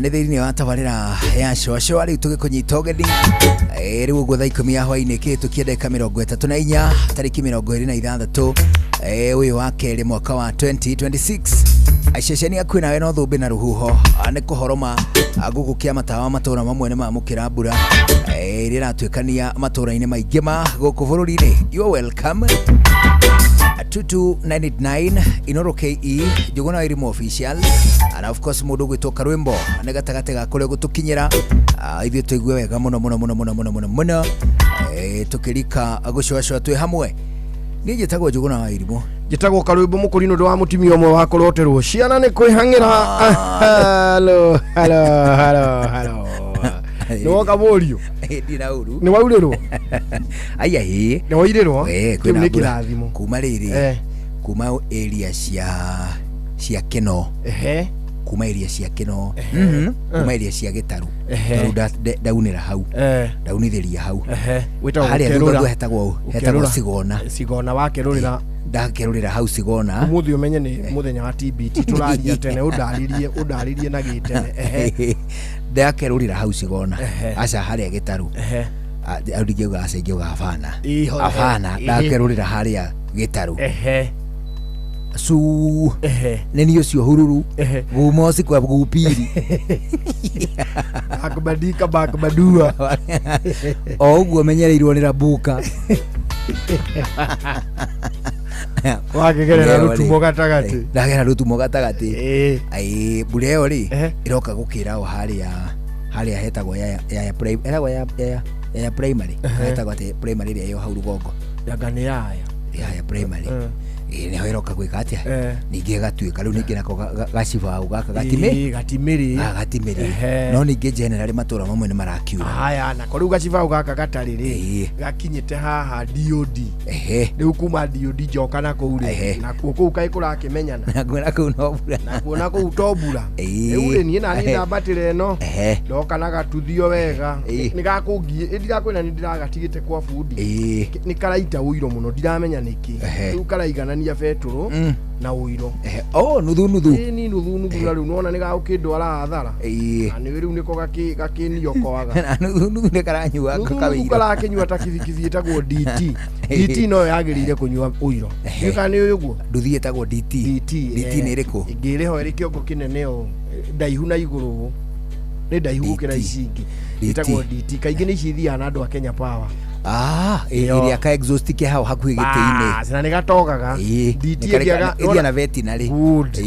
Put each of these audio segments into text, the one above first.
Nĩ thĩinĩ wa tabarĩra ya cwacwa rĩu tũgĩkũnyita ũgeni. Rĩu ũguo thaa 10 ya hwainĩ kĩhĩtũkie ndagĩka 34, tarĩki 26, ũyũ wa kerĩ mwaka wa 2026. Ceceni yaku nawe no thũmbĩ na rũhuho. Nĩ kũhoroma gũkũ kĩa matawa matũra mamwe nĩ mamũkĩra mbura ĩrĩa ĩratuĩkania matũra-inĩ maingĩ ma gũkũ bũrũri-inĩ. You are welcome. 22989 Inoro KE Njũgũna wa Irimũ official, and of course mũndũ ũgwĩtwo Karwĩmbo nĩ gatagatĩ ga kũrĩa gũtũkinyĩra. Ithuĩ tũigue wega mũno mũno mũno mũno mũno mũno mũno. Tũkĩrika gũcũacũa twĩ hamwe. Niĩ njĩtagwo Njũgũna wa Irimũ. Njĩtagwo Karwĩmbo Mũkũrinũ, ndũ wa mũtumia ũmwe wa kũroterwo ciana nĩ kwĩhang'ĩra. Halo, halo, halo, halo. Nĩ woka mũriũ? Ndina uru. Nĩ waurĩrwo? Aya, ĩ. Nĩ wairĩrwo? Eh, Kĩu kwĩna nĩ mbura. kĩrathimo. Kuma rĩrĩ, kuma area cia Kĩno, kuma area cia Kĩno, kuma area cia Gĩtarũ. Tondũ ndaunĩra hau, ndaunithĩria hau. Wĩtagwo Harĩa thutha gũkerũra. ũguo hetagwo Gũkerũra. Cigona. Cigona wakerũrĩra. Ndakerũrĩra hau Cigona. Ũmũthĩ ũmenye nĩ mũthenya wa TBT, tũraria tene, ũndarĩrie, ũndarĩrie na gĩtene. Ndakerũrĩra hau Cigona. Aca, harĩa Gĩtarũ. Au ndingĩuga aca, ingĩuga abana. Iho, Abana. Ndakerũrĩra harĩa Gĩtarũ. Su nĩ niĩ ũcio hururu. Gumosi kwa gupiri. Akubadika bakubadua. O ũguo menyereirwo nĩ rabuka. Wakĩgerera Ĩyo rĩ, rũtumo gatagatĩ. Ndagera rũtumo gatagatĩ. Ai, mbura ĩyo rĩ, ĩroka gũkĩra o harĩa hetagwo yaya hetagwo yaya primary. Hetagwo atĩ primary ĩrĩa ĩyo hau rũgongo? Yanga nĩ yaya. Yaya primary. Ĩĩ, nĩho ĩroka gwĩka atĩa? Ningĩ ĩgatuĩka rĩu ningĩ nako gacibaũ gaka gatimĩ. Gatimĩrĩ. Ah, gatimĩrĩ. No ningĩ generally matũra mamwe nĩ marakiura. Haya, nako rĩu gacibaũ gaka gatarĩ rĩ, gakinyĩte haha DOD. Rĩu kuma DOD njoka na kũu rĩ, nakuo kũu kaĩ kũrakĩmenyana. Nakuo na kũu no mbura. Nakuo na kũu to mbura. Rĩu rĩ, niĩ naniĩ ndambatĩra ĩno, ndoka na gatuthio wega. Nĩ gakũngiĩ, ĩ ndirakwĩra nĩ ndĩragatigĩte kwa bundi. Nĩ karaita ũiro mũno, ndiramenya nĩkĩ. Rĩu karaiganania betũrũ na ũiro. Oh, nuthu nuthu. Ĩĩ, ni nuthu nuthu, na rĩu nĩwona nĩ gagũkĩndwara hathara. Na nĩ rĩu nĩko gakĩniokoaga. Na nuthu nuthu nĩ karanyua Nuthu nuthu kawĩiro. karakĩnyua ta kibikibi ĩtagwo DT. DT noyo yagĩrĩire kũnyua ũiro. Ndiũĩ kana nĩ ũĩ ũguo. Nduthi ĩtagwo DT? DT. DT nĩ ĩrĩkũ? Ĩngĩ ĩrĩ ho ĩrĩ kĩongo kĩnene ũũ, ndaihu na igũrũ ũũ, nĩ ndaihu gũkĩra DT. ici ingĩ. DT. Ĩtagwo DT, kaingĩ nĩ ici ithiaga na andũ a Kenya Power. Ah, Ĩyo. ĩrĩa ka exhaust ke hau hakuhĩ gĩtĩ-inĩ. Bas, na nĩ gatogaga. DT ĩngĩaga Ĩthia na vetinary. Good.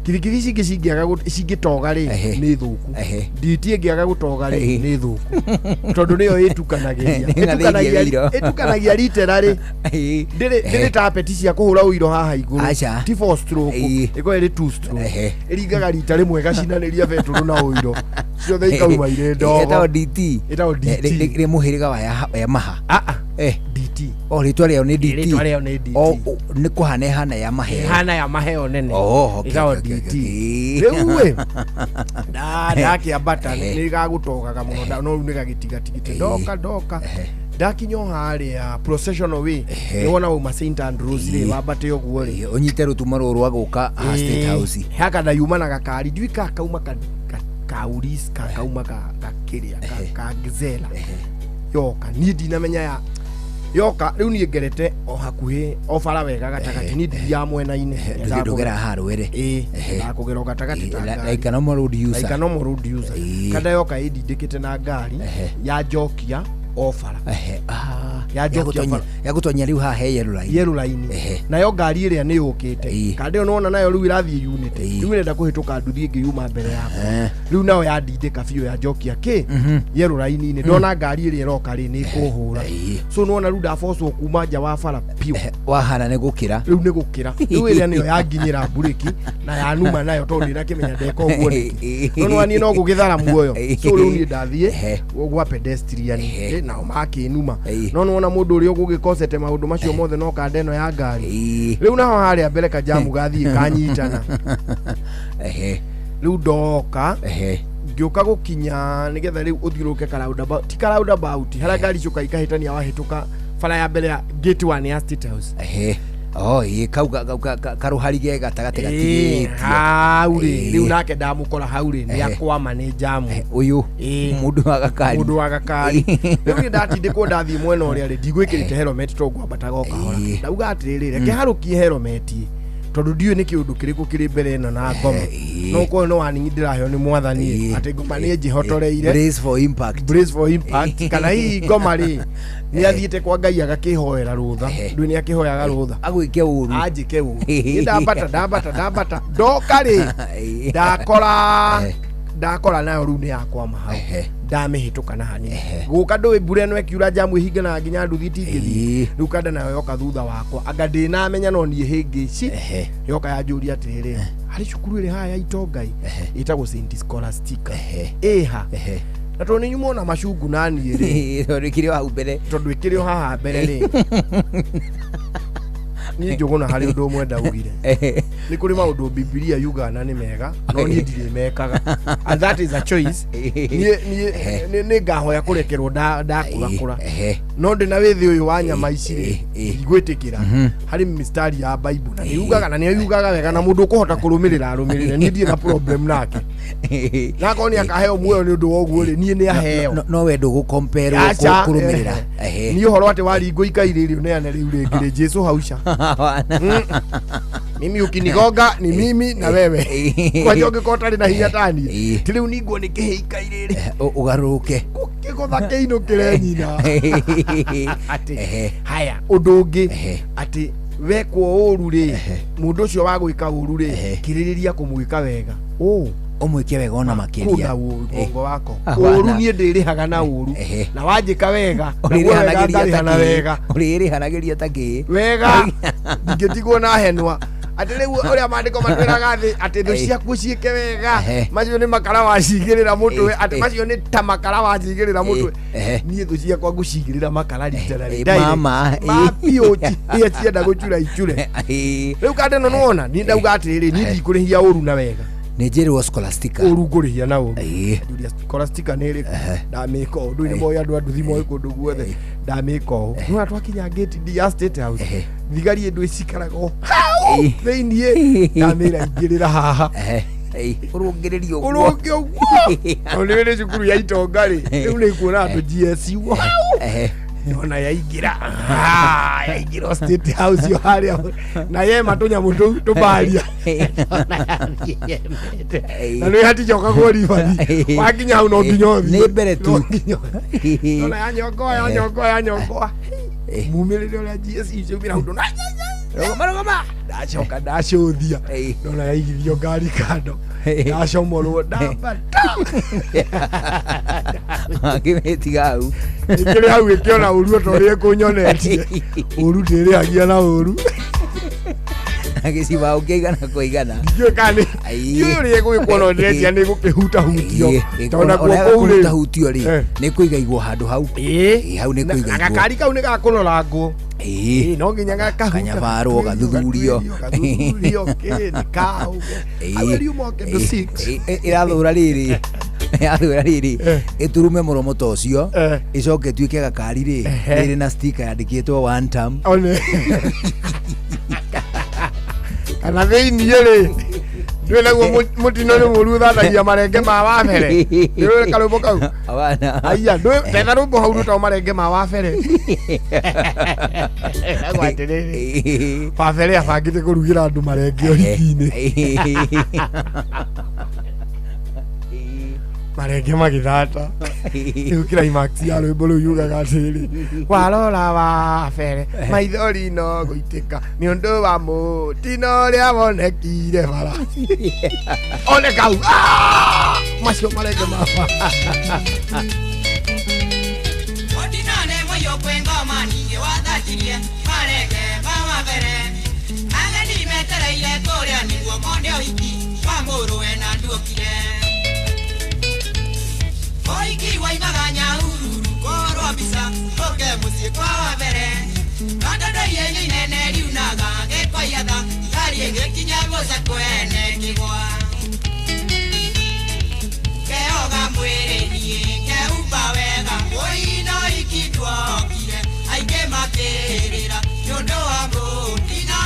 Kibikibi ici ingĩ cingĩaga cingĩtoga rĩ, nĩ thũku. DT ĩngĩaga gũtoga rĩ, nĩ thũku, tondũ nĩyo ĩtukanagĩria. Nĩ ĩng'athĩirie ũiro. Ĩtukanagia litera rĩ, ndĩrĩ tapeti cia kũhũra ũiro haha igũrũ. Aca. Ti four stroke, ĩkoragwo ĩrĩ two stroke. Ĩringaga rita rĩmwe ĩgacinanĩria betũrũ na ũiro ciothe ikauma irĩ ndogo. Ĩtagwo DT? Ĩtagwo DT. Rĩ mũhĩrĩga wa Yamaha? Ah, ah. DT. O rĩtwa rĩao nĩ DT? Rĩtwa rĩao nĩ DT. O, nĩ kũhana ĩhana ya maheo. Ĩhana ya maheo nene. Oh, okay, Ĩtagwo okay, DT. okay. Rĩu ĩ, ndakĩambata nĩ gagũtogaga mũno, no rĩu nĩ gagĩtigatigĩte. Ndoka ndoka ndakinya o harĩa Processional Way, nĩ wona wauma St Andrews rĩ, wambate ũguo rĩ, ũnyite rũtumo rũrũ rwa gũka haha State House. Haka ndayuma na gakari, ndiũĩ ka kauma kauris ka kauma ka gakĩrĩa ka gzela yoka, niĩ ndinamenya ya yoka. Rĩu niĩ ngerete o hakuhĩ o bara wega gatagatĩ, niĩ ndithiaga mwena-inĩ. Ndũgera haha rwere? Ĩĩ, ndakũgera o gatagatĩ ta ngari. Like a normal road user. Like a normal road user. Kanda yoka ĩndindĩkĩte na ngari yanjokia o bara. Ah, Yanjokia bara. Yagũtonya rĩu haha he yellow line. Yellow line. Nayo ngari ĩrĩa nĩ yũkĩte. Kanda ĩyo nĩwona nayo rĩu ĩrathiĩ unity. Rĩu ĩrenda kũhĩtũka nduthi ĩngĩ yuma mbere yakwa. Rĩu nayo yandindĩka biũ yanjokia kĩ yellow line-inĩ. Ndona ngari ĩrĩa ĩroka rĩ, nĩ ĩkũhũra. So nĩwona rĩu ndabocwo kuma nja wa bara biũ. Wahana nĩ gũkĩra. Rĩu nĩ gũkĩra. Rĩu ĩrĩa nĩyo yanginyĩra mburĩki na yanuma nayo, tondũ ndĩrakĩmenya ndeka ũguo nĩkĩ. No nĩwona niĩ no gũgĩthara muoyo. So rĩu niĩ ndathiĩ gwa pedestrian. Nao makĩnuma. No nĩwona mũndũ ũrĩa ũgũgĩkosete maũndũ macio mothe no kanda ĩno ya ngari. Rĩu naho harĩa mbere kajamu gathiĩ kanyitana. Rĩu ndoka ngĩũka gũkinya nĩgetha rĩu ũthiũrũrũke ka roundabout, ti ka roundabout, harĩa ngari ciũkaga ikahĩtania, wahĩtũka bara ya mbere ya gate one ya State House. Oh, ĩĩ, kau karũhari ge gatagatĩ gatigĩtio. Hau rĩ, Ĩĩ. rĩu nake ndamũkora hau rĩ, nĩ akwama nĩ njamu. Ũyũ Ĩĩ. mũndũ wa gakari. Mũndũ wa gakari. Rĩu niĩ ndatindĩkwo ndathiĩ mwena ũrĩa rĩ, ndigwĩkĩrĩte helmet tondũ ngwambataga o kahora. Ĩĩ. Ndauga atĩrĩrĩ, reke harũkie helmet tondũ ndiũĩ nĩ kĩũndũ kĩrĩkũ kĩrĩ mbere ĩno na ngoma. Ĩĩ. No korwo no waningi ndĩraheo nĩ mwathani Ĩĩ. atĩ ngoma nĩ njĩhotoreire. Brace for impact. Brace for impact. Kana hihi ngoma rĩ, nĩ athiĩte kwa Ngai agakĩhoera rũtha. Ndũĩ nĩ akĩhoyaga rũtha. Agwĩke ũru. Anjĩke ũru. Niĩ ndambata ndambata ndambata ndoka rĩ, ndakora ndakora nayo rĩu nĩ yakwama hau. Ndamĩhĩtũka na hanini. Gũka ndũĩ mbura ĩno ĩkiura njamu ĩhinganaga nginya nduthi itingĩthiĩ. Rĩu kanda nayo yoka thutha wakwa, anga ndĩnamenya no niĩ hĩngĩci. Yoka yanjũria atĩrĩrĩ, harĩ cukuru ĩrĩ haha ya itongai ĩtagwo St Scholastica ĩha, na tondũ nĩ nyuma ona macungu na niĩ rĩ, Tondũ ĩkĩrĩ o hau mbere. Tondũ ĩkĩrĩ o haha mbere rĩ, niĩ Njũgũna harĩ ũndũ ũmwe ndaugire. Nĩ kũrĩ maũndũ Bibilia yugaga na nĩ mega, no niĩ ndirĩ mekaga, and that is a choice. Niĩ niĩ nĩ ngahoya kũrekerwo ndakũrakũra, no ndĩ na wĩthĩ ũyũ wa nyama ici rĩ, ndigwĩtĩkĩra harĩ mistari ya Bible na nĩ yugaga, na nĩ yugaga wega, na mũndũ ũkũhota kũrũmĩrĩra arũmĩrĩre, niĩ ndirĩ na problem nake, na akorwo nĩ akaheo muoyo nĩ ũndũ wa ũguo rĩ, niĩ nĩ aheo. No we ndũgũkomperwo Aca, kũrũmĩrĩra. Niĩ ũhoro atĩ waringwo ikai rĩrĩ ũneane rĩu rĩngĩ rĩ, Jesu hauca. Mimi ukinigonga ni mimi na wewe, kwanja ũngĩkorwo ũtarĩ na hinya tani, ti rĩu ningwo nĩ kĩhĩ ikai rĩrĩ. Ũgarũrũke. Gũkĩgũtha kĩinũkĩre nyina atĩ haya ũndũ ũngĩ, atĩ wekwo ũru rĩ, mũndũ ũcio wa gwĩka ũru rĩ, kĩrĩrĩria kũmwĩka wega ũ. Ũmwĩke wega ona kũna makĩria. mũgongo wako. Hapana. Ũru niĩ ndĩrĩhaga na ũru, na wanjĩka wega naguo wega Ũrĩrĩhanagĩria ngarĩha ta na kĩĩ. wega. Ũrĩrĩhanagĩria ta kĩĩ. Wega ndingĩtigwo na henwa atĩ rĩu ũrĩa maandĩko matwĩraga thĩ atĩ thũ ciaku ciĩke wega, macio nĩ makara wacigĩrĩra mũtwe, atĩ macio nĩ ta makara wacigĩrĩra mũtwe. Niĩ thũ ciakwa ngũcigĩrĩra makara rita na rĩ Mama. ma biũ, iria cienda gũcura icure. Rĩu kande no nĩwona niĩ ndauga atĩrĩrĩ, niĩ ndikũrĩhia ũru na wega. Nĩ njĩrwo Scholastica. Ũru ngũrĩhia na ũru. Ĩĩ. Julia Scholastica nĩ ĩrĩkũ? Ndamĩka ũũ, ndũĩ nĩ moĩ andũ a nduthi moĩ kũndũ guothe, ndamĩka ũũ, nĩwona twakinya gate ya State House, thigari ĩndũ ĩcikaraga o hau thĩiniĩ, ndamĩra ingĩrĩra haha. Ũrũngĩrĩrio ũguo. Ũrũnge ũguo tondũ nĩ nĩ cukuru ya itonga rĩ, rĩu nĩ kuona andũ GSU hau. Ndona yaingĩra. Ah, yaingĩra o State House yo harĩa na yema tũnyamũ tũu tũbaria na nĩ haticokagwo ribathi, wakinya hau no nginya ũthiĩ. Nĩ mbere tu. No nginya ũthiĩ. Ndona yanyongoa yanyongoa yanyongoa, mumĩrĩre ũrĩa GSU ciaumĩra hau, ndona Rũgama, rũgama. Ndacoka ndacũthia, ndona yaigithio ngari kando, ndacomorwo ndambata. Akĩmĩtiga hau. Ĩkĩrĩ hau ĩkĩona ũru ota ũrĩa ĩkũnyonetie, ũru ndĩrĩhagia na ũru. Gĩcibaũ kĩigana kwa igana. Ndiũĩ kana nĩ Ai. ndiũĩ ũrĩa ĩgwĩkwo, no ndĩretia nĩ gũkĩhutahutio tondũ nakuo Ona kũu rĩ kũhutahutio rĩ, nĩ kũigaigwo handũ hau. Ĩĩ. Hau nĩ Na kũigaigwo. gakari kau nĩ gakũrorangwo. Ĩĩ. Ĩĩ, no nginya gakahuta Kanyabarwo, gathuthurio. Gathuthurio kĩ nĩ kaũ hau riuma kĩndũ 6. Ĩrathũra rĩrĩ, ĩrathũra rĩrĩ, ĩturume mũromo ta ũcio, ĩcoke ĩtuĩke gakari rĩ, rĩrĩ na sticker yandĩkĩtwo one term. One kana thĩiniĩ rĩ, ndũĩ naguo mũtino nĩ mũru, ũthandagia marenge ma wabere, nĩũĩ karũmbo kau? Abana. Aya, ndũĩ tetha rũmbo hau rũtagwo marenge ma wabere. Ĩragwo atĩrĩrĩ, wabere abangĩte kũrugĩra andũ marenge ũhiki-inĩ, marenge magĩthata. Rĩu climax ya rwĩmbo rũu yugaga atĩrĩrĩ, warora wabere maithori no gũitĩka nĩ ũndũ wa mũtino ũrĩa wonekire bara one kau. Ah! Macio marenge mama. Mũtinane mũiyũ kwĩ ngoma ningĩ wathatirie marenge ma wabere, ageni metereire kũrĩa nĩguo mone ũhiki wa mũrũwe na nduokire. Ũhiki waimaga Nyahururu kũhũrwo mbica ũke mũciĩ kwa wabere, tondũ ihenyo inene riunaga gĩkoiatha ngari ĩgĩkinya mũcakwene kĩgwa keoga mwĩrĩ niĩ keumba wega mũino ikitwokire aingĩ makĩrĩra nĩ ũndũ wa mũtino.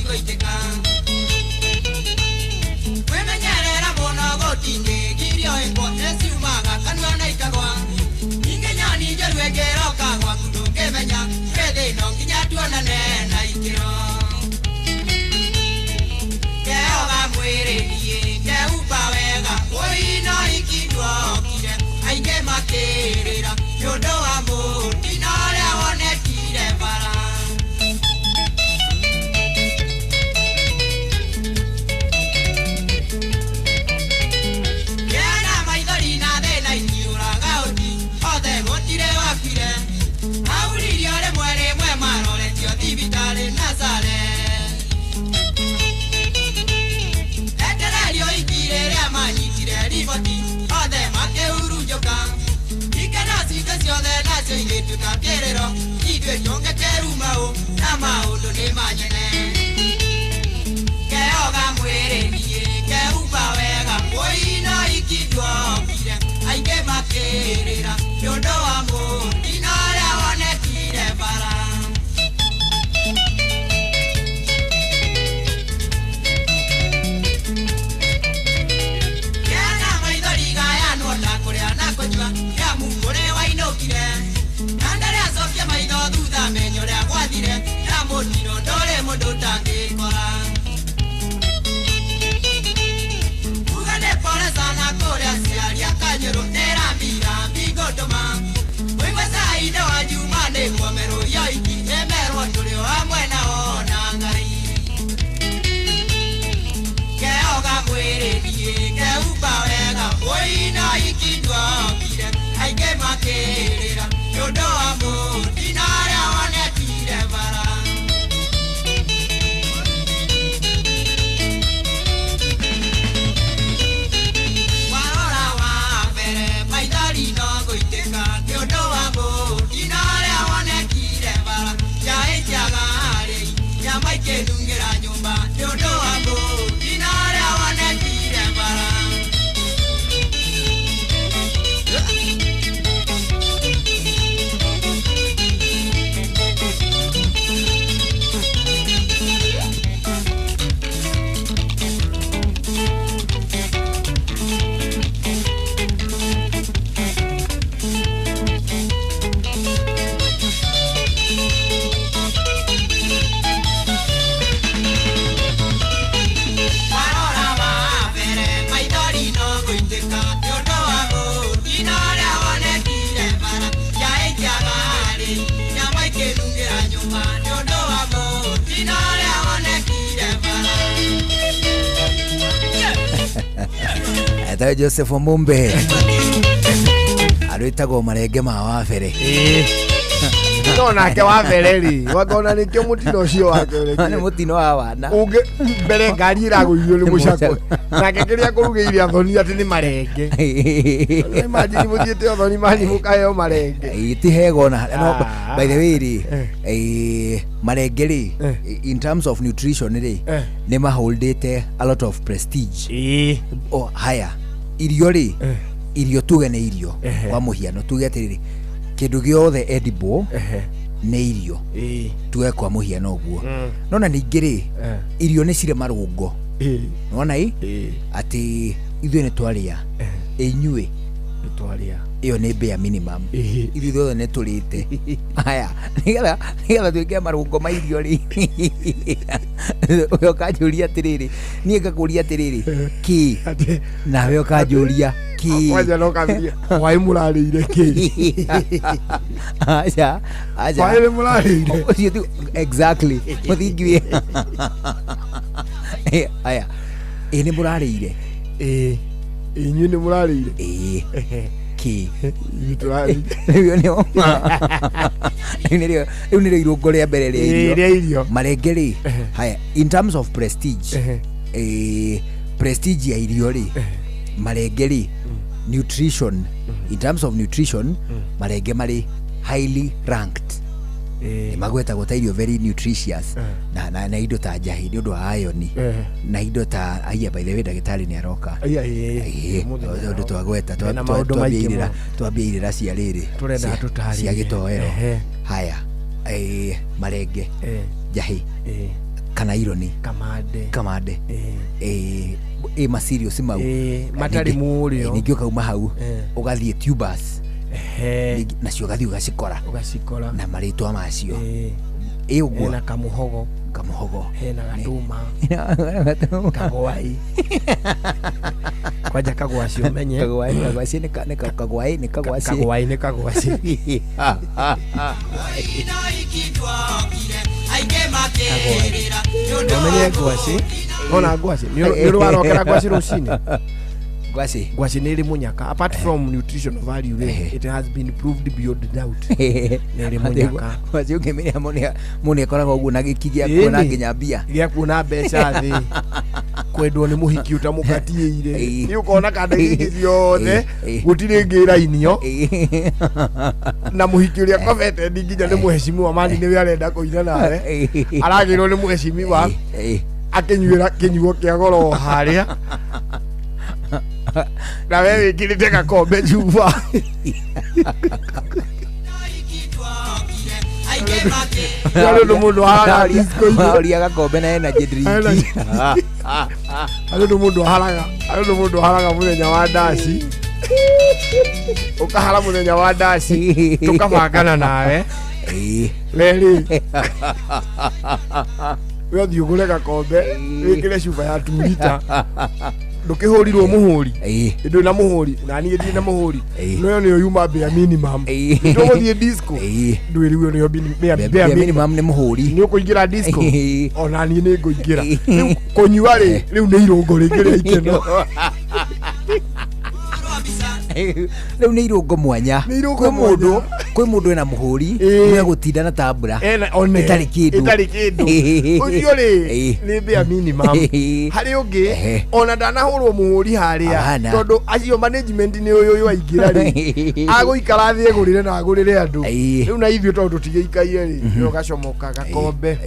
Igũitĩka Kwĩmenyerera mũno gũtingĩgirio ĩkwo nĩciumaga kanua na ikagwa Ningĩ nyoni njũru ĩngĩroka gwaku ndũngĩmenya Kĩthĩ no nginya tuonane na ikĩro Keoga mwĩrĩ niĩ ngeumba wega Ũino ikinduokire aingĩ makĩrĩra nĩ ũndũ wa mũtino ũrĩa wonekire bara Kĩana maithori na thĩna itiũraga ũti othe gũtirĩ wakuire Auririo rĩmwe rĩmwe maroretio thibitarĩ Nazareth Etererio iki rĩrĩa manyitire riboti othe makĩhurunjũka Ikeno citũ ciothe nacio igĩtuĩka kĩrĩro ithuĩ tũngĩkĩruma ũ na maũndũ nĩ manyene Keoga mwĩrĩ niĩ ngeumba wega ũino ikinduokire aingĩ makĩrĩra nĩ ũndũ wa mũtino ũrĩa wonekire bara Kĩana maithori gayanwo ta kũrĩa na kũnyua nĩamu kũrĩ wainũkire Na ndarĩ acokia maitho thutha menye ũrĩa gwathire na mũtino ndũrĩ mũndũ ũtangĩkora Uga nĩ pole sana kũrĩ aciari a Kanyũrũ nĩrambira mbingũndũma Ũigue cai-inĩ wa Juma nĩguo merũrio iki ĩmerwo tũrĩ o hamwe nao na Ngai Keoga mwĩrĩ niĩ ngeumba wega ũino ikinduokire aingĩ makĩrĩra nĩ ũndũ wa mũtino ũrĩa wonekire bara Warora wa mbere maithori no gũitĩka nĩ ũndũ wa mũtino ũrĩa wonekire bara Njaĩ njaga-rĩ nyama ikĩnungĩra nyũmba nĩ ũndũ wa mũtino ũrĩa wonekire bara Warora wa mbere maithori no gũitĩka nĩ ũndũ wa mũtino ũrĩa wonekire bara Njaĩ njaga-rĩ nyama ikĩnungĩra nyũmba nĩ ũndũ wa mũtino ũrĩa wonekire bara Etagwo Joseph Mumbe arwĩtagwo marenge ma wabere No nake wa mbere rĩ wakona nĩkĩo mũtino ũcio wake nĩ ũrekire mũtino wa wana ũngĩ mbere ngari ĩragũithio nĩ mũcakwe nake kĩrĩa kũrugĩire athoni atĩ nĩ marenge imagine mũthiĩte ũthoni manyi mũkaheo marenge ti hega ona no, Ah. by the way rĩ Eh. marenge rĩ Eh. in terms of nutrition rĩ Eh. nĩ maholdĩte a lot of prestige ĩĩ o haya irio rĩ Eh. irio tuge nĩ irio Ehe. kwa mũhiano tuge atĩrĩrĩ kĩndũ gĩothe edible ehe nĩ irio ĩĩ tuge kwa mũhiano ũguo Mm. nona ningĩ rĩ Eh. irio nĩ cirĩ marũngo ĩĩ nona ĩ ĩĩ atĩ ithuĩ nĩ twarĩa inyuĩ nĩ twarĩa ĩyo nĩ bare minimum ĩĩ ithuĩ ithuothe nĩ tũrĩte haya nĩgetha nĩgetha twĩke marũngo ma irio rĩ ũyũ ũkanjũria atĩrĩrĩ niĩ ngakũria atĩrĩrĩ kĩ atĩ nawe ũkanjũria kĩ kwanja no kambirie hwaĩ mũrarĩire kĩ aca aca hwaĩ nĩ mũrarĩire ũcio tu exactly mũthingi wĩ aya ĩ nĩ mũrarĩire ĩĩ inyuĩ nĩ mũrarĩire ĩĩ kĩ ithuĩ tũrarĩire rĩu nĩo rĩu nĩrĩo rĩu nĩrĩo irũngo rĩa mbere rĩa Ĩĩ, irio rĩa irio marenge rĩ Ehe. haya in terms of prestige Ehe. prestige ya irio rĩ marenge rĩ nutrition in terms of nutrition marenge marĩ highly ranked Ĩĩ. nĩ magwetagwo ta irio very nutritious Eh. na indo ta njahĩ nĩ ũndũ wa iron Eh. na indo ta aya by the way ndagĩtarĩ nĩ aroka Aya, ĩĩ. Ĩĩ, Mũthenya ũndũ twagweta Mena maũndũ maingĩ mũno. twambia irĩra cia rĩrĩ Tũrenda tũtarĩrie. cia gĩtoero Ehe. haya marenge Eh, njahĩ eh. Kana ironi. Kamande. Kamande. Eh. Ĩ ma-cereals mau. Eh, matarĩ mũrĩo. Ningĩ ũkauma hau Eh. ũgathiĩ tubers. Ehe. Nacio ũgathiĩ ũgacikora ũgacikora na marĩtwa macio. Eh, Ĩ ũguo. Hena kamũhogo. Kamũhogo. Hena gatũma. Kagwai. Kwanja kagwaci ũmenye. Kagwaci nĩ kagwai, nĩ kagwaci. Kagwai nĩ kagwaci. Ũmenye ngwaci ona ngwaci nĩ ũrĩ warokera ngwaci rũcinĩ? Ngwaci. Ngwaci nĩ ĩrĩ mũnyaka. Apart from nutritional value rĩ, it has been proved beyond doubt nĩ ĩrĩ mũnyaka. Ngwaci ũngĩmĩrĩa mũndũ akoragwo ũguo na gĩki gĩa kuona Ĩni. nginya mbia. Gĩa kuona mbeca thĩ, kwendwo nĩ mũhiki ũtamũkatiĩire. Ĩĩ. Nĩ ũkona kanda ici ciothe Ĩĩ. gũtirĩ ĩngĩ ĩrainio na mũhiki ũrĩa kobete ndi nginya nĩ mũheshimiwa mani nĩwe arenda kũina nawe, aragĩrwo nĩ mũheshimiwa akĩnyuĩra kĩnyuo kĩa goro o harĩa na we wĩkĩrĩte gakombe cuba. Harĩ ũndũ mũndũ aharaga disco-inĩ. Ũria gakombe na energy drink. Harĩ ũndũ mũndũ aharaga, harĩ ũndũ mũndũ aharaga mũthenya wa ndaci, ũkahara mũthenya wa ndaci tũkabangana nawe. Reri we ũthiĩ ũgũre gakombe wĩkĩre cuba ya 2 lita, ndũkĩhũrirwo mũhũri, ndũrĩ na mũhũri na niĩ ndirĩ na mũhũri, no ĩyo nĩyo yuma bare minimum. Tũgũthiĩ disco, ndwĩrĩgwo nĩyo bare bare minimum. Minimum nĩ mũhũri. Nĩ ũkũingĩra disco, ona niĩ nĩ ngũingĩra. Rĩu kũnyua rĩ, rĩu nĩ irũngo rĩngĩ rĩa ikeno. Rĩu nĩ irũngo mwanya. Nĩ irũngo Kwĩ mũndũ mwanya. Kwĩ mũndũ ena mũhũri Ĩĩ. nĩ gũtinda na tambura Ena one ĩtarĩ kĩndũ. Ĩtarĩ kĩndũ. Ũcio rĩ nĩ bare minimum. Harĩ ũngĩ ona ndanahũrwo mũhũri harĩa Hapana. tondũ acio management nĩ ũyũ ũyũ aingĩra rĩ, agũikara thĩ egũrĩre na agũrĩre andũ. Rĩu na ithuĩ tondũ tũtigĩikaire rĩ, nĩ ũgacomoka gakombe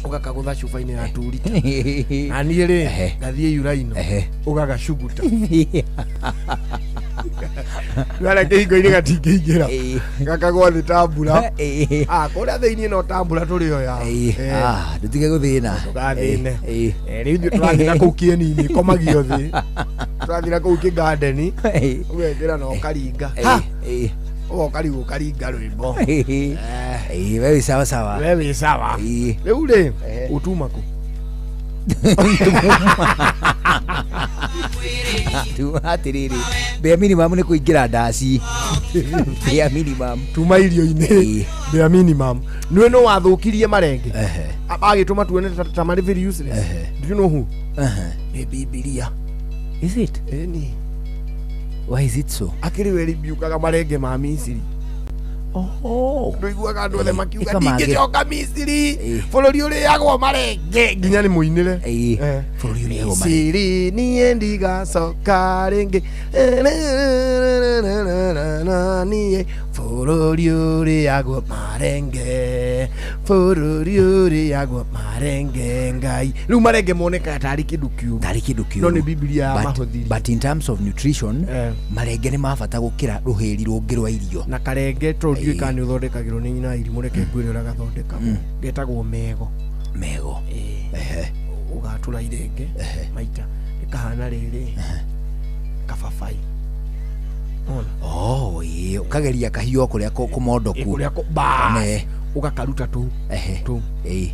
ũgakagũtha cuba-inĩ ya 2 lita, na niĩ rĩ ngathiĩ yuraino ũgagacuguta wara kĩhingo-inĩ gatingĩingĩra, gakagwa thĩ tambura. Ah, kũrĩa thĩiniĩ no tambura tũrĩoya. Eh. Ndũtige gũthĩna. Ndũgathĩne. Eh, rĩu ithuĩ tũrathiĩ na kũu kĩeni-inĩ, komagio thĩ, tũrathiĩ na kũu kĩgandeni, ũgekĩra na ũkaringa. Ha! Ũgoka rĩu ũkaringa rwĩmbo. We wĩ sawa sawa. We wĩ sawa. Rĩu rĩ ũtuma kũ? Tuma atĩrĩrĩ, bare minimum nĩ kũingĩra ndaci, bare minimum. Tuma irio-inĩ, bare minimum nĩwe no wathũkirie marenge agĩtũma tuone ta marĩ very useless. Do you know who? Nĩ Bibilia. Is it? Ĩni. Why is it so? Akĩrĩ we ribiukaga marenge ma Misiri. Oho. Ndũiguaga andũ othe makiuga Ĩkamagĩra. ndingĩcoka Misiri, bũrũri ũrĩagwo marenge, nginya nĩ mũinĩre. Bũrũri ũrĩagwo marenge. Misiri niĩ ndigacoka rĩngĩ, niĩ bũrũri ũrĩagwo marenge, bũrũri ũrĩagwo marenge. Ngai, rĩu marenge monekaga tarĩ kĩndũ kĩũru. Tarĩ kĩndũ kĩũru. No nĩ Bibilia ya But- mahũthiri. But in terms of nutrition, marenge nĩ ma bata gũkĩra rũhĩri rũngĩ rwa irio. Na karenge tondũ ndiũĩ kana nĩ ũthondekagĩrwo nĩ nyina irimũ, reke ngwĩre ũrĩa gathondekagwo. Getagwo mego. Mego. Ũgatũra irenge maita rĩkahana rĩrĩ kababai. Ona. Oh, ĩĩ, ũkageria kahiũ o kũrĩa kũmondoku. Kũrĩa bas Ne. ũgakaruta tũ tũ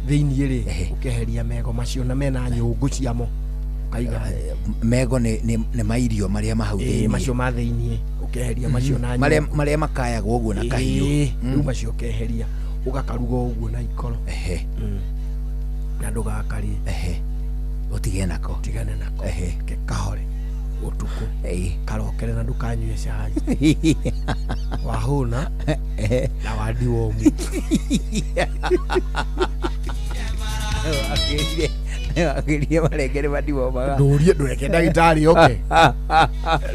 thĩiniĩ rĩ, ũkeheria mego macio na mena nyũngũ ciamo ũkaiga thĩ. Mego nĩ mairio marĩa ma hau Ĩĩ, thĩiniĩ. Macio ma thĩiniĩ ũkeheria macio na Marĩa nyũngũ. Marĩa makayagwo ũguo na kahiũ. Ĩĩ, rĩu macio ũkeheria ũgakaruga ũguo na ikoro. Na ndũgakarĩe. Ũtige nako. Tigane nako. Ke kahore ũtukũ karokere na ndũkanyue cai wahũna na wandiwomu. Wakĩrire marenge nĩ mandiwomaga. Ndũrie, ndũreke ndagĩtarĩ oke,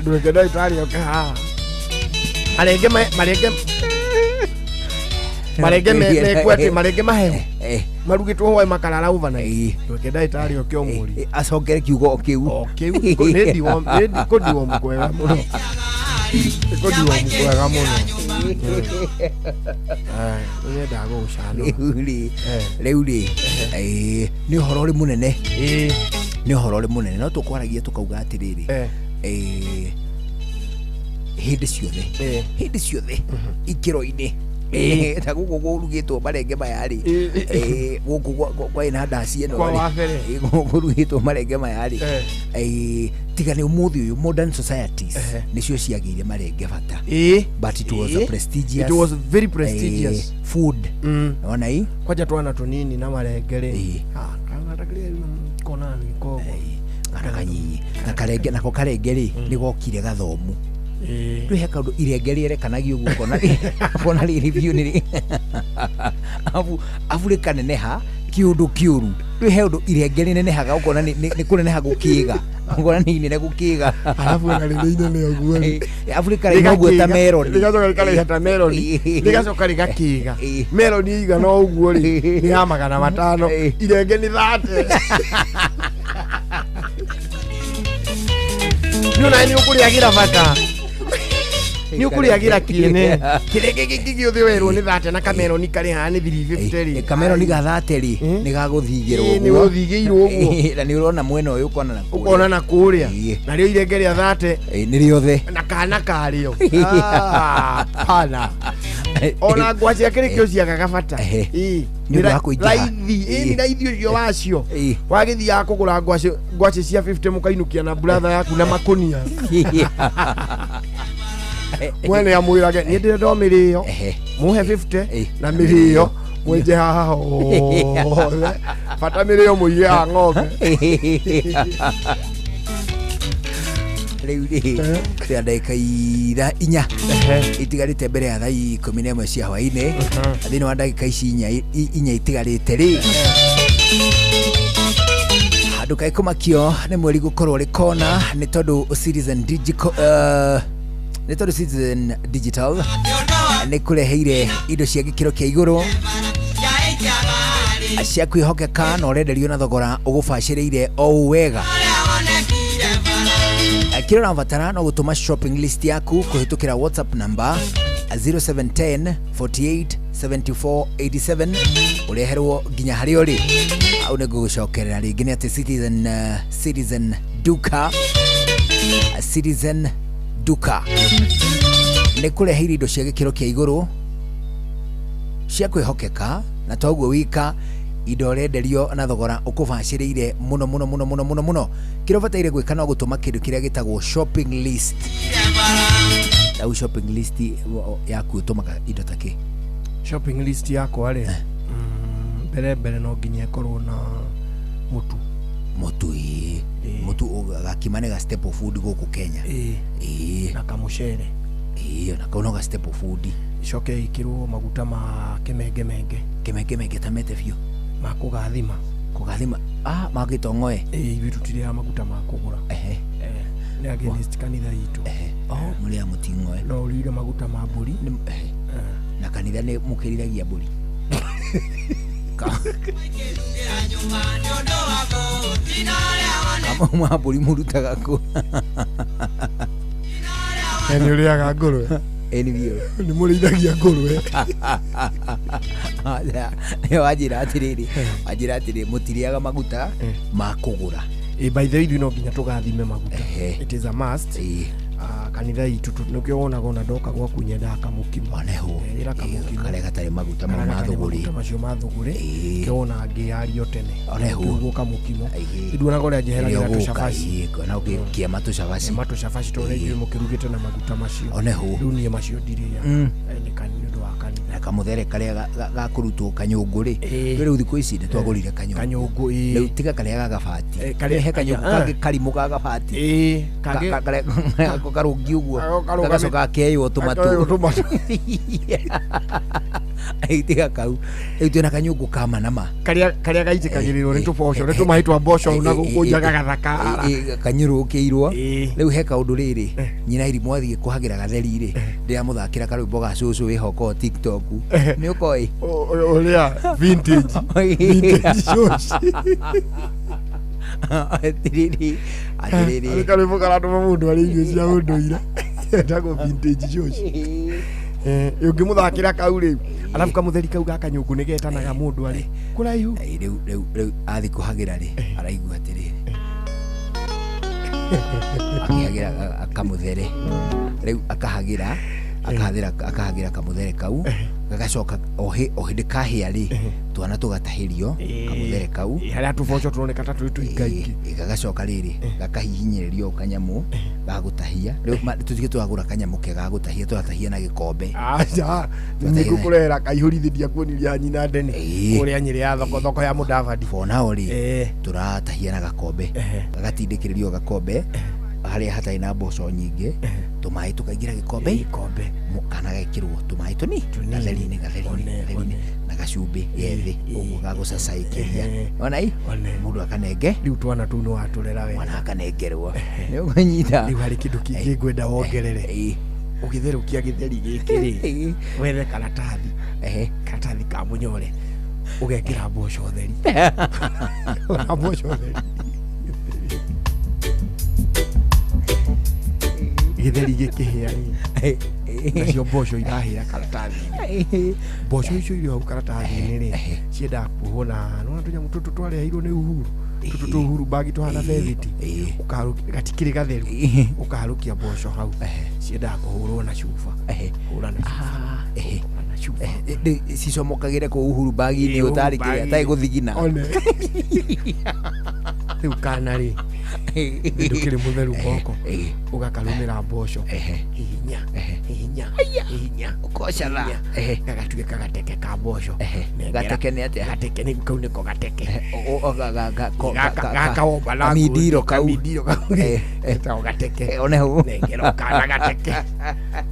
ndũreke ndagĩtarĩ oke haha. Marenge marenge mekwo atĩ marenge mahehu marugĩtwo hwaĩ makarara overnight, ndũreke ndagĩtarĩ oke ũmũrie. Acokere kiugo o kĩu. O kĩu. Nĩ kũndiwomu kwega mũno. Ĩkũndiwa mwega mũno. Nĩnyendaga gũgũcanũra. Rĩu rĩ, Eh. rĩu rĩ, eh, nĩ ũhoro ũrĩ mũnene, Ĩĩ. nĩ ũhoro ũrĩ mũnene, no tũkwaragia tũkauga atĩrĩrĩ, Eh. eh, hĩndĩ ciothe, Eh. hĩndĩ ciothe ikĩro-inĩ. Ĩĩ. Eh, ta gũkũ kũrugĩtwo marenge maya rĩ, Ĩĩ. eh, gũkũ kwarĩ na ndaci ĩno Kwa rĩ, wabere. eh, gũkũ kũrugĩtwo marenge maya rĩ, Eh. eh, tiga nĩ ũmũthĩ ũyũ modern societies Ehe. nĩcio ciagĩire marenge bata, Ĩĩ. but it was a Ĩĩ. prestigious, It was very prestigious. eh, food. Ona i Kwanja twana tũnini na marenge rĩ. Ĩĩ. Ah, kana takĩrĩa kona nĩ koguo. Kana kanyinyi na karenge, nako karenge rĩ, nĩ gokire gathomu. Ĩĩ. Rĩu he kaũndũ irenge rĩerekanagia ũguo, ũkona ũkona rĩrĩ biũ nĩ abu abu rĩkaneneha kĩũndũ kĩũru. Rĩu he ũndũ irenge rĩnenehaga, ũkona nĩ kũneneha gũkĩga, ũkona nĩ inene gũkĩga. Arabu ona rĩrĩ inene ũguo rĩ. Eh, abu rĩkaraiha ũguo ta meroni. Rĩgacoka rĩkaraiha ta meroni. Ĩĩ. Rĩgacoka rĩgakĩga. Ĩĩ. Meroni ĩigana o ũguo rĩ, nĩ ya 500. Ĩĩ. Irenge nĩ 30. Nĩ ona nĩ ũkũrĩagĩra bata. Nĩ ũkũrĩagĩra kĩene. Kĩrenge gĩkĩ gĩothe werwo nĩ 30 na kameroni karĩ haha nĩ 350 rĩ. Eh, kameroni ga 30 rĩ, Ĩĩ. nĩ gagũthigĩrwo Ĩĩ, nĩ ũguo. gũthigĩirwo ũguo. Ĩĩ, na nĩ ũrona mwena ũyũ ũkona na kũrĩa. Ũkona na kũrĩa. Ĩĩ. Narĩo irenge rĩa 30 Ĩĩ, nĩ rĩothe. na kana karĩo. Ah, pana. Ona ngwacĩ akĩrĩ kĩo ciagaga bata. Ehe. Ĩĩ. Nĩ ũndũ wa kũingĩha. Raithi, ĩĩ, nĩ Ĩĩ. raithi ũcio wacio. Ĩĩ. Wagĩthiaga kũgũra ngwacĩ ngwacĩ cia 50 mũkainũkia na brother yaku na makũnia. Mwene amwĩrage niĩ ndĩrenda o mĩrĩo. Ehe. Mũhe 50 Ĩĩ. na mĩrĩo mwenje haha hothe. Bata mĩrĩo mũige ya ng'ombe. Rĩu rĩ, twĩna ndagĩka 4 itigarĩte mbere ya thaa 11 cia hwainĩ. Thĩinĩ wa ndagĩka ici inya itigarĩte rĩ, handũ kaĩ kũmakio nĩ mweri gũkorwo rĩ kona, nĩ tondũ Citizen Digital, nĩ tondũ Citizen Digital nĩ kũreheire indo cia gĩkĩro kĩa igũrũ cia kwĩhokeka, na ũrenderio na thogora ũgũbacĩrĩire o ũũ wega. Kĩrĩa ũrabatara no gũtũma shopping list yaku kũhĩtũkĩra WhatsApp number 0710 48 74 87, ũreherwo nginya harĩa ũrĩ. Au nĩ ngũgũcokerera rĩngĩ nĩ atĩ Citizen, Citizen Duka, Citizen Duka nĩ kũreheire indo cia gĩkĩro kĩa igũrũ cia kwĩhokeka, na toguo wika, indo ũrenderio na thogora ũkũbacĩrĩire mũno mũno mũno mũno mũno mũno. Kĩrĩa ũbataire gwĩka no gũtũma kĩndũ kĩrĩa gĩtagwo shopping list. Rĩu shopping list yaku ũtũmaga indo ta kĩ? Shopping list yakwa rĩ, mbere mbere no nginya ĩkorwo na mũtu. Mũtu, ĩĩ. Ĩĩ. Mũtu gakima nĩ ga staple food gũkũ Kenya. Ĩĩ. Ĩĩ. Na kamũcere. Ĩĩ, ona kau no ga staple food. Icoke ĩkĩrwo maguta ma kĩmengemenge. Kĩmengemenge ta mete biũ. Ma kũgathima. Kũgathima, ah, magĩtong'oe. Ĩĩ, ithuĩ tũtirĩaga maguta ma kũgũra. Ehe. Eh, nĩ against kanitha itũ. Ehe, oh, mũrĩaga mũting'oe? No ũrĩire maguta ma mbũri. Ehe. Eh. Na kanitha nĩ mũkĩrithagia mbũri? Kama ma mbũri mũrutaga kũ? Nĩ ũrĩaga ngũrwe? Ĩni biũ. Nĩ mũrĩithagia ngũrwe? Nĩ wanjĩra atĩrĩrĩ, wanjĩra atĩrĩrĩ, mũtirĩaga maguta Eh. ma kũgũra. Ĩĩ, by the way ithuĩ no nginya tũgathime maguta. Ehe. It is a must. Ĩĩ. Ah, kanitha itũ nĩkĩo wonaga ona ndoka gwaku nyendaga kamũkimo. Oneho. Eh, ĩra kamũkimo. Karĩa gatarĩ maguta mau Karĩa ma gatarĩ thũgũrĩ. maguta macio ma thũgũrĩ. Ĩĩ. Kĩo wonaga ngĩario tene. Oneho. Ngĩrugwo kamũkimo. Ĩĩ. Nduonaga ũrĩa njeheragĩra Rĩrĩa ũgũka, tũcabaci. ĩĩ, na ũgĩkĩama tũcabaci. Ma tũcabaci tondũ Ĩĩ. ithuĩ mũkĩrugĩte na maguta macio. Oneho. Rĩu niĩ macio ndirĩa. Eh, nĩ nĩ ũndũ wa kanitha. Na kamũthere karĩa gakũrutwo kanyũngũ rĩ. Ĩĩ. Rĩu thikũ ici nĩ twagũrire kanyũngũ. Kanyũngũ, ĩĩ. Rĩu tiga karĩa ga gabati. Eh, karĩa- he kanyũngũ ah. kangĩ karimũ ga gabati. Ĩĩ, kangĩ Karĩa karũngi ũguo. Karũgami- Gagacoka gakeywo tũmatũ. Gakeywo tũmatũ. Tiga kau. Rĩu twĩna kanyũngũ ka manama. Karĩa karĩa gaitĩkagĩrĩrwo nĩ tũboco, nĩ tũmaĩ twa mboco na gũkũ nja gagathakara. Kanyũrũkĩirwo. Ĩĩ. Rĩu he kaũndũ rĩrĩ, nyina irimũ athiĩ kũhagĩra gatheri rĩ, ndĩramũthakĩra karwĩmbo ga cũcũ wĩhoko TikTok, nĩ ũkoĩ? Ũrĩa vintage vintage shows. Atĩrĩrĩ, atĩrĩrĩ. Arĩ karwĩmbo karatũma mũndũ arĩe irio cia ũndũire. Etagwo vintage shoshi. Ũngĩmũthakĩra kau rĩ, alafu kamũtheri kau gaka nyũngũ nĩ getanaga mũndũ arĩ kũraihu. Rĩu athiĩ kũhagĩra rĩ, araigua atĩrĩrĩ. Akĩhagĩra kamũthere. Rĩu akahagĩra, akahagĩra kamũthere kau, gagacoka o hĩndĩ kahĩa rĩ, twana tũgatahĩrio kamũthere kau. Harĩa tũboco tũroneka ta tũrĩ tũingaingĩ. Gagacoka rĩrĩ, gakahihinyĩrĩrio kanyamũ ga gũtahia. Rĩu tũtige twagũra kanyamũ kega ga gũtahia, tũratahia na gĩkombe. Aca, nĩngũkũrehera kaihũri ndiakuonirie nyina ndeni. Kũrĩa Nyĩrĩ ya thoko, thoko ya Mũdavadi. For now rĩ, tũratahia na gakombe. Gagatindĩkĩrĩrio gakombe harĩa hatarĩ na mboco nyingĩ, tũmaĩ tũkaingĩra gĩkombe, kana gekĩrwo tũmaĩ tũni, gatheri-inĩ, na gacumbĩ gethĩ, ũguo gagũcacaĩkĩria. Wona ĩ? Mũndũ akanenge. Rĩu twana tũu nĩ watũrera wega. Mwana akanengerwo. Nĩ ũkũnyita. Rĩu harĩ kĩndũ kĩngĩ ngwenda wongerere. Ũgĩtherũkia gĩtheri gĩkĩ rĩ, wethe karatathi. Karatathi ka mũnyore. Ũgekĩra mboco theri. Mboco theri. Gĩtheri gĩkĩhĩa rĩ, nacio mboco irahĩra karatathi-inĩ. Mboco icio irĩ hau karatathi-inĩ rĩ, ciendaga kuohwo na nĩwona tũnyamũ tũtũ twareheirwo nĩ Uhuru, tũtũ tũ Uhuru bag tũhana bethiti, gatikĩrĩ gatheru, ũkaharũkia mboco hau, ciendaga kũhũrwo na cuba. Hũra na cuba. Na cuba. Cicomokagĩre kũu Uhuru bag-inĩ ũtarĩ kĩrĩa, atarĩ gũthigina. Rĩu kana rĩ, ndũkĩrĩ mũtheru moko, ũgakarũmĩra mboco, hihinya, hihinya, hihinya, ũkocatha, gagatuĩka gateke ka mboco. Gateke nĩ atĩa? Gateke nĩ kau nĩko gateke. Gakawomba na kamindiro kau. Getagwo gateke. One hau. Nengera okana gateke.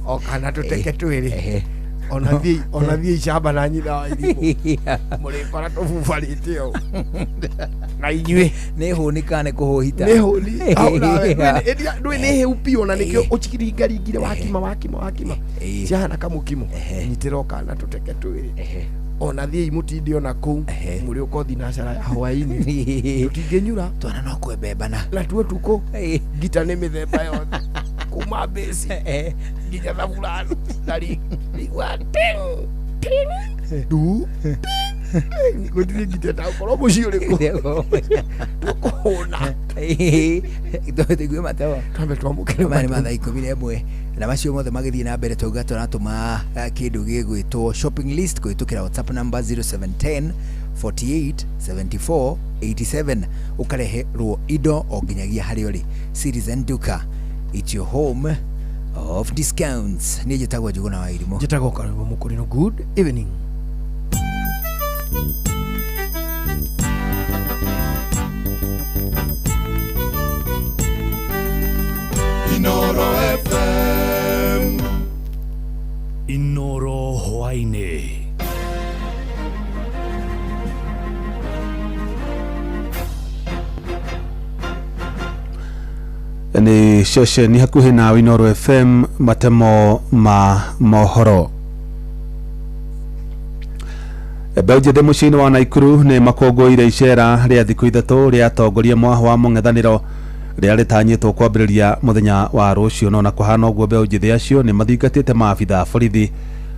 Okana tũteke twĩrĩ. Ona thiĩ icamba na nyina wa irimũ. Mũrĩkora tũbubarĩte ũũ. Na inyuĩ. Nĩ hũni kana nĩ kũhũhita? Nĩ hũni. Ndũĩ nĩ hĩu biũ na nĩkĩo ũciringaringire wakima. Ciahana kamũkimo. Nyitĩra okana tũteke twĩrĩ. Ona thiĩi mũtinde ona kũu. Mũrĩũka ũthiĩ na cara ya hwaĩ-inĩ. Tũtingĩnyura. Twana no kwembembana. Na tuo tukũ. Ngita nĩ mĩthemba yothe. Kuma mbĩci nginya thaburano. Igua ting ting du ting. Gũtirĩ ngita ĩtagũkorwo mũciĩ ũrĩkũ. Tũkũhũna. Tũigue matemo. Twambe twamũkĩre maya nĩ mathaa 11 na macio mothe magĩthiĩ na mbere twauga tũratũma kĩndũ gĩgwĩtwo shopping list kũhĩtũkĩra WhatsApp number 0710 48 74 87 ũkareherwo indo o nginyagia harĩa ũrĩ. Citizen Duka, it's your home of discounts. Niĩ njĩtagwo Njũgũna wa Irimũ. Njĩtagwo Karũgũ Mũkũrinũ. Good evening. Inoro FM. Inoro hwaĩ-inĩ. Ni ceceni hakuhĩ na Inoro FM, matemo ma mohoro. Mbeũ njĩthĩ mũciĩ-inĩ wa Naikuru nĩ makũngũĩire icera rĩa thikũ ithatũ rĩa atongoria mwaho wa mũng'ethanĩro rĩrĩa rĩtanyĩtwo kwambĩrĩria mũthenya wa rũciũ. No na kũhana ũguo, mbeũ njĩthĩ acio nĩ mathingatĩte maabitha a borithi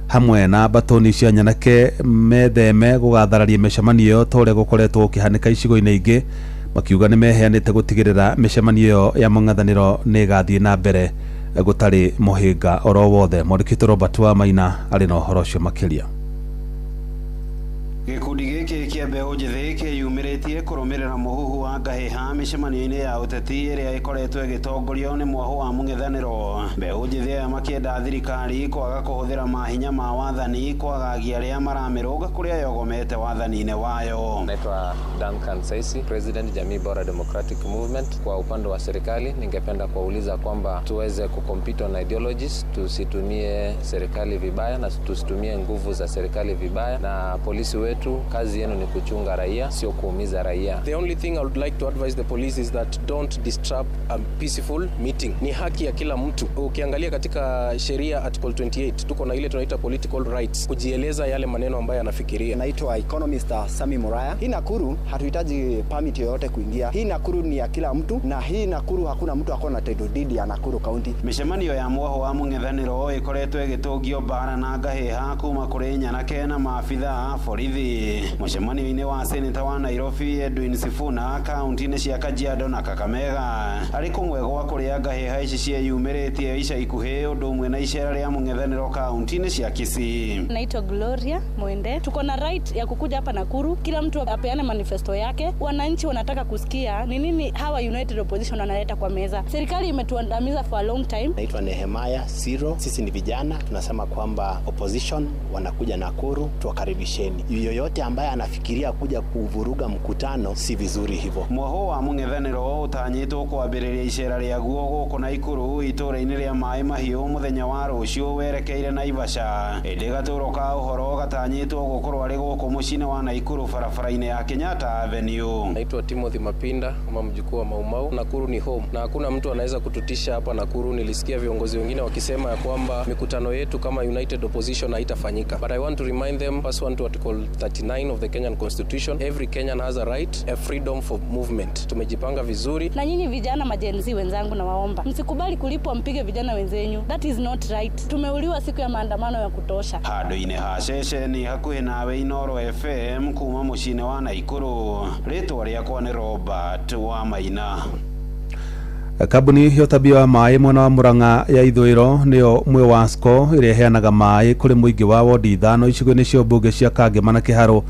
hamwe na mbatũni cia nyanake metheme gũgathararia mĩcemanio ĩyo ta ũrĩa gũkoretwo gũkĩhanĩka icigo-inĩ ingĩ, makiuga nĩ meheanĩte gũtigĩrĩra mĩcemanio ĩyo ya mũng'ethanĩro nĩ ĩgathiĩ na mbere gũtarĩ mũhĩnga oro wothe. Mwandĩki Robert wa Maina arĩ na ũhoro ũcio makĩria. Gĩkundi gĩkĩ kĩa mbeũ njĩthĩ kĩyumĩrĩtie kũrũmĩrĩra mũhuhu wa ngahĩha mĩcemanio-inĩ ya ũteti ĩrĩa ĩkoretwo ĩgĩtongorio nĩ mwaho wa mũng'ethanĩro. Mbeũ njĩthĩ aya makĩenda thirikari kwaga kũhũthĩra mahinya ma wathani kwagagia arĩa maramĩrũnga kũrĩa yogomete wathani-inĩ wayo. Naitwa Duncan Saisi, President Jamii Bora Democratic Movement. Kwa upande wa serikali, ningependa kuwauliza kwamba tuweze kucompete on ideologies, tusitumie serikali vibaya na tusitumie nguvu za serikali vibaya, na polisi wetu, kazi yenu ni kuchunga raia, sio kuumiza raia. The only thing I would like to advise the police is that don't disrupt a peaceful meeting. Ni haki ya kila mtu. Ukiangalia katika sheria article 28, tuko na ile tunaita political rights, kujieleza yale maneno ambayo anafikiria. Naitwa economist Sami Muraya. Hii Nakuru hatuhitaji permit yoyote kuingia. Hii Nakuru ni ya kila mtu, na hii Nakuru hakuna mtu akona title deed ya Nakuru County. Mĩcemanio ya mwaho wa mũng'ethanĩro ĩkoretwo ĩgĩtũngio mbara na ngahĩha kuma kũrĩ nyanake na maabitha a borithi. Mũcemanio-inĩ wa seneta wa Nairobi Edwin Sifuna kaunti-inĩ cia Kajiado na Kakamega arĩ kũmwe gwa kũrĩa ngahĩha ici cieyumĩrĩtie ica ikuhĩ, ũndũ ũmwe na icera rĩa mũng'ethanĩro kaunti-inĩ cia Kisii. Naitwa Gloria Mwende. Tuko na right ya kukuja hapa Nakuru, kila mtu apeane manifesto yake. Wananchi wanataka kusikia ni nini hawa United Opposition wanaleta kwa meza. Serikali imetuandamiza for a long time. Naitwa Nehemiah Siro. Sisi ni vijana, tunasema kwamba opposition wanakuja Nakuru, tuwakaribisheni. Yoyote ambaye anafikiria kuja kuvuruga mkutano, si vizuri hivyo. Mwaho wa mũng'ethanĩro ũtanyĩtwo kwambĩrĩria icera rĩaguo gũkũ Naikuru itũũra-inĩ rĩa Maĩ Mahiũ mũthenya wa rũciũ werekeire Naivasha. Ĩndĩ gatũro ka ũhoro gatanyĩtwo gũkorwo arĩ gũkũ mũciĩ-inĩ wa Naikuru barabara-inĩ ya Kenyatta Avenue. Naitwa Timothy Mapinda ama mjukuu wa Maumau. Nakuru ni home na hakuna mtu anaweza kututisha hapa Nakuru. Nilisikia viongozi wengine wakisema ya kwamba mikutano yetu kama United Opposition haitafanyika. But I want to remind them, pursuant to Article 39 of the Kenyan Constitution, every Kenyan has a right, a freedom for movement. Tumejipanga vizuri. Na nyinyi vijana majenzi wenzangu, nawaomba msikubali kulipwa mpige vijana wenzenyu. That is not right. Tumeuliwa siku ya maandamano ya kutosha. Handũ-inĩ ha ceceni hakuhĩ nawe Inooro FM kuma mũciĩ-inĩ wa Naikuru, rĩtwa rĩakwa nĩ Robert wa Maina. Kambuni ya ũtambia wa maĩ mwena wa Murang'a ya ithũĩro nĩyo Mwewasco ĩrĩa ĩheanaga maĩ kũrĩ mũingĩ wa wodi 5 icigo-inĩ cia mbunge cia Kangema na Kĩharũ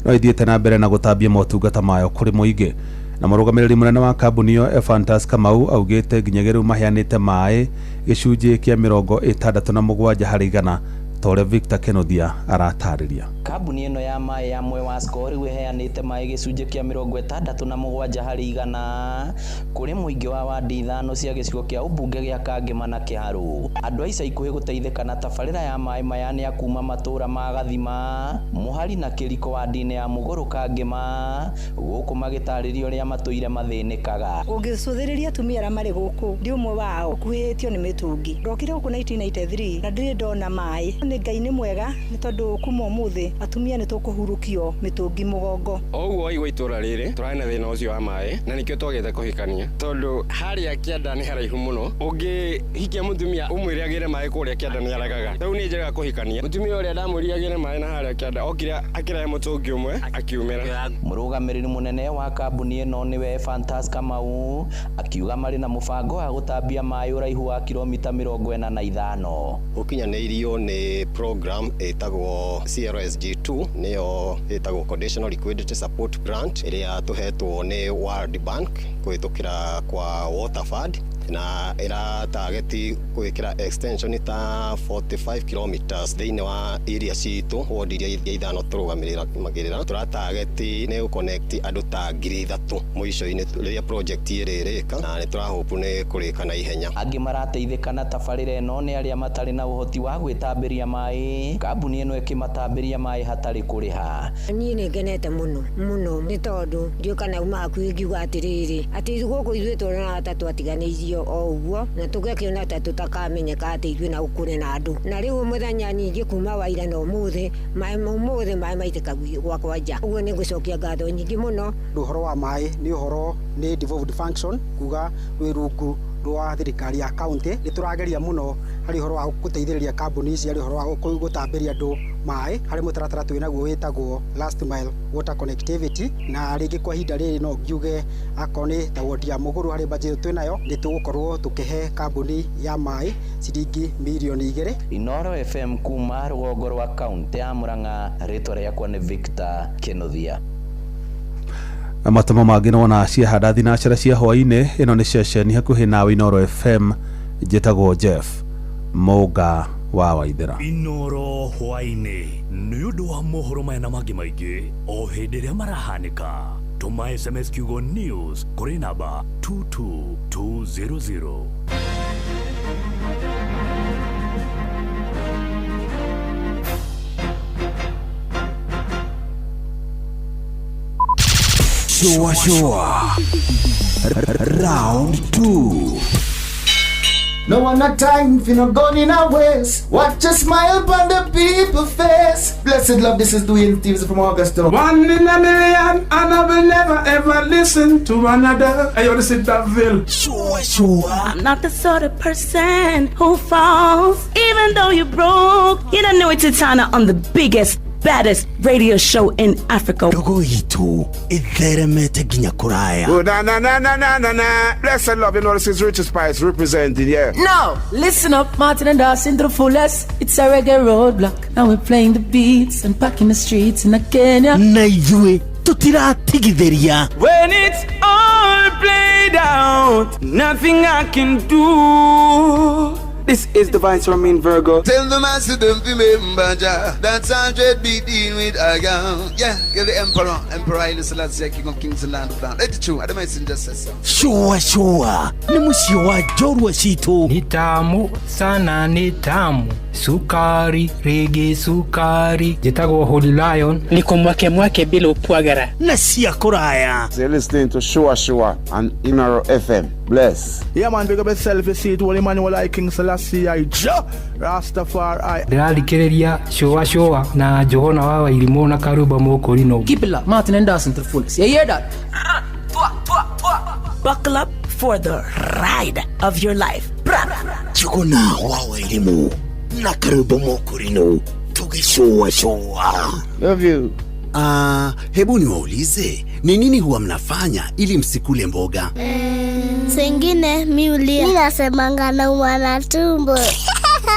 no ithiĩte na mbere na gũtambia motungata mayo kũrĩ mũingĩ. Na mũrũgamĩrĩri mũnene wa kambuni ĩyo Ephantus Kamau augĩte nginyagia rĩu maheanĩte maĩ gĩcunjĩ kĩa 67 harĩ igana, ta ũrĩa Victor Kenothia aratarĩria. Kambuni ĩno ya maĩ ya Mwewasco rĩu ĩheanĩte maĩ gĩcunjĩ kĩa 67 harĩ igana kũrĩ mũingĩ wa wadi 5 cia gĩcigo kĩa ũmbunge gĩa Kangema na Kĩharũ. Andũ a ica ikuhĩ gũteithĩka na tabarĩra ya maĩ maya nĩ a kuma matũũra ma Gathima, Mũhari na Kĩriko wadi-inĩ ya Mũgũrũ Kangema, gũkũ magĩtarĩria ũrĩa matũire mathĩnĩkaga. Ũngĩcũthĩrĩria atumia arĩa marĩ gũkũ, ndi ũmwe wao ũkuhĩtio nĩ mĩtũngi. Ndokire gũkũ 1993 na ndirĩ ndona maĩ. Nĩ Ngai nĩ mwega nĩ tondũ kuma ũmũthĩ atumia nĩ tũkũhurũkio mĩtũngi mũgongo. O ũguo waigua itũũra rĩrĩ tũrarĩ na thĩna ũcio wa maĩ na nĩkĩo twagĩte kũhikania, tondũ harĩa kĩanda nĩ haraihu mũno. Ũngĩhikia mũtumia ũmwĩre agĩre maĩ kũrĩa kĩanda nĩ aregaga. Rĩu nĩ njega kũhikania. Mũtumia ũrĩa ndamwĩrire agĩre maĩ na harĩa kĩanda okire akĩrehe mũtũngi ũmwe akiumĩra. Mũrũgamĩrĩri mũnene wa kambuni ĩno nĩwe Ephantus Kamau akiuga marĩ na mũbango wa gũtambia maĩ ũraihu wa kilomita 45. Ũkinyanĩirio nĩ program ĩtagwo CLSG2, nĩyo ĩtagwo Conditional Liquidity Support Grant ĩrĩa tũhetwo nĩ World Bank kũhĩtũkĩra kwa Water Fund, na ĩratageti gwĩkĩra extension ta 45 kilometers thĩinĩ wa area citũ, ward iria 5 tũrũgamĩrĩra. Tũratageti nĩ gũconnect andũ ta 3,000 mũico-inĩ rĩrĩa project ĩrĩrĩka, na nĩ tũrahope nĩ kũrĩka na ihenya. Angĩ marateithĩka na tabarĩra ĩno nĩ arĩa matarĩ na ũhoti wa gwĩtambĩria maĩ, kambuni ĩno ĩkĩmatambĩria maĩ hatarĩ kũrĩha. Niĩ nĩ ngenete mũno mũno nĩ tondũ ndiũĩ kana uma hakuhĩ ngiuga atĩrĩrĩ, atĩ gũkũ ithuĩ tuonaga ta twatiganĩirio o ũguo na tũgakĩona ta tũtakamenyeka atĩ ithuĩ na gũkũrĩ na andũ. Na rĩu mũthenya nyingĩ kuma waira na ũmũthĩ maĩ ũmũthĩ maĩ maitĩka gwakwa nja. Ũguo nĩ ngũcokia ngatho nyingĩ mũno. Ũhoro wa maĩ nĩ ũhoro nĩ devolved function, kuga wĩ rungu rwa thirikari ya county. Nĩ tũrageria mũno harĩ ũhoro wa gũteithĩrĩria kambuni ici harĩ ũhoro wa gũtambĩria andũ maĩ harĩ mũtaratara twĩ naguo wĩtagwo last mile water connectivity, na rĩngĩ kwa ihinda rĩrĩ no ngiuge akorwo nĩ ta wodi ya Mũgũrũ harĩ budget twĩ nayo nĩ tũgũkorwo tũkĩhe kambuni ya maĩ ciringi mirioni 2. Inooro FM kuma rũgongo rwa kaunti ya Murang'a, rĩtwa rĩakwa nĩ Victor Kenothia. Na matemo mangĩ nĩwona ciahanda thinacara cia hwaĩ-inĩ. Ĩno nĩ ceceni hakuhĩ nawe Inooro FM, njĩtagwo Jeff Mũnga wa Waithera. Inooro hwaĩ-inĩ nĩ ũndũ wa mohoro maya na mangĩ maingĩ o hĩndĩ ĩrĩa marahanĩka. Tũma SMS kiugo news kũrĩ namba 22200. Shua shua. Round 2. No one a time for no gun in a waist. Watch a smile upon the people face. Blessed love, this is Dwayne Stevens from Augusta. One in a million, and I will never ever listen to another. Hey, yo, this is Daville. Sure, sure. I'm not the sort of person who falls, even though you broke. You don't know it's Titana on the biggest, baddest radio show in Africa. Ndogo itu itheremete nginya kuraya. Oh, na na na na na na na. Blessed love, you know this is Richard Spice representing, yeah. Now, listen up, Martin and Dawson to the fullest. It's a reggae roadblock. Now we're playing the beats and packing the streets in Kenya. Na ithuĩ tutiratigithĩria. When it's all played out, nothing I can do. This is Divine Swarming Virgo. Tell the master don't remember Jah. That's 100 be dealing with I am. Yeah, get the Emperor, Emperor Haile Selassie, King of Kings and Land of Land. Let it true. I don't mind just say so. Shua shua ni mũciĩ wa njorua citũ. Ni tamu sana, ni tamu sukari rege sukari. Njĩtagwo Holy Lion. Niko mwake mwake bila upwagara na cia kũraya. So you're listening to Shua Shua on Inoro FM. Bless. Yeah man, big up yourself, you see it, Holy Emmanuel I King Selassie I Jah Rastafari. Ndĩrathikĩrĩria Shua Shua na Njũgũna wa Wairimũ na Karumba Mũkũrinũ. Keep it locked, Martin and Dawson to the fullest. You hear that? Buckle up for the ride of your life. Njũgũna wa Wairimũ na Karumba Mũkũrinũ tũgĩcũa cũa. Love you. Hebu niwaulize, ni nini huwa mnafanya ili msikule mboga? Sengine mi ulia. Mi nasemanga naumwa na tumbo.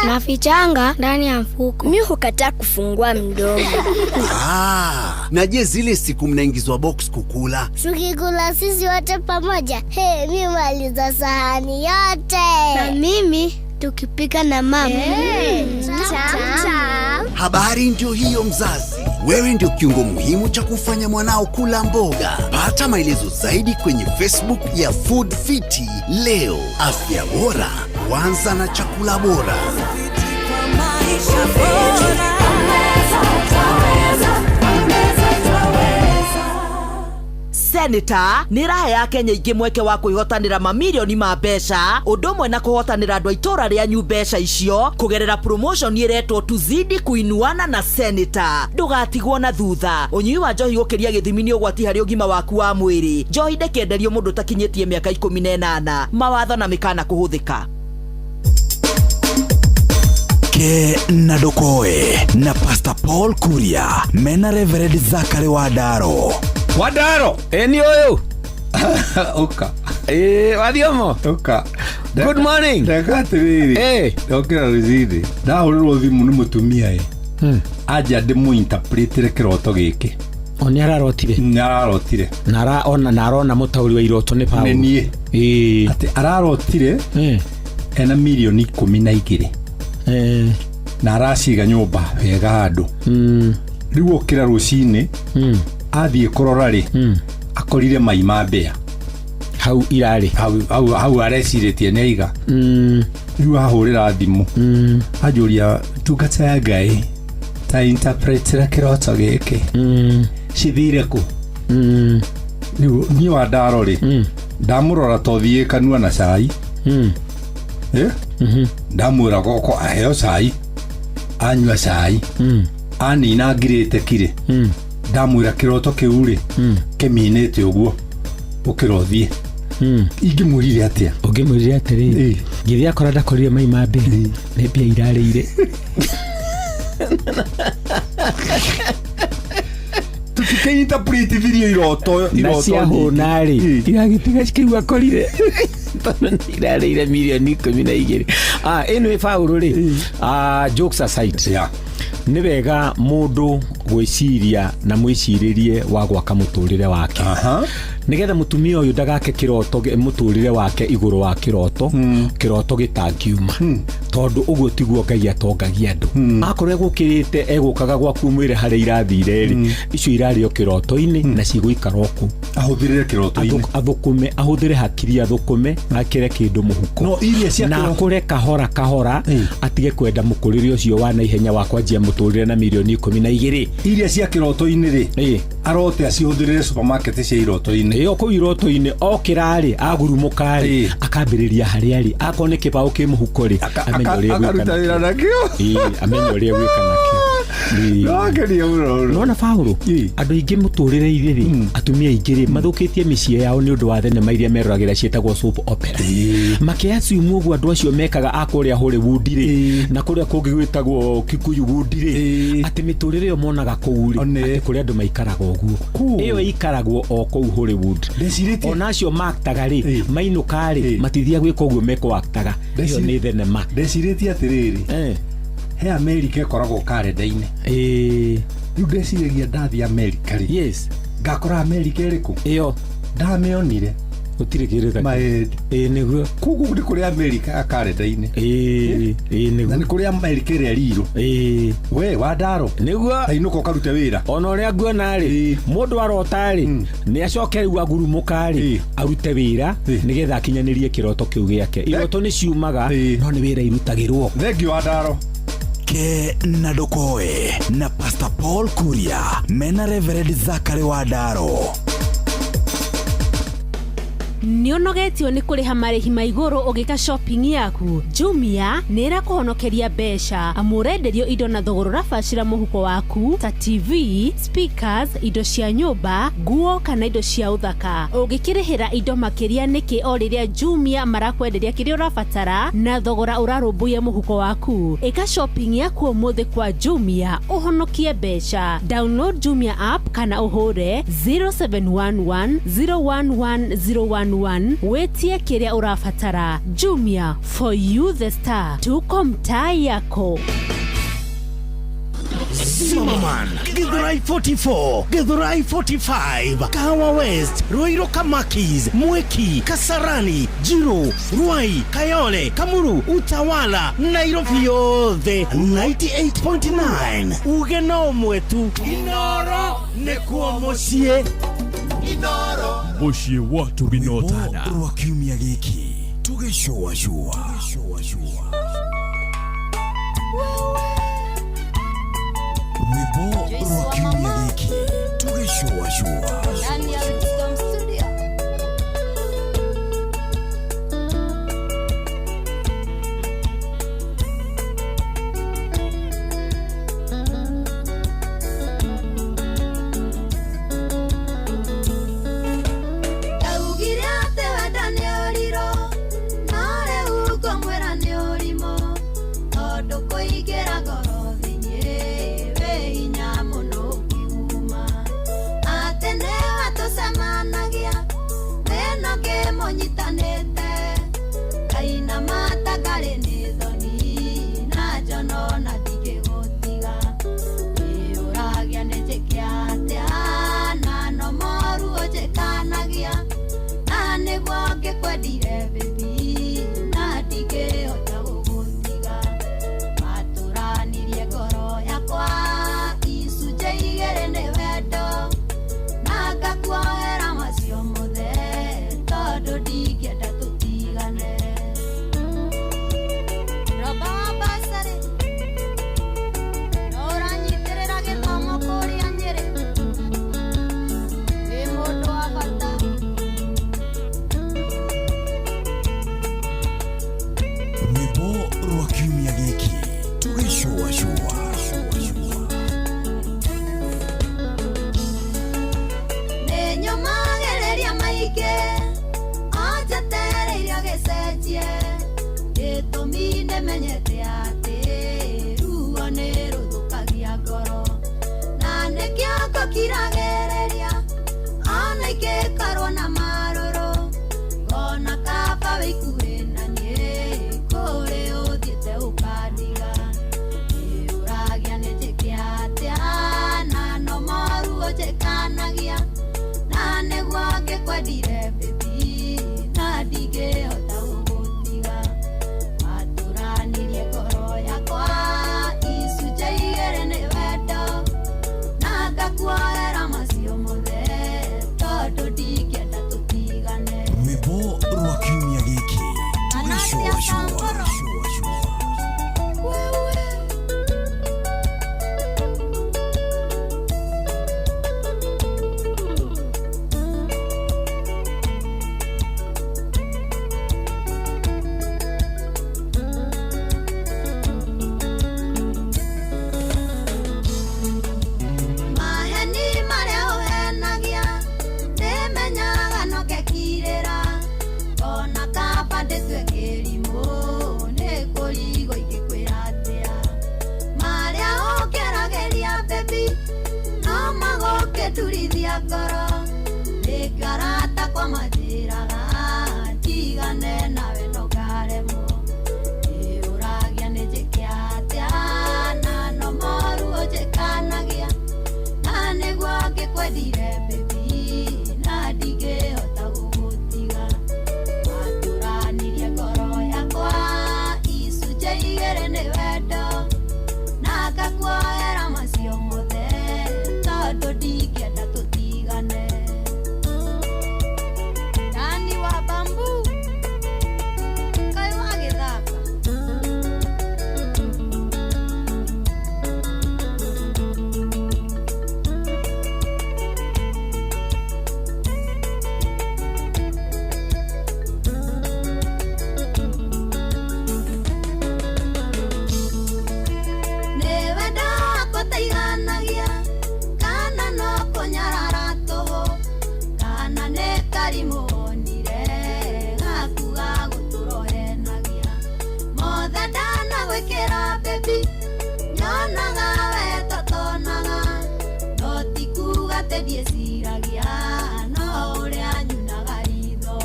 Nafichanga ndani ya mfuko. Mi hukataa kufungua mdomo. Na je, zile siku mnaingizwa box kukula? Tukikula sisi wote pamoja, hey, mi maliza sahani yote. Na mimi tukipika na mama. Hey, Habari ndio hiyo mzazi. Wewe ndio kiungo muhimu cha kufanya mwanao kula mboga. Pata maelezo zaidi kwenye Facebook ya Food Fiti leo. Afya bora huanza na chakula bora. Senator nĩ raha ya Kenya ingĩ mweke wa kwĩhotanĩra mamirioni ma mbeca ũndũ ũmwe na kũhotanĩra andũ a itũũra rĩanyu mbeca icio kũgerera promotion ĩretwo tuzidi kuinuana na Senator. Ndũgatigwo na thutha. Ũnyui wa njohi gũkĩria gĩthimi nĩ ũgwati harĩ ũgima waku wa mwĩrĩ. Njohi ndĩkĩenderio mũndũ ũtakinyĩtie mĩaka 18. Mawatho na mĩkana kũhũthĩka. Ke na Ndokoe na Pastor Paul Kuria mena Reverend Zachary Wadaro. Wadaro, eni oyo. Uka. Wadiomo. Uka. Good morning. Ndeka atiriri. Ndokira rucini. Ndahurirwo thimu ni mutumia i. Anja ndimuinterpretire kiroto giki. O nĩ ararotire. Nĩ ararotire. Na arona na arona mũtaũri wa iroto nĩ Paul. Nĩ niĩ. Atĩ ararotire ena milioni 12. Na araciga nyũmba wega handũ. Rĩu okĩra rũcinĩ athiĩ kũrora rĩ akorire mai ma mbĩa hau irarĩ hau arecirĩtie nĩ aiga. Rĩu ahũrĩra thimũ anjũria ndungata ya Ngai ta interpretera kĩroto gĩkĩ cithire kũ. Rĩu niĩ wa ndaro rĩ ndamũrora to thiĩ kanua na cai. Ndamwĩra goko aheo cai anyua cai anina ngirĩte kirĩ ndamwĩra kĩroto kĩu rĩ kĩminĩte ũguo ũkĩra ũthiĩ. Ingĩmwĩrire atĩa? Ũngĩmwĩrire atĩrĩrĩ, ngĩthiĩ akora ndakorire mai ma mbĩa nĩ mbĩa irarĩire. Tũtikĩinterpretithirio iroto na ciahũna rĩ iragĩtiga kĩu akorire tondũ nĩ irarĩire milioni 12. Ĩno ĩ Paul rĩ, jokes aside, nĩ wega mũndũ gwĩciria na mwĩcirĩrie wa gwaka mũtũrĩre wake nĩgetha mũtumia ũyũ ndagake kĩroto mũtũrĩre wake igũrũ wa kĩroto kĩroto gĩtangiuma tondũ ũguo tiguo Ngai atongagia andũ. Akorwo egũkĩrĩte egũkaga gwaku mwĩre harĩa irathire rĩ icio irarĩ o kĩroto-inĩ na cigũikara o kũu. Ahũthĩrĩre kĩroto-inĩ, athũkũme, ahũthĩre hakiri athũkũme akĩre kĩndũ mũhuko no iria cia na akũre kahora kahora atige kwenda mũkũrĩre ũcio wa naihenya wa kwanjia mũtũrĩre na milioni 12. Iria cia kĩroto-inĩ rĩ Arote acihũthĩrĩre supermarket cia iroto-inĩ. Ĩyo kũu iroto-inĩ okĩra rĩ agurumũka rĩ akambĩrĩria harĩa rĩ akorwo nĩ kĩbaũ kĩ mũhuko rĩ amenye ũrĩa egwĩka akaruta wĩra nakĩo. Ĩĩ, amenye ũrĩa egwĩka nakĩo. Nĩwakeria mũno. Nona Paũlũ, andũ aingĩ mũtũrĩre-inĩ rĩ, atumia aingĩ rĩ, mathũkĩtie mĩciĩ yao nĩ ũndũ wa thenema iria meroragĩra ciĩtagwo soap opera. Makĩassume ũguo andũ acio mekaga a kũrĩa Hollywood rĩ, na kũrĩa kũngĩ gwĩtagwo Kikuyu Wood rĩ, atĩ mĩtũrĩre ĩyo monaga kũu rĩ, atĩ kũrĩ andũ maikaraga ũguo. Ĩyo ĩikaragwo o kũu Hollywood. Ona acio maktaga rĩ, mainũka rĩ, matithiaga gwĩka ũguo mekũaktaga. Ĩyo nĩ thenema. Ndecirĩtie atĩrĩrĩ, he Amerika ĩkoragwo karenda-inĩ. Rĩu ndeciragia ndathiĩ Amerika rĩ, yes, ngakora Amerika ĩrĩkũ? Ĩyo ndamĩonire. Gũtirĩ kĩndũ ta kĩu. Nĩguo. Koguo nĩ kũrĩ Amerika ya karenda-inĩ. Nĩguo. Na nĩ kũrĩ Amerika ĩrĩa rirũ. We Wandaro. Nĩguo. Tainũka ũkarute wĩra. Ona ũrĩa nguona rĩ, mũndũ arota rĩ, nĩ acoke rĩu agurumũka rĩ, arute wĩra nĩgetha akinyanĩrie kĩroto kĩu gĩake. Iroto nĩ ciumaga, no nĩ wĩra irutagĩrwo. Thengiũ Wandaro. Ke na Ndokoe na Pastor Paul Kuria mena Reverend Zachary Wandaro. Nĩ ũnogetio nĩ kũrĩha marĩhi ma igũrũ ũgĩka shopping yaku? Jumia nĩ ĩrakũhonokeria mbeca amu ũrenderio indo na thogora ũrabacĩra mũhuko waku ta TV, speakers, indo cia nyũmba, nguo kana indo cia ũthaka. Ũngĩkĩrĩhĩra indo makĩria nĩkĩ o rĩrĩa Jumia marakwenderia kĩrĩa ũrabatara na thogora ũrarũmbũiya mũhuko waku? Ĩka shopping yaku ũmũthĩ kwa Jumia ũhonokie mbeca. Download Jumia app kana ũhũre 0711 011 011 wĩtie kĩrĩa ũrabatara. Jumia, for you the star, tuko mtaa yako. Zimmerman, Githurai 44, Githurai 45, Kahawa West, Ruiru Kamakis, Mwiki, Kasarani, Jiru, Ruai, Kayole, Kamuru, Utawala, Nairobi yothe 98.9. Uge no mwetu Inoro nĩkuo mũciĩ. Inoro mũciĩ wa tũginotana rwa kiumia gĩkĩ tũgĩcũacũa. Rwĩmbo rwa kiumia gĩkĩ tũgĩcũacũa. Ndaugire atĩ wenda nĩ ũrirũ, no rĩu ngũmwĩra nĩ ũrimũ, tondũ kũingĩra ngoro thĩinĩ wĩ hinya mũno ũkiuma. Atĩ nĩwe tũcemanagia, thĩna ngĩmũnyitanĩte, ngainama ta ngarĩ nĩ thoni, na njono na ndingĩgũtiga. Nĩũragia nĩ njĩke atĩa, na no moru ũnjĩkanagia, na nĩguo ngĩkwendire baby, na ndingĩhota gũgũtiga. Watũranirie ngoro yakwa icunjĩ igĩrĩ nĩ wendo, na ngakuohera macio mothe, tondũ ndingĩenda tũtigane. Roba wa bursary, no ũranyitĩrĩra gĩthomo kũrĩa Nyĩrĩ, wĩ mũndũ wa bata. Rwĩmbo rwa kiumia gĩkĩ tũgĩcũacũa. Nĩnyũmagĩrĩria maingĩ, anjetereire gĩcenjie, gĩtũmi nĩmenyete atĩ ruo nĩ rũthũkagia ngoro, na nĩkĩo ngũkiragĩrĩria ona ingĩkorwo na marũrũ, ngona kaba wĩikuhĩ na niĩ kũrĩ ũthiĩte ũkandiga. Nĩũragia nĩ njĩke atĩa, na no moru ũnjĩkanagia, na nĩguo ngĩkwendire baby, na ndingĩhota gũgũtiga. Watũranirie ngoro yakwa icunjĩ igĩrĩ nĩ wendo, na ngakuohera macio mothe, tondũ ndingĩenda tũtigane. Rwĩmbo rwa kiumia gĩkĩ tũgĩcũacũa. akwa manjĩraga ndigane nawe no ngaremwo. Ndĩũragia nĩ njĩke atĩa na no moru ũnjĩkanagia, na nĩguo ngĩkwendire baby na ndingĩhota gũgũtiga. Watũranirie ngoro yakwa icunjĩ igĩrĩ nĩ wendo, na ngakuoera macio mothe tondũ ndingĩenda tũtigane. Dani wa bambu kaĩ wagĩthaka. Nĩ wendo wakwa ũtaiganagia, kana no kũnyarara tũhũ, kana nĩ karimũ wonire gaku ga gũtũrohenagia. Mothe ndanagwĩkĩra baby, nyonaga we totonaga, no ti kuga atĩ ndiĩciragia, no ũrĩa nyunaga ritho.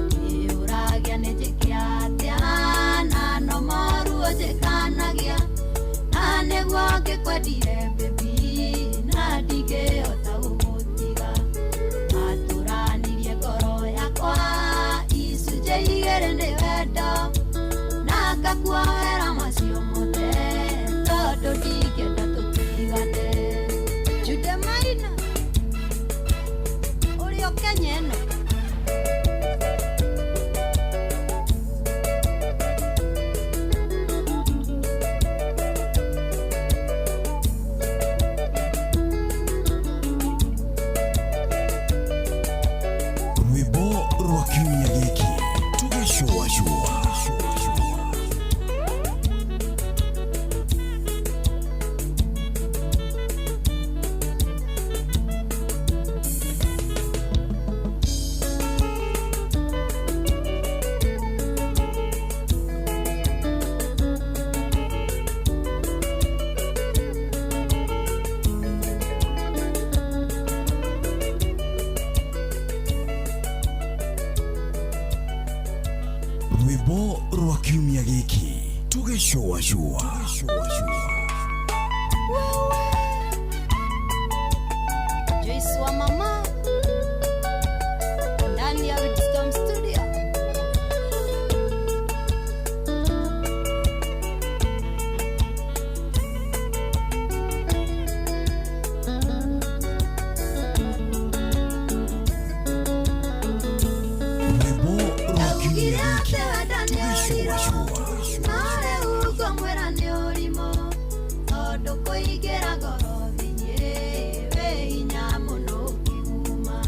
Ndĩũragia nĩ njĩke atĩa, na no moru ũnjĩkanagia, na nĩguo ngĩkwendire baby na ndingĩhota gũgũtiga. Watũranirie ngoro yakwa icunjĩ igĩrĩ nĩ wendo, na ngakuoera macio mothe tondũ ndingĩenda tũtigane. Jude Maina ũrĩ o Kenya ĩno. Rwĩmbo rwa kiumia gĩkĩ tũgĩcũacũa. Rwĩmbo rwa kiumia gĩkĩ tũgĩcũacũa. Joyce wa mama ndani ya Wisdom Studio. Rwĩmbo rwa Ndaugire kiumia atĩ gĩkĩ wenda nĩ ũrirũ, tũgĩcũacũa. no rĩu ngũmwĩra nĩ ũrimũ, tondũ kũingĩra ngoro thĩinĩ wĩ hinya mũno ũkiuma.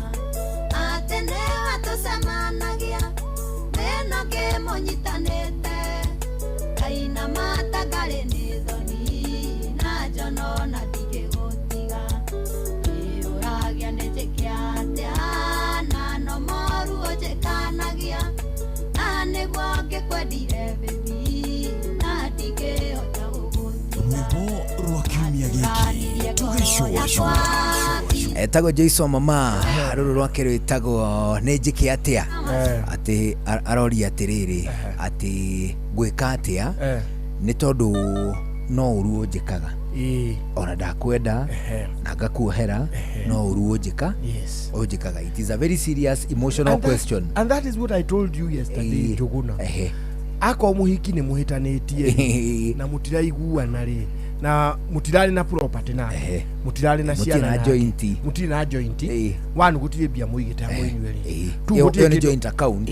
Atĩ nĩwe tũcemanagia wĩna ngĩmũnyitanĩte, ngainama ta ngarĩ nĩ thoni na njono na ndingĩgũtiga. Ndĩũragia nĩ njĩke atĩa, na no moru ũnjĩkanagia, na nĩguo ngĩkwendire baby na ndingĩhota gũgũtiga. Rwĩmbo rwa kiumia gĩkĩ tũgĩcũacũa. Etagwo Joyce wa mama, rũrũ rwake rwĩtagwo nĩ njĩke atĩa, atĩ aroria atĩrĩrĩ atĩ ngwĩka atĩa nĩ tondũ no ũru ũnjĩkaga, ona ndakwenda na ngakuohera, no ũru ũnjĩka Yes. ũnjĩkaga. It is a very serious emotional And question. And that is what I told you yesterday, Njuguna. Akorwo mũhiki nĩ mũhĩtanĩtie na mũtiraiguana rĩ, na mũtirarĩ na property nake, mũtirarĩ na Mũtirĩ ciana na nake, joint. mũtirĩ na joint, one gũtirĩ mbia mũigĩte hamwe inyuerĩ. Two, Ĩyo gũtirĩ ĩyo nĩ kĩndũ- joint account.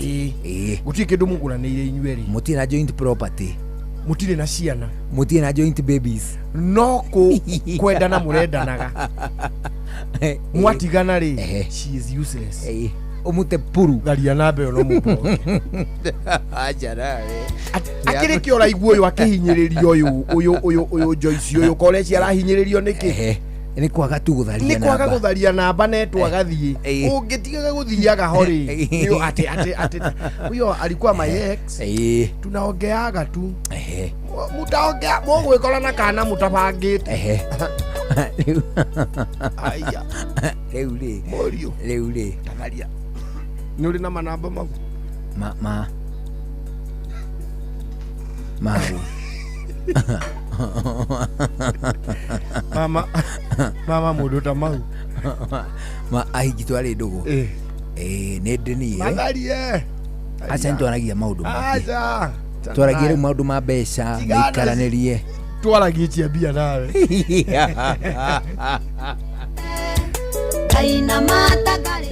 Gũtirĩ kĩndũ mũgũranĩire inyuerĩ, Mũtirĩ na joint property, mũtirĩ na ciana, mũtirĩ na joint babies, no kwendana mũrendanaga, mwatigana rĩ, she is useless. Ũmũte puru tharia namba ĩyo no mũblock. Acha nawe. Akĩrĩ kĩ ũraigua ũyũ akĩhinyĩrĩrio ũyũ ũyũ ũyũ ũyũ Joyce ũyũ korecia arahinyĩrĩrio nĩkĩ? Nĩ kwaga tu gũtharia Nĩ kwaga namba. gũtharia namba netwo agathiĩ ũngĩtigaga gũthiaga ho rĩ, nĩ atĩ atĩ atĩ huyo alikuwa my ex, tunaongeaga tu, mutaongea mũgwĩkora na kana mũtabangĩte. Rĩu Aya. rĩu rĩ Mũriũ rĩu rĩ Tatharia. Nĩ ũrĩ na manamba mau? Ma ma mau. Mama mama mũndũ ta mau. Ma ahiki twarĩ ndũgũ. Eh, nĩ ndĩ niĩ. Matharie. Aca nĩ twaragia maũndũ maingĩ. Aca. Twaragia rĩu maũndũ ma mbeca, Tigana mĩikaranĩrie. Twaragie cia mbia nawe.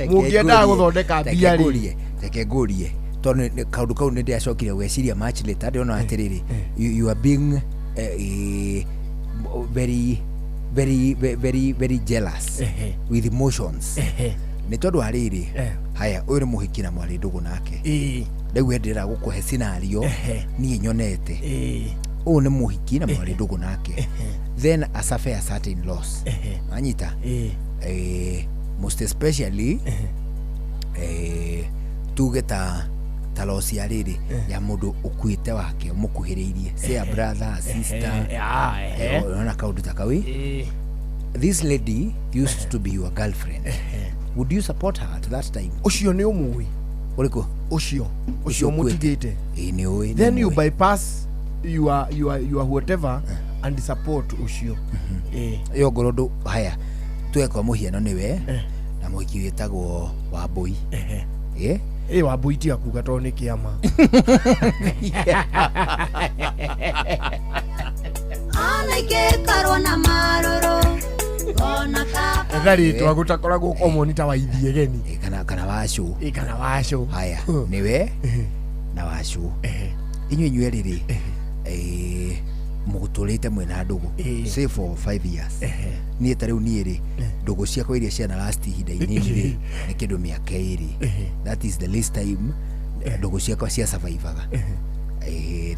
Mũngĩendaga gũthondeka mbia rĩ. Reke ngũrie tondũ kaũndũ kau nĩ ndĩracokire gwĩciria much later ndĩrona atĩrĩrĩ, you are being very very very very jealous with emotions nĩ tondũ wa rĩrĩ. Haya, ũyũ nĩ mũhiki na mwarĩ ndũgũ nake rĩu we ndĩrenda gũkũhe scenario niĩ nyonete. Ũyũ nĩ mũhiki na mwarĩ ndũgũ nake, then a suffer a certain loss, wanyita, most especially tuge ta loss ya rĩrĩ ya mũndũ ũkuĩte wake ũmũkuhĩrĩirie, say a brother, a sister. Unaona kaũndũ ta kau. This lady used to be your girlfriend. Would you support her at that time? Ũcio nĩ ũmũĩ. Ũrĩkũ? Ũcio. Ũcio mũtigĩte. Ĩĩ, nĩ ũĩ. Then you bypass your whatever and support ũcio. Ĩyo ngorwo ndũ haya, tuge kwa mũhiano nĩwe na mũhiki wĩtagwo Wambũi. Ĩ? Ĩ, Wambũi tiga kuga tondũ nĩ kĩama. Ona ingĩkorwo na marũrũ ona kaba. Etha rĩtwa gũtakoragwo common ta Waithiegeni. Kana Wacũ. Ĩ, kana Wacũ. Haya, nĩwe na Wacũ inyuĩ inyuerĩ rĩ, mũtũrĩte mwĩna ndũgũ say for 5 years. Niĩ ta rĩu niĩ rĩ, ndũgũ ciakwa iria ciana last ihinda inini rĩ nĩ kĩndũ mĩaka 2. That is the least time ndũgũ ciakwa cia survivaga,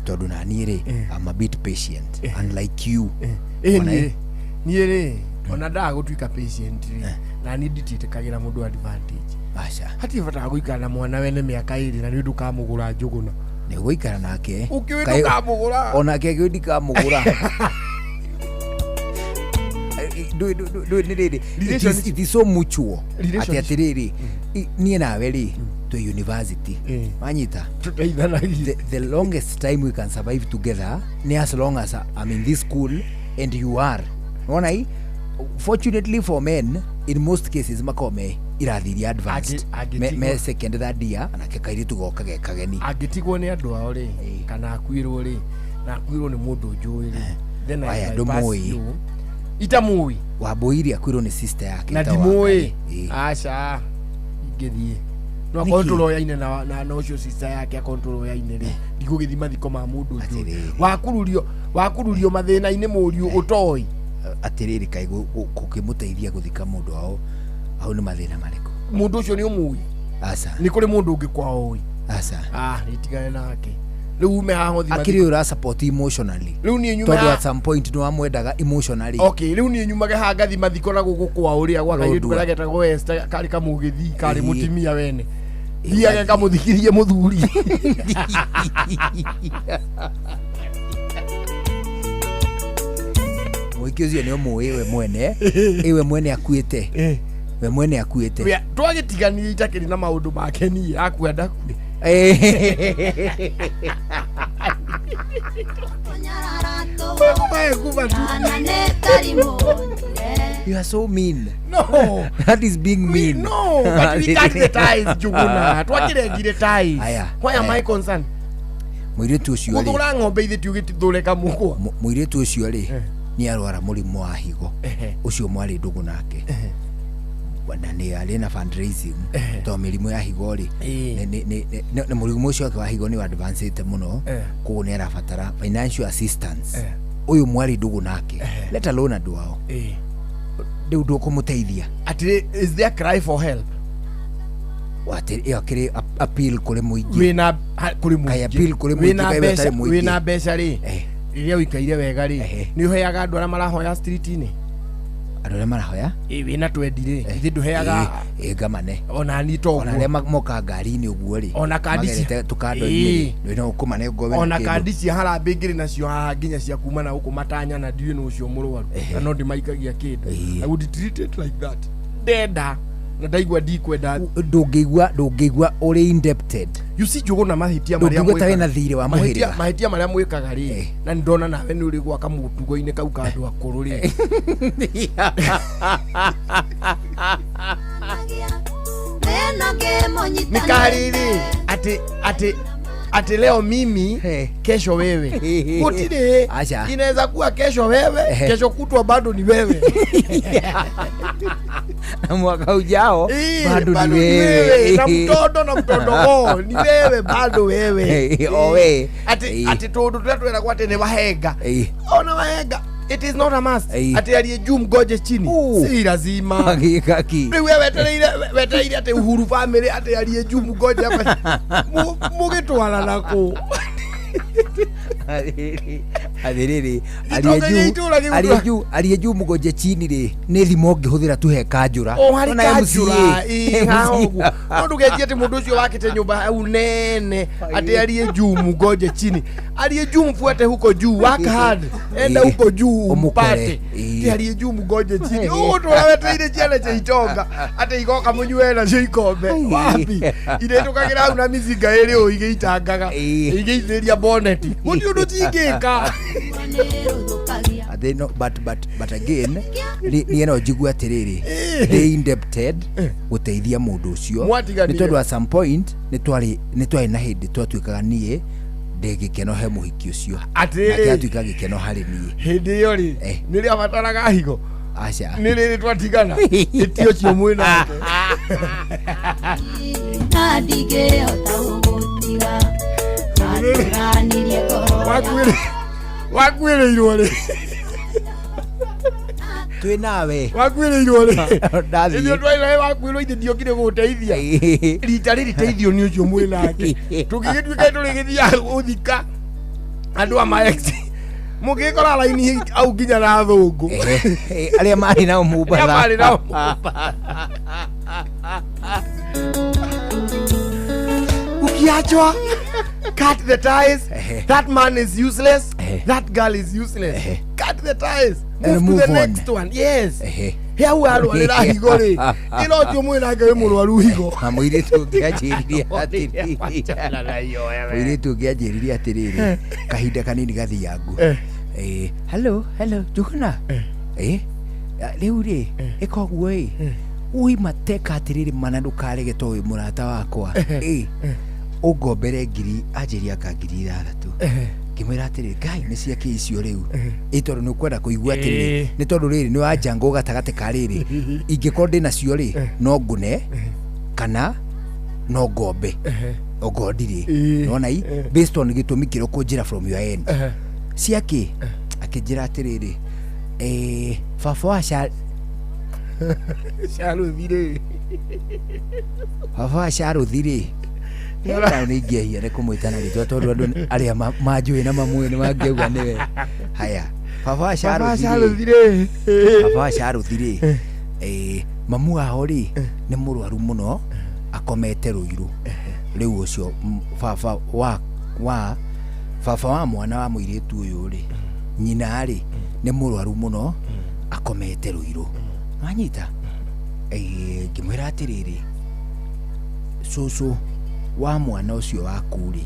tondũ na niĩ rĩ, I'm a bit patient unlike you. Ĩ, niĩ rĩ, ona ndaga gũtuĩka patient rĩ, na niĩ nditiĩtĩkagĩra mũndũ advantage. Aca. Hatirĩ bata wa gũikara na mwana wene mĩaka 2 na nĩ ndũkamũgũra njũgũna. Nĩ ũgũikara nake. Ũkĩũĩ ndũkamũgũra. Onake ngĩũĩ ndikamũgũra. Ndũĩ nĩ rĩrĩ, it is so mutual atĩ atĩrĩrĩ, niĩ nawe rĩ twĩ university, wanyita, tũteithanagia. The longest time we can survive together ni as long as I'm in this school and you are. Wona i fortunately for men, in most cases makoragwo me irathi iria advanced, me second third year, nake kairĩtu goka ge kageni. Angĩtigwo nĩ andũ ao rĩ, kana akuĩrwo rĩ, na akuĩrwo nĩ mũndũ njũĩ rĩ, then I Aya, bypass ndũmũĩ. you. Itamũĩ. Wambũi akuĩrwo nĩ sister yake na ĩtagwo ndimũĩ. Wangari. Aca, ingĩthiĩ no akorwo Nĩkĩ? tũroyaine na ũcio sister yake, akorwo tũroyaine rĩ, ndigũgĩthiĩ mathiko ma mũndũ njũĩ wakururio mathĩna-inĩ mũriũ ũtoĩ. Atĩrĩrĩ, kaĩ gũkĩmũteithia gũthika mũndũ wao hau nĩ mathĩna marĩkũ? Mũndũ ũcio nĩ ũmũĩ? Aca. Nĩ kũrĩ mũndũ ũngĩ kwao ũĩ? Aca. Ah, nĩtigane nake rĩu ume haha ũthiĩ akĩrĩ mathiko. ũra support emotionally Rĩu niĩ nyume tondũ haha- at some point nĩ wamwendaga emotionally. Okay, rĩu niĩ nyumage haha ngathi mathiko na gũkũ kwao ũrĩa gwa kairĩtu Rũndua. karĩa getagwo Esther karĩ kamũgĩthii karĩ Ĩĩ. mũtimia wene thiage kamũthikirie mũthuri. Mũhiki ũcio nĩ ũmũĩ we mwene, ĩ we mwene akuĩte, we mwene akuĩte. Twagĩtiganire itakĩrĩ na maũndũ make niĩ akua ndakue. You are so mean. No. That is being mean. No, but we cut the ties, Njuguna. Twakĩrengire ties. Aya. Why am I Aya. concerned? Mũirĩtu ũcio rĩ, Gũthũra ng'ombe ithe ti ũgĩtithũre kamũkwa. Mũirĩtu ũcio rĩ nĩ arwara mũrimũ wa higo, ũcio mwarĩ ndũgũ nake, na nĩ arĩ na fundraising tondũ mĩrimũ ya higo rĩ, nĩ mũrimũ ũcio wake wa higo nĩ advanced mũno, koguo nĩ arabatara financial assistance. Ũyũ mwarĩ ndũgũ nake, let alone andũ ao, rĩu ndũkũmũteithia? Atĩrĩ, is there cry for help? Atĩ ĩyo akĩrĩ appeal kũrĩ mũingĩ. Wĩna kũrĩ Kaĩ mũingĩ. appeal kũrĩ mũingĩ, Wĩna kaĩ mbeca, ũtarĩ mũingĩ. wĩna mbeca rĩ, rĩrĩa ũikaire wega rĩ, nĩ ũheaga andũ arĩa marahoya street-inĩ? Andũ arĩa marahoya? Ĩ, wĩna twendi rĩ, ithe ndũheaga? Ĩ, ngamane. Ona niĩ toguo. Ona arĩa mokaga ngari-inĩ ũguo rĩ, Ona kandi magerete tũkando-inĩ rĩ, no ũkũmane ngorwo wĩna ona kĩndũ. kandi cia harambĩ ngĩrĩ nacio haha nginya cia kuma na gũkũ matanya na ndirĩ na ũcio mũrwaru na no ndĩmaikagia kĩndũ. I would treat it like that ndenda. Na ndaigua ndikwenda. Ndũngĩigua ũrĩ indebted. You see, Njũgũna, mahĩtia marĩa Ndũngĩigua ta mwĩkaga- wĩna thirĩ wa mahĩtia mũhĩrĩga. Mahĩtia marĩa mwĩkaga rĩ, na nĩ ndona nawe nĩ ũrĩ gwaka mũtugo-inĩ kau ka andũ akũrũ rĩ. Nĩ karĩrĩ atĩ leo mimi, kesho wewe, gũtirĩ. Acha. Inaweza kuwa kesho wewe, kesho kutwa bado ni wewe. Na mwaka ujao Eh, bado ni wewe. Na mtoto na mtondogoo ni wewe bado wewe. Eh, o we. Atĩ atĩ tũndũ tũrĩa tweragwo atĩ nĩ wahenga, ona wahenga, it is not a must ati aliye juu mgoje chini, si lazima. Gĩkaki. Rĩu we wetereire atĩ Uhuru family atĩ aliye juu mgoje hapa, mũgĩtwarana kũ? Atĩrĩrĩ, Gĩtonga gĩa itũũra gĩgũtwa- aliye juu mgoje chini rĩ, nĩ thimo ũngĩhũthĩra tu he kanjũra. O harĩ Ona kanjũra MCA. ĩ, haha ũguo no ndũgenjie atĩ mũndũ ũcio wakĩte nyũmba hau nene atĩ aliye juu mgoje chini. Aliye juu mfuate huko juu, work hard, enda huko juu Ũmũkore. umpate. Ti aliye juu mgoje chini ũgũtũra wetereire ciana cia itonga atĩ igoka mũnyue nacio ikombe wapi, irĩtũkagĩra hau na mĩcinga ĩrĩ ũũ igĩitangaga igĩithĩria boneti, gũtirĩ ũndũ cingĩka. Atĩ no, but again niĩ no njigue atĩrĩrĩ, ndĩ indebted gũteithia mũndũ ũcio Mwatiganire. nĩ tondũ at some point nĩ twarĩ na hĩndĩ twatuĩkaga niĩ ndĩ gĩkeno he mũhiki ũcio, Atĩrĩrĩ. nake atuĩka gĩkeno harĩ niĩ. Hĩndĩ ĩyo rĩ, nĩ rĩabataraga higo. Aca. Nĩ rĩrĩ twatigana ĩti ũcio mwĩnake. Na ndingĩhota gũgũtiga. Watũranirie ngoro. Wakuĩrĩirwo rĩ? Twĩ nawe. Wakuĩrĩirwo rĩ? Ndathiĩ. Ithuĩ twarĩ nawe wakuĩrwo, ithe ndiokire gũgũteithia rita rĩrĩ, teithio nĩ ũcio mwĩnake. Tũngĩgĩtuĩka tũrĩgĩthiaga gũthika andũ a maex, mũngĩkora raini au nginya na thũngũ. Arĩa marĩ nao Mombatha. Arĩa marĩ nao Mombatha. Ukiachwa, cut the ties. That man is useless, that girl is useless, cut the ties. And move to move the on. next one. Yes, he hau arwarĩra higo rĩ, ĩno ũcio mwĩnake wĩ mũrwaru higo. Na mũirĩtu ũngĩ anjĩrire atĩrĩrĩ, mũirĩtu ũngĩ anjĩrire atĩrĩrĩ, kahinda kanini gathiangu. Hello, hello, Njuguna. Rĩu rĩ, ĩka ũguo ĩ, uima teka atĩrĩrĩ, mana ndũkarege to wĩ mũrata wakwa. Ũngombere ngiri, anjĩria anga 6,000. Ngĩmwĩra atĩrĩrĩ, ngai nĩ ciake icio rĩu, ĩ tondũ nĩ ũkwenda kũigua atĩrĩrĩ, nĩ tondũ rĩrĩ nĩ wanjangwo gatagatĩ ka rĩrĩ, ingĩkorwo ndĩ nacio rĩ, no ngũne kana no ngombe ongorwo ndirĩ. Nona i based on gĩtũmi kĩrĩa ũkũnjĩra from your end ciake. Akĩnjĩra atĩrĩrĩ, baba wa Caruthi rĩ? Baba wa Caruthi rĩ, nao nĩ ingĩehia nĩ kũmwĩta na rĩtwa tondũ andũ arĩa manjũĩ na mamũĩ nĩ mangĩauga nĩwe. Haya, baba wa Baba Caruthi Caruthi rĩ, rĩ? Baba wa Caruthi rĩ, mamu wao rĩ nĩ mũrwaru mũno, akomete Rũirũ rĩu. Ũcio baba wa mwana wa mũirĩtu ũyũ rĩ, nyina rĩ nĩ mũrwaru mũno, akomete Rũirũ. Wanyita? Ngĩmwĩra atĩrĩrĩ, cũcũ wa mwana ũcio waku rĩ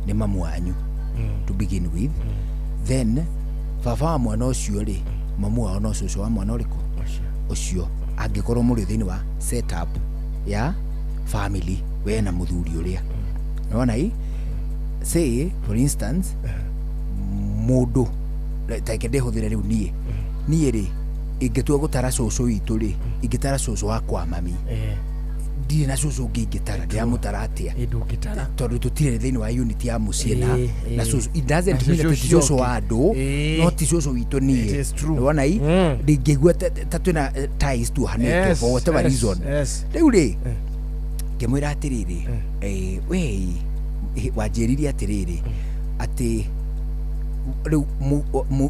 nĩ mamu wanyu to begin with. Then baba wa mwana ũcio rĩ, mamu wao no cũcũ wa mwana ũrĩkũ ũcio, angĩkorwo mũrĩ thĩinĩ wa setup ya family we na mũthuri ũrĩa nĩwona i say for instance mũndũ tareke ndĩhũthĩre rĩu niĩ rĩ, ingĩtua gũtara cũcũ witũ rĩ, ingĩtara cũcũ wakwa mami, ndirĩ na cũcũ ũngĩ ingĩtara. Ndĩramũtara atĩa? Ndũngĩtara. Tondũ tũtirĩ thĩinĩ wa unit ya mũciĩ na na cũcũ. It doesn't Na mean cũcũ atĩ ti ũcio cũcũ ũngĩ. wa andũ, no ti cũcũ witũ niĩ. It is true. Nĩwona i ndingĩigua ta twĩna ties tuohanĩtwo for whatever reason. Rĩu rĩ, ngĩmwĩra atĩrĩrĩ, we wanjĩrire atĩrĩrĩ, atĩ rĩu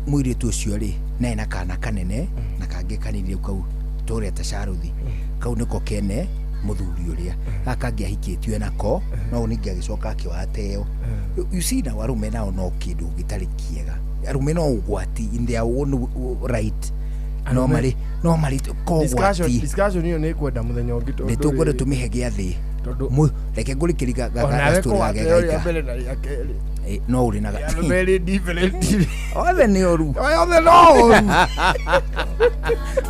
mũirĩtu ũcio rĩ nae na kana kanene na kangĩ kanini, rĩu kau tũrĩa ta Caruthi kau nĩko kene mũthuri ũrĩa, gaka kangĩ ahikĩtio nako no ningĩ agĩcoka akĩwateo. You see, nao arũme nao no kĩndũ gĩtarĩ kĩega, arũme no ũgwati in their own right. No marĩ no marĩ kogwati. Discussion ĩyo nĩ kwenda mũthenya ũngĩ tondũ Nĩ tũkwenda tũmĩhe gĩathĩ. Tondũ Reke ngũrĩkĩri onawe story ko gake atĩ ũrĩa gaika. mbere na rĩa kerĩ. No ũrĩ na Arũme erĩ different. Othe nĩ oru. Othe no oru.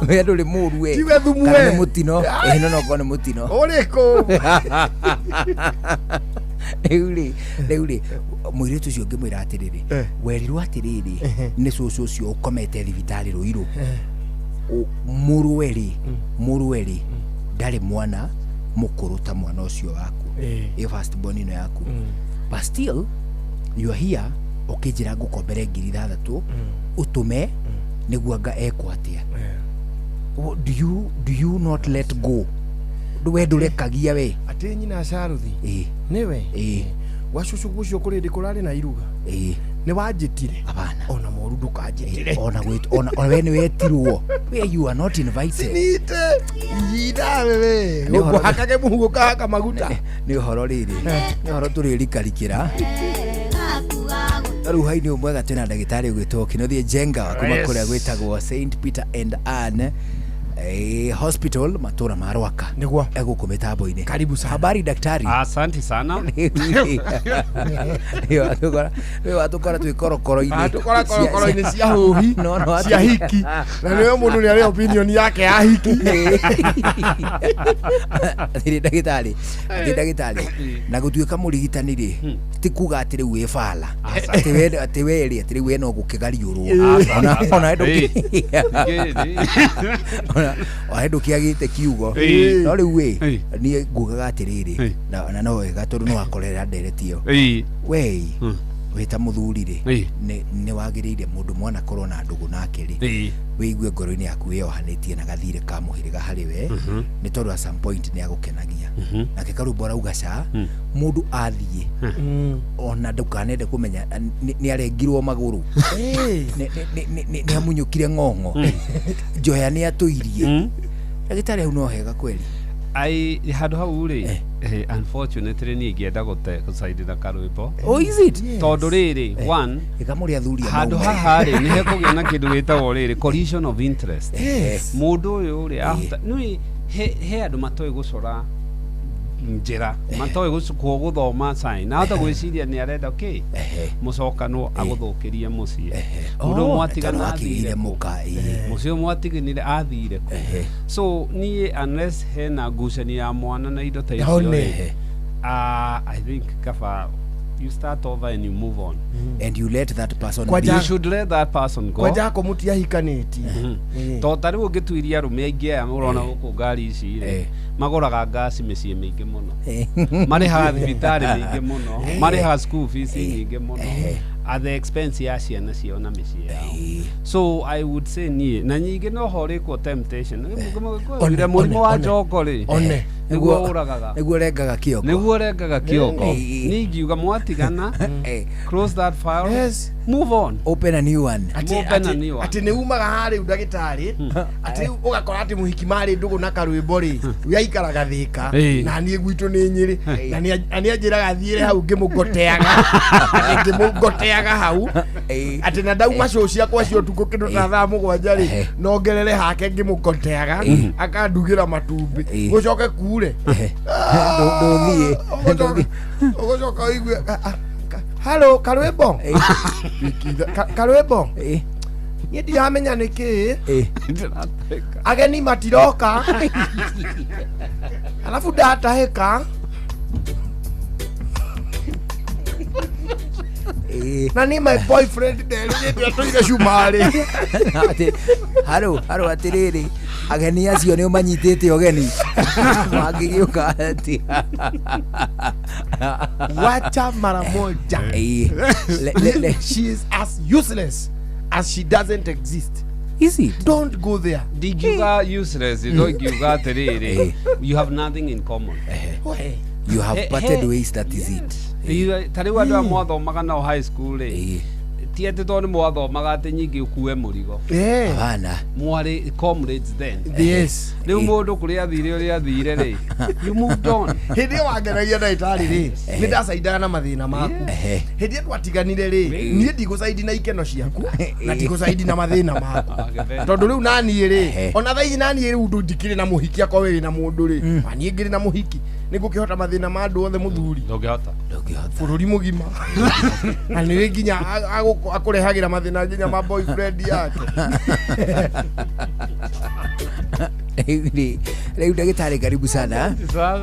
We ndũrĩ mũru we. Tiwe thumu Kana we. nĩ mũtino. Ĩĩ no no korwo nĩ mũtino. Ũrĩkũ? Rĩu rĩ mũirĩtu ũcio ngĩmwĩra atĩrĩrĩ, werirwo atĩrĩrĩ nĩ cũcũ ũcio ũkomete thibitarĩ Rũirũ, mũrũwe rĩ ndarĩ mwana mũkũrũ ta mwana ũcio waku, ĩyo first born ĩno yaku, but still you are here ũkĩnjĩra ngũkombere 6,000 ũtũme nĩguo anga ekwo atĩa. Do you not let go? We ndũrekagia we. Atĩ nyina Caruthi nĩwe gwa cũcũ ũcio kũrĩ hĩndĩ kũrarĩ na iruga nĩ wanjĩtire ona moru ndũkanjĩtire ona ona we nĩ wetirwo, we you are not invited. Sinite ihinda wewe ũkũhakage mũhu ũkahaka maguta. Nĩ ũhoro rĩrĩ, nĩ ũhoro tũrĩrikarikĩra rĩu haini ũmwega. Twĩna ndagĩtarĩ ũgwĩtwo Kĩnuthia Njenga wa kuma kũrĩa gwĩtagwo St Peter and Ann Hospital matũra ma Rwaka nĩguo egũkũ mĩtambo-inĩ. Karibu sana. Habari daktari. Asante sana. Rĩu watũkora twĩ korokoro-inĩ. Atũkora korokoro-inĩ cia huhi No, no, cia hiki na nĩwe mũndũ nĩ arĩ opinion yake ya hiki. Atĩrĩ ndagĩtarĩ, atĩ ndagĩtarĩ, na gũtuĩka mũrigitani rĩ ti kuga atĩ rĩu wĩ bala, atĩ we atĩ we rĩ atĩ rĩu we no gũkĩgariũrwo, ona ona ndũkĩagĩte kiugo. No rĩu ĩ niĩ ngugaga atĩrĩrĩ, na no wega tondũ no wakorera ndereti ĩyo, we wĩ ta mũthuri rĩ nĩ wagĩrĩire mũndũ mwana korwo na ndũgũ nake rĩ wĩigue ngoro-inĩ yaku wĩyohanĩtie na gathirĩ ka mũhĩrĩga harĩ we, nĩ tondũ at some point nĩ agũkenagia. Nake karũmbo arauga ca mũndũ athiĩ ona ndũkanende kũmenya nĩ arengirwo magũrũ, nĩ amunyũkire ng'ong'o, njoya nĩ atũirie. Ndagĩtarĩ hau no hega kweli? Ai handũ hau rĩ, unfortunately niĩ ingĩenda gũcaidĩra karwĩmbo. Oh, is it? Tondũ rĩrĩ one ĩkamũrĩa athuri a handũ mauma. Haha rĩ nĩ hekũgĩa na kĩndũ gĩtagwo rĩrĩ collision of interest. Mũndũ ũyũ rĩ ahota nĩ he andũ matoĩ gũcora njĩra, matoĩ gũthoma sign, ahota gwĩciria nĩ arenda kĩ mũcokanwo agũthũkĩrie mũciĩ. Mũndũ ũyũ mwatigana tondũ athire wakĩgĩire kũ? mũka. Mũciĩ ũyũ mwatiganire athire kũ? So niĩ unless hena ngucanio ya mwana na indo ta icio One. rĩ, I think kaba you start over and you move on. And you let that person Kwa be. You should let that person go. Kwa Jako mũtiahikanĩtie. To ta rĩu ũngĩtuiria arũme aingĩ aya ũrona gũkũ ngari ici rĩ magũraga ngasi mĩciĩ mĩingĩ mũno, marĩhaga thibitarĩ mĩingĩ mũno, marĩhaga school fees nyingĩ mũno at the expense ya ciana ciao na mĩciĩ yao. So I would say niĩ na nyingĩ no ho rĩkwo temptation One, mũrimũ wa one, njongo rĩ one. Nĩguo ũragaga, nĩguo ũrengaga kĩongo, nĩguo ũrengaga kĩongo. Ĩĩ. Niĩ ingiuga mwatigana, close that file. Yes. Move on. Open a new one. Open a new one. Atĩ nĩ umaga harĩ ndagĩtarĩ atĩ rĩu ũgakora atĩ mũhiki marĩ ndũgũ na karwĩmbo rĩ ũyaikaraga Thĩka na niĩ gwitũ nĩ Nyĩrĩ na nĩ anjĩraga thiĩre hau ngĩmũgoteaga, atĩ ngĩmũgoteaga hau atĩ na ndauma cũ ciakwa cia ũtukũ kĩndũ ta thaa 7 rĩ nongerere hake ngĩmũgoteaga akandugĩra matumbĩ gũcoke kure. Ndũthiĩ. Ũgũcoka ũigue halo karwĩmbo karwĩmbo niĩ ndiramenya nĩ kĩĩ ageni matiroka alafu ndatahĩka na niĩ my boyfriend nderĩgĩte atũire cumarĩ. Atĩ harũ harũ atĩrĩrĩ ageni acio nĩ ũmanyitĩte ũgeni mangĩgĩũka atĩ Wacha mara moja. She is as useless as she doesn't exist. Is it? Don't go there. Ndingiuga useless, no ingiuga atĩrĩrĩ, you have nothing in common. You have parted ways, that is it. Ta rĩu andũ aya mwathomaga nao high school rĩ, Ti atĩ tondũ nĩ mwathomaga atĩ nyingĩ ũkue mũrigo. Hapana. Mwarĩ comrades then. Yes. Rĩu mũndũ kũrĩa athire ũrĩa athire rĩ, you moved on. Hĩndĩ ĩyo wangenagia ndagĩtarĩ rĩ, nĩ ndacaindaga na mathĩna maku. Hĩndĩ ĩyo twatiganire rĩ, niĩ ndigũcaindi na ikeno ciaku na ndigũcaindi na mathĩna maku. Tondũ rĩu naniĩ rĩ, ona thaa ici naniĩ rĩu ndikĩrĩ na mũhiki akorwo wĩ na mũndũ rĩ, naniĩ ngĩrĩ na mũhiki, nĩngũkĩhota mathĩna ma andũ othe mũthuri. Ndũngĩhota. Bũrũri mũgima. Na nĩ nginya akũrehagĩra mathĩna nginya ma boyfriend yake. Rĩu ndagĩtarĩ karibu sana.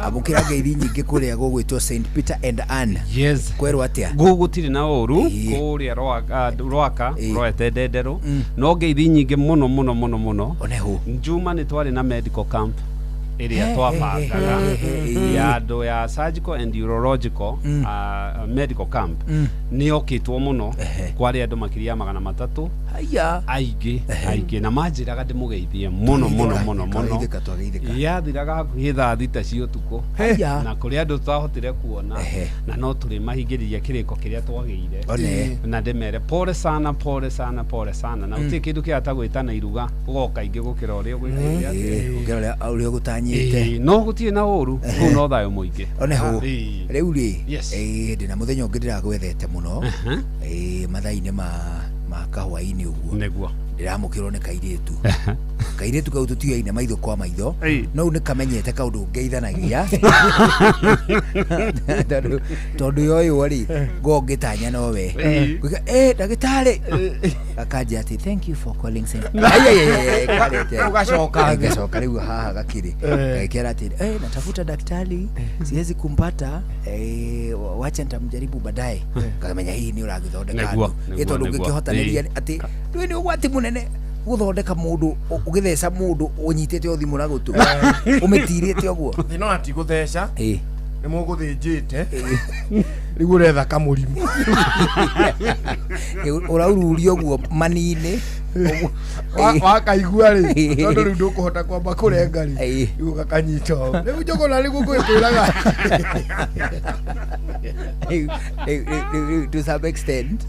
Amũkĩra ngeithi nyingĩ kũrĩa gũgwĩtwo St Peter and Ann. Yes. Kwerwo atĩa? Gũtirĩ na ũru kũrĩa Rwaka roete ndenderũ no ngeithi nyingĩ mũno mũno mũno mũno. Oneho. Njuma nĩ twarĩ na medical camp ĩrĩa twabangaga ya andũ ya surgical and urological medical camp nĩ yokĩtwo mũno kwarĩ andũ makĩria ya 300 aingĩ aingĩ na manjĩraga ndĩmũgeithie mũno mũno mũno mũno. Yathiraga hakuhĩ thaa 6 cia ũtukũ na kũrĩ andũ twahotire kuona na no tũrĩmahingĩrĩria kĩrĩko kĩrĩa twagĩire na ndĩmere pole sana pole sana pole sana na gũtirĩ kĩndũ kĩrata gwĩtana iruga ũgoka ingĩ gũkĩra ũrĩa ũgwĩkĩte gũkĩra ũrĩa ũgũtanyĩte. No gũtirĩ na ũru kũu no thayũ mũingĩ. Oneho rĩu rĩ ndĩna mũthenya ũngĩ ndĩragwethete mũno mathaa-inĩ ma kahwainĩ ũguo nĩguo ndĩramũkĩrwo nĩ kairĩtu. Kairĩtu kau tũtiaine maitho kwa maitho no nĩ kamenyete kaũndũ ngeithanagia tondũ yoywo rĩ ngo ngĩtanya nowe ndagĩtarĩ akanjia atĩ thank you for calling St. Ũgacoka gacoka rĩu haha gakĩrĩ gagĩkĩra atĩ natafuta daktari siwezi kumpata, wacha nitamjaribu baadaye. Kamenya hihi nĩ ũragĩthondeka andũ tondũ ũngĩkĩhotanĩria atĩ rĩu nĩ ũgwati mũnene gũthondeka mũndũ ũgĩtheca mũndũ ũnyitĩte o thimũ na gũtũ ũmĩtirĩte ũguo. Thĩna ona ti gũtheca nĩ mũgũthĩnjĩte rĩu ũretha kamũrimũ ũraururia ũguo manini wakaigua rĩ tondũ rĩu ndũkũhota kwamba kũrenga rĩ rĩu gakanyita ũũ rĩu njũgũna rĩu ngũkwĩraga to some extent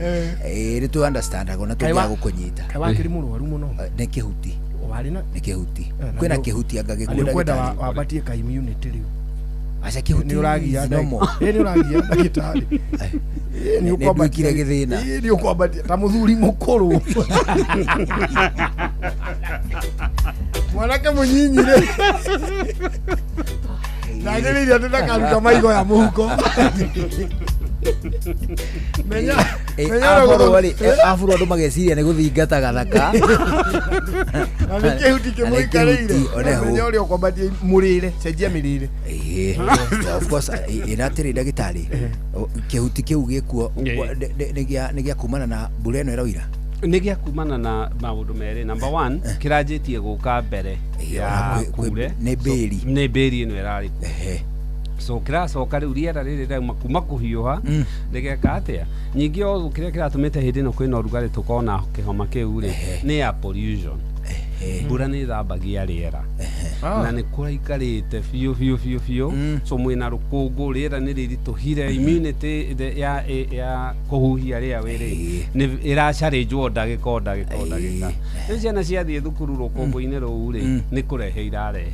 nĩ tũ understandaga ona tũngĩaga gũkũnyita. Kaĩ wakĩrĩ mũrwaru mũno? Nĩ kĩhuti. Warĩ na nĩ kĩhuti. Kwĩna kĩhuti anga gĩkuo ndagĩtarĩ. Wambatie ka immunity rĩu. Aca kĩhuti nĩ ũragia nĩ ũragia ndagĩtarĩ. Nĩ ũkwambatia gĩthĩna. Nĩ ũkwambatia ta mũthuri mũkũrũ. Mwanake mũnyinyi rĩ. Ndagĩrĩire atĩ ndakaruta maigo ya mũhuko. Menya aburwo andũ mageciria nĩ gũthingata gathaka na nĩ kĩhuti kĩmũikarĩire. Menya ũrĩa ũkwambatia mũrĩre, cenjia mĩrĩre. Of course ĩna atĩrĩ ndagĩtarĩ kĩhuti kĩu gĩkuo nĩ gĩa kumana na mbura ĩno ĩroira. Nĩ gĩa kumana na maũndũ merĩ. Number 1 kĩranjĩtie gũka mbere ya kure nĩ mbĩri nĩ mbĩri ĩno ĩrarĩ kuo. So kĩracoka rĩu rĩera rĩrĩ rĩrauma kuma kũhiũha rĩgeka atĩa nyingĩ o kĩrĩa kĩratũmĩte hĩndĩ ĩno kwĩna ũrugarĩ tũkona kĩhoma kĩu rĩ nĩ ya pollution. Mbura nĩ ĩthambagia rĩera na nĩ kũraikarĩte biũ biũ biũ biũ so mwĩna rũkũngũ rĩera nĩ rĩritũhire immunity ya kũhuhia rĩa wĩrĩ nĩ ĩracarĩnjwo ndagĩka o ndagĩka o ndagĩka. Rĩu ciana ciathiĩ thukuru rũkũngũ-inĩ rũu rĩ nĩ kũrehe irarehe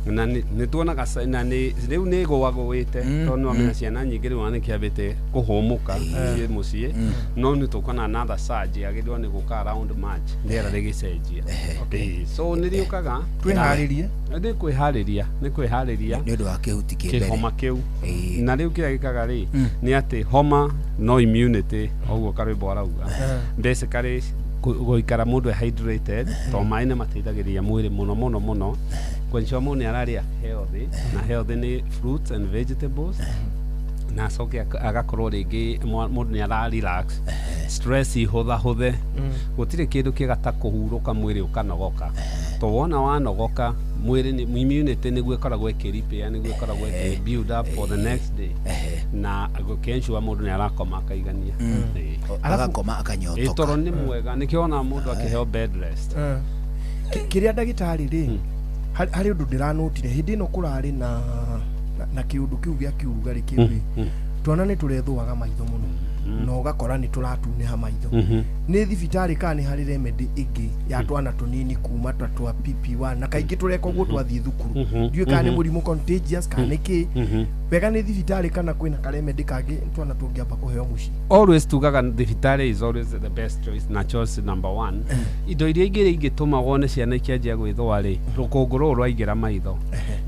na nĩ tuonaga na nĩ rĩu nĩ ĩgũagũĩte tondũ nĩwamenya ciana nyingĩ rĩu nĩ kĩambĩte kũhũmũka ciĩ mũciĩ no nĩ tũkona another surge yagĩrĩirwo nĩ gũka around March rĩera rĩgĩcenjia. So nĩ rĩũkaga twĩharĩrie nĩ kwĩharĩria nĩ kwĩharĩria nĩ ũndũ wa kĩhuti kĩ mbere kĩhoma kĩu na rĩu kĩrĩa gĩkaga rĩ nĩ atĩ homa no immunity ũguo karwĩmbo arauga basically gũikara mũndũ e hydrated tondũ maĩ nĩ mateithagĩrĩria mwĩrĩ mũno mũno mũno kwencio mũndũ nĩ ararĩa healthy na healthy nĩ fruits and vegetables na acoke agakorwo rĩngĩ mũndũ nĩ ara relax stress ihũthahũthe gũtirĩ kĩndũ kĩega ta kũhurũka mwĩrĩ ũkanogoka to wona wanogoka mwĩrĩ nĩ immunity nĩguo ĩkoragwo ĩkĩ repair nĩguo ĩkoragwo ĩkĩ build up for the next day na gũkensure mũndũ nĩ arakoma akaigania agakoma akanyotoka toro nĩ mwega nĩkĩo wona mũndũ akĩheo bed rest. Kĩrĩa ndagĩtarĩ rĩ harĩ ũndũ ndĩranotire hĩndĩ ĩno kũrarĩ na kĩũndũ kĩu gĩa kĩũrugarĩ kĩu rĩ twana nĩ tũrethũaga maitho mũno Na ũgakora nĩ tũratunĩha maitho. Nĩ thibitarĩ kana nĩ harĩ remedy ĩngĩ ya twana tũnini kuma ta twa PP1, na kaingĩ tũreka ũguo twathiĩ thukuru? Ndiũĩ kana nĩ mũrimũ contagious kana nĩ kĩ. Wega nĩ thibitarĩ kana kwĩna karemedy kangĩ twana tũngĩamba kũheo mũciĩ? Always tugaga thibitarĩ is always the best choice na choice number one. Indo iria ingĩ ingĩtũma wone ciana ikĩanjia gwĩthũa rĩ, rũkũngũ rũrũ rwaingĩra maitho,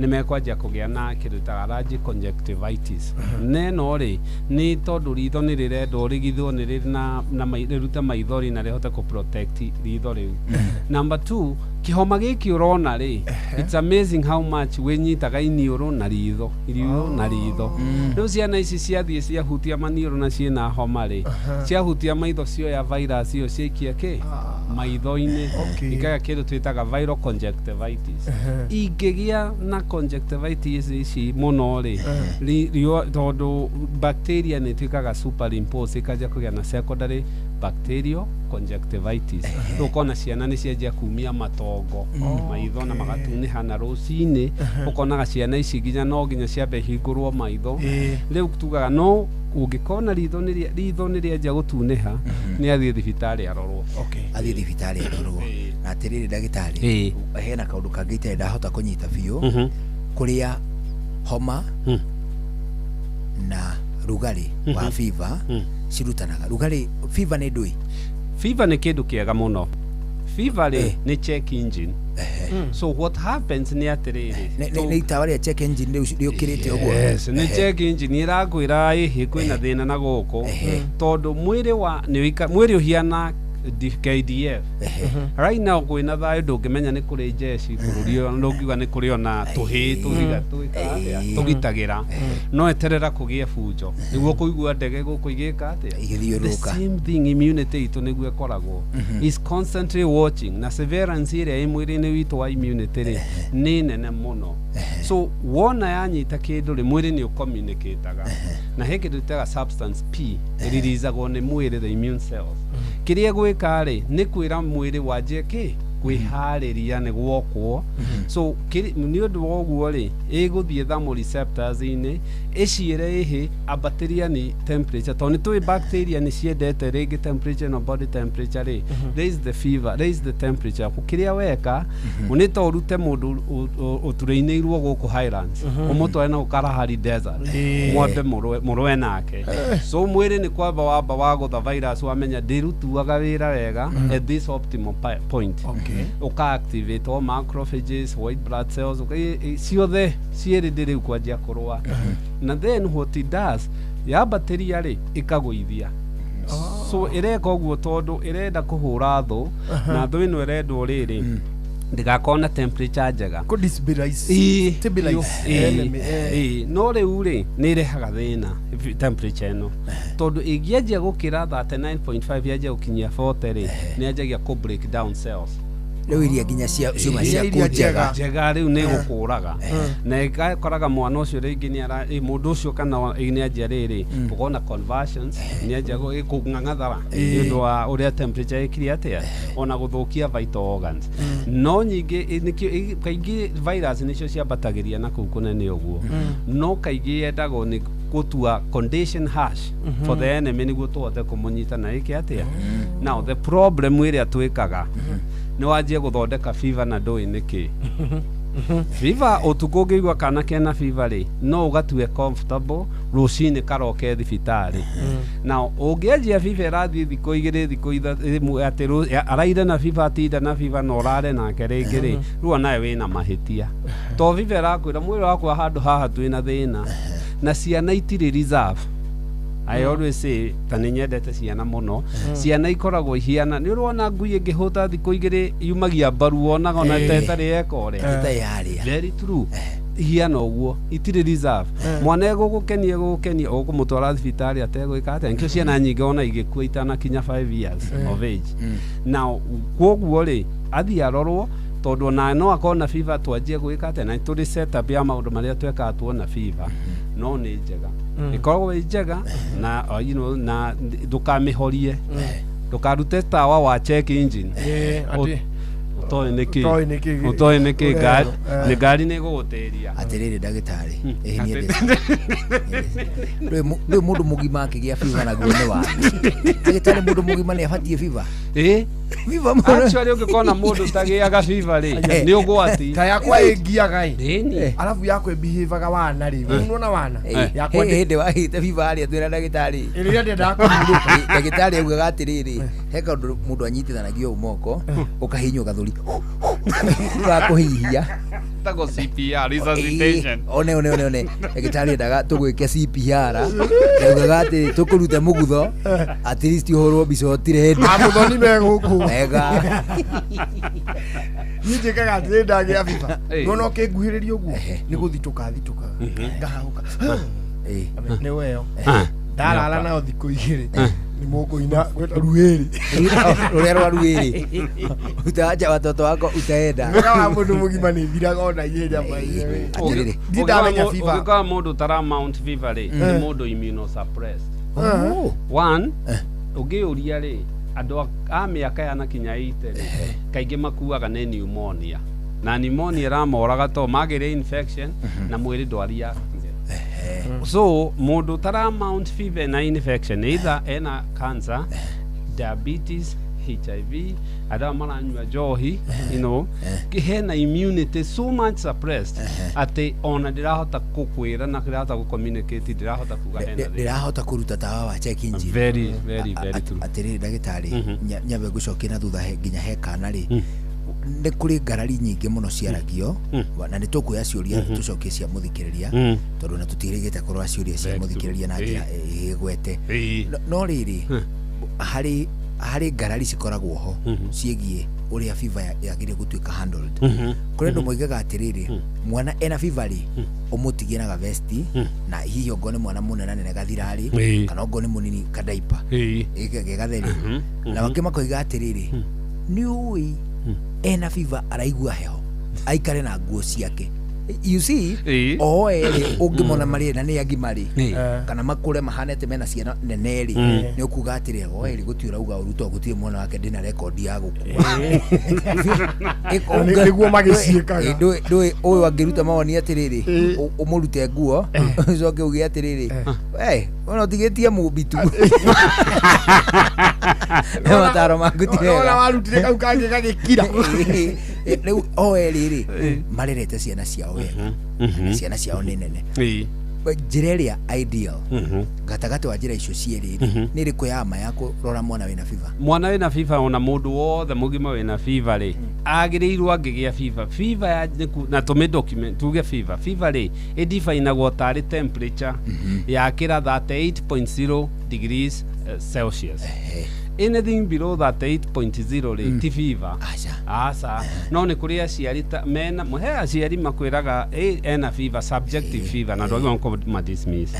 nĩ mekwanjia kũgĩa na kĩndũ ta allergic conjunctivitis. Na ĩno rĩ, nĩ tondũ ritho nĩ rĩrendwo rĩgithwo nĩ rĩrĩ na rĩrute maithori na rĩhote kũ protect ritho rĩu. Number two, kĩhoma gĩkĩ ũrona rĩ, it's amazing how much wĩnyitaga iniũrũ na ritho, iniũrũ na ritho. Rĩu ciana ici ciathiĩ ciahutia maniũrũ na ciĩna homa rĩ, ciahutia maitho, cioya virus ĩyo ciaikia kĩ maitho-inĩ, ikagĩa kĩndũ twĩtaga viral conjunctivitis. Ingĩgĩa na conjunctivitis ici mũno rĩ, tondũ bacteria nĩ ĩtuĩkaga superimpose, ĩkanjia kũgĩa na secondary bacterial conjunctivitis. Rĩu ũkona ciana nĩ cianjia kumia matongo maitho na magatunĩha, na rũcinĩ ũkonaga ciana ici nginya no nginya ciambe hingũrwo maitho. Rĩu tugaga no ũngĩkona ritho nĩ rĩanjia gũtunĩha, nĩ athiĩ thibitarĩ arorwo. Athiĩ thibitarĩ arorwo. Na atĩrĩrĩ ndagĩtarĩ, hena kaũndũ kangĩ itarĩ ndahota kũnyita biũ, kũrĩa homa na rugarĩ wa fever cirutanaga. Rugarĩ, fever nĩ ndũĩ? Fever nĩ kĩndũ kĩega mũno. Fever rĩ, nĩ check engine. So what happens nĩ atĩrĩrĩ, Nĩ itawa rĩa check engine rĩu rĩũkĩrĩte ũguo? Yes, nĩ check engine ĩrakwĩra ĩhĩ kwĩna thĩna na gũkũ, tondũ mwĩrĩ wa nĩ mwĩrĩ ũhiana KDF. Right now kwĩna thayũ, ndũngĩmenya nĩ kũrĩ jeshi bũrũri ũyũ, ndũngiuga nĩ kũrĩ ona tũhĩ tũhiga twĩkaga atĩa tũgitagĩra, no eterera kũgĩe bunjo nĩguo kũigua ndege gũkũ igĩka atĩa. Igĩthiũrũrũka. The same thing, immunity itũ nĩguo ĩkoragwo is constantly watching, na surveillance ĩrĩa ĩ mwĩrĩ-inĩ witũ wa immunity rĩ, nĩ nene mũno. So wona yanyita kĩndũ rĩ, mwĩrĩ nĩ ũcommunicataga na he kĩndũ gĩtaga substance P ĩririizagwo nĩ mwĩrĩ, the immune cells. Kĩrĩa ĩgwĩka rĩ, nĩ kwĩra mwĩrĩ wanjie kĩ kwĩharĩria nĩ gwokwo. So nĩ ũndũ wa ũguo rĩ, ĩgũthiĩ thermoreceptors-inĩ ĩciĩre ĩhĩ ambatĩria nĩ temperature, tondũ nĩ tũĩ bacteria nĩ ciendete rĩngĩ temperature ĩno, body temperature rĩ, raise the fever, raise the temperature. Kĩrĩa weka nĩ ta ũrute mũndũ ũturĩinĩirwo gũkũ Highlands, ũmũtware na Kalahari Desert, mwambe mũrũe nake. So mwĩrĩ nĩ kwamba wamba wagũtha virus, wamenya ndĩrutuaga wĩra wega at this optimal point, ũka activate all macrophages, white blood cells, ciothe ciĩrĩ ndĩ rĩu kwanjia kũrũa. Na then what it does, yambatĩria rĩ, ĩkagũithia. So ĩreka ũguo tondũ ĩrenda kũhũra thũ, na thũ ĩno ĩrendwo rĩrĩ ndĩgakorwo na temperature njega. Kũ destabilize. Stabilize enemy, eh. Ĩĩ, no rĩu rĩ, nĩ ĩrehaga thĩna temperature ĩno, tondũ ĩngĩanjia gũkĩra 39.5, yanjia gũkinyia 40 rĩ, nĩ yanjagia kũ break down cells. Rĩu iria nginya cia ciuma Iria ciaku njega. Njega rĩu nĩ gũkũraga na ĩgakoraga mwana ũcio rĩngĩ nĩ ara mũndũ ũcio kana nĩ anjia rĩrĩ ũkona conversions, nĩ anjia kũng'ang'athara nĩ ũndũ wa ũrĩa temperature ĩkire atĩa, ona gũthũkia vital organs. No nyingĩ nĩkĩo kaingĩ virus nĩcio ciambatagĩria na kũu kũnene ũguo, no kaingĩ yendagwo nĩ gũtua condition harsh for the enemy nĩguo tũhote kũmũnyita na ĩke atĩa. Now the problem ĩrĩa twĩkaga nĩ wanjie gũthondeka fever na ndũĩ nĩkĩ fever. Ũtukũ ũngĩigua kana kena fever rĩ, no ũgatue comfortable, rũcinĩ karoke thibitarĩ. Na ũngĩanjia fever ĩrathiĩ thikũ 2, thikũ 3, atĩ araire na fever, atinda na fever na ũrare nake rĩngĩ rĩ, rĩu onawe wĩna mahĩtia, to fever ĩrakwĩra mwĩrĩ wakwa handũ haha twĩna thĩna. Na ciana itirĩ reserve. I always say, ta nĩ nyendete ciana mũno, ciana ikoragwo ihiana nĩ ũrona ngui ĩngĩhũta thikũ 2 yumagia mbaru, wonaga ona ta ĩtarĩ yeka ũrĩa. Ĩtarĩ yarĩa. Very true, ihiana ũguo, itirĩ reserve. Mwana egũgũkenia egũgũkenia, ũkũmũtwara thibitarĩ ategwĩka atĩa. Nĩkĩo ciana nyingĩ ona igĩkua itanakinya 5 years of age. Now kwoguo rĩ, athiĩ arorwo, tondũ ona no akorwo na fever twanjie gwĩka atĩa, na tũrĩ setup ya maũndũ marĩa twekaga tuona fever. No nĩ njega, ĩkoragwo ĩ njega na na ndũkamĩhorie, ndũkarute tawa wa check engine. Atĩ. Ũtoĩ nĩkĩ. Ũtoĩ nĩkĩ. Ũtoĩ nĩkĩ ngari Eh. nĩ ngari nĩ ĩgũgũtĩria. Atĩrĩrĩ ndagĩtarĩ, ĩĩ niĩ ndĩ ndũĩ mũndũ mũgima akĩgĩa fever naguo nĩ wa ndagĩtarĩ, mũndũ mũgima nĩ abatiĩ fever? Ĩ. Fever mũno. Actually ũngĩkona mũndũ ũtagĩaga fever rĩ, nĩ ũgwati. Ta yakwa ĩngiaga ĩ. Ĩni. Arabu yakwa ĩbihevaga wana rĩ, nona wana yakwa hĩndĩ wahĩte fever harĩa twĩna ndagĩtarĩ. Rĩrĩa ndĩendaga kũhurũka. Ndagĩtarĩ augaga atĩrĩrĩ, he kaũndũ mũndũ anyitithanagia ũũ moko, ũkahihinywo gathũri gakũhihia. Tagwo CPR, resuscitation. Ĩĩ, one one one one ndagĩtarĩ endaga tũgwĩke CPR, augaga atĩ tũkũrute mũgutho at least ũhũrwo mbica ũtirenda. Amuthoni me gũkũ. Wega. Niĩ njĩkaga atĩrĩ, ndagĩa fever, Ĩ. nona ũkĩnguhĩrĩria ũguo nĩ gũthitũka thitũkaga ngahahũka nĩ weyo. Ah. Ndarara nayo thikũ 2 nĩ mũkũina gwĩta ruĩrĩ. Rũrĩa rwa ruĩrĩ utaacha watoto wako utaenda. Wega wa mũndũ mũgima nĩ thiraga ona ihenya. Atĩrĩrĩ. Ndirĩ ndamenya fever. Ũngĩkora mũndũ ũtara mount fever rĩ, nĩ mũndũ immunosuppressed. Oh. One, ũngĩũria rĩ, andũ a mĩaka ya na kinya 80 rĩ, kaingĩ makuaga nĩ pneumonia, na pneumonia ĩramoraga to magĩre infection na mwĩrĩ ndwariactire. So mũndũ ũtara mount fever na infection, either ena cancer, diabetes, HIV, andũ aya maranyua njohi, hena immunity so much suppressed atĩ ona ndĩrahota gũkwĩra na ndĩrahota gũcommunicate, ndĩrahota kuga hena thĩna. Ndĩrahota kũruta tawa wa check engine. Very, very, very true. Atĩrĩrĩ ndagĩtarĩ, nyambe ngũcokie na thutha nginya he kana rĩ, nĩ kũrĩ ngarari nyingĩ mũno ciaragio, na nĩ tũkuoya ciũria tũcokie cia mũthikĩrĩria, tondũ na tũtiĩrĩgĩte kũrora ciũria cia Very true. mũthikĩrĩria na njĩra ĩgwete. No rĩrĩ, harĩ ngarari cikoragwo ho ciĩgiĩ ũrĩa fever yagĩrĩire gũtuĩka handled. Kũrĩ andũ moigaga atĩrĩrĩ, mwana ena fever rĩ, ũmũtigie na gavesti, na hihi ongorwo nĩ mwana mũnenanene gathirarĩ, kana ongorwo nĩ mũnini kadaipa ge gatheri. Na angĩ makoiga atĩrĩrĩ, nĩ ũĩ ena fever araigua heho, aikare na nguo ciake. You see, o erĩ ũngĩmona marĩ na nĩ agima rĩ, kana makũre mahane atĩ mena ciana nene rĩ, nĩ ũkuga atĩrĩ, o erĩ gũtirĩ ũrauga ũru, tondũ gũtirĩ mwana wake ndĩna rekondi ya gũkua. Nĩguo magĩciĩkaga. Ndũĩ ũyũ angĩruta mawoni atĩrĩrĩ, ũmũrute nguo, ũcoke uge atĩrĩrĩ, we ona ũtigĩtie mũmbi tu, mataro maku ti Ona mega. warutire kau kangĩ gagĩkira. Rĩu o erĩ rĩ, marerete ciana ciao wega na ciana ciao nĩ nene. Njĩra ĩrĩa ideal gatagatĩ wa njĩra icio cierĩ rĩ, nĩ ĩrĩkũ ya ma ya kũrora mwana wĩna fever? Mwana wĩna fever, ona mũndũ wothe mũgima wĩna fever rĩ, agĩrĩirwo angĩgĩa fever, fever ya na tũmĩ document, tuge fever rĩ, ĩdefinagwo tarĩ temperature yakĩra 38.0 degrees Celsius. Anything below 38.0 rĩ, ti fever, aca. No nĩ kũrĩ aciari mena he aciari makwĩraga "Ĩ, ena fever", subjective fever, na ndwagĩrĩirwo nĩ kũma-dismiss.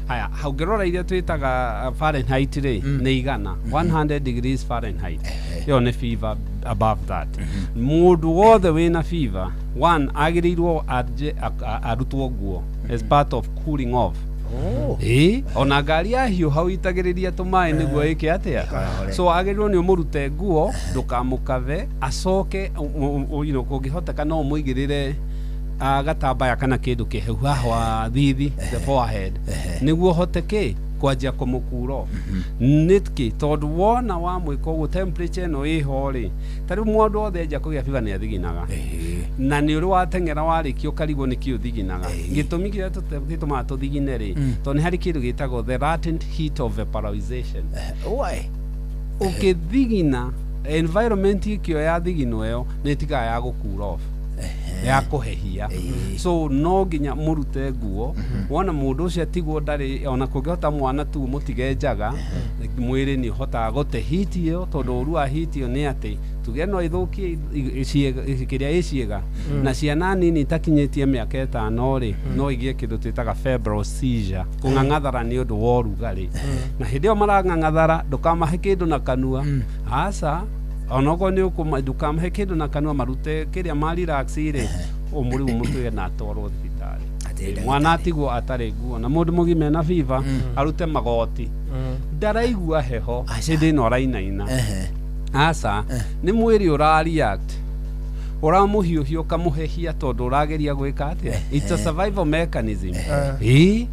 Haya, ũngĩrora iria twĩtaga Fahrenheit rĩ, nĩ igana, 100 degrees Fahrenheit, ĩyo nĩ fever. Above that, mũndũ wothe wĩna fever one agĩrĩirwo arutwo nguo as part of cooling off. Ĩĩ, ona ngari yahiũha ũitagĩrĩria tũmaĩ nĩguo ĩke atĩa? So agĩrĩirwo nĩ ũmũrute nguo, ndũkamũkave, acoke kũngĩhoteka no ũmũigĩrĩre gatambaya kana kĩndũ kĩhehu haha wa thithi, the forehead, nĩguo ũhote kĩ kwanjia kũmũkuro. Nĩkĩ? Tondũ wona wamwĩka ũguo, temperature ĩno ĩho rĩ, ta rĩu mũndũ wothe enja kũgĩa fever nĩ athiginaga, na nĩ ũrĩ wateng'era warĩkia ũkarigwo nĩkĩ ũthiginaga. Gĩtũmi kĩrĩa gĩtũmaga tũthigine rĩ, tondũ nĩ harĩ kĩndũ gĩtagwo the latent heat of vaporization. Why? Ũkĩthigina, environment ĩkĩoya thigino ĩyo nĩ ĩtigaga ya gũ cool off, ya kũhehia. So no nginya mũrute nguo. Wona mũndũ ũcio atigwo ndarĩ ona kũngĩhota mwana tu mũtige njaga, mwĩrĩ nĩ ũhotaga gũte heat ĩyo, tondũ ũru wa heat ĩyo nĩ atĩ tuge no ĩthũkie kĩrĩa ĩ ciĩga. Na ciana nini itakinyĩtie mĩaka 5 rĩ, no igĩe kĩndũ twĩtaga febrile seizure, kũng'ang'athara nĩ ũndũ wa ũrugarĩ. Na hĩndĩ ĩyo marang'ang'athara, ndũkamahe kĩndũ na kanua, aca. Onokorwo nĩ ũkũma, ndũkamahe kĩndũ na kanua, marute kĩrĩa ma relax rĩ, ũmũrĩu mũtwĩre na atwarwo thibitarĩ. Mwana atigwo atarĩ nguo, na mũndũ mũgima ena fever arute magoti, ndaraigua heho hĩndĩ ĩno arainaina, aca, nĩ mwĩrĩ ũra react. Ũramũhiũhia ũkamũhehia tondũ ũrageria gwĩka atĩa? It's a survival mechanism. Ĩĩ,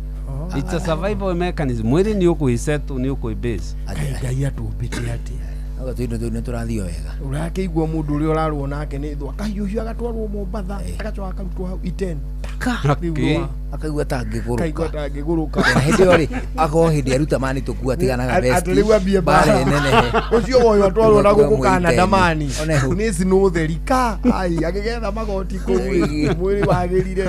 it's a survival mechanism. Mwĩrĩ nĩ ũkwĩsettle, nĩ ũkwĩbase. Ngai Ngai atũmbĩte atĩa? Auga tũindo tũu nĩ tũrathiĩ o wega. Ũrakĩigua mũndũ ũrĩa ũrarũo nake nĩ thũ akahiũhio agatwarwo Mombatha, agacoka akarutwo hau iten. Okay. Akaigua ta angĩgũrũka. Kaigua ta angĩgũrũka. Na hĩndĩ ĩyo rĩ, akorwo hĩndĩ aruta mani tũkua atiganaga vesti. Atĩ rĩu ambie mbara ĩnenehe. Ũcio woyo atwarwo na gũkũ Canada mani. Onehu. Nĩ snow theri ka. Ai, agĩgetha magoti kũu rĩ, mwĩrĩ wagĩrire.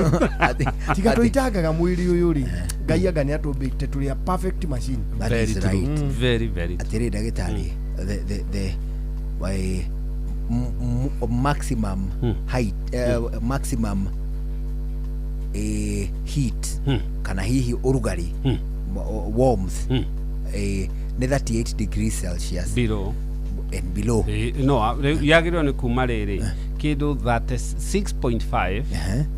Tiga tũitangaga mwĩrĩ ũyũ rĩ. Ngai anga nĩ atũmbĩte tũrĩ a perfect machine. That Very is true. right. Very, very true. Atĩrĩ ndagĩtarĩ, the why, maximum height, maximum heat kana hihi ũrugarĩ, warmth, nĩ 38 degrees Celsius Below. And below. No, rĩu yagĩrĩirwo nĩ kuma rĩrĩ kĩndũ 36.5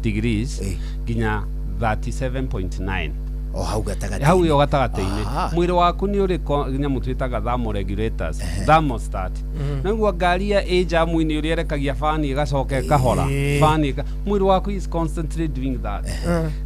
degrees nginya 37.9. O hau gatagatĩ. Hau ĩyo gatagatĩ-inĩ. Aha. Mwĩrĩ waku nĩ ũrĩ nyamũ twĩtaga thermoregulators, thermostat. Naguo ngari ya ĩ jamu-inĩ ũrĩa ĩrekagia bani ĩgacoka ĩkahora bani mwĩrĩ waku is constantly doing that.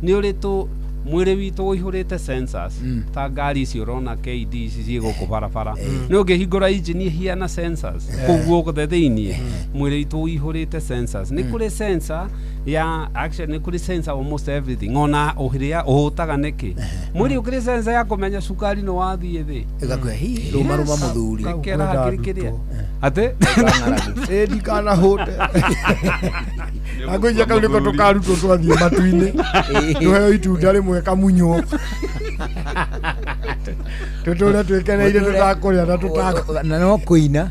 Nĩ ũrĩ tũ mwĩrĩ witũ ũihũrĩte sensors ta ngari ici ũrona KD ici ciĩ gũkũ barabara, nĩ ũngĩhingũra engine ihiana sensors kũu guothe thĩiniĩ. Mwĩrĩ witũ ũihũrĩte sensors. Nĩ kũrĩ sensor ya actually nĩ kũrĩ sensor almost everything, ona ũrĩa ũhũtaga nĩkĩ mwĩrĩ ũkĩrĩ sensor ya kũmenya cukari nĩ wathiĩ thĩ. Ĩgakũhe hi rũma rũma mũthuri. Ĩkera hakiri kĩrĩa atĩ Ĩ ndikanahũte. Angũicia kau nĩko tũkarutwo twathiĩ matu-inĩ. Tũheo itunda rĩmwe kamunywo. Tũtũre twĩkeneire tũtakũrĩa na tũtakũ. Na no kũina.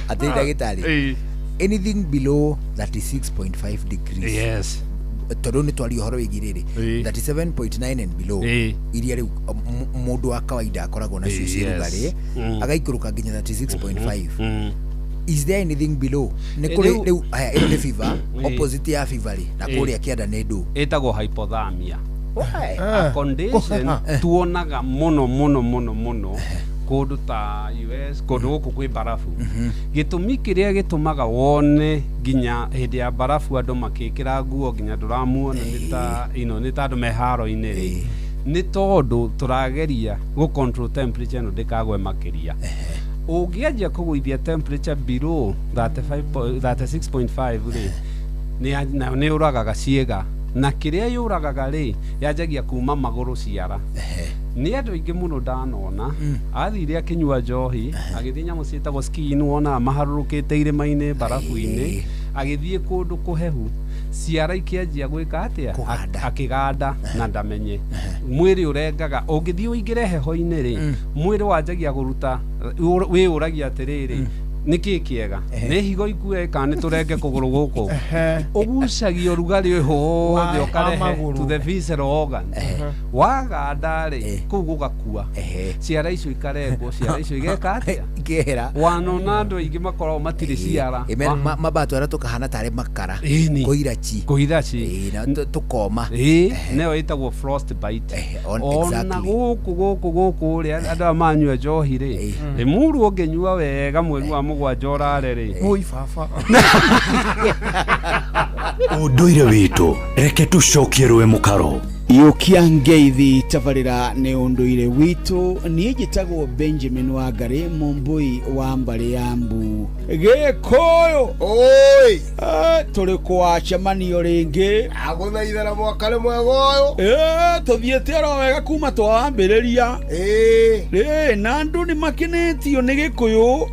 Atĩ ndagĩtarĩ, anything below 36.5 degrees. Yes. Tondũ nĩ twaria ũhoro wĩgiĩ rĩrĩ, 37.9 and below iria rĩu mũndũ wa kawaida akoragwo nacio cia rugarĩ, agaikũrũka nginya 36.5. Is there anything below? Nĩ kũrĩ rĩu haya, ĩno nĩ fever, opposite ya fever rĩ, na kũrĩa kĩanda nĩ ndũ? Ĩtagwo hypothermia. A condition tuonaga mũno mũno mũno mũno kũndũ ta US, kũndũ gũkũ kwĩ barabu. Gĩtũmi kĩrĩa gĩtũmaga wone nginya hĩndĩ ya barabu andũ makĩkĩra nguo nginya ndũramuona nĩ ta ino nĩ ta andũ me haro-inĩ rĩ, nĩ tondũ tũrageria gũ control temperature ĩno ndĩkagwe makĩria. Ũngĩanjia kũgũithia temperature below 35 36.5 rĩ, nĩ ũragaga ciĩga, na kĩrĩa yũragaga rĩ, yanjagia kuma magũrũ ciara. Nĩ andũ aingĩ mũno ndanona athire akĩnyua njohi, agĩthiĩ nyamũ ciĩtagwo skiing, wonaga maharũrũkĩte irĩma-inĩ barabu-inĩ, agĩthiĩ kũndũ kũhehu, ciara ikĩanjia gwĩka atĩa? Akĩganda na ndamenye. Mwĩrĩ ũrengaga ũngĩthiĩ ũingĩre heho-inĩ rĩ, mwĩrĩ wanjagia kũruta, wĩyũragia atĩrĩrĩ, nĩ kĩ kĩega, nĩ higo ikue kana nĩ tũrenge kũgũrũ gũkũ? Ũgucagia ũrugarĩ ũyũ wothe ũkarehe to the visceral organ. Waganda rĩ, kũu gũgakua, ciara icio ikarengwo, ciara icio igeka atĩa? Ikehera. Wanona andũ aingĩ makoragwo matirĩ ciara. Mabatwara tũkahana tarĩ makara. Ĩni. Kũiraci. Kũiraci. Na tũkoma. Ĩĩ, nĩyo ĩtagwo frostbite. Ona gũkũ gũkũ gũkũ rĩ, andũ aya manyua njohi rĩ, Limuru ũngĩnyua wega mweri wa mũgwanja ũrare rĩ. Oi baba. Ũndũire witũ reke tũcokie rũĩ mũkaro. Iũkia ngeithi tabarĩra nĩ ũndũire witũ. Niĩ njĩtagwo Benjamin Wangari Mũmbui wa mbarĩ ya Mbu Gĩkũyũ. Oi. Tũrĩ kwacemanio rĩngĩ. Agũthaithana mwaka nĩ mwega ũyũ. Tũthiĩte oro wega kuma twawambĩrĩria. Rĩ na andũ nĩ makenetio nĩ Gĩkũyũ.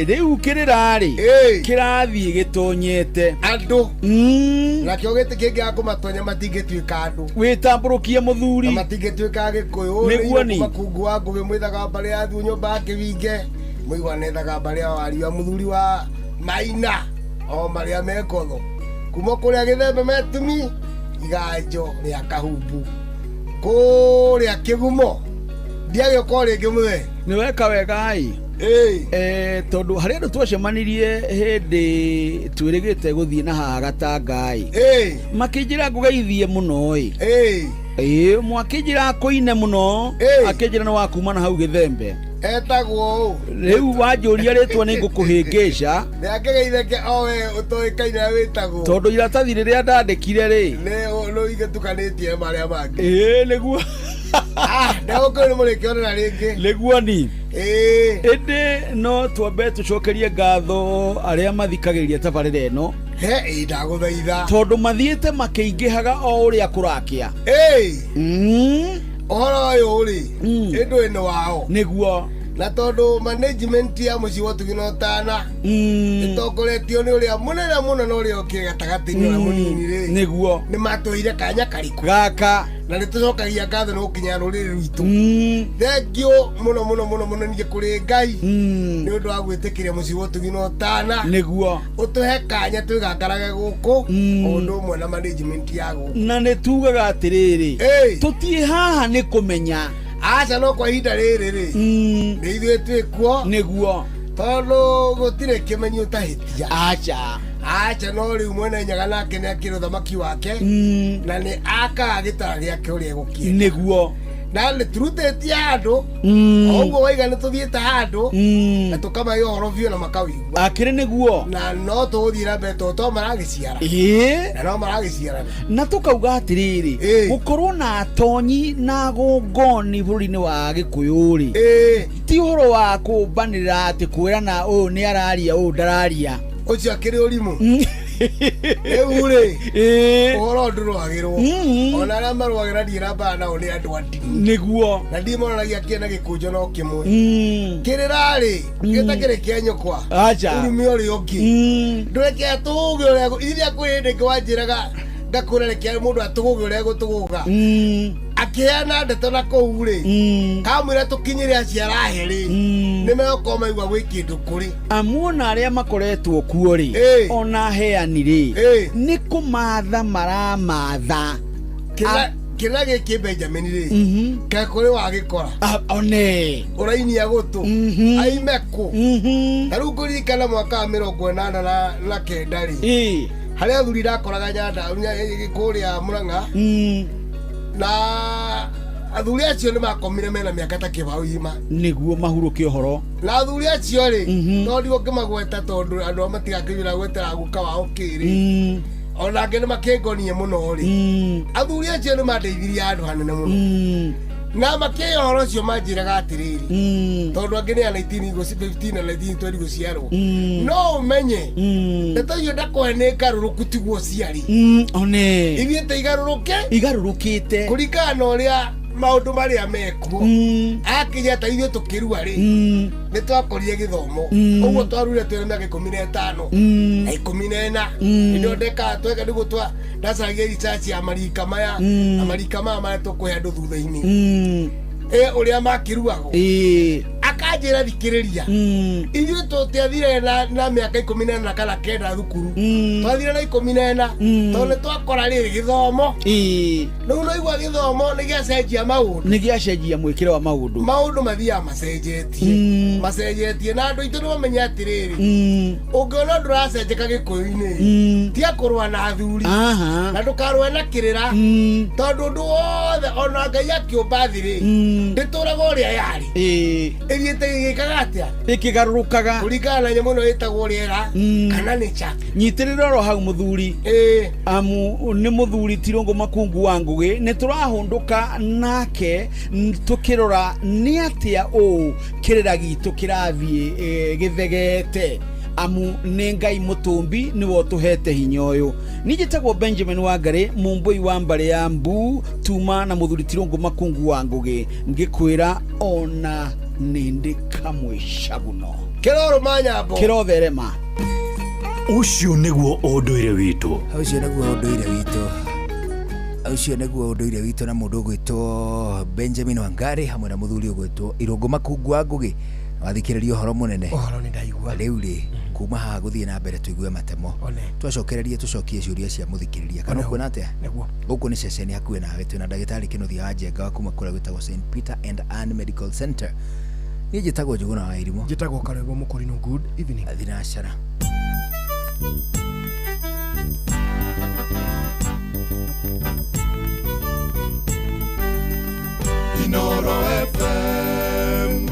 Rĩu kĩrĩra-rĩ, kĩrathiĩ gĩtonyete andũ, nakĩo gĩtĩ kĩngĩaga kũmatonya matingĩtuĩka andũ. Wĩtambũrũkie mũthuri. Na matingĩtuĩka Gĩkũyũ. Nĩguo ni. Makungu wa ngũgĩ mwĩthaga mbarĩ ya thu nyũmba ya kĩwinge mũigua nethaga mbarĩ ya wari wa mũthuri wa maina o marĩa mekotho kuma kũrĩa gĩthembe metumi iganjo rĩa kahumbu kũrĩa kĩgumo ndiagĩũka o rĩngĩ mũthee. Nĩ weka wega ĩ. Tondũ harĩ andũ twacemanirie hĩndĩ twĩrĩgĩte gũthiĩ na haha gatanga ĩ, makĩnjĩra ngũgeithie mũno ĩ, ĩ mwakĩnjĩra kũine mũno, akĩnjĩra nĩ wakuma na hau gĩthembe. Etagwo ũ? Rĩu wanjũria rĩtwa nĩ ngũkũhĩngĩca. Nĩakĩgeitheke o we ũtoĩkaine wĩtagwo. Tondũ iratathi rĩrĩa ndandĩkire rĩ. Nĩ ũigĩtukanĩtie marĩa mangĩ. Ĩĩ nĩguo. Ndagũkũrĩ nĩ mũrĩkĩonana rĩngĩ. Nĩguo ni. Ĩĩ. Ĩndĩ no twambe tũcokerie ngatho arĩa mathikagĩrĩria tabarĩra ĩno. He ĩ ndagũthaitha. Tondũ mathiĩte makĩingĩhaga o ũrĩa kũrakĩa. Ĩĩ. Ũhoro ũyũ rĩ, ĩndũ ĩno wao. Nĩguo. Na tondũ management ya mũciĩ wa Ũtugi na Ũtana ĩtongoretio nĩ ũrĩa mũnene mũno na ũrĩa ũkĩrĩ gatagatĩ-inĩ ũrĩa mũnini rĩ. Nĩguo. Nĩ matũheire kanya karĩkũ. Gaka. Na nĩ tũcokagia ngatho nĩ gũkinya rũrĩrĩ rwitũ. Thengiũ mũno mũno mũno mũno ningĩ kũrĩ Ngai nĩ ũndũ wa gwĩtĩkĩria mũciĩ wa Ũtugi na Ũtana. Nĩguo. Ũtũhe kanya twĩgangarage gũkũ o ũndũ ũmwe na management ya gũkũ. Na nĩ tugaga atĩrĩrĩ, tũtiĩ haha nĩ kũmenya. Aca no kwa ihinda rĩrĩ rĩ, nĩ ithuĩ twĩ kuo. Nĩguo. Tondũ gũtirĩ kĩmenyi ũtahĩtia. Aca. Aca no rĩu mwene Nyaga nake nĩ akĩrĩ ũthamaki wake na nĩ akaga gĩtara gĩake ũrĩa egũkĩenda. Nĩguo. Na nĩ tũrutĩtie handũ o ũguo waiga nĩ tũthiĩte handũ na tũkamahe ũhoro biũ na makawĩigua. Akĩrĩ nĩguo. Na no tũgũthiĩ na mbere tondũ to maragĩciara. Ĩĩ. Na no maragĩciarana. Na tũkauga atĩrĩrĩ, gũkorwo na atonyi na gongoni bũrũri-inĩ wa Gĩkũyũ rĩ, ti ũhoro wa kũmbanĩrĩra atĩ kwĩrana ũyũ nĩ araria ũyũ ndararia. Ũcio akĩrĩ ũrimũ. Rĩu rĩ, ũhoro ndũrũagĩrwo. Ona arĩa marũagĩra ndiĩ na mbara nao nĩ andũ a ndini. Nĩguo. Na ndimonanagia kĩna gĩkũnjo no kĩmwe. Kĩrĩra rĩ, gĩtakĩrĩ kĩa nyũkwa. Aca. Ũrume ũrĩa ũngĩ. Ndũreke atũgũge ũrĩa ithuĩ kwĩ hĩndĩ ĩngĩ wanjĩraga ngakũra reke mũndũ atũgũge ũrĩa egũtũgũga. Akĩheana ndeto na kũu rĩ, kamwĩra tũkinyĩre acio arahe rĩ, nĩ megũkorwo maigua gwĩ kĩndũ kũrĩ. Amu ona arĩa makoretwo kuo rĩ, ona aheani rĩ, nĩ kũmatha maramatha. Kĩrĩra gĩkĩ Benjamin rĩ, kaĩ kũrĩ wagĩkora. One. Ũrainia gũtũ. Aime kũ. Ta rĩu ngũririkana mwaka wa 89 rĩ, harĩa athuri ndakoraga Nyanda kũrĩa Mũrang'a. Na athuri acio nĩ makomire mena mĩaka ta kĩbaũ igima. Nĩguo mahurũke ũhoro. Na athuri acio rĩ, no ndigũkĩmagweta tondũ andũ a matigakĩnyuĩra gwetera guka wao kĩrĩ. Ona angĩ nĩ makĩngonie mũno rĩ. Athuri acio nĩ mandeithirie handũ hanene mũno. Na makĩhe ũhoro ũcio manjĩraga atĩrĩrĩ, tondũ angĩ nĩ a 1915 na 1920 gũciarwo. No ũmenye, ndeto icio ndakũhe nĩ ngarũrũku tiguo ciarĩ. One. Ithiĩte igarũrũke. Igarũrũkĩte. Kũringana na ũrĩa maũndũ marĩa mekuo. Akinya ta ithuĩ tũkĩrua rĩ, nĩ twakorire gĩthomo. Ũguo twarure twĩna mĩaka 15 na 14. Nĩ ndekaga tweka nĩguo ndacaragia research ya marika maya na marika maya marĩa tũkũhe andũ thutha-inĩ. Ũrĩa makĩruagwo. Akanjĩra thikĩrĩria. Ithuĩ tũtiathire na mĩaka 14 kana 9 thukuru. Twathire na 14 tondũ nĩ twakora rĩrĩ gĩthomo. Rĩu no igua gĩthomo nĩ gĩacenjia maũndũ. Nĩ gĩacenjia mwĩkĩre wa maũndũ. Maũndũ mathiaga macenjetie. Macenjetie na andũ aitũ nĩ mamenye atĩrĩrĩ. Ũngĩona ũndũ ũracenjeka Gĩkũyũ-inĩ, tiga kũrũa na athuri. Na ndũkarũe na kĩrĩra. Tondũ ũndũ wothe ona Ngai akĩũmba thĩ rĩ, ndĩtũraga ũrĩa yarĩ. Ĩthiĩte ĩgĩkaga atĩa? Ĩkĩgarũrũkaga. Kũringana na nyamũ ĩno ĩtagwo rĩera kana nature. Nyitĩrĩra oro hau mũthuri. Amu nĩ mũthuri ti Rũngũ Makungu wa Ngũgĩ, nĩ tũrahũndũka nake tũkĩrora nĩ atĩa ũũ kĩrĩra gitũ kĩrathiĩ gĩthegete. Amu nĩ Ngai mũtũmbi nĩwe ũtũhete hinya ũyũ. Niĩ njĩtagwo Benjamin Wangari, mũmbũi wa mbarĩ ya Mbu, tuma na mũthuri ti Rũngũ Makungu wa Ngũgĩ, ngĩkwĩra ona nĩndĩ kamwe caguno. Kĩrorũma nyambo. Kĩrotherema. Ũcio nĩguo ũndũire witũ. Ũcio nĩguo ũndũire witũ. Ũcio nĩguo ũndũire witũ na mũndũ ũgwĩtwo Benjamin Wangari hamwe na mũthuri ũgwĩtwo Irũngũ Makungu wa Ngũgĩ. Wathikĩrĩria ũhoro mũnene. Ũhoro nĩ ndaigua. Rĩu rĩ, kuma haha gũthiĩ na mbere tũigue matemo. Twacokererie tũcokie ciũria cia mũthikĩrĩria. Kana ũkuona atĩa? Nĩguo. Gũkũ nĩ ceceni hakuhĩ nawe twĩna ndagĩtarĩ Kĩnuthia wa Njenga wa kuma kũrĩa gwĩtagwo St Peter and Ann Medical Center. Niĩ njĩtagwo Njũgũna wa Irimũ. Njĩtagwo Karwĩmbo Mũkũrinũ. Good evening. Thinacara. Inoro FM.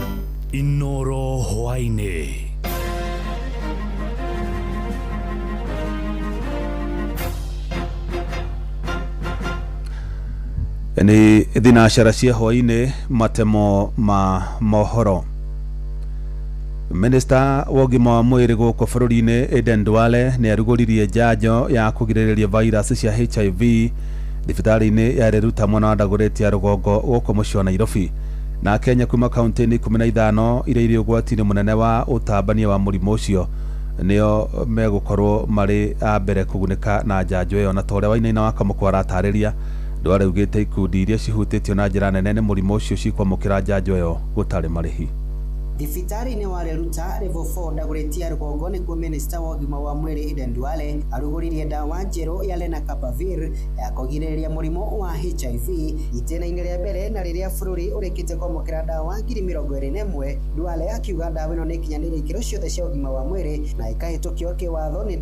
Nĩ thinacara cia hwaĩ-inĩ, matemo ma mohoro. Minista wa ũgima wa mwĩrĩ gũkũ bũrũri-inĩ Aden Duale nĩ arugũririe njanjo ya kũgirĩrĩria virus cia HIV thibitarĩ-inĩ ya Riruta mwena wa Dagoretti ya rũgongo gũkũ mũciĩ wa Nairobi. Na Kenya kuma kaunti-inĩ 15 iria irĩ ũgwati-inĩ mũnene wa ũtambania wa mũrimũ ũcio nĩo megũkorwo marĩ a mbere kũgunĩka na njanjo ĩyo. Na ta ũrĩa Wainaina wa Kamũkũ aratarĩria, Duale augĩte ikundi iria cihutĩtio na njĩra nene nĩ mũrimũ ũcio cikwamũkĩra njanjo ĩyo gũtarĩ marĩhi. Thibitarĩ-inĩ wa Riruta Level 4 Dagoretti ya rũgongo nĩkuo minista wa ũgima wa mwĩrĩ Aden Duale arugũririe ndawa njerũ ya Lenacapavir ya kũgirĩrĩria mũrimũ wa HIV itĩna-inĩ rĩa mbere na rĩrĩa bũrũri ũrĩkĩtie kwamũkĩra ndawa 21,000. Duale akiuga ndawa ĩno nĩ ĩkinyanĩirie ikĩro ciothe cia ũgima wa mwĩrĩ na ĩkahĩtũkio kĩwatho nĩ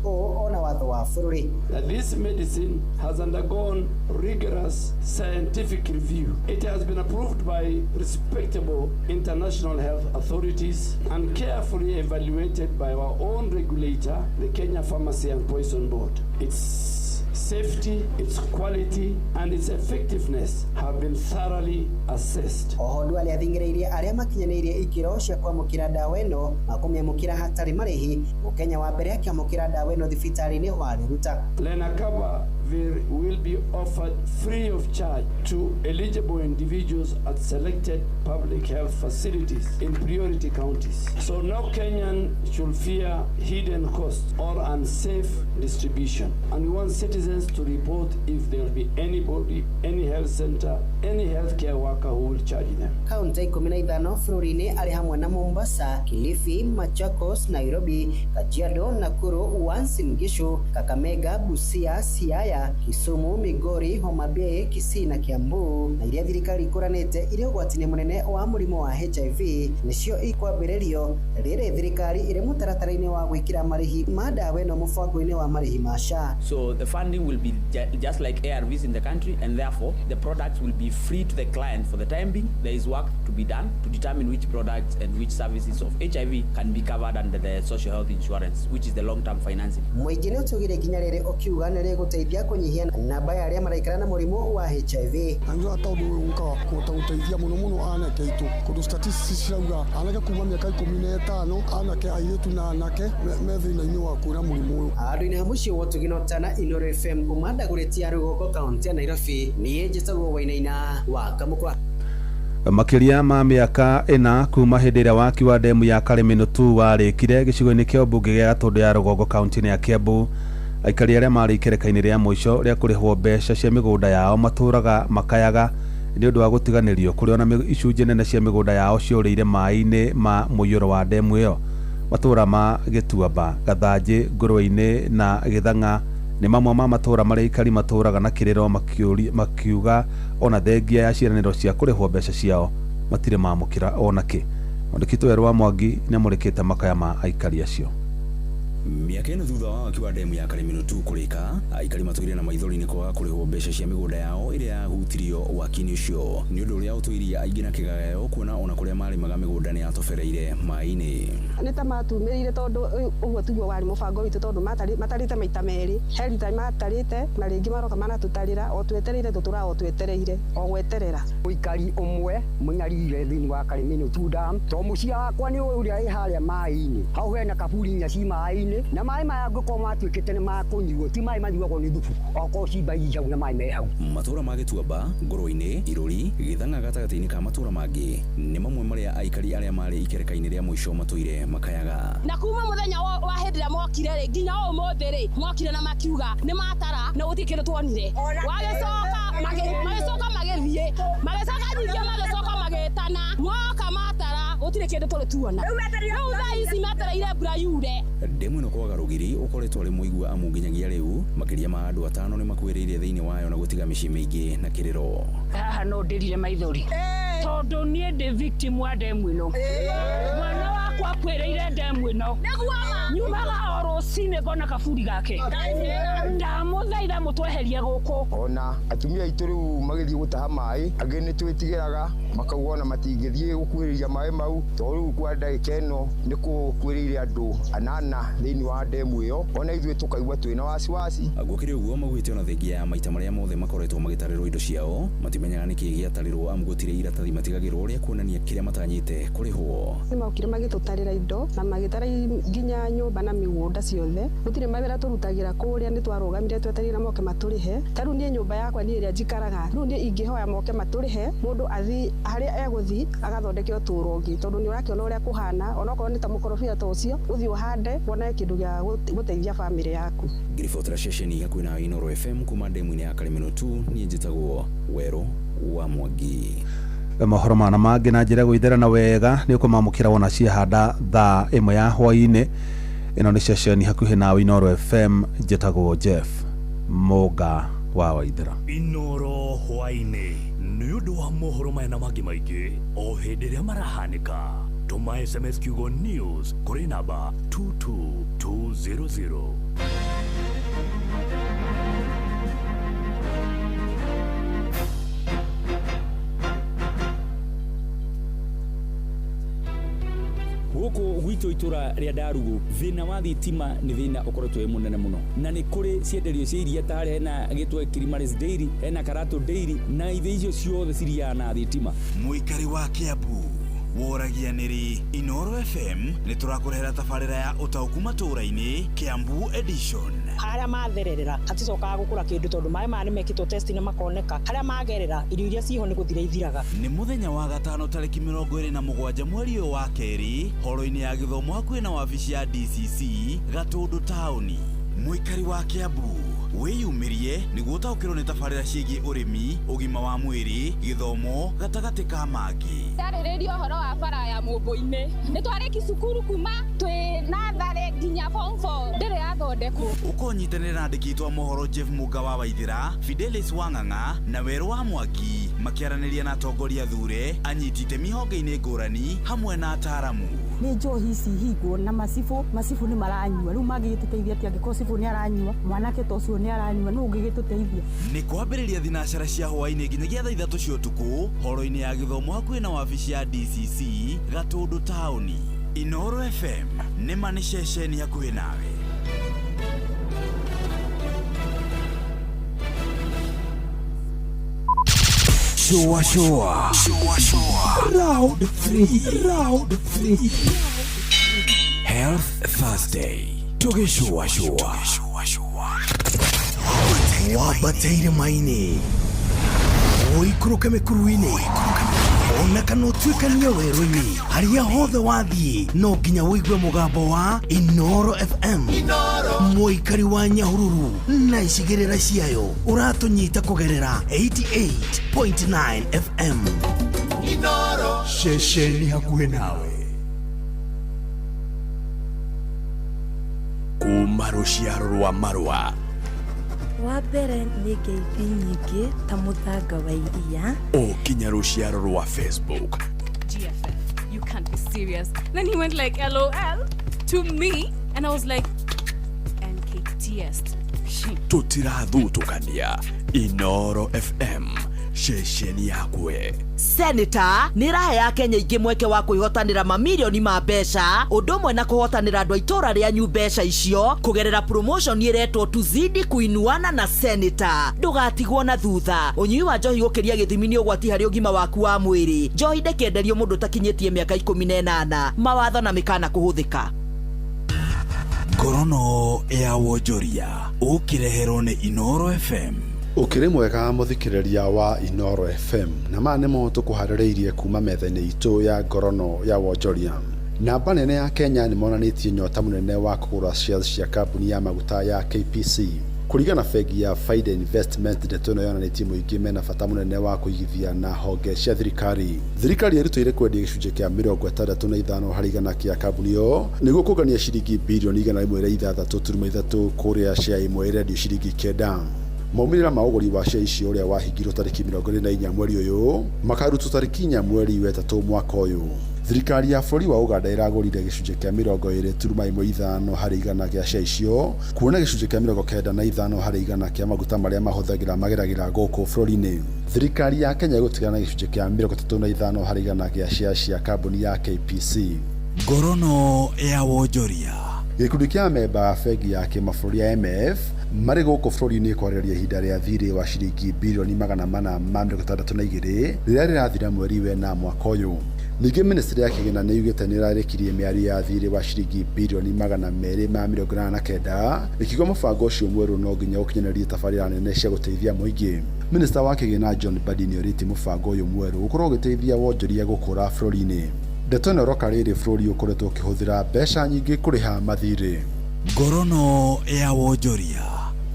WHO ona watho wa bũrũri. That this medicine has undergone rigorous scientific review. It has been approved by respectable international health authorities and carefully evaluated by our own regulator, the Kenya Pharmacy and Poison Board. Its safety, its quality, and its effectiveness have been thoroughly assessed. Oho Duale athing'ĩrĩirie arĩa makinyanĩirie ikĩro cia kwamũkĩra ndawa ĩno makũmĩamũkĩra hatarĩ marĩhi. Mũkenya wa mbere akĩamũkĩra ndawa ĩno thibitarĩ-inĩ wa Riruta. Lenacapavir will be offered free of charge to eligible individuals at selected public health facilities in priority counties. So no Kenyan should fear hidden costs or unsafe distribution. And we want citizens to report if there will be anybody, any health center, any healthcare worker who will charge them. Kaunti 15 bũrũri-inĩ arĩ hamwe na Mombasa, Kilifi, Machakos, Nairobi, Kajiado, Nakuru, Uasin Gishu, Kakamega, Busia, Siaya, Kisumu, Migori, Homa Bay, Kisii na Kiambu, na iria thirikari ikũranĩte irĩ ũgwati-inĩ mũnene wa mũrimũ wa HIV nĩcio ikwambĩrĩrio rĩrĩ thirikari ĩrĩ mũtaratara-inĩ wa gwĩkĩra marĩhi ma ndawa ĩno mũbango-inĩ wa marĩhi ma SHA. So the funding will be just like ARVs in the country, and therefore the products will be free to the client for the time being. There is work to be done to determine which products and which services of HIV can be covered under the social health insurance, which is the long-term financing. Mũingĩ nĩ ũtugire ikinya rĩrĩ ũkiuga nĩ rĩgũteithia kũnyihia namba ya arĩa maraikara na mũrimũ wa HIV. Na nĩ tondũ ũyũ ũkaga kũhota gũteithia mũno mũno anake aitũ kũndũ statistics cirauga anake kuma mĩaka 15 anake airĩtu na anake me thĩna-inĩ wa kwĩra mũrimũ ũyũ. Handũ-inĩ ha mũciĩ wa Ũtugi na Ũtana, Inooro FM kuma Dagoretti ya rũgongo kaunti ya Nairobi, niĩ njĩtagwo Wainaina wa Kamũkwa. Makĩria ma mĩaka 4 kuma hĩndĩ ĩrĩa waki wa ndemu ya Karĩmĩnũ 2 warĩkire gĩcigo-inĩ kĩa ũmbunge gĩa Gatũndũ ya rũgongo kaunti-inĩ ya Kiambu, aikari arĩa marĩ ikereka-inĩ rĩa mũico rĩa kũrĩhwo mbeca cia mĩgũnda yao matũraga makayaga nĩ ũndũ wa gũtiganĩrio kũrĩa ona icunjĩ nene cia mĩgũnda yao ciorĩire maĩ-inĩ ma mũiyũro wa ndemu ĩyo. Matũra ma Gĩtuamba, Gathanjĩ, Ngũrwe-inĩ na Gĩthang'a nĩ mamwe ma matũra marĩa aikari matũraga na kĩrĩro makiuga ona thengia ya ciĩranĩro cia kũrĩhwo mbeca ciao matirĩ mamũkĩra ona kĩ. Mwandĩki witũ Werũ wa Mwangi nĩamũrĩkĩte makaya ma aikari acio. Mĩaka ĩno thutha wa waki wa ndemu ya Karĩmĩnũ 2 kũrĩka, aikari matũire na maithori nĩ kwaga kũrĩhwo mbeca cia mĩgũnda yao ĩrĩa yahutirio waki-inĩ ũcio. Nĩ ũndũ ũrĩa ũtũirie aingĩ na kĩgagayo kuona ona kũrĩa marĩmaga mĩgũnda nĩ yatobereire maĩ-inĩ. Nĩ ta matumĩrĩire tondũ ũguo tiguo warĩ mũbango witũ tondũ matarĩte maita merĩ, he rita matarĩte na rĩngĩ maroka manatũtarĩra o twetereire tũtũraga o twetereire o gweterera. Mũikari ũmwe mũnyarire thĩinĩ wa Karĩmĩnũ 2 dam to mũciĩ wakwa nĩ ũrĩa ĩ harĩa maĩ-inĩ, hau hena kaburi inya ci maĩ-inĩ na maĩ maya ngũkorwo matuĩkĩte nĩ makũnyuo ti maĩ manyuagwo nĩ thubu okorwo cimba hau na maĩ me hau. Matũra ma Gĩtuamba, Ngũrwe-inĩ, Irũri, Gĩthang'a gatagatĩ-inĩ ka matũra mangĩ nĩ mamwe marĩa aikari arĩa marĩ ikereka-inĩ rĩa mũico matũire makayaga. Na kuma mũthenya wa hĩndĩ ĩrĩa mokire rĩ nginya ũmũthĩ rĩ mokire na makiuga nĩ matara na gũtirĩ kĩndũ tuonire. Wagĩcoka magĩcoka magĩthiĩ magĩcoka ningĩ magĩcoka magĩtana moka matara gũtirĩ kĩndũ tũrĩ tuona. Rĩu thaa ici metereire mbura yure. Ndemu ĩno kwaga rũgiri ũkoretwo arĩ mũigua amu nginyagia rĩu makĩria ma andũ 5 nĩ makuĩrĩire thĩinĩ wayo na gũtiga mĩciĩ mĩingĩ na kĩrĩro. Haha no ndĩrire maithori tondũ niĩ ndĩ victim wa ndemu ĩno. Mwana wakwa akuĩrĩire ndemu ĩno nyumaga o rũcinĩ ngona kaburi gake ndamũthaitha mũtweherie gũkũ. Ona atumia aitũ rĩu magĩthiĩ gũtaha maĩ angĩ nĩ twĩtigĩraga makauga ona matingĩthiĩ gũkuhĩrĩria maĩ mau tondũ rĩu kwa ndagĩka ĩno nĩ kũkuĩrĩire andũ anana thĩinĩ wa ndemu ĩyo ona ithuĩ tũkaigua twĩna wasiwasi. Gũkĩrĩ ũguo maugĩte ona thengia ya maita marĩa mothe makoretwo magĩtarĩrwo indo ciao matimenyaga nĩkĩĩ gĩatarĩrwo amu gũtirĩ iratathi matigagĩrwo rĩa kuonania kĩrĩa matanyĩte kũrĩhwo. Nĩ mokire magĩtũtarĩra indo na magĩtara nginya nyũmba na mĩgũnda ciothe gũtirĩ mawĩra tũrutagĩra kũrĩa nĩ twarũgamire twetereire moke matũrĩhe. Ta rĩu niĩ nyũmba yakwa niĩ ĩrĩa njikaraga rĩu niĩ ingĩhoya moke matũrĩhe mũndũ athiĩ harĩa egũthiĩ agathondeke ũtũũro ũngĩ tondũ nĩ ũrakĩona ũrĩa kũhana onokorwo nĩ ta mũkorobia ta ũcio ũthiĩ ũhande wone kĩndũ gĩa gũteithia bamĩrĩ yaku. Ngĩribotera ceceni hakuhĩ na Inooro FM kuma ndemu-inĩ ya Karĩmĩnũ 2 niĩ njĩtagwo Werũ wa Mwangi. Mohoro mana mangĩ na njĩra gũitherana wega nĩ ũkũmamũkĩra wona ciahanda thaa 1 ya hwaĩ-inĩ. Ĩno nĩ ceceni hakuhĩ na Inooro FM njĩtagwo Jeff Mũnga wa Waithera. Inooro hwaĩ-inĩ nĩ ũndũ wa mohoro maya na mangĩ maingĩ o hĩndĩ ĩrĩa marahanĩka. Tũma SMS kiugo news kũrĩ namba 22200. Gũkũ gwitũ itũra rĩa Ndarugu thĩna wa thitima nĩ thĩna ũkoretwo wĩ mũnene mũno na nĩ kũrĩ cienderio cia iria ta harĩa hena gĩtwe Kilimaris Dairy hena Karatu Dairy na ithe icio ciothe ciriaga na thitima. Mũikari wa Kiambu woragia nĩrĩ Inooro FM nĩ tũrakũrehera tabarĩra ya ũtaũku matũũra-inĩ Kiambu edition. Harĩa mathererera haticokaga gũkũra kĩndũ tondũ maĩ maya nĩ mekĩtwo test na makoneka harĩa magerera irio iria ciho nĩ gũthira ithiraga. Nĩ mũthenya wa gatano tarĩki 27 mweri ũyũ wa kerĩ horo-inĩ ya gĩthomo hakuhĩ na wabici ya DCC Gatũndũ taũni. Mũikari wa Kiambu wĩyumĩrie nĩguo ũtaũkĩrwo nĩ tabarĩra ciĩgiĩ ũrĩmi, ũgima wa mwĩrĩ, gĩthomo gatagatĩ ka mangĩ. Ndarĩrĩria ũhoro wa bara ya Mũmbũ-inĩ nĩ twarĩki cukuru kuma twĩ natharĩ nginya form 4 ndĩrĩ yathondekwo. Ũkonyitanĩra na andĩki aitũ a mohoro Jeff Mũnga wa Waithera, Fidelis Wang'ang'a na Werũ wa Mwangi makĩaranĩria na atongoria thure, anyiti itemi honge-inĩ ngũrani hamwe na ataaramu. Nĩ njohi ici hingwo na macibũ macibũ nĩ maranyua rĩu mangĩgĩtũteithia atĩa angĩkorwo cibũ nĩ aranyua mwanake ta ũcio nĩ aranyua nũ ũngĩgĩtũteithia. Nĩ kwambĩrĩria thinacara cia hwaĩ-inĩ nginyagia thaa 3 cia ũtukũ horo-inĩ ya gĩthomo hakuhĩ na wabici ya DCC Gatũndũ taũni. Inooro FM nĩ ma nĩ ceceni hakuhĩ nawe. Shua shua. Shua shua. Round 3. Round 3. Health Thursday. Tugishua shua. Wabataire maini. Ũikũrũke mĩkuru-inĩ ona kana ũtuĩkanie werũ-inĩ harĩa hothe wathiĩ no nginya ũigue mũgambo wa Inooro FM. Mũikari wa Nyahururu na icigĩrĩra ciayo ũratũnyita kũgerera 88.9 FM. Inooro ceceni hakuhĩ nawe. Kuma rũciaro rwa marũa wa mbere nĩ ngeithi nyingĩ ta mũthanga wa iria o kinya rũciaro rwa Facebook. GFF, you can't be serious. Then he went like LOL to me and I was like NKTS. Tũtirathutũkania. Inooro FM ceceni yakwe. Senator nĩ ĩrahe Akenya aingĩ mweke wa kwĩhotanĩra mamirioni ma mbeca ũndũ ũmwe na kũhotanĩra andũ a itũũra rĩanyu mbeca icio kũgerera promotion ĩretwo Tuzidi Kuinuana na Senator. Ndũgatigwo na thutha. Ũnyui wa njohi gũkĩria gĩthimi nĩ ũgwati harĩ ũgima waku wa mwĩrĩ. Njohi ndĩkĩenderio mũndũ ũtakinyĩtie mĩaka 18. Mawatho na mĩkana kũhũthĩka. Ngorono ya wonjoria ũkĩreherwo nĩ Inooro FM. Ũkĩrĩ mwega mũthikĩrĩria wa Inooro FM na maya nĩmo tũkũharĩrĩirie kuma metha-inĩ itũ ya ngorono ya wonjoria. Namba nene ya Kenya nĩ monanĩtie nyota mũnene wa kũgũra shares cia kambuni ya maguta ya KPC. Kũringana na bengi ya Faida Investment, ndeto ĩno yonanĩtie mũingĩ mena bata mũnene wa kũigithia na honge cia thirikari. Thirikari yerutĩire kwendia gĩcunjĩ kĩa 65 harĩ igana kĩa kambuni ĩyo nĩguo kũngania ciringi birioni 106.3 kũrĩa share ĩmwe ĩrendio ciringi 9. Maumĩrĩra ma ũgũri wa share icio ũrĩa wahingirwo tarĩki 24 mweri ũyũ makarutwo tarĩki 4 mweri wa 3 mwaka ũyũ. Thirikari ya bũrũri wa Uganda ĩragũrire gĩcunjĩ kĩa 20.15 harĩ igana gĩa share icio, kuona gĩcunjĩ kĩa 95 harĩ igana kĩa maguta marĩa mahũthagĩra mageragĩra gũkũ bũrũri-inĩ. Thirikari ya Kenya ĩgũtigana na gĩcunjĩ kĩa 35 harĩ igana gĩa share cia kambuni ya KPC. Ngorono ya wonjoria. Gĩkundi kĩa amemba a bengi ya kĩmabũrũri ya IMF marĩ gũkũ bũrũri-inĩ kwarĩrĩria ihinda rĩa thirĩ wa ciringi birioni 462 rĩrĩa rĩrathira mweri wena mwaka ũyũ. Ningĩ ministry ya kĩgĩna nĩ yugĩte nĩ ĩrarĩkirie mĩario ya thirĩ wa ciringi birioni 289, ĩkiuga mũbango ũcio mwerũ no nginya ũkinyanĩrie tabarĩra nene cia gũteithia mũingĩ. Minista wa kĩgĩna John Mbadi nĩ orĩtie mũbango ũyũ mwerũ ũkorwo ũgĩteithia wonjoria gũkũra bũrũri-inĩ. Ndeto ĩno ĩroka rĩrĩ bũrũri ũkoretwo ũkĩhũthĩra mbeca nyingĩ kũrĩha mathirĩ. Ngorono ya wonjoria.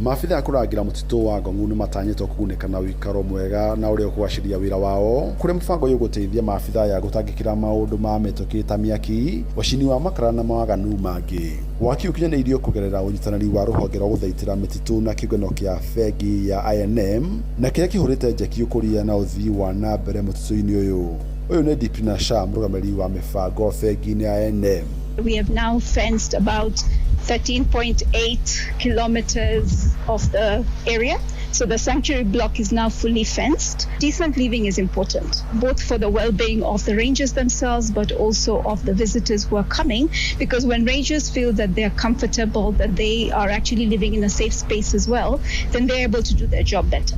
Maabitha a kũrangĩra mũtitũ wa Ngong'u nĩmatanyĩtwo kũgunĩka na ũikaro mwega na ũrĩa ũkũgacĩria wĩra wao, kũrĩa mũbango ũyũ ũgũteithia maabitha aya gũtangĩkĩra maũndũ ma mĩtũkĩ ta mĩaki, ũcini wa makara na mawaganu mangĩ. Waki ũkinyanĩirio kũgerera ũnyitanĩri wa rũhonge rwa gũthaitĩra mĩtitũ na kĩũngano kĩa bengi ya I&M na kĩrĩa kĩhũrĩte njeki ũkũria na ũthii wa na mbere mũtitũ-inĩ ũyũ. Ũyũ nĩ Deeprina Shah, mũrũgamĩrĩri wa mĩbango bengi-inĩ ya I&M. We have now fenced about 13.8 kilometers of the area. So the sanctuary block is now fully fenced. Decent living is important, both for the well-being of the rangers themselves, but also of the visitors who are coming, because when rangers feel that they are comfortable, that they are actually living in a safe space as well, then they're able to do their job better.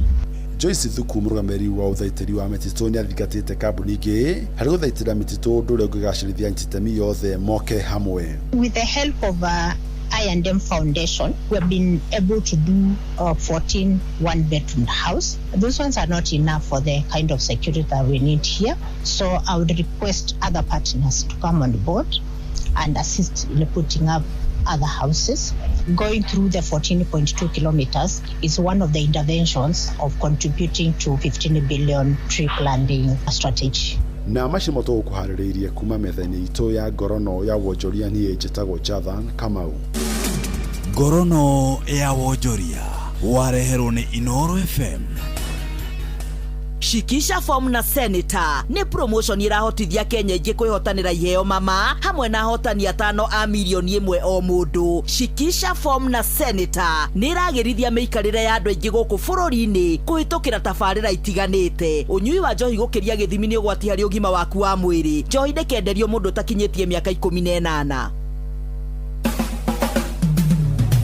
Joyce Thuku, mũrũgamĩrĩri wa ũthaitĩri wa mĩtitũ, nĩ athingatĩte kambuni ingĩ harĩ gũthaitĩra mĩtitũ, ũndũ ũrĩa ũngĩgacĩrithia anyiti yothe moke hamwe. With the help of I&M Foundation, we have been able to do 14 one-bedroom house. Those ones are not enough for the kind of security that we need here. So I would request other partners to come on board and assist in putting up other houses. Going through the 14.2 kilometers is one of the interventions of contributing to 15 billion tree planting strategy. Na macio nĩmo tũgũkũharĩrĩirie kuma metha-inĩ itũ ya ngorono ya wonjoria. Niĩ njĩtagwo Jathan Kamau. Ngorono ya wonjoria wareherwo nĩ Inoro FM. Shikisha form na Senator nĩ promotion ĩrahotithia Kenya ingĩ kwĩhotanĩra iheo mama hamwe na ahotani atano a 1 million o mũndũ. Shikisha form na Senator nĩ ĩragĩrithia mĩikarĩre ya andũ aingĩ gũkũ bũrũri-inĩ kũhĩtũkĩra tabarĩra itiganĩte. Ũnyui wa njohi gũkĩria gĩthimi nĩ ũgwati harĩ ũgima waku wa mwĩrĩ. Njohi ndĩkenderio mũndũ ũtakinyĩtie mĩaka 18.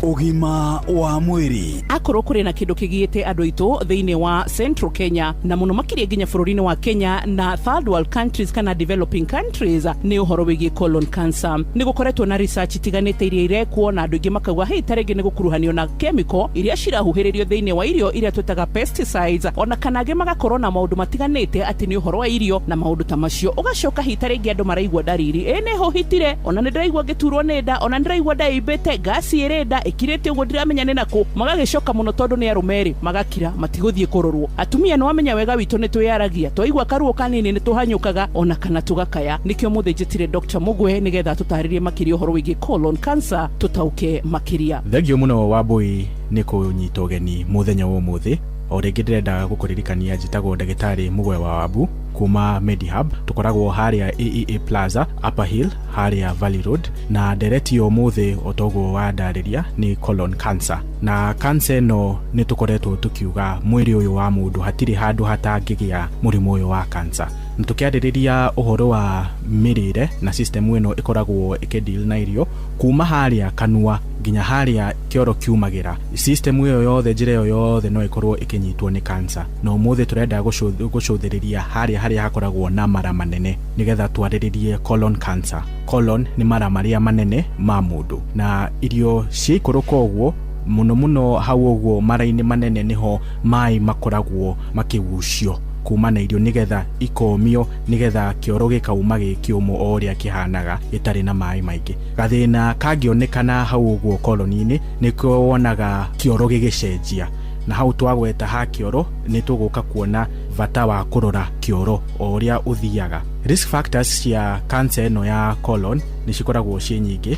Ũgima wa mwĩrĩ. Akorwo kũrĩ na kĩndũ kĩgiĩte andũ aitũ thĩinĩ wa Central Kenya na mũno makĩria nginya bũrũri-inĩ wa Kenya na third world countries kana developing countries, nĩ ũhoro wĩgiĩ colon cancer. Nĩ gũkoretwo na research itiganĩte iria irekwo na andũ aingĩ makauga hei, ta rĩngĩ nĩ gũkuruhanio na chemical iria cirahuhĩrĩrio thĩinĩ wa irio iria twĩtaga pesticides, ona kana angĩ magakorwo na maũndũ matiganĩte atĩ nĩ ũhoro wa irio na maũndũ ta macio. Ũgacoka hi ta rĩngĩ andũ maraigua ndariri, ĩ nĩ hũhitire, ona nĩ ndĩraigua ngĩturwo nĩ nda, ona nĩ ndĩraigua ndaimbĩte, ngasi ĩrĩ nda ĩkirĩte ũguo, ndiramenya nĩ nakũ. Magagĩcoka mũno tondũ nĩ arũme rĩ, magakira matigũthiĩ kũrorwo. Atumia nĩ wamenya wega witũ nĩ twĩyaragia, twaigua karuo kanini nĩ tũhanyũkaga ona kana tũgakaya. Nĩkĩo mũthĩ njĩtire Dr. Mugwe nĩgetha tũtarĩrie makĩria ũhoro wĩgiĩ colon cancer, tũtauke makĩria. Thengio mũno Wambui nĩ kũnyita ũgeni mũthenya wa ũmũthĩ. O rĩngĩ ndĩrenda gũkũririkania njĩtagwo ndagĩtarĩ Mũgwe wa Wabu kuma Medihub. Tũkoragwo harĩa AEA Plaza, Upper Hill, harĩa Valley Road. Na ndereti ya ũmũthĩ, o toguo wandarĩria, nĩ colon cancer. Na cancer ĩno nĩ tũkoretwo tũkiuga mwĩrĩ ũyũ wa mũndũ hatirĩ handũ hatangĩgĩa mũrimũ ũyũ wa cancer, na tũkĩarĩrĩria ũhoro wa mĩrĩre na system ĩno ĩkoragwo ĩkĩdeal na irio kuma harĩa kanua nginya harĩa kĩoro kiumagĩra. System ĩyo yothe, njĩra ĩyo yothe no ĩkorwo ĩkĩnyitwo nĩ cancer. Na ũmũthĩ tũrenda gũcũthĩrĩria harĩa harĩa hakoragwo na mara manene nĩgetha twarĩrĩrie colon cancer. Colon nĩ mara marĩa manene ma mũndũ, na irio ciaikũrũka ũguo mũno mũno hau ũguo mara-inĩ manene nĩho maĩ makoragwo makĩgucio kuma na irio nĩgetha ikomio, nĩgetha kĩoro gĩkauma gĩ kĩũmũ o ũrĩa kĩhanaga gĩtarĩ na maĩ maingĩ. Gathĩna kangĩonekana hau ũguo koloni-inĩ nĩkĩo wonaga kĩoro gĩgĩcenjia, na hau twagweta ha kĩoro. Nĩ tũgũka kuona bata wa kũrora kĩoro o ũrĩa ũthiaga. Risk factors cia cancer ĩno ya colon nĩ cikoragwo ciĩ nyingĩ.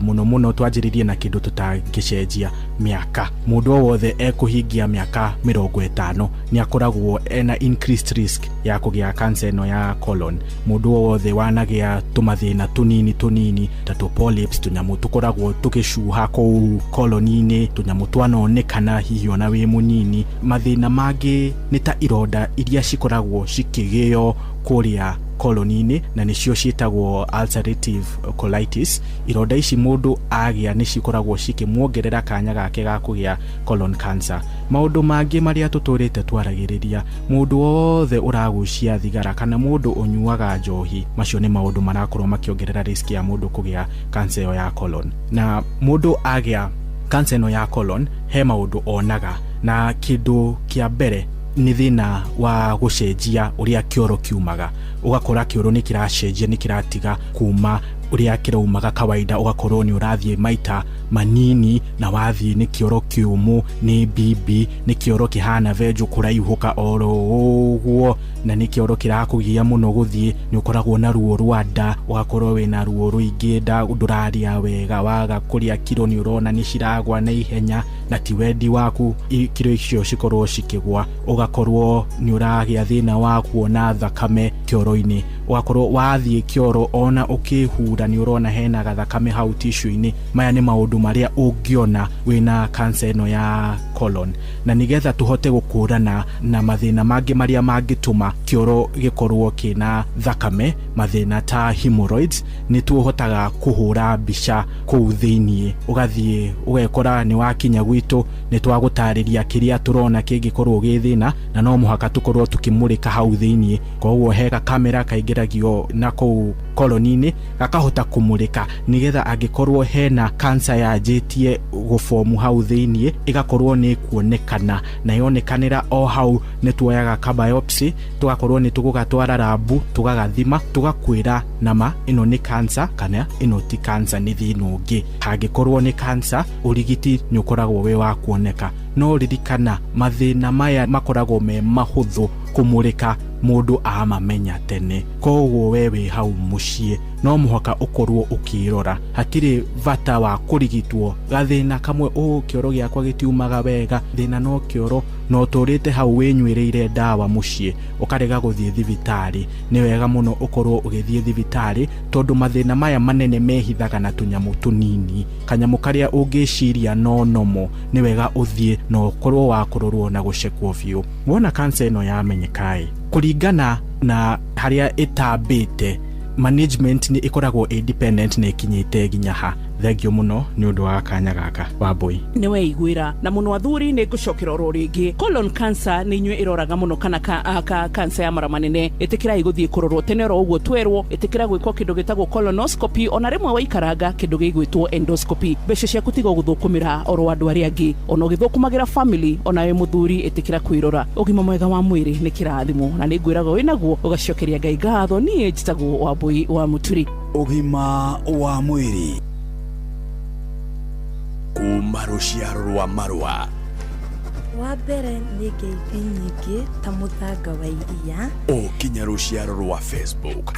Mũno mũno twanjĩrĩrie na kĩndũ tũtangĩcenjia, mĩaka. Mũndũ o wothe ekũhingia mĩaka 50 nĩ akoragwo ena increased risk ya kũgĩa cancer ĩno ya colon. Mũndũ o wothe wanagĩa tũmathĩna tũnini tũnini ta tũ polyps, tũnyamũ tũkoragwo tũgĩcuha kũu colon-inĩ, tũnyamũ twanonekana hihi ona wĩ mũnini. Mathĩna mangĩ nĩ ta ironda iria cikoragwo cikĩgĩo kũrĩa colon-inĩ, na nĩcio ciĩtagwo ulcerative colitis. Ironda ici mũndũ agĩa nĩ cikoragwo cikĩmuongerera kanya gake ga kũgĩa colon cancer. Maũndũ mangĩ marĩa tũtũrĩte twaragĩrĩria, mũndũ wothe ũragucia thigara kana mũndũ ũnyuaga njohi, macio nĩ maũndũ marakorwo makĩongerera risk ya mũndũ kũgĩa cancer ĩyo ya colon. Na mũndũ agĩa cancer ĩno ya colon, he maũndũ onaga, na kĩndũ kĩa mbere nĩ thĩna wa gũcenjia ũrĩa kĩoro kiumaga. Ũgakora kĩoro nĩ kĩracenjia, nĩ kĩratiga kuma ũrĩa kĩraumaga kawaida, ũgakorwo nĩ ũrathiĩ maita manini, na wathiĩ nĩ kĩoro kĩũmũ, nĩ bibi, nĩ kĩoro kĩhana venjũ kũraihũka oro ũguo, na nĩ kĩoro kĩrakũgia mũno gũthiĩ. Nĩ ũkoragwo na ruo rwa nda, ũgakorwo wĩna ruo rũingĩ nda, ndũrarĩa wega, waga kũrĩa, kiro nĩ ũrona nĩ ciragwa na ihenya, na ti wendi waku kiro icio cikorwo cikĩgwa. Ũgakorwo nĩ ũragĩa thĩna wa kuona thakame kĩoro-inĩ, ũgakorwo wathiĩ kĩoro ona ũkĩhura nĩ ũrona hena gathakame hau tissue-inĩ. Maya nĩ maũndũ marĩa ũngĩona wĩna cancer ĩno ya colon. Na nĩgetha tũhote gũkũrana na mathĩna mangĩ marĩa mangĩtũma kĩoro gĩkorwo kĩna thakame, mathĩna ta hemorrhoids, nĩ tũhotaga kũhũra mbica kũu thĩiniĩ. Ũgathiĩ ũgekora nĩ wakinya gwitũ, nĩ twagũtarĩria kĩrĩa tũrona kĩngĩkorwo gĩ thĩna, na no mũhaka tũkorwo tũkĩmũrĩka hau thĩiniĩ. Koguo he gakamera kaingĩragio na kũu colon-inĩ, gakahota kũmũrĩka nĩgetha angĩkorwo hena cancer yanjĩtie gũbomu hau thĩiniĩ, ĩgakorwo nĩ kuonekana, na yonekanĩra o hau nĩ tuoyaga ka biopsy, tũgakorwo nĩ tũgũgatwara rabu, tũgagathima, tũgakwĩra nama ĩno nĩ cancer kana ĩno ti cancer, nĩ thĩna ũngĩ. Hangĩkorwo nĩ cancer, ũrigiti nĩ ũkoragwo wĩ wa kuoneka. No ririkana, mathĩna maya makoragwo me mahũthũ kũmũrĩka mũndũ amamenya tene. Koguo we wĩ hau mũciĩ no mũhaka ũkorwo ũkĩrora. Hatirĩ bata wa kũrigitwo gathĩna kamwe, ũ kĩoro gĩakwa gĩtiumaga wega, thĩna no kĩoro, no ũtũrĩte hau wĩnyuĩrĩire ndawa mũciĩ ũkarega gũthiĩ thibitarĩ. Nĩ wega mũno ũkorwo ũgĩthiĩ thibitarĩ, tondũ mathĩna maya manene mehithaga na tũnyamũ tũnini. Kanyamũ karĩa ũngĩciria no nomo, nĩ wega ũthiĩ na ũkorwo wa kũrorwo na gũcekwo biũ. Wona cancer ĩno yamenyeka-ĩ, kũringana na harĩa ĩtambĩte, management nĩ ĩkoragwo ĩ dependent na ĩkinyĩte nginya ha. Thengio mũno nĩ ũndũ wa kanya gaka, Wambui. Nĩ weiguĩra na mũno athuri. Nĩ ngũcokera oro rĩngĩ, colon cancer nĩ inyuĩ ĩroraga mũno, kana ka cancer ya mara manene. Ĩtĩkĩrai gũthiĩ kũrorwo tene oro ũguo twerwo, ĩtĩkĩra gwĩkwo kĩndũ gĩtagwo colonoscopy, ona rĩmwe waikaranga kĩndũ gĩgwĩtwo endoscopy. Mbeca ciaku tiga gũthũkũmĩra oro andũ arĩa angĩ, ona ũgĩthũkũmagĩra family, ona wĩ mũthuri ĩtĩkĩra kwĩrora. Ũgima mwega wa mwĩrĩ nĩ kĩrathimo, na nĩ ngwĩraga wĩnaguo ũgacokeria Ngai ngatho. Niĩ njĩtagwo Wambui wa Mũturi. Ũgima wa mwĩrĩ kuma rũciaro rwa marũa. Wa mbere nĩ ngeithi nyingĩ ta mũthanga wa iria. O kinya rũciaro rwa Facebook.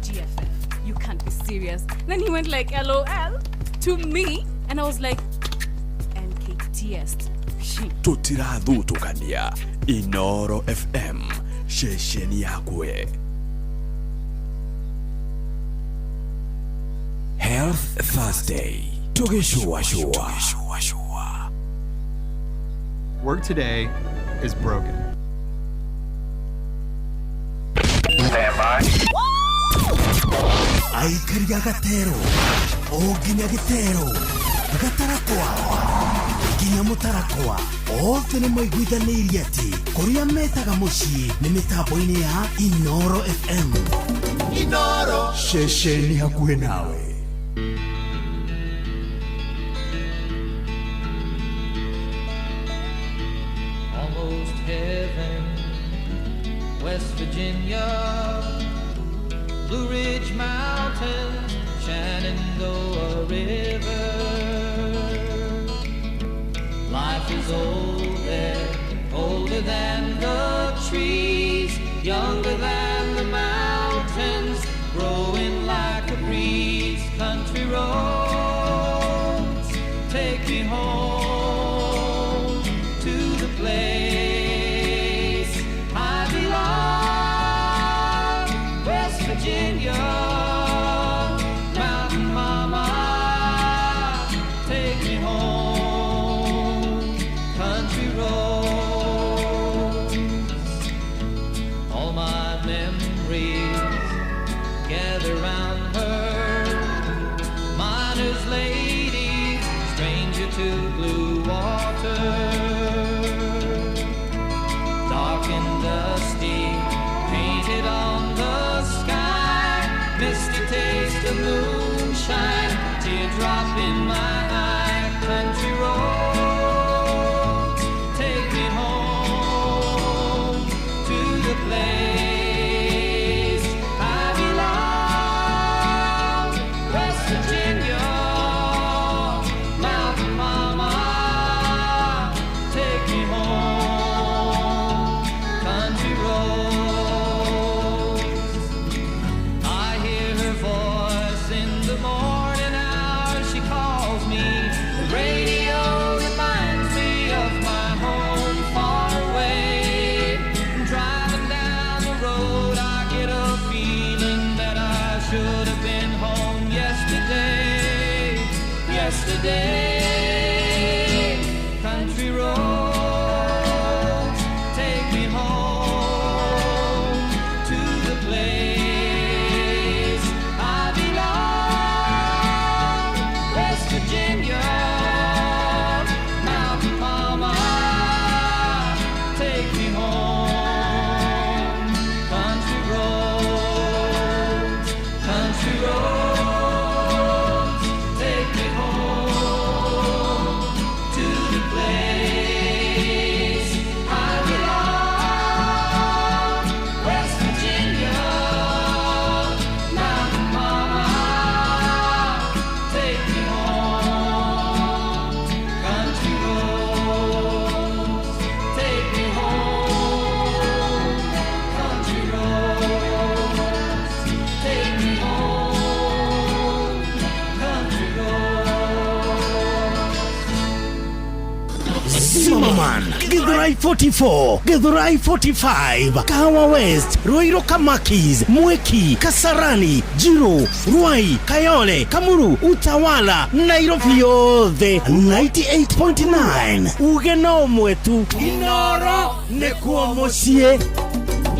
GFF, you can't be serious. Then he went like, LOL to me. And I was like, MKTS. She. Tũtirathutũkania. Inoro FM, ceceni yakwe. Health Thursday, tũgĩcũacũa. Work today is broken. Stand by. Aikaria gatero o nginya gĩtero, gatarakwa nginya mũtarakwa, othe nĩ maiguithanĩirie atĩ kũrĩa metaga mũciĩ nĩ mĩtambo-inĩ ya Inoro FM. Inoro, ceceni hakuhĩ nawe. Almost heaven, West Virginia, Blue Ridge Mountains, Shenandoah River. Life is old there, older than the younger than the mountains, growing like a breeze. Country roads, take me home to the place I belong, West Virginia, Mountain Mama, take me home, country roads. All my memories gather round her, miner's lady, stranger to blue water. Dark and dusty, painted on the sky, misty taste of moonshine, teardrop in my eye. Country roads, take me home to the place I belong, West Virginia, Mountain Mama, take me home, country roads. I hear her voice in the morning hour, she calls me. The radio reminds me of my home far away. Driving down the road, I get a feeling that I should have been home yesterday. Yesterday, country roads, take me home to the place I belong, West Virginia, Mountain Mama, take me home, country roads, take me home to the place I belong, West Virginia, Mountain Mama, take me home, country roads, take me home, country roads, take me home, country roads. Zimmerman, Githurai 44, Githurai 45, Kahawa West, Ruiru Kamakis, Mwiki, Kasarani, Jiro, Ruai, Kayole, Kamuru, Utawala, Nairobi yothe 98.9. Uge no mwetu Inoro nekuo muciĩ.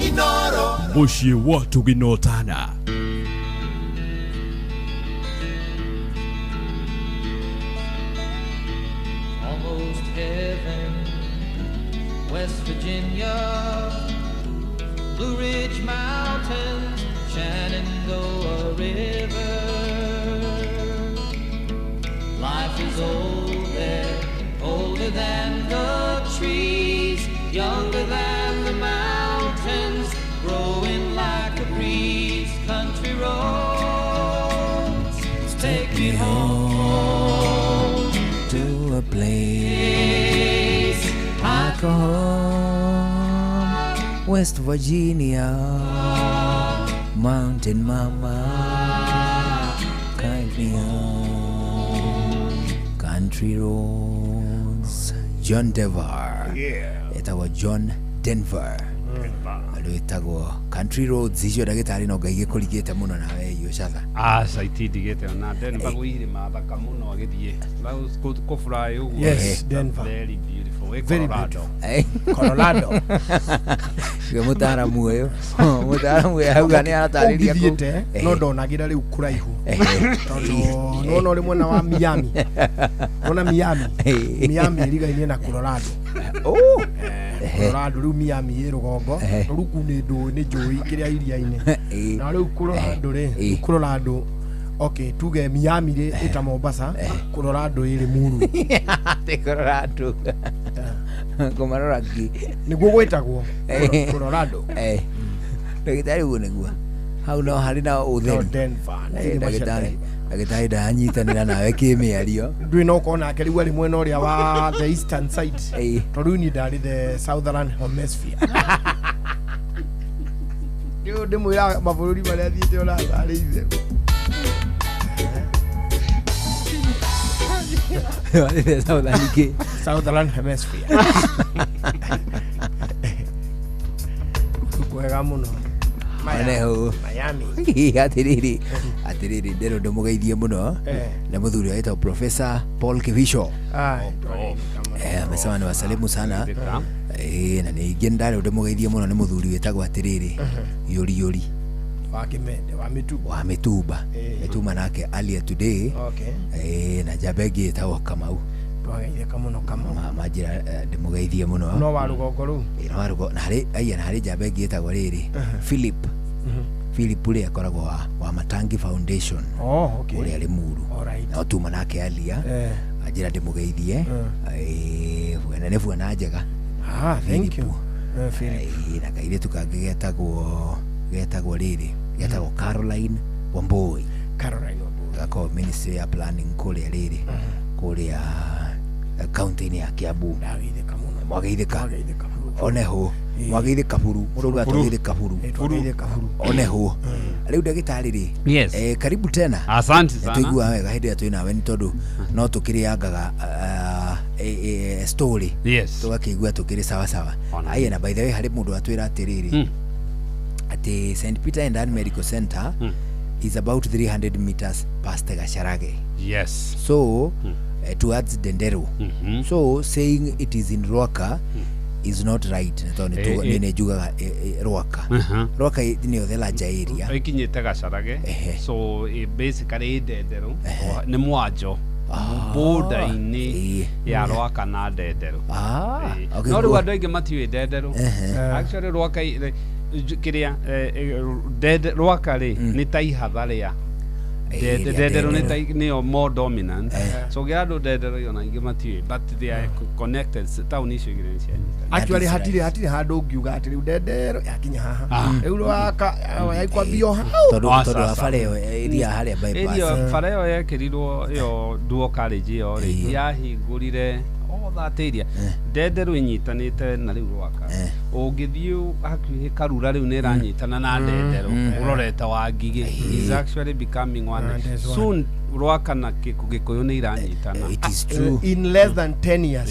Inoro Muciĩ watu ginotana. Almost heaven, West Virginia, Blue Ridge Mountains, Shenandoah River. Life is old there, older than the trees, younger than the mountains, growing like a breeze. Country roads, take me home to a place I call home, West Virginia, Mountain Mama, guide me home, country roads. John Denver, etagwo John Denver, rwĩtagwo Country Roads. Icio ndagĩtarĩ no ngai gĩkũrigĩte mũno nawe iyo catha. Aca itindigĩte ona Denver gwĩ irĩma thaka mũno agĩthiĩ kũfly ũguo. Yes, Denver. Very beautiful. Wĩ Very Colorado. Colorado. Gwe mũtaaramu ũyũ, mũtaaramu ũyũ auga nĩ aratarĩria kũu. Ũngĩthiĩte no ndonagĩra rĩu kũraihu, tondũ nĩwona ũrĩ mwena wa Miami, nona Miami, Miami ĩrigainie na Colorado. Oh. Colorado rĩu Miami ĩ rũgongo, rũku nĩ ndũĩ nĩ njũĩ kĩrĩa iria-inĩ, na rĩu Colorado rĩ, Colorado, okay, tuge Miami rĩ ĩta Mombasa, Colorado ĩrĩ Muru. Atĩ Colorado kũmarora ki nĩguo gwĩtagwo Colorado. Ndagĩtarĩ ũguo nĩguo hau no harĩ na ũtheri. No, Denver, nĩ irĩma cia Ndagĩtarĩ Denver. Ndagĩtarĩ ndanyitanĩra nawe kĩmĩario. Ndwĩ no ũkorwo nake rĩu arĩ mwena ũrĩa wa the eastern side, tondũ rĩu niĩ ndarĩ the southern hemisphere. Ũyũ ndĩmwĩraga mabũrũri marĩa thiĩte ona tarĩ ithe. Southern kĩ? Southern Hemisphere. Kwega mũno. Oneho. Miami. Atiriri atiriri ndero ndĩmũgeithie mũno na mũthuri wetagwo Professor Paul Kivisho. Amesema ni wasalimu sana. Na ningĩ ndarĩ ndĩmũgeithie mũno nĩ mũthuri wĩtagwo atiriri Yori Yori wa Kimende wa Mituba. Wa Mituba. Mituba nake earlier today. Na njamba ĩngĩ ĩtagwo Kamau. Twageithĩka mũno Kamau. Manjĩra ndĩmũgeithie mũno. No wa rũgongo rũu. No wa rũgongo na harĩ aiya na harĩ njamba ĩngĩ ĩtagwo rĩrĩ Philip. Philip ũrĩa akoragwo wa Matangi Foundation. Oh, okay. Ũrĩa Limuru. Alright. No tuma nake alia. Anjĩra ndĩmũgeithie. Bwana nĩ bwana njega. Ah, thank you. Philip. Na kairĩtu kangĩ getagwo rĩrĩ getagwo Caroline Wambui. Caroline Wambui. Gakoragwo Ministry ya Planning kũrĩa rĩrĩ kũrĩa kaunti-inĩ ya Kiambu. Ndageithĩka mũno. Mwageithĩka. Oneho. Mwageithĩka buru. Mũrauga twageithĩka buru. Twageithĩka buru. Oneho. Rĩu ndagĩtarĩ rĩ. Yes. Karibu tena. Asante sana. Tũiguaga wega hĩndĩ ĩrĩa twĩ nawe nĩ tondũ no tũkĩrĩangaga story. Yes. Tũgakĩigua tũkĩrĩ sawa sawa. Aya na by the way harĩ mũndũ atwĩra atĩrĩrĩ atĩ St Peter and Ann Medical Center is about 300 meters past Gacharage. Yes. So towards Denderu. So saying it is in Ruaka is not right. Tondũ nĩ njugaga Ruaka. Ruaka nĩyo the larger area. Ĩkinyĩte Gacharage. So basically ĩ Ndenderu nĩ mwanjo border-inĩ ya Ruaka na Ndenderu. No rĩu andũ aingĩ matiũĩ Ndenderu. Actually Ruaka kĩrĩa Ruaka rĩ nĩ ta ihatha rĩa Ndenderu nĩyo more dominant. So gĩa andũ Ndenderu ona aingĩ matiũĩ but they are connected. Taũni icio igĩrĩ nĩ cianyitana. Actually hatirĩ handũ ũngiuga atĩ rĩu Ndenderu yakinya haha. Rĩu Ruaka yaikwambia hau. Tondũ wa bara ĩyo ĩthiaga harĩa bypass. Ĩyo bara ĩyo yekĩrirwo ĩyo dual carriage ĩyo rĩ yahingũrire all that area. Ndenderu ĩnyitanĩte na rĩu Ruaka. Ũngĩthiĩ hakuhĩ Karura rĩu nĩ ĩranyitana na Ndenderu ũrorete wa Ngigĩ. Is actually becoming one. Soon Ruaka na Gĩkũyũ nĩ iranyitana. It is true. In less than 10 years.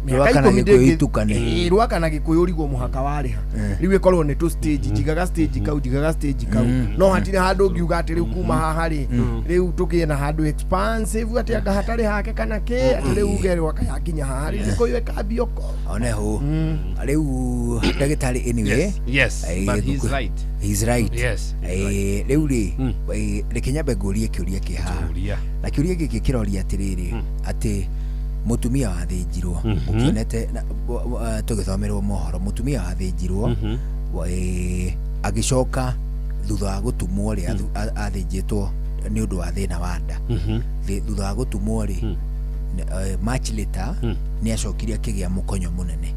Ruaka na Gĩkũyũ itukane. Ruaka na Gĩkũyũ ũrigwo mũhaka warĩha. Rĩu ĩkorwo nĩ tũ stage njigaga stage kau njigaga stage kau. No hatirĩ handũ ũngiuga atĩ rĩu kuma haha rĩ rĩu tũkĩe na handũ expansive atĩ anga hatarĩ hake kana kĩ atĩ rĩu uge Ruaka yakinya haha rĩu Gĩkũyũ ĩkambia ko. Oneho. Rĩu ndagĩtarĩ anyway. Yes, but he's right. He's right. Yes. Rĩu rĩ reke nyambe ngũrie kĩũria kĩ haha. Na kĩũria gĩkĩ kĩroria atĩrĩrĩ atĩ mũtumia wathĩnjirwo ũkĩonete tũgĩthomerwo mohoro mũtumia wathĩnjirwo agĩcoka thutha wa gũtumwo rĩ athĩnjĩtwo nĩ ũndũ wa thĩna wa nda. Thutha wa gũtumwo rĩ much later nĩ acokire akĩgĩa mũkonyo mũnene.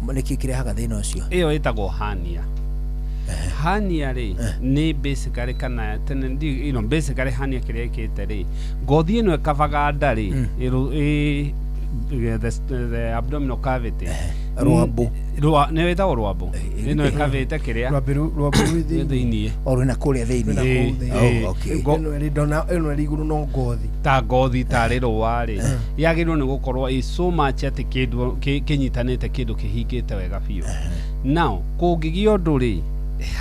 Nĩkĩ kĩrehaga thĩna ũcio? Ĩyo ĩtagwo hernia. Hernia rĩ nĩ basically kana tene you know basically hernia kĩrĩa ĩkĩte rĩ ngothi ĩno ĩkavaga nda rĩ the abdominal cavity rwambu nĩ ĩtagwo rwambu ĩno ĩkavĩte kĩrĩa rwambu rwĩ thĩinĩ o rwĩna kũrĩa thĩinĩ. Ĩno ĩrĩ igũrũ no ngothi ta ngothi tarĩ rũa rĩ yagĩrĩirwo nĩ gũkorwo ĩ so much atĩ kĩndũ kĩnyitanĩte kĩndũ kĩhingĩte wega biũ. Now kũngĩgĩa ũndũ rĩ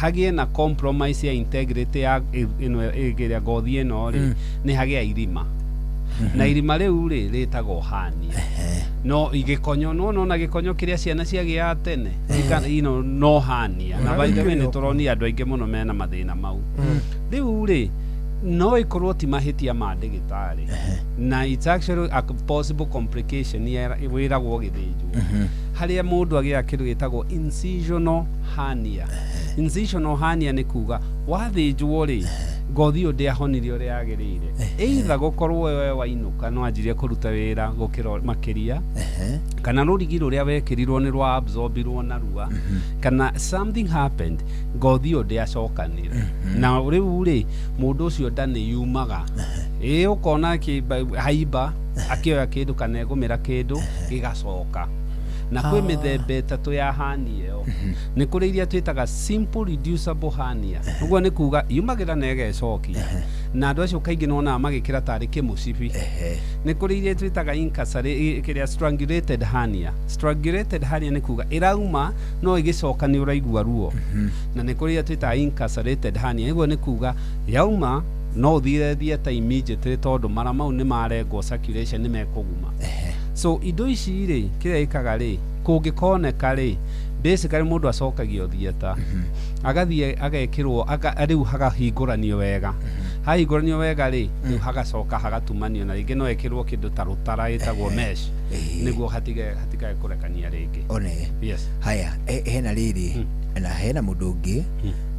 hagĩe na compromise ya integrity ya ĩno ĩrĩa ngothi ĩno rĩ nĩ hagĩa irima na irima rĩu rĩ rĩtagwo hernia. No igĩkonyo no na gĩkonyo kĩrĩa ciana ciagĩaga tene you know no hernia. Na by the way nĩ tũronia andũ aingĩ mũno mena mathĩna mau. Rĩu rĩ no ĩkorwo ti mahĩtia ma ndagĩtarĩ na it's actually a possible complication wĩragwo gĩthĩnjwo harĩa mũndũ agĩaga kĩndũ gĩtagwo incisional hernia. Incisional hernia nĩ kuga wathĩnjwo rĩ ngothi ĩyo ndĩahonirie ũrĩa yagĩrĩire. Either gũkorwo wewe wainũka no anjirie kũruta wĩra gũkĩra makĩria kana rũrigi rũrĩa wekĩrirwo nĩ rwa absorbirwo narua kana something happened ngothi ĩyo ndĩacokanire. Na rĩu rĩ mũndũ ũcio nda nĩ yumaga ĩ ũkona haimba akĩoya kĩndũ kana egũmĩra kĩndũ gĩgacoka. Na kwĩ mĩthemba ĩtatũ ya hernia ĩyo. Nĩ kũrĩ iria twĩtaga simple reducible hernia, ũguo nĩ kuga yumagĩra na ĩgecokia, na andũ acio kaingĩ nĩwonaga magĩkĩra tarĩ kĩmũcibi. Nĩ kũrĩ iria twĩtaga kĩrĩa strangulated hernia. Strangulated hernia nĩ kuga ĩrauma no ĩgĩcoka nĩ ũraigua ruo. Na nĩ kũrĩ iria twĩtaga incarcerated hernia, ũguo nĩ kuga yauma no ũthire theatre immediately, tondũ mara mau nĩ marengwo circulation, nĩ mekũguma. So indo ici rĩ, kĩrĩa ĩkaga rĩ, kũngĩkoneka rĩ, basically mũndũ acokagio theatre, agathiĩ agekĩrwo rĩu hagahingũranio wega. Hahingũranio wega rĩ, rĩu hagacoka hagatumanio, na rĩngĩ no ĩkĩrwo kĩndũ ta rũtara ĩtagwo mesh, nĩguo hatikae kũrekania rĩngĩ. One. Yes. Haya, hena rĩrĩ na hena mũndũ ũngĩ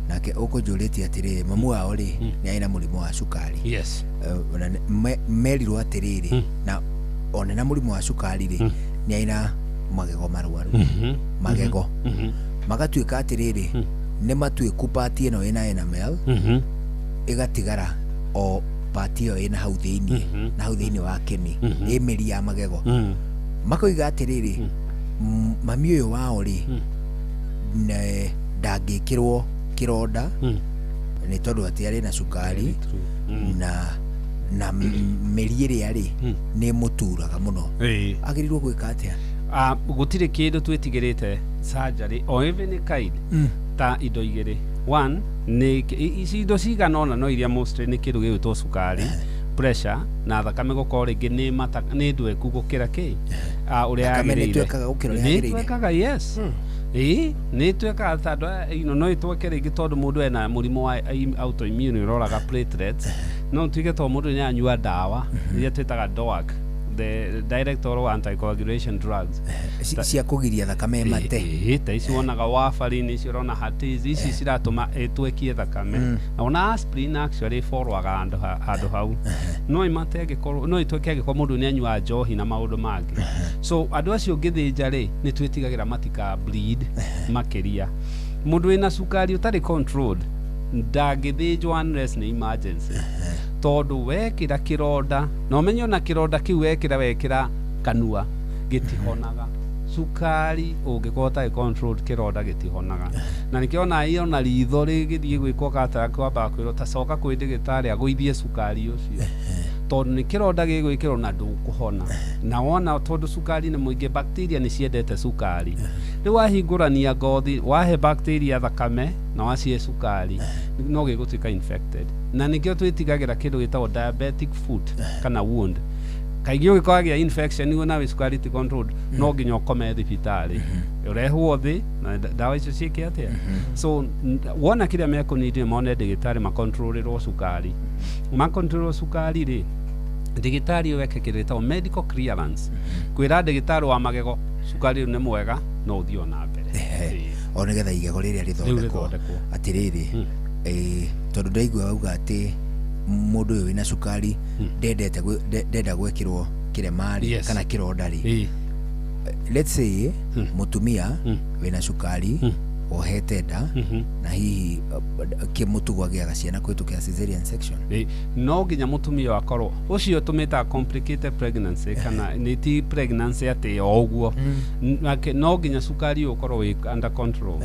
nake ũkũnjũrĩtie atĩrĩrĩ, mamu wao rĩ, nĩ arĩ na mũrimũ wa cukari. Na merirwo atĩrĩrĩ, na ona na mũrimũ wa cukari rĩ, nĩ arĩ na magego marwaru. Magego magatuĩka atĩrĩrĩ, nĩ matuĩku part ĩno ĩna enamel, ĩgatigara o part ĩyo ĩna hau thĩiniĩ, na hau thĩiniĩ wa kĩni, ĩ mĩri ya magego. Makoiga atĩrĩrĩ, mami ũyũ wao rĩ, ndangĩkĩrwo kĩronda nĩ tondũ atĩ arĩ na cukari, na mĩri ĩrĩa rĩ, nĩ ĩmũturaga mũno. Agĩrĩirwo gwĩka atĩa? Gũtirĩ kĩndũ twĩtigĩrĩte surgery or even kind ta indo igĩrĩ. One nĩ ici indo cigana ũna, no iria mostly nĩ kĩndũ gĩgwĩtwo cukari, pressure, na thakame gũkorwo rĩngĩ nĩ mata nĩ ndweku gũkĩra kĩ ũrĩa Thakame nĩ yagĩrĩire. ĩtwekaga gũkĩra ũrĩa Nĩ yagĩrĩire? ĩtwekaga, yes, ĩĩ, nĩ ĩtwekaga tondũ no ĩtweke rĩngĩ tondũ mũndũ ena mũrimũ wa autoimmune ũroraga platelets. No tuige tondũ mũndũ nĩ anyua ndawa iria twĩtaga DOAC, the direct oral anticoagulation drugs. Cia kũgiria thakame ĩmate. Ĩĩ, ta ici wonaga warfarin, ici ũrona Heartase, ici ciratũma ĩtwekie thakame. Na ona aspirin actually ĩborwaga handũ hau no ĩmate angĩkorwo no ĩtweke angĩkorwo mũndũ nĩ anyua njohi na maũndũ mangĩ. So andũ acio ũngĩthĩnja rĩ, nĩ twĩtigagĩra matika bleed makĩria. Mũndũ wĩna cukari ũtarĩ controlled ndangĩthĩnjwo unless nĩ emergency, tondũ wekĩra kĩronda, na ũmenye ona kĩronda kĩu wekĩra kanua gĩtihonaga. Cukari ũngĩkorwo ũtarĩ controlled, kĩronda gĩtihonaga. Na nĩkĩo ona ritho rĩgĩthiĩ gwĩkwo cataract, kwambaga kwĩrwo ta coka kwĩ ndĩgĩtarĩ agũithie cukari ũcio, tondũ nĩ kĩronda gĩgwĩkĩrwo na ndũkũhona. Na wona tondũ cukari nĩ mũingĩ, bacteria nĩ ciendete cukari. Rĩu wahingũrania ngothi, wahe bacteria thakame na wacihe cukari, no gĩgũtuĩka infected. Na nĩkĩo twĩtigagĩra kĩndũ gĩtagwo diabetic foot kana wound. Kaingĩ ũngĩkorwo agĩa infection niguo nawe cukari ti controlled, no nginya ũkome thibitarĩ, ũrehwo thĩ na ndawa icio ciĩke atĩa. So wona kĩrĩa mekũnindi, mone ndĩgĩtarĩ, makontrolĩrwo cukari. Makontrolĩrwo cukari rĩ, ndĩgĩtarĩ ũyũ eke kĩndũ gĩtagwo medical clearance, kwĩra ndĩgĩtarĩ wa magego cukari rĩu nĩ mwega, no ũthiĩ ona mbere. O nĩgetha igego rĩrĩa Rĩu rĩthondekwo. Rĩthondekwo. Atĩrĩrĩ, tondũ ndaigua wauga atĩ mũndũ ũyũ wĩna cukari ndendete ndenda gwĩkĩrwo kĩrema rĩ, kana kĩronda rĩ, let's say mũtumia wĩna cukari wohete nda, na hihi kĩmũtugo agĩaga ciana kũhĩtũkĩra cesarean section. Ĩ, no nginya mũtumia ũyũ akorwo ũcio tũmĩtaga complicated pregnancy, kana nĩ ti pregnancy atĩ o ũguo. No nginya cukari ũyũ ũkorwo wĩ under control.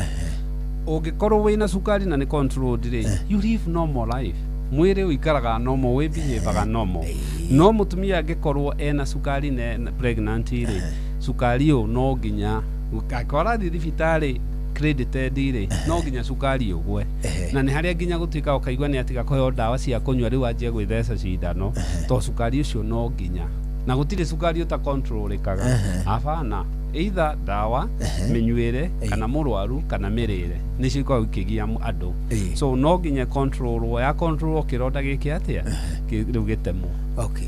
Ũngĩkorwo wĩna cukari na nĩ controlled rĩ, you live normal life, mwĩrĩ ũikaraga normal, wĩ behavior normal. No mũtumia angĩkorwo ena cukari na pregnant rĩ, cukari ũyũ no nginya angĩkorwo arathiĩ thibitarĩ credited rĩ, no nginya cukari ũgwe. Na nĩ harĩa nginya gũtuĩka ũkaigua nĩ atiga kũheo ndawa cia kũnyua, rĩu anjie gwĩtheca cindano, to cukari ũcio no nginya. Na gũtirĩ cukari ũtakontrolĩkaga, abana, either ndawa, mĩnyuĩre, kana mũrwaru, kana mĩrĩre, nĩcio ikoragwo ikĩgia andũ. So no nginya controlwo, ya controlwo kĩronda gĩkĩ atĩa, rĩu gĩtemwo. Okay,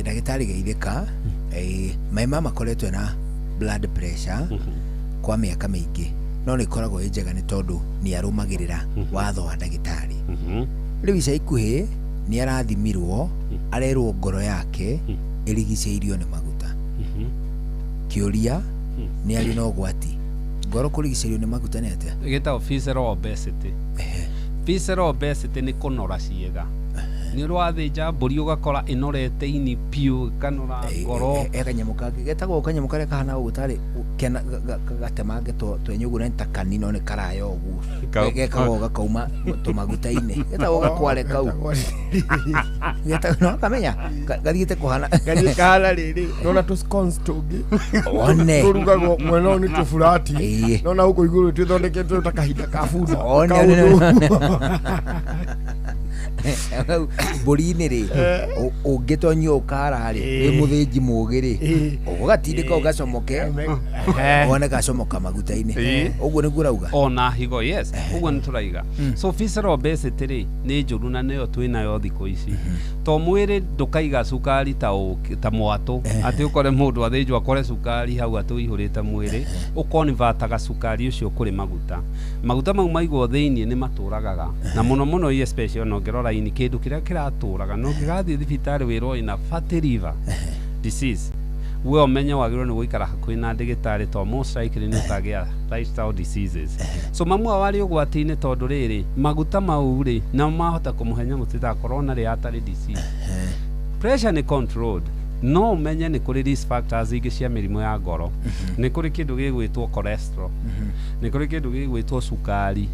ndagĩtarĩ geithĩka. My mama akoretwo na blood pressure kwa mĩaka mĩingĩ, no nĩ ĩkoragwo ĩ njega nĩ tondũ nĩ arũmagĩrĩra watho wa ndagĩtarĩ. Rĩu ica ikuhĩ nĩ arathimirwo, arerwo ngoro yake ĩrigicĩirio nĩ maguta. Kĩũria, nĩ arĩ na ũgwati ngoro kũrigicĩrio nĩ maguta nĩ atĩa? Gĩtagwo visceral obesity. Visceral obesity nĩ kũnora ciĩga. Nĩ ũrathĩnja mbũri ũgakora ĩnorete ini piũ, ĩkanora ngoro. He kanyamũ kangĩ getagwo kanyamũ karĩa kahana ũguo tarĩ kena gatemange twenyũ ũguo na nĩ ta kanino nĩ karaya ũguo. Gekagwo gakauma tũmaguta-inĩ, getagwo gakware kau. Getagwo no kamenya gathiĩte kũhana Gathiĩ kahana rĩrĩ nona tũ scones tũngĩ One. Tũrugagwo mwena ũyũ nĩ tũburati Ĩĩ. nona gũkũ igũrũ twĩthondeketwo ta kahinda ka bunda. One, one, Kaũndũ. one. Mbũri-inĩ rĩ, ũngĩtonyio ũkara rĩ, wĩ mũthĩnji mũgĩ rĩ, ũgatindĩka ũgacomoke, wone gacomoka maguta-inĩ. Ũguo nĩguo ũrauga. Ona higo, yes, ũguo nĩ tũraiga. So visceral obesity rĩ nĩ njũru na nĩyo twĩnayo thikũ ici, to mwĩrĩ ndũkaiga cukari ta ũkĩ, ta mwatũ, atĩ ũkore mũndũ athĩnjwo akore cukari hau atĩ ũihũrĩte mwĩrĩ, ũkonivataga cukari ũcio kũrĩ maguta. Maguta mau maigwo thĩiniĩ nĩ matũragaga, na mũno mũno especially ona ũngĩrora ini, kĩndũ kĩrĩa kĩratũraga na ũngĩgathiĩ thibitarĩ wĩrwo ĩna fatty liver disease, we ũmenye wagĩrĩirwo nĩ gũikara hakuhĩ na ndĩgĩtarĩ, to most likely nĩ ũkagĩa lifestyle diseases. So mamu wao arĩ ũgwati-inĩ tondũ rĩrĩ maguta mau rĩ namo mahota kũmũhe nyamũ twĩtaga coronary artery disease. Pressure nĩ controlled, no ũmenye nĩ kũrĩ risk factors ingĩ cia mĩrimũ ya ngoro. Nĩ kũrĩ kĩndũ gĩgwĩtwo cholesterol, nĩ kũrĩ kĩndũ gĩgwĩtwo cukari,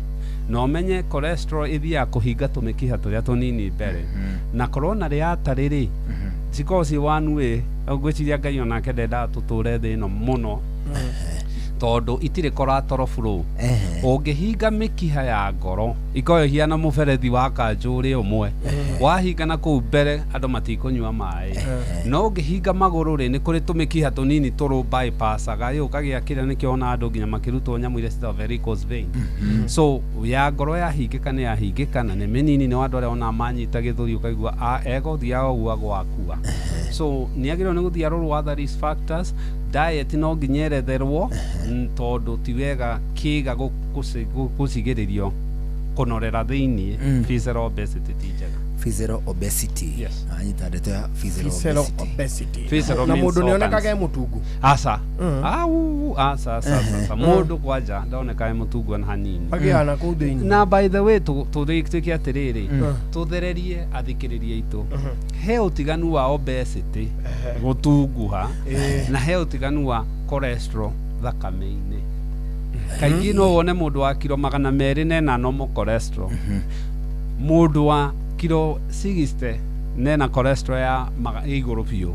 na ũmenye cholesterol ĩthiaga kũhinga tũmĩkiha tũrĩa tũnini mbere, na coronary artery rĩ cikoragwo ciĩ one way. Ngwĩciria Ngai onake ndendaga tũtũre thĩ ĩno mũno tondũ itirĩ collateral flow. Ũngĩhinga mĩkiha ya ngoro ikoragwo ĩhiana mũberethi wa kanjũ ũrĩa ũmwe wahinga na kũu mbere, andũ matikũnyua maĩ. No ũngĩhinga magũrũ rĩ, nĩ kũrĩ tũmĩkiha tũnini tũrũ bypassaga ĩ ũkagĩa kĩrĩa nĩkĩo ona andũ nginya makĩrutwo nyamũ iria citagwo varicose vein. So ya ngoro yahingĩka nĩ yahingĩka, na nĩ mĩnini, nĩ andũ arĩa ona manyita gĩthũri ũkaigua egũthiaga ũguo agwakua. So nĩ agĩrĩirwo nĩ gũthiĩ arorwo other risk factors. Diet no nginya eretherwo, tondũ ti wega kĩga gũcigĩrĩrio kũnorera thĩiniĩ. Visceral obesity ti njega. Visceral obesity. Yes. Anyita ndeto ya visceral Visceral obesity. Obesity. Visceral Na means mũndũ nĩ organs. onekaga e mũtungu. Aca. Au, aca, aca, aca. Mũndũ kwanja ndoneka e mũtungu ona hanini. Agĩaga na kũu thĩinĩ. Na by the way, tũtuĩke atĩrĩrĩ, tũthererie athikĩrĩria aitũ, he ũtiganu wa obesity, gũtunguha, na he ũtiganu wa cholesterol thakame-inĩ. Kaingĩ no wone mũndũ wa kiro 200 nena normal cholesterol, mũndũ wa kiro 60 nena cholesterol ya igũrũ biũ.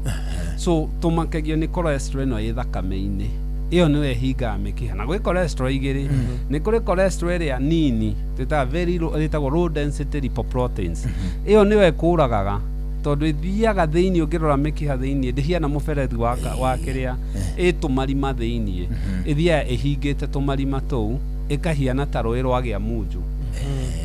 So tũmakagio nĩ cholesterol ĩno ĩ thakame-inĩ, ĩyo nĩyo ĩhingaga mĩkiha. Na gwĩ cholesterol igĩrĩ. Nĩ kũrĩ cholesterol ĩrĩa nini twĩtaga very low, ĩtagwo low density lipoproteins. Ĩyo nĩyo ĩkũragaga tondũ ĩthiaga thĩinĩ, ũngĩrora mĩkiha thĩinĩ ndĩhiana mũberethi wa kĩrĩa ĩ tũmarima thĩinĩ, ĩthiaga ĩhingĩte tũmarima tũu ĩkahiana ta rũĩ rwagĩa munju.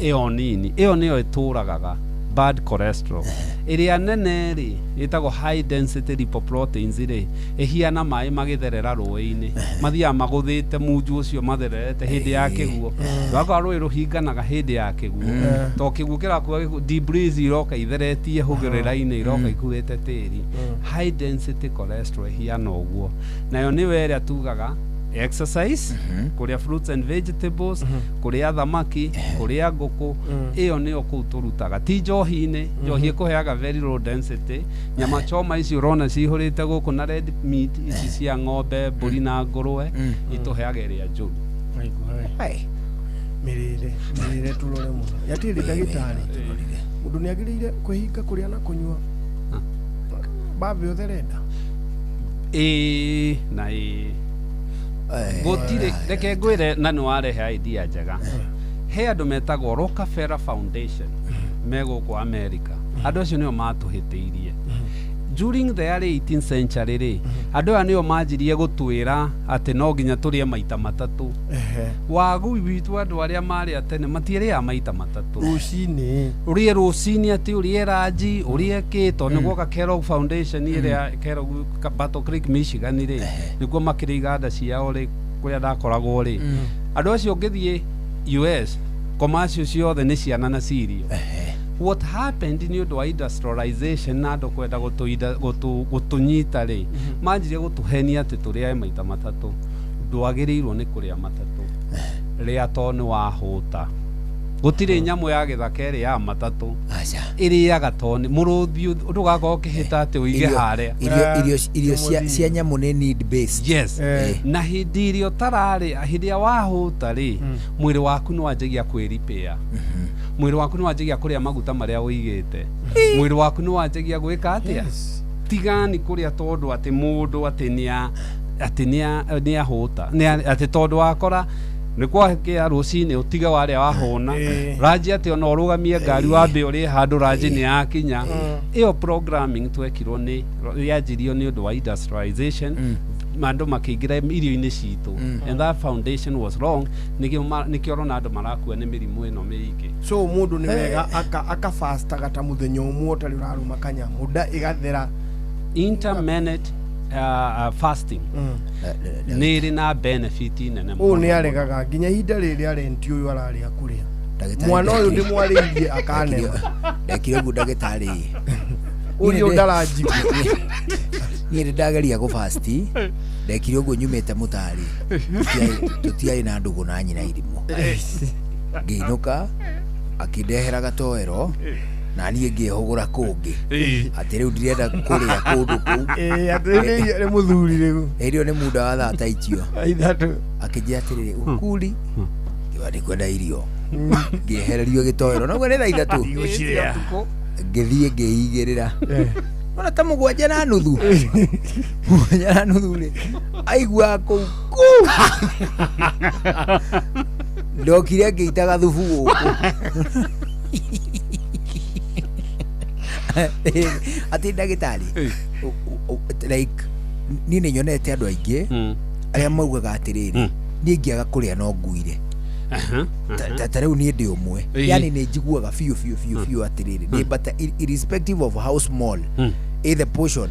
Ĩyo nini ĩyo nĩyo ĩtũragaga, bad cholesterol. Ĩrĩa nene rĩ ĩtagwo high density lipoproteins rĩ, ĩhiana maĩ magĩtherera rũĩ-inĩ, mathiaga magũthĩte munju ũcio mathererete hĩndĩ ya kĩguo. Rwakwa rũĩ rũhinganaga hĩndĩ ya kĩguo to kĩguo kĩrakua debris iroka itheretie hũgũrĩra-inĩ, iroka ikuĩte tĩri. High density cholesterol ĩhiana ũguo, nayo nĩyo ĩrĩa tugaga exercise, kũrĩa fruits and vegetables, kũrĩa thamaki, kũrĩa ngũkũ. Ĩyo nĩyo kũu tũrutaga, ti njohi-inĩ. Njohi ĩkũheaga very low density. Nyama choma ici ũrona cihũrĩte gũkũ na red meat ici cia ng'ombe, mbũri na ngũrwe itũheaga ĩrĩa njũru. Mĩrĩre tũrore mũno yatirĩ ndagĩtarĩ, mũndũ nĩ agĩrĩire kwĩhinga kũrĩa na kũnyua bambe ũtherenda? Ĩĩ na ĩĩ, gũtirĩ. Reke ngwĩre, na nĩ warehe idea njega. He andũ metagwo Rockefeller Foundation me gũkũ America. Andũ acio nĩo matũhĩtĩirie during the early 18th century rĩ. Andũ aya nĩo manjirie gũtwĩra atĩ no nginya tũrĩe maita matatũ. Wagui witũ, andũ arĩa marĩ a tene matiarĩaga maita matatũ. Rũcinĩ. Ũrĩe rũcinĩ, atĩ ũrĩe ranji, ũrĩe kĩ, tondũ nĩ guoka Kellogg Foundation ĩrĩa Kellogg Battle Creek, Michigan rĩ, nĩkuo makĩrĩ iganda ciao rĩ, kũrĩa ndakoragwo rĩ. Andũ acio ũngĩthiĩ US, commercial ciothe nĩ ciana na cereal. What happened nĩ ũndũ wa industrialization na andũ kwenda gũtũnyita rĩ, manjirie gũtũhenia atĩ tũrĩage maita matatũ. Ndwagĩrĩirwo nĩ kũrĩa matatũ, rĩa to nĩ wahũta. Gũtirĩ nyamũ ya gĩthaka ĩrĩ ya matatũ ĩrĩaga toni mũrũthi ndũgakorwo ũkĩhĩta atĩ ũige harĩa. Irio cia nyamũ nĩ need based. Yes. Na hĩndĩ ĩrĩa ũtararĩa, hĩndĩ ĩrĩa wahũta rĩ, mwĩrĩ waku nĩ wanjagia kwĩripĩa. Mwĩrĩ waku nĩ wanjagia kũrĩa maguta marĩa ũigĩte. Mwĩrĩ waku nĩ wanjagia gwĩka atĩa? Tigani kũrĩa tondũ atĩ mũndũ atĩ nĩ ahũta, atĩ tondũ wakora nĩ kwakĩa rũcinĩ ũtige warĩa wahũna, ranji atĩ ona ũrũgamie ngari wambe ũrĩe handũ ranji nĩ yakinya. Ĩyo programming twekirwo nĩ yanjirio nĩ ũndũ wa industrialization, andũ makĩingĩra irio-inĩ citũ, and that foundation was wrong. Nĩkĩo ũrona andũ marakua nĩ mĩrimũ ĩno mĩingĩ. So mũndũ nĩ wega akafastaga ta mũthenya ũmwe ũtarĩ ũrarũma kanyamũ, nda ĩgathera. Intermittent fasting nĩ ĩrĩ na benefit nene mũno. Ũũ nĩ aregaga nginya ihinda rĩrĩa renti ũyũ ararĩa kũrĩa mwana ũyũ ndĩmwarĩirie akanema. Ndekire ũguo ndagĩtarĩ ũrĩa ndaranjigua. Niĩ nĩ ndageria gũfasti, ndekire ũguo nyumĩte mũtarĩ, tũtiarĩ na ndũgũ na nyina irimũ. Ngĩinũka akĩndehera gatoero na niĩ ngĩhũgũra kũngĩ atĩ rĩu ndirenda kũrĩa kũndũ kũu. Atĩ nĩ mũthuri rĩu. Ĩrĩo nĩ muda wa thaa ta icio 3. Akĩnjĩra atĩrĩrĩ, ũkuri ngiuga ndikwenda irio, ngĩehererio gĩtoero noguo nĩ thaa 3, ngĩthiĩ ngĩigĩrĩra ona ta 7:30 7:30 rĩ aiguaga kũu kuu ndokire ngĩitaga thubu gũkũ. Atĩ ndagĩtarĩ, like niĩ nĩ nyonete andũ aingĩ arĩa maugaga atĩrĩrĩ, niĩ ngĩaga kũrĩa no nguire. Ta rĩu niĩ ndĩ ũmwe, yani nĩ njiguaga biũ biũ biũ biũ atĩrĩrĩ, nĩ bata irrespective of how small the portion,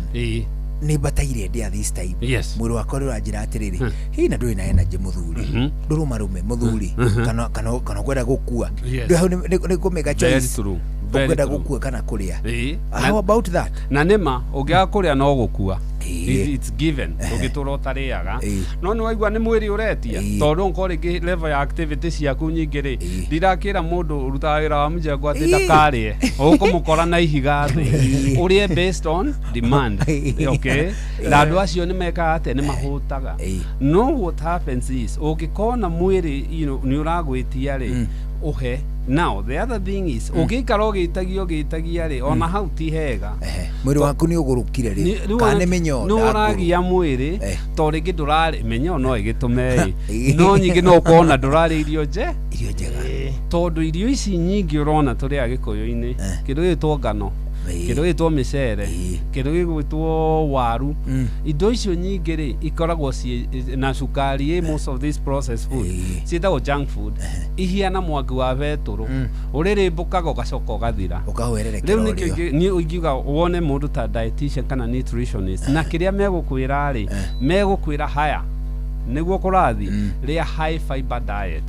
nĩ bataire ndĩa this time. Mwĩrĩ wakwa nĩ ũranjĩra atĩrĩrĩ, hihi na ndũrĩ na energy mũthuri, ndũrũmarume mũthuri, kana ũkwenda gũkua. Hau nĩ kũmake choice, ũkwenda gũkua kana kũrĩa. How about that? Na nĩma ũngĩaga kũrĩa no gũkua. It's given. Ũngĩtũra ũtarĩaga no nĩ waigua nĩ mwĩrĩ ũretia, tondũ nko rĩngĩ level ya activity ciaku nyingĩ rĩ, ndirakĩra mũndũ ũrutaga wĩra wa mũjengo atĩ ndakarĩe, ũkũmũkora na ihiga thĩ, ũrĩe based on demand. Okay, na andũ acio nĩ mekaga atĩa? Nĩ mahũtaga. No what happens is ũngĩkona mwĩrĩ nĩ ũragwĩtia rĩ, ũhe. Now the other thing is ũngĩikara ũgĩtagia rĩ, ona hau ti hega. Mwĩrĩ waku nĩ ũgũrũkire rĩ, kana nĩ mĩnyoo nĩ ũragia mwĩrĩ, tondũ rĩngĩ ndũrarĩ mĩnyoo no ĩgĩtũme ĩ, no nyingĩ no ũkona ndũrarĩ irio njega, tondũ irio ici nyingĩ ũrona tũrĩ Agĩkũyũ-inĩ, kĩndũ gĩgwĩtwo ngano, kĩndũ gĩgwĩtwo mĩcere, kĩndũ gĩgwĩtwo waru, indo icio nyingĩ rĩ ikoragwo na cukari. Most of this processed food ciĩtagwo junk food, ihiana mwaki wa betũrũ ũrĩrĩmbũkaga ũgacoka ũgathira. Rĩu nĩkĩo niĩ ingiuga wone mũndũ ta dietitian kana nutritionist, na kĩrĩa megũkwĩra rĩ, megũkwĩra haya nĩguo kũrathi rĩa high fiber diet,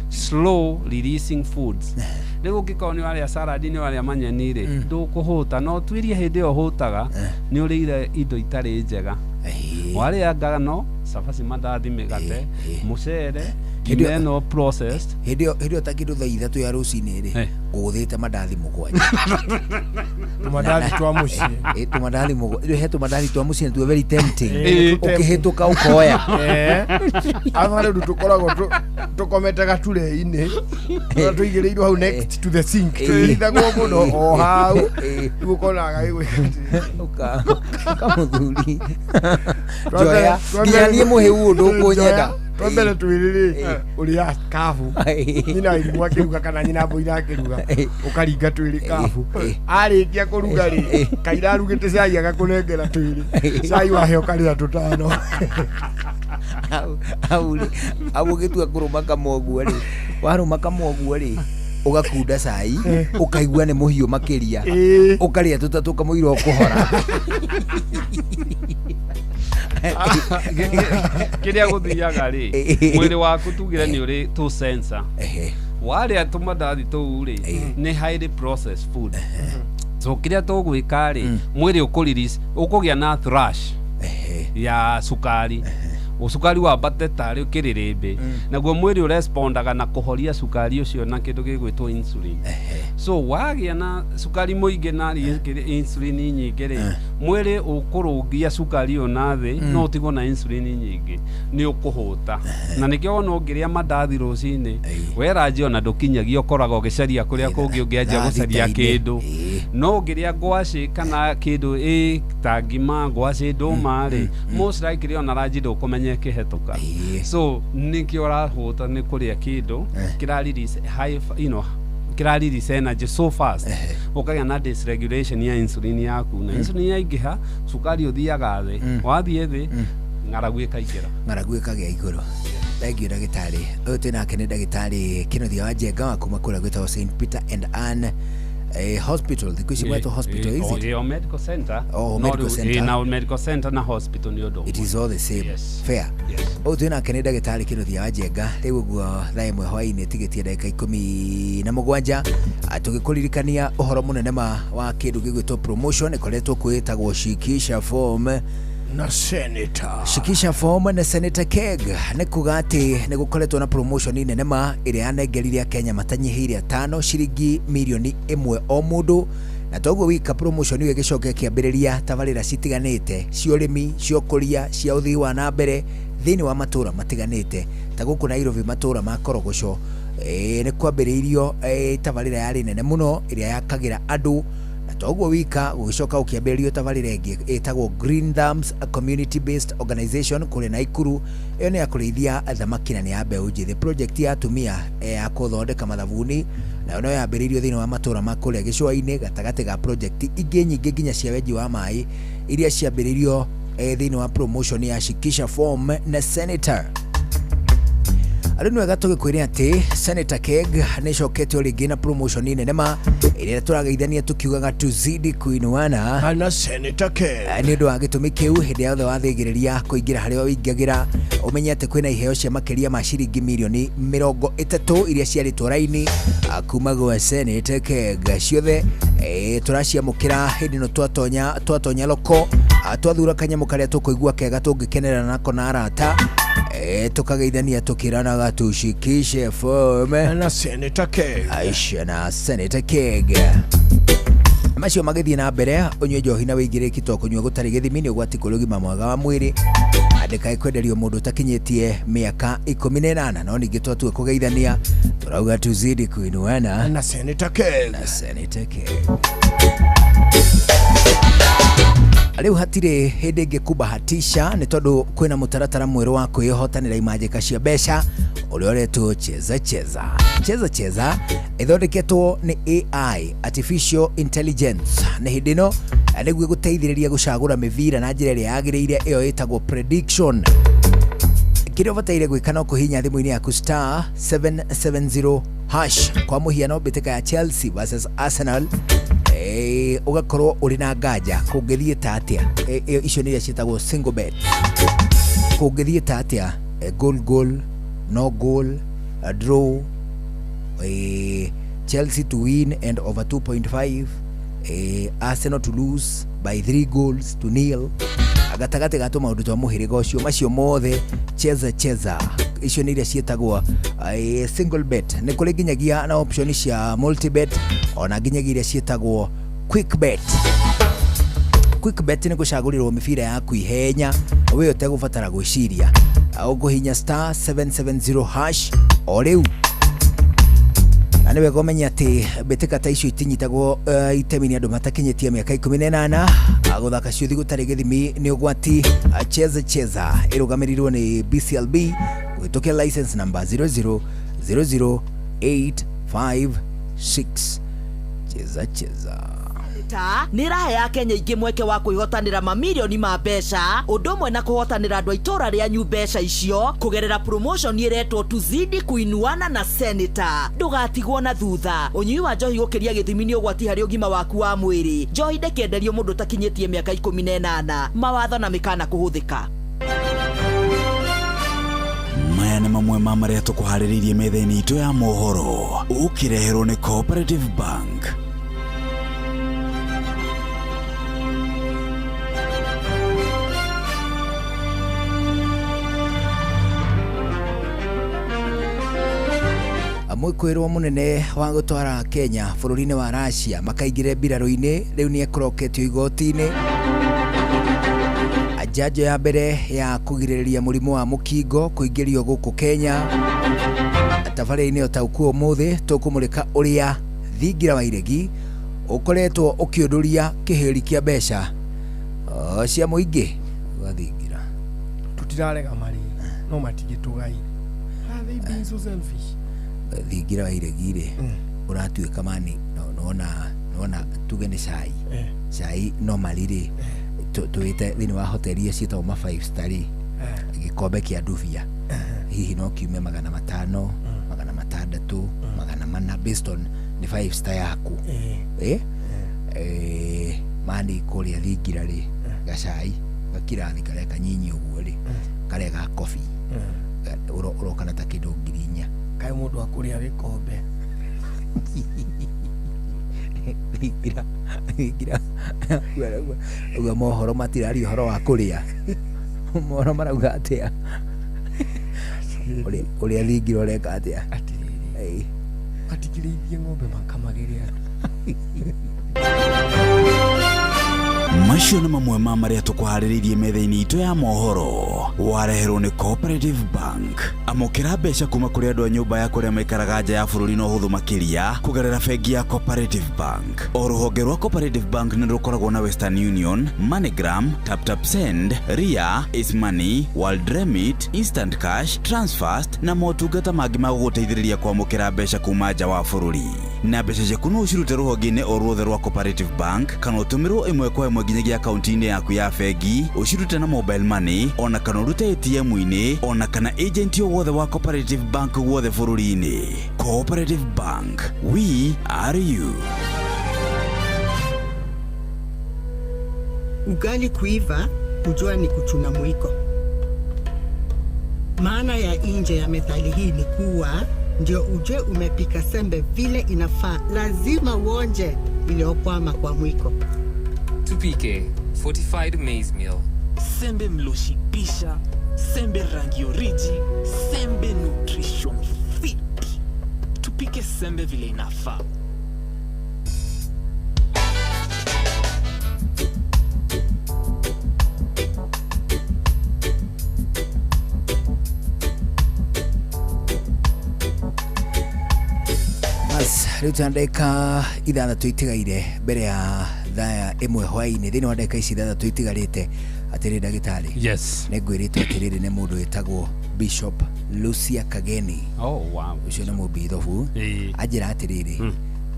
slow releasing foods. Rĩu ũngĩkorwo nĩ warĩa salad, nĩ warĩa manyeni rĩ, ndũkũhũta, no tuirie hĩndĩ ĩyo ũhũtaga nĩ ũrĩire indo itarĩ njega. Warĩa ngano, cabaci, mandathi, mĩgate, mũcere, ngima ĩno processed. Hĩndĩ ĩyo ta kĩndũ thaa 3 ya rũcinĩ rĩ, ngũgũthĩte mandathi 7. Tũmandathi twa mũciĩ. Tũmandathi 7, he tũmandathi twa mũciĩ tuo very tempting. Ũkĩhĩtũka ũkoya. Aba rĩu tũkoragwo tũkomete gaturee-inĩ, tũigĩrĩirwo hau next to the sink, twĩrithagwo mũno o hau, rĩu ũkonaga gĩgwĩka atĩrĩ. Ũka mũthuri. Njoya, nginya niĩ mũhĩu ũũ ndũkũnyenda. Twambere twĩrĩ rĩ, ũrĩa kabu nyina irimũ akĩruga kana nyina mbũira akĩruga, ũkaringa twĩrĩ kabu, arĩkia kũruga rĩ, kaira arugĩte cai agakũnengera twĩrĩ, cai wahe ũkarĩa 5. Hau rĩ, hau ũgĩtua kũrũma kamwe ũguo rĩ, warũma kamwe ũguo rĩ, ũgakunda cai, ũkaigua nĩ mũhiũ makĩria, ũkarĩa 3 kamũira ũkũhora. Kĩrĩa gũthiaga rĩ, mwĩrĩ waku tugire nĩ ũrĩ tũ sensor, warĩa tũmandathi tũu rĩ, nĩ highly processed food. So kĩrĩa tũgwĩka rĩ, mwĩrĩ ũkũrelease, ũkũgĩa na thrush ya cukari. Cukari wambate tarĩ kĩrĩrĩmbĩ, naguo mwĩrĩ ũrespondaga na kũhoria cukari ũcio na kĩndũ gĩgwĩtwo insulin. So wagĩa na cukari mũingĩ na insulin nyingĩ rĩ, mwĩrĩ ũkũrũngia cukari ũyũ na thĩ, no ũtigwo na insulin nyingĩ, nĩ ũkũhũta. Na nĩkĩo wona ũngĩrĩa mandathi rũcinĩ, weranjia ona ndũkinyagia, ũkoragwo ũgĩcaria kũrĩa kũngĩ ũngĩanjia Thaa gũcaria thita-inĩ. Kĩndũ. No ũngĩrĩa ngwacĩ kana kĩndũ ĩ ta ngima, ngwacĩ, ndũma rĩ, most likely ona ranji ndũkũmenya ĩkĩhetũka. So nĩkĩo ũrahũta, nĩ kũrĩa kĩndũ kĩra release high, kĩra release energy so fast, ũkagĩa na dysregulation ya insulin yaku, na insulin yaingĩha, cukari ũthiaga thĩ. Wathiĩ thĩ, ng'aragu ĩkaingĩra. Ng'aragu ĩkagĩa igũrũ. Thank you ndagĩtarĩ. Ũyũ twĩ nake nĩ ndagĩtarĩ Kĩnuthia wa Njenga wa kuma kũrĩa gwĩtagwo St Peter and Ann hospital. Thikũ ici gwetwo hospital, is it? Ĩ, o medical center. Oh, No medical rĩu, center. ĩ, na medical center na hospital nĩ ũndũ It ũmwe. is all the same. Yes. Fair. Yes. Ũyũ twĩ nake nĩ ndagĩtarĩ Kĩnuthia wa Njenga. Rĩu ũguo thaa 1 hwaĩ-inĩ tigĩtie ndagĩka 17. Tũgĩkũririkania ũhoro mũnene ma wa kĩndũ gĩgwĩtwo promotion ĩkoretwo kwĩtagwo Shikisha Form na Senator. Shikisha Form na Senator Keg. Nĩ kuga atĩ nĩ gũkoretwo na promotion nene ma ĩrĩa yanengerire Akenya matanyihĩire atano ciringi mirioni 1 o mũndũ. Na toguo wika, promotion ĩyo ĩgĩcoka ĩkĩambĩrĩria tabarĩra citiganĩte cia ũrĩmi, cia ũkũria, cia ũthii wa na mbere thĩinĩ wa matũra matiganĩte. Ta gũkũ Nairobi, matũra ma Korogoco, nĩ kwambĩrĩirio tabarĩra yarĩ nene mũno ĩrĩa yakagĩra andũ. Na toguo wika, gũgĩcoka gũkĩambĩrĩrio tabarĩra ĩngĩ ĩtagwo Green Thumbs Community Based Organization kũrĩa Naikuru. Ĩyo nĩ ya kũrĩithia thamaki na nĩ ya mbeũ njĩthĩ. Project ya atumia ya gũthondeka mathabuni nayo no yambĩrĩirio thĩinĩ wa matũra ma kũrĩa gĩcũa-inĩ, gatagatĩ ga project ingĩ nyingĩ nginya cia wenji wa maĩ iria ciambĩrĩirio thĩinĩ wa promotion ya Shikisha Form na Senator. Rĩu nĩ wega tũgĩkwĩre atĩ Senator Keg nĩ ĩcokete o rĩngĩ na promotion nene ma ĩrĩa tũrageithania tũkiugaga tuzidi kuinuana na Senator Keg. Nĩ ũndũ wa gĩtũmi kĩu, hĩndĩ yothe wathĩgĩrĩria kũingĩra harĩa ũingagĩra, ũmenye atĩ kwĩna iheo cia makĩria ma ciringi mirioni 30 iria ciarĩtwo raini kuma gwa Senator Keg. Ciothe tũraciamũkĩra hĩndĩ ĩno twatonya loko, twathura kanyamũ karĩa tũkũigua kega tũngĩkenera nako na arata, tukageithania tukiranaga tushikishe form na Senator Keg. Aisha na Senator Keg. Macio magĩthiĩ na mbere, ũnyue njohi na wĩingĩrĩki to kũnyua gũtarĩ gĩthimi nĩ ũgwati kũrĩ ũgima mwega wa mwĩrĩ. Andĩkae kwenderio mũndũ ũtakinyĩtie mĩaka 18. No ningĩ twatua kũgeithania, tũrauga tuzidi kuinuana na Senator Keg. Na Senator Keg. Rĩu hatirĩ hĩndĩ ĩngĩ kubahatisha, nĩ tondũ kwĩna mũtaratara mwerũ wa kwĩhotanĩra imanjĩka cia mbeca ũrĩa ũretwo Cheza Cheza. Cheza Cheza ĩthondeketwo nĩ AI, artificial intelligence, nĩ hĩndĩ ĩno nĩguo ĩgũteithĩrĩria gũcagũra mĩbira na njĩra ĩrĩa yagĩrĩire, ĩyo ĩtagwo prediction. Kĩrĩa ũbataire gwĩka no kũhihinya thimũ-inĩ yaku star 770 hash. Kwa mũhiano, mbĩtĩka ya Chelsea versus Arsenal, ũgakorwo ũrĩ na nganja kũngĩthiĩ ta atĩa. Icio nĩ iria ciĩtagwo single bet. Kũngĩthiĩ ta atĩa, goal goal, no goal, draw, Chelsea to win and over 2.5, Arsenal to lose by 3 goals to nil, gatagatĩ ga tũmaũndũ twa mũhĩrĩga ũcio. Macio mothe Cheza Cheza, icio nĩ iria ciĩtagwo single bet. Nĩ kũrĩ nginyagia na option cia multibet, ona nginyagia iria ciĩtagwo quick bet. Quick bet nĩ gũcagũrĩrwo mĩbira yaku ihenya we ũtegũbatara gwĩciria. Ũkũhinya star 770 hash o rĩu. Na nĩ wega ũmenye atĩ mbĩtĩka ta icio itinyitagwo itemi nĩ andũ matakinyĩtie mĩaka 18. Gũthaka ciũthi gũtarĩ gĩthimi nĩ ũgwati. Cheza Cheza ĩrũgamĩrĩirwo nĩ BCLB kũhĩtũkia license number 0000856. Cheza Cheza. Ta nä ĩrahe Akenya ingĩ mweke wa kwĩhotanĩra mamirioni ma mbeca, ũndũ ũmwe na kũhotanĩra andũ a itũũra rĩanyu mbeca icio kũgerera promotion ĩretwo Tuzidi Kuinuana na Senator. Ndũgatigwo na thutha. Ũnyui wa njohi gũkĩria gĩthimi nĩ ũgwati harĩ ũgima waku wa mwĩrĩ. Njohi ndĩkĩenderio mũndũ ũtakinyĩtie mĩaka 18. Mawatho na mĩkana kũhũthĩka. Maya nĩ mamwe ma marĩa tũkũharĩrĩirie metha-inĩ itũ ya mohoro, ũkĩreherwo nĩ Cooperative Bank. Mwĩkũĩrwo mũnene wa gũtwara Kenya bũrũri-inĩ wa Russia makaingĩre mbirarũ-inĩ rĩu nĩ ekũroketio igoti-inĩ. Njanjo ya mbere ya kũgirĩrĩria mũrimũ wa mũkingo kũingĩrio gũkũ Kenya. Tabarĩra-inĩ o ta ũkuo ũmũthĩ tũkũmũrĩka ũrĩa thingira wa iregi ũkoretwo ũkĩũndũria kĩhĩri kĩa mbeca cia mũingĩ wa thingira. Tutirarega marĩ no matigĩtũgaire. Are they being so selfish? Thingira wa iregi rĩ ũratuĩka mani nona tuge nĩ cai. Cai normally rĩ tuwĩte thĩinĩ wa hoteli iria ciĩtagwo ma 5 star rĩ gĩkombe kĩa ndubia hihi no kiume 500, 600, 400 based on nĩ 5 star yaku. Mani kũrĩa thingira rĩ gacai gakirathi karĩa kanyinyi ũguo rĩ karĩa ga coffee ũrokana ta kĩndũ 4,000. Kaĩ mũndũ akũrĩa gĩkombe. Thingira uga mohoro matiraria ũhoro wa kũrĩa. Mohoro marauga atĩa? Ũrĩa thingira ũreka atĩa? Atĩrĩrĩ, matikĩrĩithie ng'ombe makamagĩre andũ. Macio nĩ mamwe ma marĩa tũkũharĩrĩirie metha-inĩ itũ ya mohoro. Wareherwo nĩ Cooperative Bank. Amũkĩra mbeca kuma kũrĩ andũ a nyũmba ya kũrĩa maikaraga nja ya bũrũri na ũhũthũ makĩria kũgerera bengi ya Cooperative Bank. O rũhonge rwa Cooperative Bank nĩ rũkoragwo na Western Union, MoneyGram, TapTap Send, Ria, Money, World Remit, Instant Cash, Transfast na motungata mangĩ ma gũgũteithĩrĩria kwamũkĩra mbeca kuma nja wa bũrũri. Na mbeca ciaku no ũcirute rũhonge-inĩ o ruothe rwa Cooperative Bank kana ũtũmĩrwo ĩmwe kwa ĩmwe nginyagia akaunti-inĩ yaku ya bengi, ũcirute na mobile money ona kana ũrute ATM-inĩ ona kana agent o wothe wa Cooperative Bank guothe bũrũri-inĩ. Cooperative Bank, we are you. Ugali kuiva, kujua ni kuchuna mwiko. Maana ya nje ya methali hii ni kuwa ndio ujue umepika sembe vile inafaa, lazima uonje iliyokwama kwa mwiko. Tupike fortified maize meal. Sembe mloshibisha, sembe rangi oriji, sembe nutrition fit. Tupike sembe vile inafaa. Rĩu tuna ndagĩka 6 itigaire mbere ya thaa 1 hwaĩ-inĩ. Thĩinĩ wa ndagĩka ici 6 itigarĩte, atĩrĩ ndagĩtarĩ. Yes. Nĩ ngwĩrĩtwo atĩrĩrĩ nĩ mũndũ wĩtagwo Bishop Lucia Kageni. Oh wow. Ũcio nĩ mũbithobu. Anjĩra atĩrĩrĩ,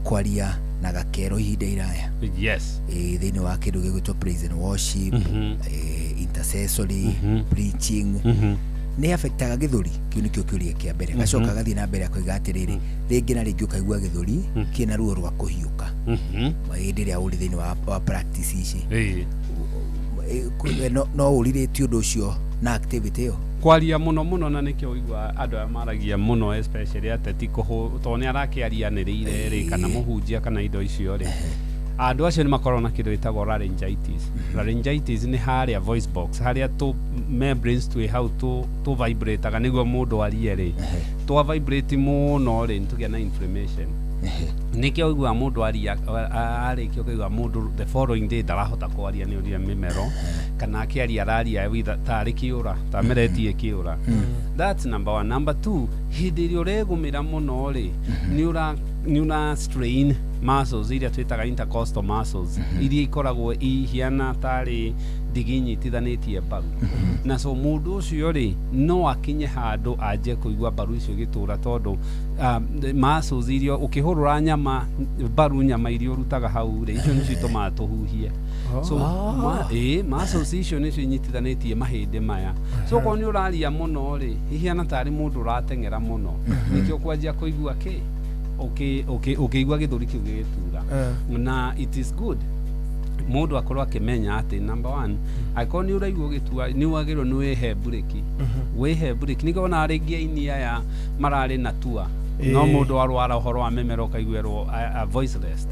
kwaria na gakero ihinda iraya. Yes. Thĩinĩ wa kĩndũ gĩgwĩtwo praise and worship, intercessory, preaching. Nĩ affectaga gĩthũri. Kĩu nĩkĩo kĩũria kĩa mbere. Gacoka gathiĩ na mbere akoiga atĩrĩrĩ, rĩngĩ na rĩngĩ ũkaigua gĩthũri kĩna ruo rwa kũhiũka hĩndĩ ĩrĩa ũrĩ thĩinĩ wa practice ici. No ũrirĩtie ũndũ ũcio na activity ĩyo kwaria mũno mũno, na nĩkĩo ũigua andũ aya maragia mũno especially ateti tondũ nĩ arakĩarianĩrĩire rĩ kana mũhunjia kana indo icio rĩ, andũ acio nĩ makoragwo na kĩndũ gĩtagwo laryngitis. Laryngitis nĩ harĩa voice box, harĩa tũ membranes twĩ hau tũ vibrataga nĩguo mũndũ arie rĩ, twa vibrate mũno rĩ nĩtũgĩa na inflammation. Nĩkĩo ũiguaga mũndũ aria arĩkia ũkaigua mũndũ the following day ndarahota kwaria nĩ ũrĩa mĩmero, kana akĩaria araria tarĩ kĩũra, ta meretie kĩũra. That's number one. Number two, hĩndĩ ĩrĩa ũregũmĩra mũno rĩ, nĩ ũra strain muscles iria twĩtaga intercostal muscles, iria ikoragwo ihiana tarĩ ndigi nyitithanĩtie mbaru. Na so mũndũ ũcio rĩ no akinye handũ anjie kũigua mbaru icio igĩtũra, tondũ muscles iria ũkĩhũrũra nyama mbaru nyama iria ũrutaga hau rĩ, icio nĩcio itũmaga tũhuhie. So muscles icio nĩcio inyitithanĩtie mahĩndĩ maya. So okorwo nĩ ũraria mũno rĩ, ihiana tarĩ mũndũ ũrateng'era mũno, nĩkĩo kwanjia kũigua kĩ ũkĩigua gĩthũri kĩu gĩgĩtura. Na it is good mũndũ akorwo akĩmenya atĩ number one, angĩkorwo nĩ ũraigua ũgĩtua nĩ wagĩrĩirwo nĩ wĩhe mburĩki. Wĩhe mburĩki nĩkĩo ona rĩngĩ aini aya mararĩ na tua, no mũndũ arwara ũhoro wa mĩmero ũkaiguĩrwo voiceless,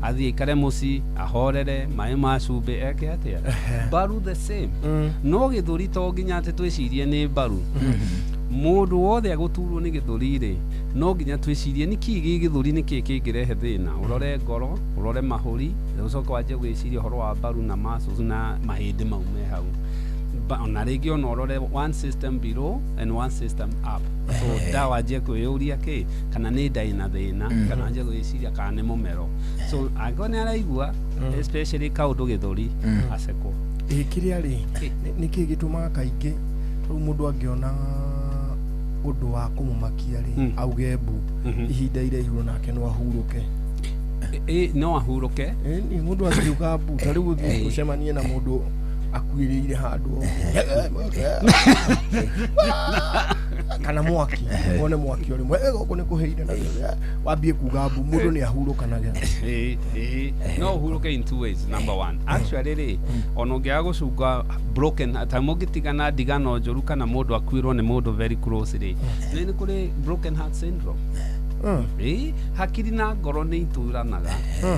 athiĩ aikare mũciĩ ahorere maĩ ma cumbĩ eke atĩa. Mbaru the same. No gĩthũri to nginya atĩ twĩcirie nĩ mbaru. Mũndũ wothe agũturwo nĩ gĩthũri rĩ, no nginya twĩcirie nĩkĩ gĩ gĩthũri, nĩkĩ kĩngĩrehe thĩna. Ũrore ngoro, ũrore mahũri, ũcoke wanjie gwĩciria ũhoro wa mbaru na muscles na mahĩndĩ mau me hau. Ona rĩngĩ ona ũrore one system below and one system up, so nda wanjie kwĩyũria kĩ, kana nĩ nda ĩna thĩna, kana wanjie gwĩciria kana nĩ mũmero. So angĩkorwo nĩ araigua especially kaũndũ gĩthũri, acekwo. Ĩ kĩrĩa rĩ, nĩ kĩĩ gĩtũmaga kaingĩ rĩu mũndũ angĩona ũndũ wa kũmũmakia rĩ, auge mbu ihinda iraihu, nake no ahurũke? Ĩ, no ahurũke. Ĩ, mũndũ angiuga mbu, ta rĩu ũthiĩ ũcemanie na mũndũ akuĩrĩire handũ kana mwaki, wone mwaki ũrĩ mwega gũkũ nĩ kũhĩire na wambie kuga mbu, mũndũ nĩ ahurũkanaga? Ĩ, no ũhurũke in two ways. Number one, actually rĩ, ona ũngĩaga gũcunga broken, ta mũngĩtigana ndigano njũru kana mũndũ akuĩrwo nĩ mũndũ very close rĩ, nĩ kũrĩ broken heart syndrome. Ĩ, hakiri na ngoro nĩ ituranaga,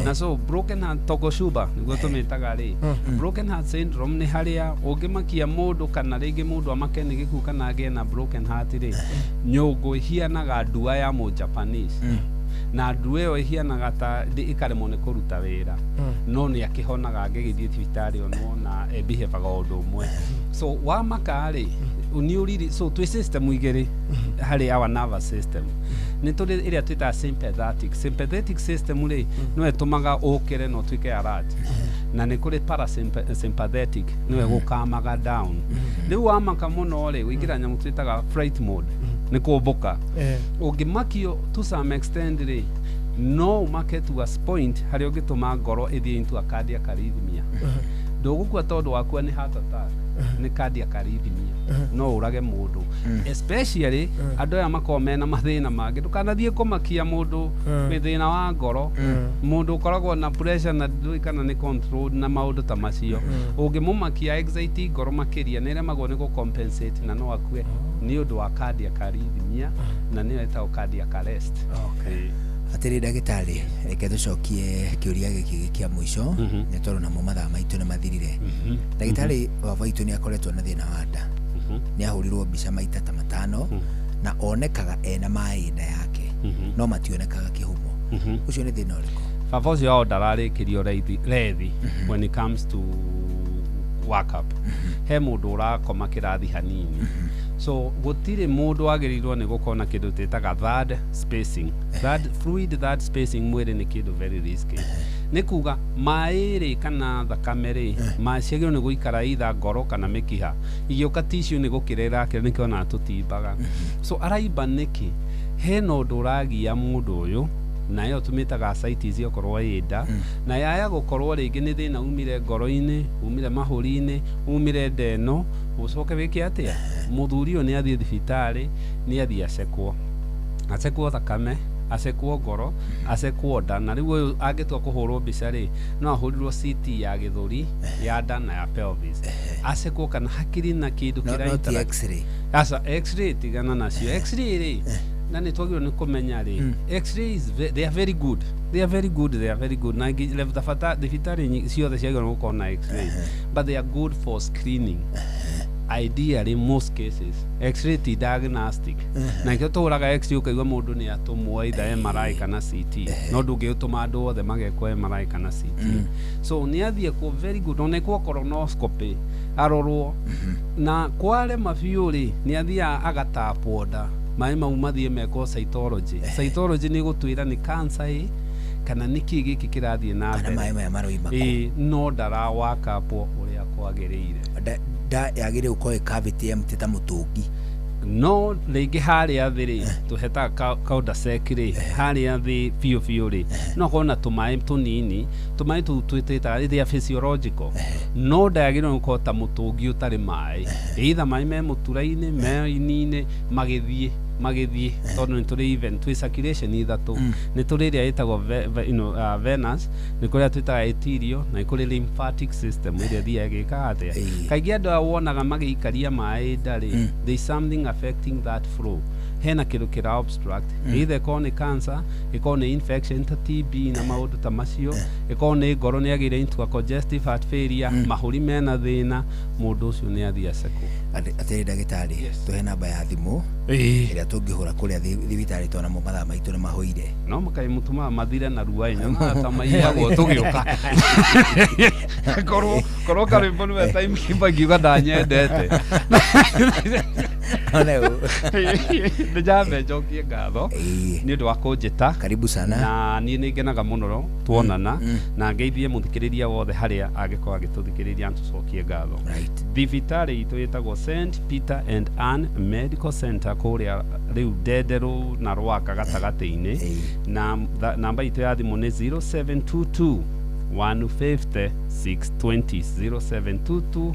na so broken heart, takotsubo nĩguo tũmĩtaga rĩ, broken heart syndrome nĩ harĩa ũngĩmakia mũndũ kana rĩngĩ mũndũ amake nĩ gĩkuũ kana agĩe na broken heart rĩ, nyũngũ ĩhianaga ndua ya mũ Japanese, na ndua ĩyo ĩhianaga ta ĩkaremwo nĩ kũruta wĩra, no nĩ akĩhonaga angĩgĩthiĩ thibitarĩ onwo na ebihevaga o ũndũ ũmwe. So wamaka rĩ, nĩ ũriri. So twĩ system igĩrĩ harĩ our nervous system. Nĩ tũrĩ ĩrĩa twĩtaga sympathetic system rĩ, no ĩtũmaga ũkĩre na ũtuĩke alert, na nĩ kũrĩ parasympathetic, nĩwe gũkamaga down. Rĩu wamaka mũno rĩ, ũingĩra nyamũ twĩtaga flight mode, nĩ kũmbũka. Ũngĩmakio to some extent rĩ, no ũmake to a point harĩa ũngĩtũma ngoro ĩthiĩ into a cardiac arrhythmia. Ndũgũkua tondũ wakua nĩ heart attack, nĩ cardiac arrhythmia. No ũrage mũndũ, especially andũ aya makoragwo mena mathĩna mangĩ. Ndũkanathiĩ kũmakia mũndũ wĩ thĩna wa ngoro, mũndũ ũkoragwo na pressure na ndũĩ kana nĩ controlled na maũndũ ta macio. Ũngĩmũmakia anxiety ngoro makĩria, nĩ ĩremagwo nĩ gũ-compensate na no akue nĩ ũndũ wa cardiac arrhythmia, na nĩyo ĩtagwo cardiac arrest. Atĩrĩ ndagĩtarĩ, reke tũcokie kĩũria gĩkĩ kĩa mũico, nĩ tondũ namo mathaa maitũ nĩ mathirire. Ndagĩtarĩ, baba witũ nĩ akoretwo na thĩna wa nda, nĩ ahũrirwo mbica maita ta 5 na onekaga ena maĩ nda yake no mationekaga kĩhumo. Ũcio nĩ thĩna ũrĩkũ? Baba ũcio wao ndararĩkĩrio reithi rethi when it comes to work up. He mũndũ ũrakoma kĩrathi hanini. So gũtirĩ mũndũ wagĩrĩirwo nĩ gũkorwo na kĩndũ twĩtaga third spacing, third fluid, third spacing mwĩrĩ nĩ kĩndũ very risky. Nĩ kuga maĩ rĩ kana thakame rĩ, ciagĩrĩirwo nĩ gũikara either ngoro kana mĩkiha, igĩũka tissue nĩ gũkĩra ĩrakĩra, nĩkĩo ona tũtimbaga. So araimba nĩkĩ? Hena ũndũ ũragia mũndũ ũyũ, na ĩyo tũmĩtaga ascites, okorwo ĩ nda, na yaya gũkorwo rĩngĩ nĩ thĩna umire ngoro-inĩ, umire mahũri-inĩ, umire nda ĩno, ũcoke wĩke atĩa? Mũthuri ũyũ nĩ athiĩ thibitarĩ, nĩ athiĩ acekwo, acekwo thakame, acekwo ngoro, acekwo nda. Na rĩu ũyũ angĩtua kũhũrwo mbica rĩ, no ahũrirwo CT ya gĩthũri, ya nda na ya pelvis, acekwo kana hakiri na kĩndũ No, no ti X-ray? Aca, X-ray tigana nacio. X-ray rĩ, na nĩ twagĩrĩirwo nĩ kũmenya rĩ, X-ray is they are very good, they are very good, they are very good, na bata thibitarĩ ciothe ciagĩrĩirwo gũkorwo na X-ray, but they are good for screening ideally. Most cases X-ray ti diagnostic, na nikĩo tũhũraga X-ray ũkaigua mũndũ nĩ atũmwo either MRI kana CT, no ndũngĩũtũma andũ othe magekwo MRI kana CT. So nĩ athiĩ kũ very good, ona ĩkwo colonoscopy arorwo, na kwarema biũ rĩ, nĩ athiaga agatapwo nda, maĩ mau mathiĩ mekwo cytology. Cytology nĩ gũtwĩra nĩ cancer ĩ kana nĩ kĩ gĩkĩ kĩrathiĩ na Kana mbere. Maĩ maya maroima kũ? Ĩ, no ndarawakapwo ũrĩa kwagĩrĩire. Nda yagĩrĩire gũkorwo ĩ cavity empty ta mũtũngi? No rĩngĩ harĩa thĩ rĩ, tũhetaga cul-de-sac rĩ, harĩa thĩ biũ biũ rĩ, no korwo na tũmaĩ tũnini, tũmaĩ tũu twĩtĩtaga they are physiological, no ndagĩrĩirwo gũkorwo ta mũtũngi ũtarĩ maĩ, either maĩ me mũtura-inĩ, me ini-inĩ, magĩthiĩ, tondũ nĩ tũrĩ even twĩ circulation ithatũ. Nĩ tũrĩ ĩrĩa ĩtagwo venous, nĩ kũrĩa twĩtaga arterial, na nĩ kũrĩ lymphatic system ĩrĩa ĩthiaga ĩgĩkaga atĩa. Kaingĩ andũ aya wonaga magĩikaria maĩ nda rĩ, there is something affecting that flow. Hena kĩndũ kĩra obstruct, either ĩkorwo nĩ cancer, ĩkorwo nĩ infection ta TB na maũndũ ta macio, ĩkorwo nĩ ngoro nĩ agĩire into a congestive heart failure, mahũri mena thĩna, mũndũ ũcio nĩ athiĩ acekwo. Atĩrĩ ndagĩtarĩ, tũhe namba ya thimũ ĩrĩa tũngĩhũra kũrĩa thibitarĩ tondũ namo mathaa maitũ nĩ mahũire. No mũkaĩ mũtũmaga mathire na rua nyonaga ta maiyagwo tũgĩũka. Korwo karwĩmbo nĩwe timekeeper ngiuga ndanyendete. Nĩ njambe njokie ngatho nĩ ũndũ wa kũnjĩta. Karibu sana. Na niĩ nĩ ngenaga mũno tuonana, na ngeithie mũthikĩrĩria wothe harĩa angĩkorwo agĩtũthikĩrĩria, tũcokie ngatho. Thibitarĩ itũ ĩtagwo St Peter and Ann Medical Center kũrĩa rĩu Ndenderũ na Rwaka gatagatĩ-inĩ, na namba itũ ya thimũ nĩ 0722 150 620, 0722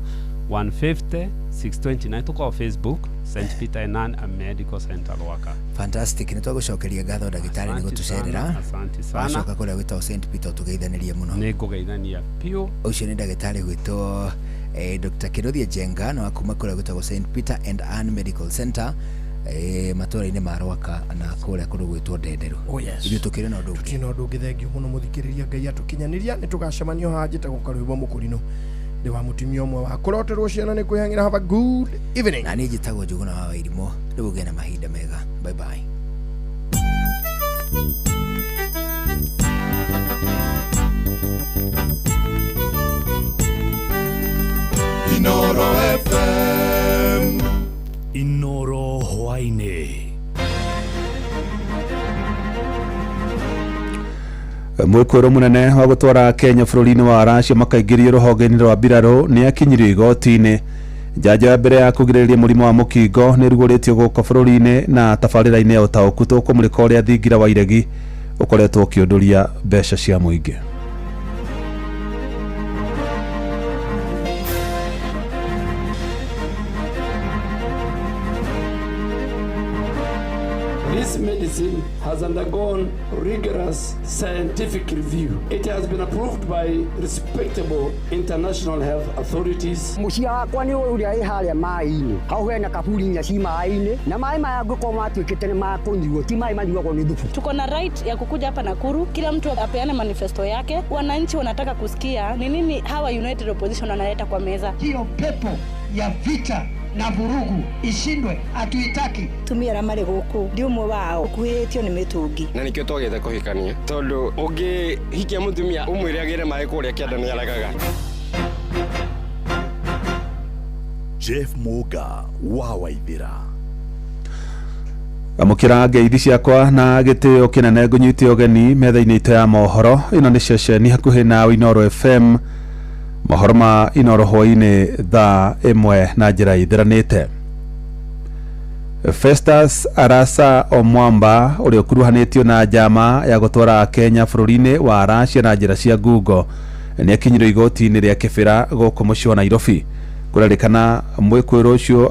150 620, na tũkorwo Facebook St Peter and Ann Medical Center Rwaka. Fantastic, nĩ twagũcokeria ngatho ndagĩtarĩ nĩ gũtũcerera. Asante sana. Wacoka kũrĩa gwĩtagwo St Peter tũgeithanĩrie mũno. Nĩ ngũgeithania biũ. Ũcio nĩ ndagĩtarĩ gwĩtwo Dr. Kinuthia Njenga na wa kuma kũrĩa gwĩtagwo St Peter and Ann Medical Center matũra-inĩ ma Rwaka na kũrĩa kũndũ gwĩtwo Ndenderũ. Oh, yes. Ithuĩ tũkĩrĩ na ũndũ ũngĩ. Tũtirĩ na ũndũ ũngĩ, thengio mũno mũthikĩrĩria, Ngai atũkinyanĩria nĩ tũgacemanio haha. Njĩtagwo Karwĩmbo Mũkũrinũ, ndĩ wa mũtumia ũmwe wa kũroterwo ciana nĩ kwĩhang'ĩra. Have a good evening. Na niĩ njĩtagwo Njũgũna wa Wairimũ, rĩu ũgĩe na mahinda mega. Bye bye. Inoro FM. Inoro hwaini. Mwĩkũĩrwo mũnene wa gũtwara Kenya bũrũri-inĩ wa Russia makaingĩrio rũhonge-inĩ rwa mbirarũ nĩ akinyirio igoti-inĩ. Njanjo ya mbere ya kũgirĩrĩria mũrimũ wa mũkingo nĩ ĩrugũrĩtio gũkũ bũrũri-inĩ, na tabarĩra-inĩ ya ũtaũku tũkũmũrĩka ũrĩa thingira wa iregi ũkoretwo ũkĩũndũria mbeca cia mũingĩ. This medicine has undergone rigorous scientific review. It has been approved by respectable international health authorities. Mũciĩ wakwa nĩ ũrĩa ĩ harĩa maĩ-inĩ, hau hena kaburi inya ci maĩ-inĩ, na maĩ maya angĩkorwo matuĩkĩte nĩ makũnyuo, ti maĩ manyuagwo nĩ thubu. Tuko na right ya kukuja hapa Nakuru, kila mtu apeane manifesto yake. Wananchi wanataka kusikia ni nini hawa United Opposition wanaleta kwa meza. Hiyo pepo ya vita na vurugu ishindwe, hatuitaki. Tumia arĩa marĩ gũkũ ndi ũmwe wao ũkuhĩrĩtio nĩ mĩtũngi. Na nĩkĩo twagĩte kũhikania tondũ ũngĩhikia mũtumia ũmwĩre agĩre maĩ kũrĩa kĩanda nĩ aregaga. Jeff Muga wa Waithira. Amũkĩra ngeithi ciakwa na gĩtĩo kĩnene, ngũnyite ũgeni metha-inĩ itũ ya mohoro. Ĩno nĩ ceceni hakuhĩ na Inoro FM, mohoro ma Inoro hwainĩ thaa 1 na njĩra ithiranĩte. Festus Arasa Omwamba ũrĩa ũkuruhanĩtio na njama ya gũtwara Kenya bũrũri-inĩ wa Russia na njĩra cia ngungo nĩ akinyirio igoti-inĩ rĩa Kĩbĩra gũkũ mũciĩ wa Nairobi. Kũrerĩkana mwĩkũĩrwo ũcio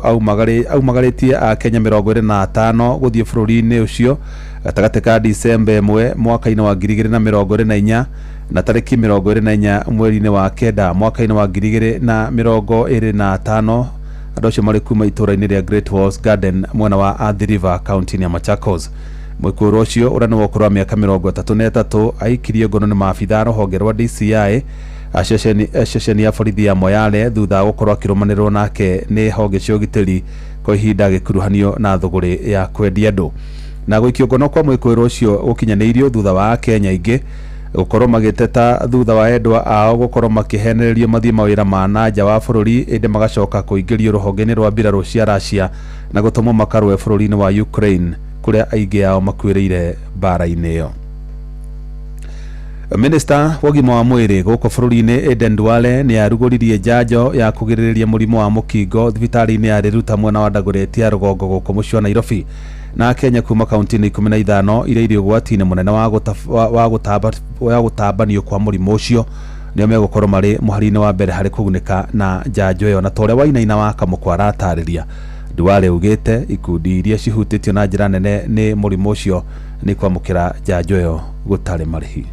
aumagarĩtie Akenya 25 gũthiĩ bũrũri-inĩ ũcio gatagatĩ ka Disemba 1 mwaka-inĩ wa 2024 na tarĩki 24 mweri-inĩ wa 9 mwaka-inĩ wa 2025. Andũ acio marĩ kuma itũũra-inĩ rĩa Great Walls Garden mwena wa Athi River kaunti-inĩ ya Machakos. Mwĩkũĩrwo ũcio ũrĩa nĩ wa ũkũrũ wa mĩaka 33 aikirio ngono nĩ maabithaa rũhonge rwa DCI ceceni ya borithi ya Moyale thutha wa gũkorwo akĩrũmanĩrĩrwo nake nĩ honge cia ũgitĩri kwa ihinda agĩkuruhanio na thũgũrĩ ya kwendia andũ. Na gũikio ngono kwa mwĩkũĩrwo ũcio gũkinyanĩirio thutha wa Akenya aingĩ gũkorwo magĩteta thutha wa endwa ao gũkorwo makĩhenererio mathiĩ mawĩra ma na nja wa bũrũri, ĩndĩ magacoka kũingĩrio rũhonge-inĩ rwa mbirarũ cia Russia na gũtũmwo makarũe bũrũri-inĩ wa Ukraine kũrĩa aingĩ ao makuĩrĩire mbara-inĩ ĩyo. Minista wa ũgima wa mwĩrĩ gũkũ bũrũri-inĩ Aden Duale nĩ arugũririe njanjo ya kũgirĩrĩria mũrimũ wa mũkingo thibitarĩ-inĩ ya Riruta mwena wa Dagoretti ya rũgongo gũkũ mũciĩ wa Nairobi. Na Kenya kuma kaunti-inĩ 15 iria irĩ ũgwati-inĩ mũnene wa gũtambanio kwa mũrimũ ũcio nĩo megũkorwo marĩ mũhari-inĩ wa mbere harĩ kũgunĩka na njanjo ĩyo. Na ta ũrĩa Wainaina wa Kamũkwa aratarĩria, Duale augĩte ikundi iria cihutĩtio na njĩra nene nĩ mũrimũ ũcio nĩ kwamũkĩra njanjo ĩyo gũtarĩ marĩhi.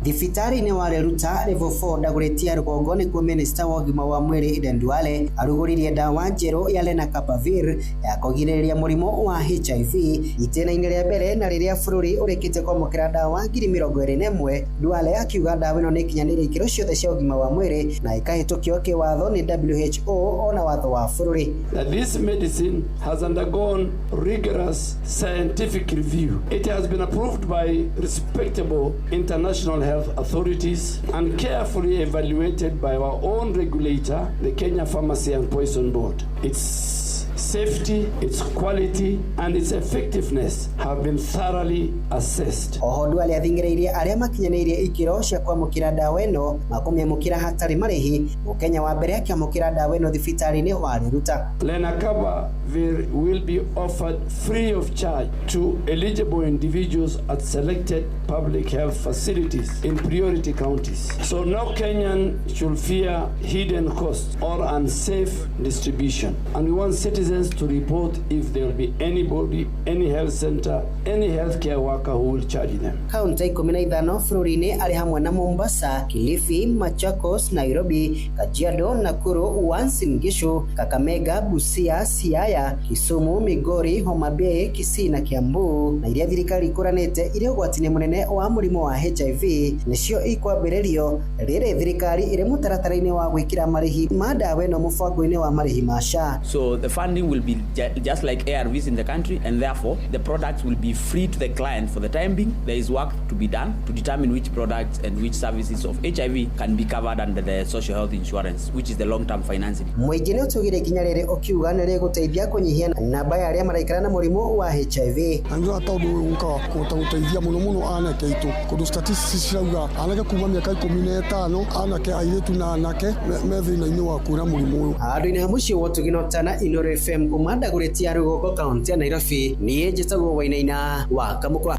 Thibitarĩ-inĩ wa Riruta Level 4 Dagoretti ya rũgongo nĩkuo minista wa ũgima wa mwĩrĩ Aden Duale arugũririe ndawa njerũ ya Lenacapavir ya kũgirĩrĩria mũrimũ wa HIV itĩna-inĩ rĩa mbere na rĩrĩa bũrũri ũrĩkĩtie kwamũkĩra ndawa 21,000. Duale akiuga ndawa ĩno nĩ ĩkinyanĩirie ikĩro ciothe cia ũgima wa mwĩrĩ na ĩkahĩtũkio kĩwatho nĩ WHO ona watho wa bũrũri. That this medicine has undergone rigorous scientific review. It has been approved by respectable international health authorities and carefully evaluated by our own regulator, the Kenya Pharmacy and Poison Board. Its safety, its quality, and its effectiveness have been thoroughly assessed. Oho Duale athing'ĩrĩirie arĩa makinyanĩirie ikĩro cia kwamũkĩra ndawa ĩno makũmĩamũkĩra hatarĩ marĩhi. Mũkenya wa mbere akĩamũkĩra ndawa ĩno thibitarĩ-inĩ wa Riruta. Lenacapavir will be offered free of charge to eligible individuals at selected public health facilities in priority counties. So no Kenyan should fear hidden costs or unsafe distribution. And we want citizens to report if there will be anybody, any health center, any healthcare worker who will charge them. Kaunti 15 bũrũri-inĩ arĩ hamwe na Mombasa, Kilifi, Machakos, Nairobi, Kajiado, Nakuru, Uasin Gishu, Kakamega, Busia, Siaya, Kisumu, Migori, Homa Bay, Kisii na Kiambu, na iria thirikari ikũranĩte irĩ ũgwati-inĩ mũnene wa mũrimũ wa HIV nĩcio ikwambĩrĩrio rĩrĩ thirikari ĩrĩ mũtaratara-inĩ wa gwĩkĩra marĩhi ma ndawa ĩno mũbango-inĩ wa marĩhi ma SHA. So the funding will be just like ARVs in the country, and therefore the products will be free to the client for the time being. There is work to be done to determine which products and which services of HIV can be covered under the social health insurance, which is the long-term financing. Mũingĩ nĩ ũtugire ikinya rĩrĩ ũkiuga nĩ rĩgũteithia kũnyihia namba ya arĩa maraikara na mũrimũ wa HIV. Na nĩ tondũ ũyũ ũkaga kũhota gũteithia mũno mũno anake aitũ kũndũ statistics cirauga anake kuma mĩaka 15 anake airĩtu na anake me thĩna-inĩ wa kwĩra mũrimũ ũyũ. Handũ-inĩ ha mũciĩ wa Ũtugi na Ũtana, Inooro FM kuma Dagoretti ya rũgongo kaunti ya Nairobi, niĩ njĩtagwo Wainaina wa Kamũkwa.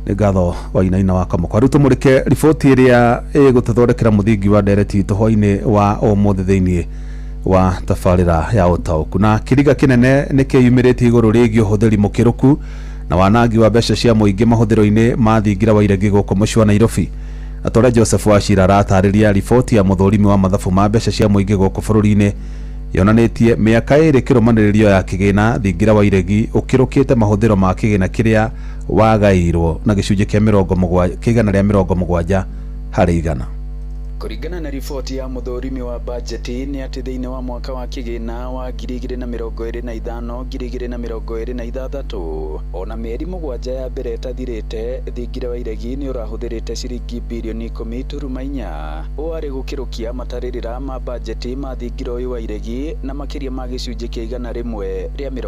Nĩ ngatho Wainaina wa Kamũkwa. Rĩu tũmũrĩke riboti ĩrĩa ĩgũtũthondekera mũthingi wa ndereti itũ hwainĩ wa ũmũthĩ thĩinĩ wa tabarĩra ya ũtaũku. Na kĩriga kĩnene nĩ kĩyumĩrĩtie igũrũ rĩgiĩ ũhũthĩri mũkĩrũku na wanangi wa mbeca cia mũingĩ mahũthĩro-inĩ ma thingira wa iregi gũkũ mũciĩ wa Nairobi. Na ta ũrĩa Joseph Wachira aratarĩria, riboti ya mũthũrimi wa mathabu ma mbeca cia mũingĩ gũkũ bũrũri-inĩ yonanĩtie mĩaka ĩrĩ kĩrũmanĩrĩrio ya kĩgĩna thingira wa iregi ũkĩrũkĩte mahũthĩro ma kĩgĩna kĩrĩa wagaĩirwo na gĩcunjĩ kĩa 70%. Kũringana na riboti ya mũthũrimi wa bajeti nĩ atĩ thĩinĩ wa mwaka wa kĩgĩna wa 2025 2026 ona mĩeri 7 ya mbere ĩtathirĩte thingira wa iregi nĩ ũrahũthĩrĩte ciringi birioni 10.4 ũũ arĩ gũkĩrũkia matarĩrĩra ma bajeti ma thingira ũyũ wa iregi na makĩria ma gĩcunjĩ kĩa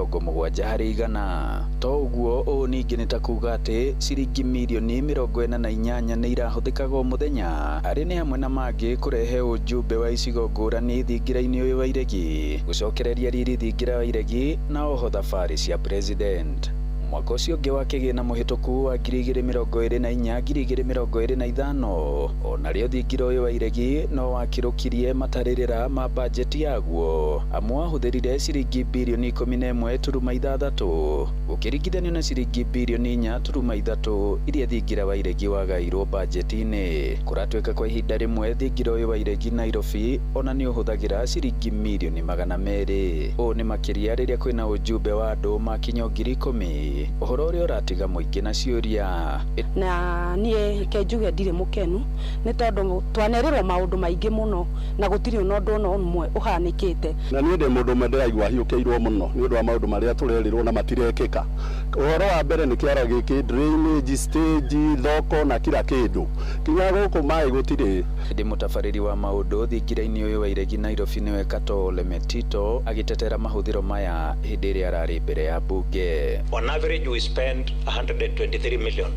170%. To ũguo ũũ ningĩ nĩ ta kuga atĩ ciringi mirioni 48 nĩ irahũthĩkaga o mũthenya arĩ nĩ hamwe na mangĩ kũrehe ũjumbe wa icigo ngũrani thingira-inĩ ũyũ wa iregi gũcokereria riri thingira wa iregi na oho thabarĩ cia president. Mwaka ũcio ũngĩ wa kĩgĩna mũhĩtũku wa 2024 2025 onarĩo thingira ũyũ wa iregi no wakĩrũkirie matarĩrĩra ma bajeti yaguo amu wahũthĩrire ciringi birioni 11.6 gũkĩringithanio na ciringi birioni 4.3 iria thingira wa iregi wagairwo bajeti-inĩ. Kũratuĩka kwa ihinda rĩmwe thingira ũyũ wa iregi Nairobi ona nĩ ũhũthagĩra ciringi mirioni 200. Ũũ nĩ makĩria rĩrĩa kwĩna ũjumbe wa andũ makinya 10,000 ũhoro ũrĩa ũratiga mũingĩ na ciũria. Na niĩ ke njuge ndirĩ mũkenu nĩ tondũ twanerĩrwo maũndũ maingĩ mũno na gũtirĩ ona ũndũ ona ũmwe ũhanĩkĩte. Na niĩ ndĩ mũndũ ũmwe ndĩraigua hiũkĩirwo mũno nĩ ũndũ wa maũndũ marĩa tũrerĩrwo na matirekĩka. Ũhoro wa mbere nĩ kĩara gĩkĩ, drainage, stage, thoko na kila kĩndũ kinya gũkũ maĩ gũtirĩ. Ndĩ mũtabarĩri wa maũndũ thingira-inĩ ũyũ wa iregi Nairobi nĩwe Kato Lemetito agĩtetera mahũthĩro maya hĩndĩ ĩrĩa ararĩ mbere ya bunge. On average we spend 123 million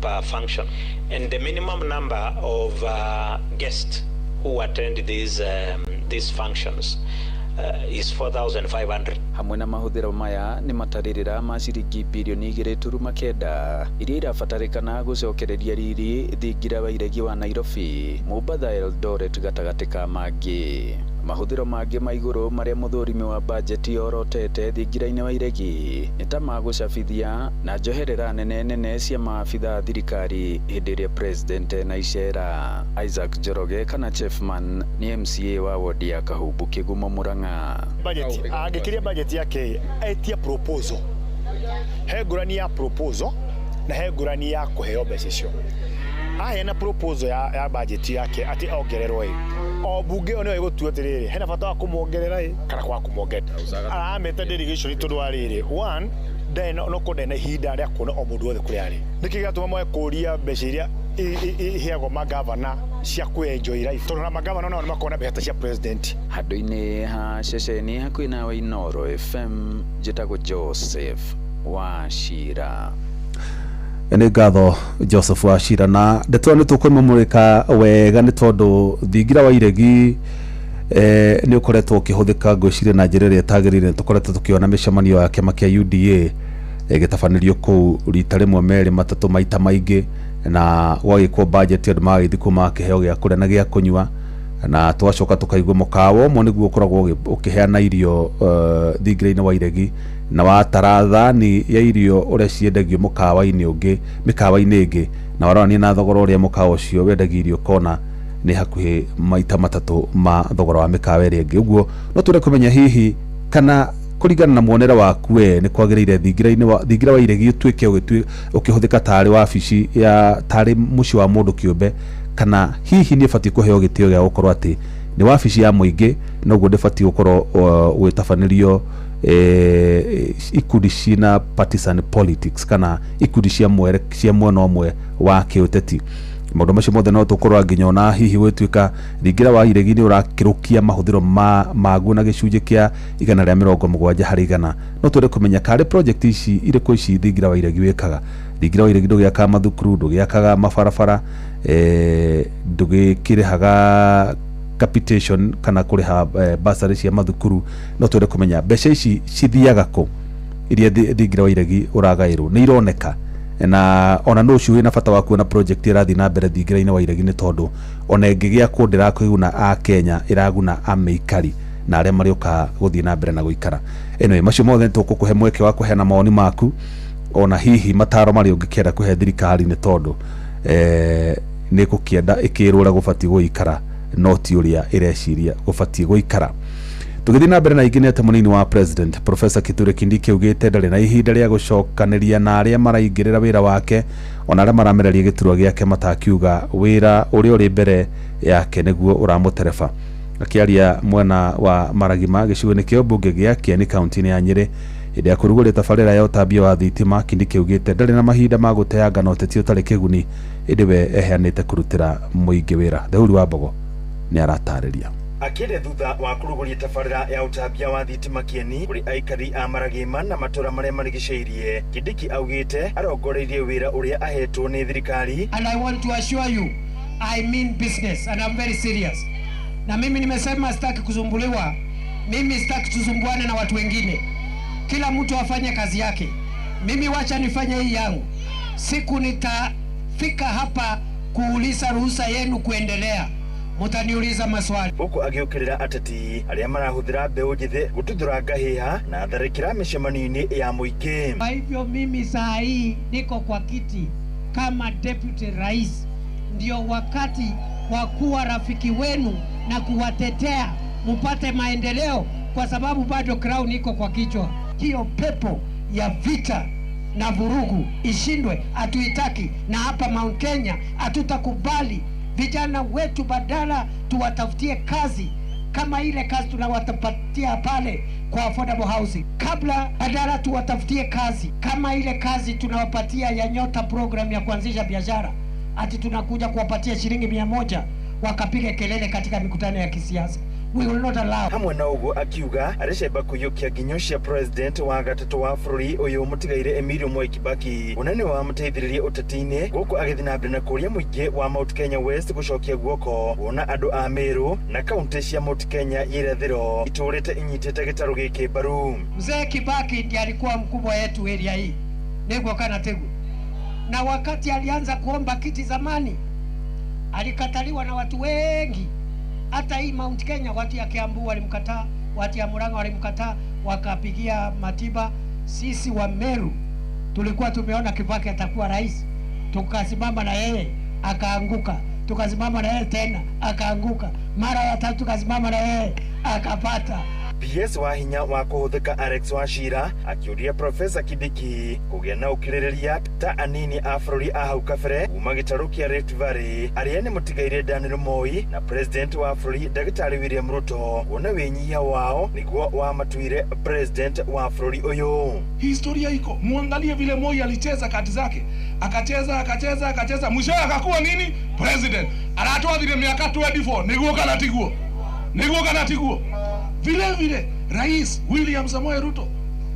per function, and the minimum number of guests who attend these functions is 4,500. Hamwe na mahũthĩro maya nĩ matarĩrĩra ma ciringi birioni 2.9 iria irabatarĩkana gũcokereria riri thingira wa iregi wa Nairobi, Mombatha, Eldoret gatagatĩ ka mangĩ. Mahũthĩro mangĩ ma igũrũ marĩa mũthũrimi wa bajeti yorotete thingira-inĩ wa iregi nĩ ta ma gũcabithia na njoherera nene nene cia maabitha a thirikari hĩndĩ ĩrĩa president ena icera. Isaac Njoroge kana Chefman nĩ MCA wa wodi ya Kahumbu Kĩgumo Murang'a. Budget angĩkĩria budget yake etia proposal, he ngũrani ya proposal na he ngũrani ya kũheo mbeca icio. Aheana proposal ya budget yake atĩ ongererwo ĩ, o bunge ĩyo nĩyo ĩgũtua atĩrĩrĩ hena bata wa kũmuongerera ĩ kana kwaga kũmuongerera. Aramĩta delegation tondũ wa rĩrĩ, one ndarĩ no korwo ndarĩ na ihinda rĩa kuona o mũndũ wothe kũrĩa arĩ. Nĩkĩ gĩatũma moe kũria mbeca iria iheagwo magavana cia kũ-enjoy life, tondũ na magavana nao nĩmakoragwo na mbeca ta cia president. Handũ-inĩ ha ceceni hakuhĩ nawe Inooro FM, njĩtagwo Joseph Wachira. Nĩ ngatho Joseph Wachira, na ndeto ĩyo nĩ tũkũmĩmũrĩka wega nĩ tondũ thingira wa iregi nĩ ũkoretwo ũkĩhũthĩka ngwĩciria na njĩra ĩrĩa ĩtagĩrĩire. Tũkoretwo tũkĩona mĩcemanio ya kĩama kĩa UDA ĩgĩtabanĩrio kũu rita rĩmwe merĩ matatũ maita maingĩ, na gwagĩkwo budget andũ magagĩthiĩ kũu magakĩheo gĩa kũrĩa na gĩa kũnyua, na tũgacoka tũkaigua mũkawa ũmwe nĩguo ũkoragwo ũkĩheana irio thingira-inĩ wa iregi, na watara thani ya irio ũrĩa ciendagio mũkawa-inĩ ũngĩ mĩkawa-inĩ ĩngĩ, na warorania na thogora ũrĩa mũkawa ũcio wendagia irio ũkona nĩ hakuhĩ maita matatũ ma thogora wa mĩkawa ĩrĩa ĩngĩ. Ũguo no twende kũmenya hihi kana kũringana na muonere waku we nĩ kwagĩrĩire thingira wa iregi ũtuĩke ũkĩhũthĩka tarĩ wabici ya tarĩ mũciĩ wa mũndũ kĩũmbe, kana hihi nĩ ĩbatiĩ kũheo gĩtĩo gĩa gũkorwo atĩ nĩ wabici ya mũingĩ, noguo ndĩbatiĩ gũkorwo ũgĩtabanĩrio ikundi cina partisan politics kana ikundi cia mwena ũmwe wa kĩũteti. Maũndũ macio mothe no tũkorwo nginya ona hihi gwĩtuĩka thingira wa iregi nĩ ũrakĩrũkia mahũthĩro maguo na gĩcunjĩ kĩa 170 harĩ 100. No twende kũmenya karĩ project ici irĩkũ ici thingira wa iregi wĩkaga. Thingira wa iregi ndũgĩakaga mathukuru, ndũgĩakaga mabarabara, ndũgĩkĩrĩhaga capitation kana kũrĩha bursary cia mathukuru. No twende kũmenya mbeca ici cithiaga kũ iria thingira wa iregi ũragaĩrwo, nĩ ironeka, na ona no ũcio wĩna bata wa kuona project ĩrathiĩ na mbere thingira-inĩ wa iregi, nĩ tondũ ona ĩngĩgĩakwo ndĩrakũguna a Kenya, ĩraguna amĩikari na arĩa marĩũkaga gũthiĩ na mbere na gũikara. Anyway, macio mothe nĩtũgũkũhe mweke wa kũheana mawoni maku ona hihi mataro marĩa ũngĩkĩenda kũhe thirikari, nĩ tondũ nĩ gũkĩenda ĩkĩrwo ũrĩa gũbatiĩ gũikara no ti ũrĩa ĩreciria gũbatiĩ gũikara. Tũgĩthiĩ na mbere na ingĩ nĩ atĩ mũnini wa president Professor Kithure Kindiki augĩte ndarĩ na ihinda rĩa gũcokanĩria na arĩa maraingĩrĩra wĩra wake ona arĩa maramereria gĩturwa gĩake matakiuga wĩra ũrĩa ũrĩ mbere yake nĩguo ũramũtereba. Akĩaria mwena wa Maragima gĩcigo-inĩ kĩa ũmbunge gĩa Kieni kaunti-inĩ ya Nyĩrĩ hĩndĩ ya kũrugũria tabarĩra ya ũtambia wa thitima, Kindiki augĩte ndarĩ na mahinda ma gũteanga na ũteti ũtarĩ kĩguni, ĩndĩ we eheanĩte kũrutĩra mũingĩ wĩra. Thehuri wa Mbogo nĩ aratarĩria. Akĩaria thutha wa kũrugũria tabarĩra ya ũtambia wa thitima Kieni kũrĩ aikari a Maragima na matũra marĩa marigicĩirie, Kindiki augĩte arongoreirie wĩra ũrĩa ahetwo nĩ thirikari. And I want to assure you, I mean business and I'm very serious. Na mimi nimesema sitaki kusumbuliwa, mimi sitaki tusumbuane na watu wengine. Kila mtu afanye kazi yake. Mimi wacha nifanye hii yangu. Siku nitafika hapa kuuliza ruhusa yenu kuendelea, mutaniuliza maswali. Huku agĩũkĩrĩra ateti arĩa marahũthĩra mbeũ njĩthĩ gũtuthũra ngahĩha na tharĩkĩra mĩcemanio-inĩ ya mũingĩ. Kwa hivyo mimi saa hii niko kwa kiti kama deputy rais, ndio wakati wa kuwa rafiki wenu na kuwatetea mupate maendeleo, kwa sababu bado crown iko kwa kichwa. Hiyo pepo ya vita na vurugu ishindwe, hatuitaki. Na hapa Mount Kenya hatutakubali vijana wetu, badala tuwatafutie kazi kama ile kazi tunawatapatia pale kwa affordable housing, kabla badala tuwatafutie kazi kama ile kazi tunawapatia ya Nyota program ya kuanzisha biashara, ati tunakuja kuwapatia shilingi 100 wakapiga kelele katika mikutano ya kisiasa. We will not allow. Hamwe na ũguo akiuga arĩcemba kũiyũkia nginyo cia president wa gatatũ wa bũrũri ũyũ mũtigaire Emilio Mwai Kibaki, ũnene wa mũteithĩrĩria ũteti-inĩ, gũkũ agĩthiĩ na mbere na kũria mũingĩ wa Mount Kenya West gũcokia guoko kuona andũ a Meru na kaunti cia Mount Kenya ya irathĩro itũrĩte inyitĩte gĩtarũ gĩkĩ mbaru. Mzee Kibaki ndiye alikuwa mkubwa yetu area hii, nĩguo kana tiguo? Na wakati alianza kuomba kiti zamani alikataliwa na watu wengi. Hata hii Mount Kenya watu ya Kiambu walimkataa, watu ya Murang'a walimkataa, wakapigia Matiba. Sisi wa Meru tulikuwa tumeona Kibaki atakuwa rais, tukasimama na yeye akaanguka, tukasimama na yeye tena akaanguka, mara ya tatu tukasimama na yeye akapata. PS wa hinya wa kũhũthĩka Alex Wachira akĩũria Profesa Kindiki kũgĩa na ũkirĩrĩria ta anini a bũrũri a hau kabere kuma gĩtarũ kĩa Rift Valley arĩa nĩ mũtigaire Daniel Moi na President wa bũrũri Ndagĩtarĩ William Ruto kuona wĩnyihia wao nĩguo wamatuire President wa bũrũri ũyũ. Historia iko, muangalie vile Moi alicheza kati zake, akacheza akacheza akacheza, mwishowe akakuwa nini? President. Aratwathire miaka 24 niguo kana tiguo? Niguo kana tiguo? Vile vile Rais William Samoei Ruto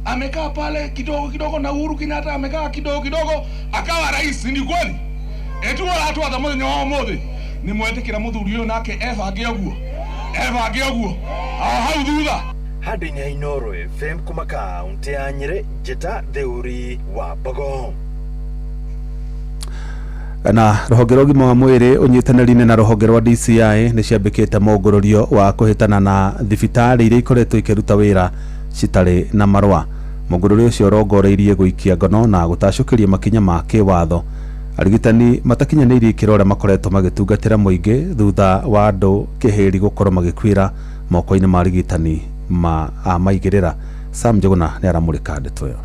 amekaa pale kidogo kidogo, na Uhuru Kenyatta amekaa kidogo kidogo akawa rais, ni kweli? Etu aratwatha muthenya wa umuthi ni mwetikira muthuri uyu nake ebange uguo, ebange uguo o hau thutha. Handũ-inĩ ha Inooro FM kuma kaũntĩ ya Nyĩrĩ, Njĩta Theuri wa Mbogo. Na rũhonge rwa ũgima wa mwĩrĩ ũnyitanĩri-inĩ na rũhonge rwa DCI nĩ ciambĩkĩte mũngũrũrio wa kũhĩtana na thibitarĩ iria ikoretwo ikĩruta wĩra citarĩ na marũa. Mũngũrũrio ũcio ũrongoreirie gũikia ngono na gũtacũkĩria makinya ma kĩwatho arigitani matakinyanĩirie ikĩro arĩa makoretwo magĩtungatĩra mũingĩ thutha wa andũ kĩhĩri gũkorwo magĩkuĩra moko-inĩ ma arigitani ma maigĩrĩra. Sam Njuguna nĩ aramũrĩka ndeto ĩyo.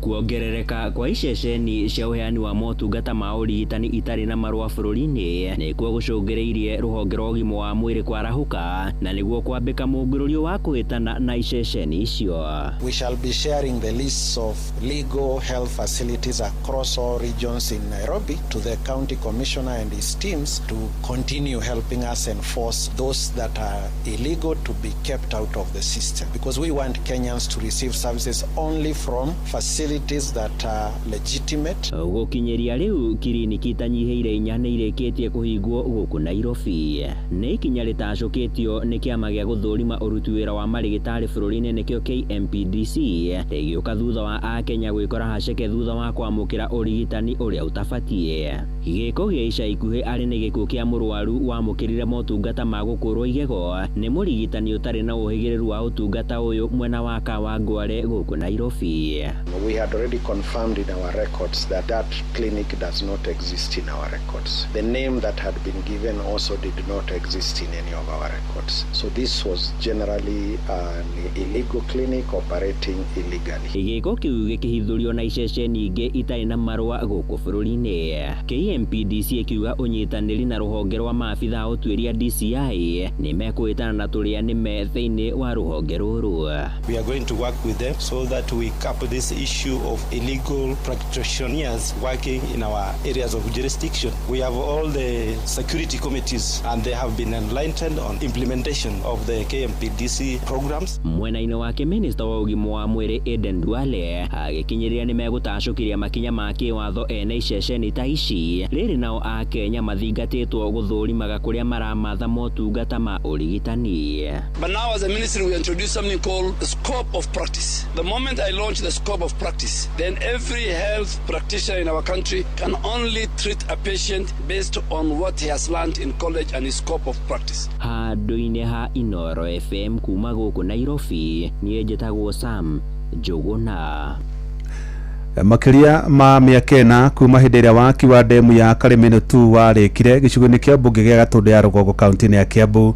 Kuongerereka kwa iceceni cia ũheani wa motungata ma ũrigitani itarĩ na marũa bũrũri-inĩ nĩkuo gũcũngĩrĩirie rũhonge rwa ũgima wa mwĩrĩ kwarahũka na nĩguo kwambĩka mũngũrũrio wa kũhĩtana na iceceni icio. We shall be sharing the lists of legal health facilities across all regions in Nairobi to the county commissioner and his teams to continue helping us enforce those that are illegal to be kept out of the system, because we want Kenyans to receive services only from facilities that are legitimate. Gũkinyĩria rĩu kiriniki itanyihĩire inya nĩ irĩkĩtie kũhingwo gũkũ Nairobi. Nĩ ikinya rĩtacũkĩtio nĩ kĩama gĩa gũthũrima ũruti wĩra wa marĩgĩtarĩ bũrũri-inĩ nĩkĩo KMPDC, rĩgĩũka thutha wa akenya gwĩkora haceke thutha wa kwamũkĩra ũrigitani ũrĩa ũtabatiĩ. Gĩko gĩa ica ikuhĩ arĩ nĩ gĩkuũ kĩa mũrwaru wamũkĩrire motungata ma gũkũrwo igego nĩ mũrigitani ũtarĩ na ũhĩgĩrĩru wa ũtungata ũyũ mwena wa Kawangware gũkũ Nairobi. We had already confirmed in our records that that clinic does not exist in our records. The name that had been given also did not exist in any of our records. So this was generally an illegal clinic operating illegally. Gĩko kĩu gĩkĩhithũrio na iceceni ingĩ itarĩ na marũa gũkũ bũrũri-inĩ. KMPDC ĩkiuga ũnyitanĩri na rũhonge rwa maabitha a ũtuĩria DCI nĩ mekũhĩtana na tũrĩa nĩme thĩinĩ wa rũhonge rũrũ. We are going to work with them so that we cap this issue of illegal practitioners working in our areas of jurisdiction. We have all the security committees and they have been enlightened on implementation of the KMPDC programs. Mwena-inĩ wake minista wa ũgima wa mwĩrĩ Aden Duale agĩkinyĩrĩra nĩ megũtacũkĩria makinya ma kĩwatho ene iceceni ta ici. Rĩrĩ nao akenya mathingatĩtwo gũthũrimaga kũrĩa maramatha motungata ma ũrigitani. But now as a ministry we introduce something called the scope of practice. The moment I launch the scope of practice, then every health practitioner in our country can only treat a patient based on what he has learned in college and his scope of practice. Handũ-inĩ ha Inooro FM kuma gũkũ Nairobi, niĩ njĩtagwo Sam Njuguna. Makĩria ma mĩaka ĩna kuma hĩndĩ ĩrĩa waki wa ndemu ya Karĩmĩnũ 2 warĩkire gĩcigo-inĩ kĩa mbunge gĩa Gatũndũ ya rũgongo kaunti-inĩ ya Kiambu,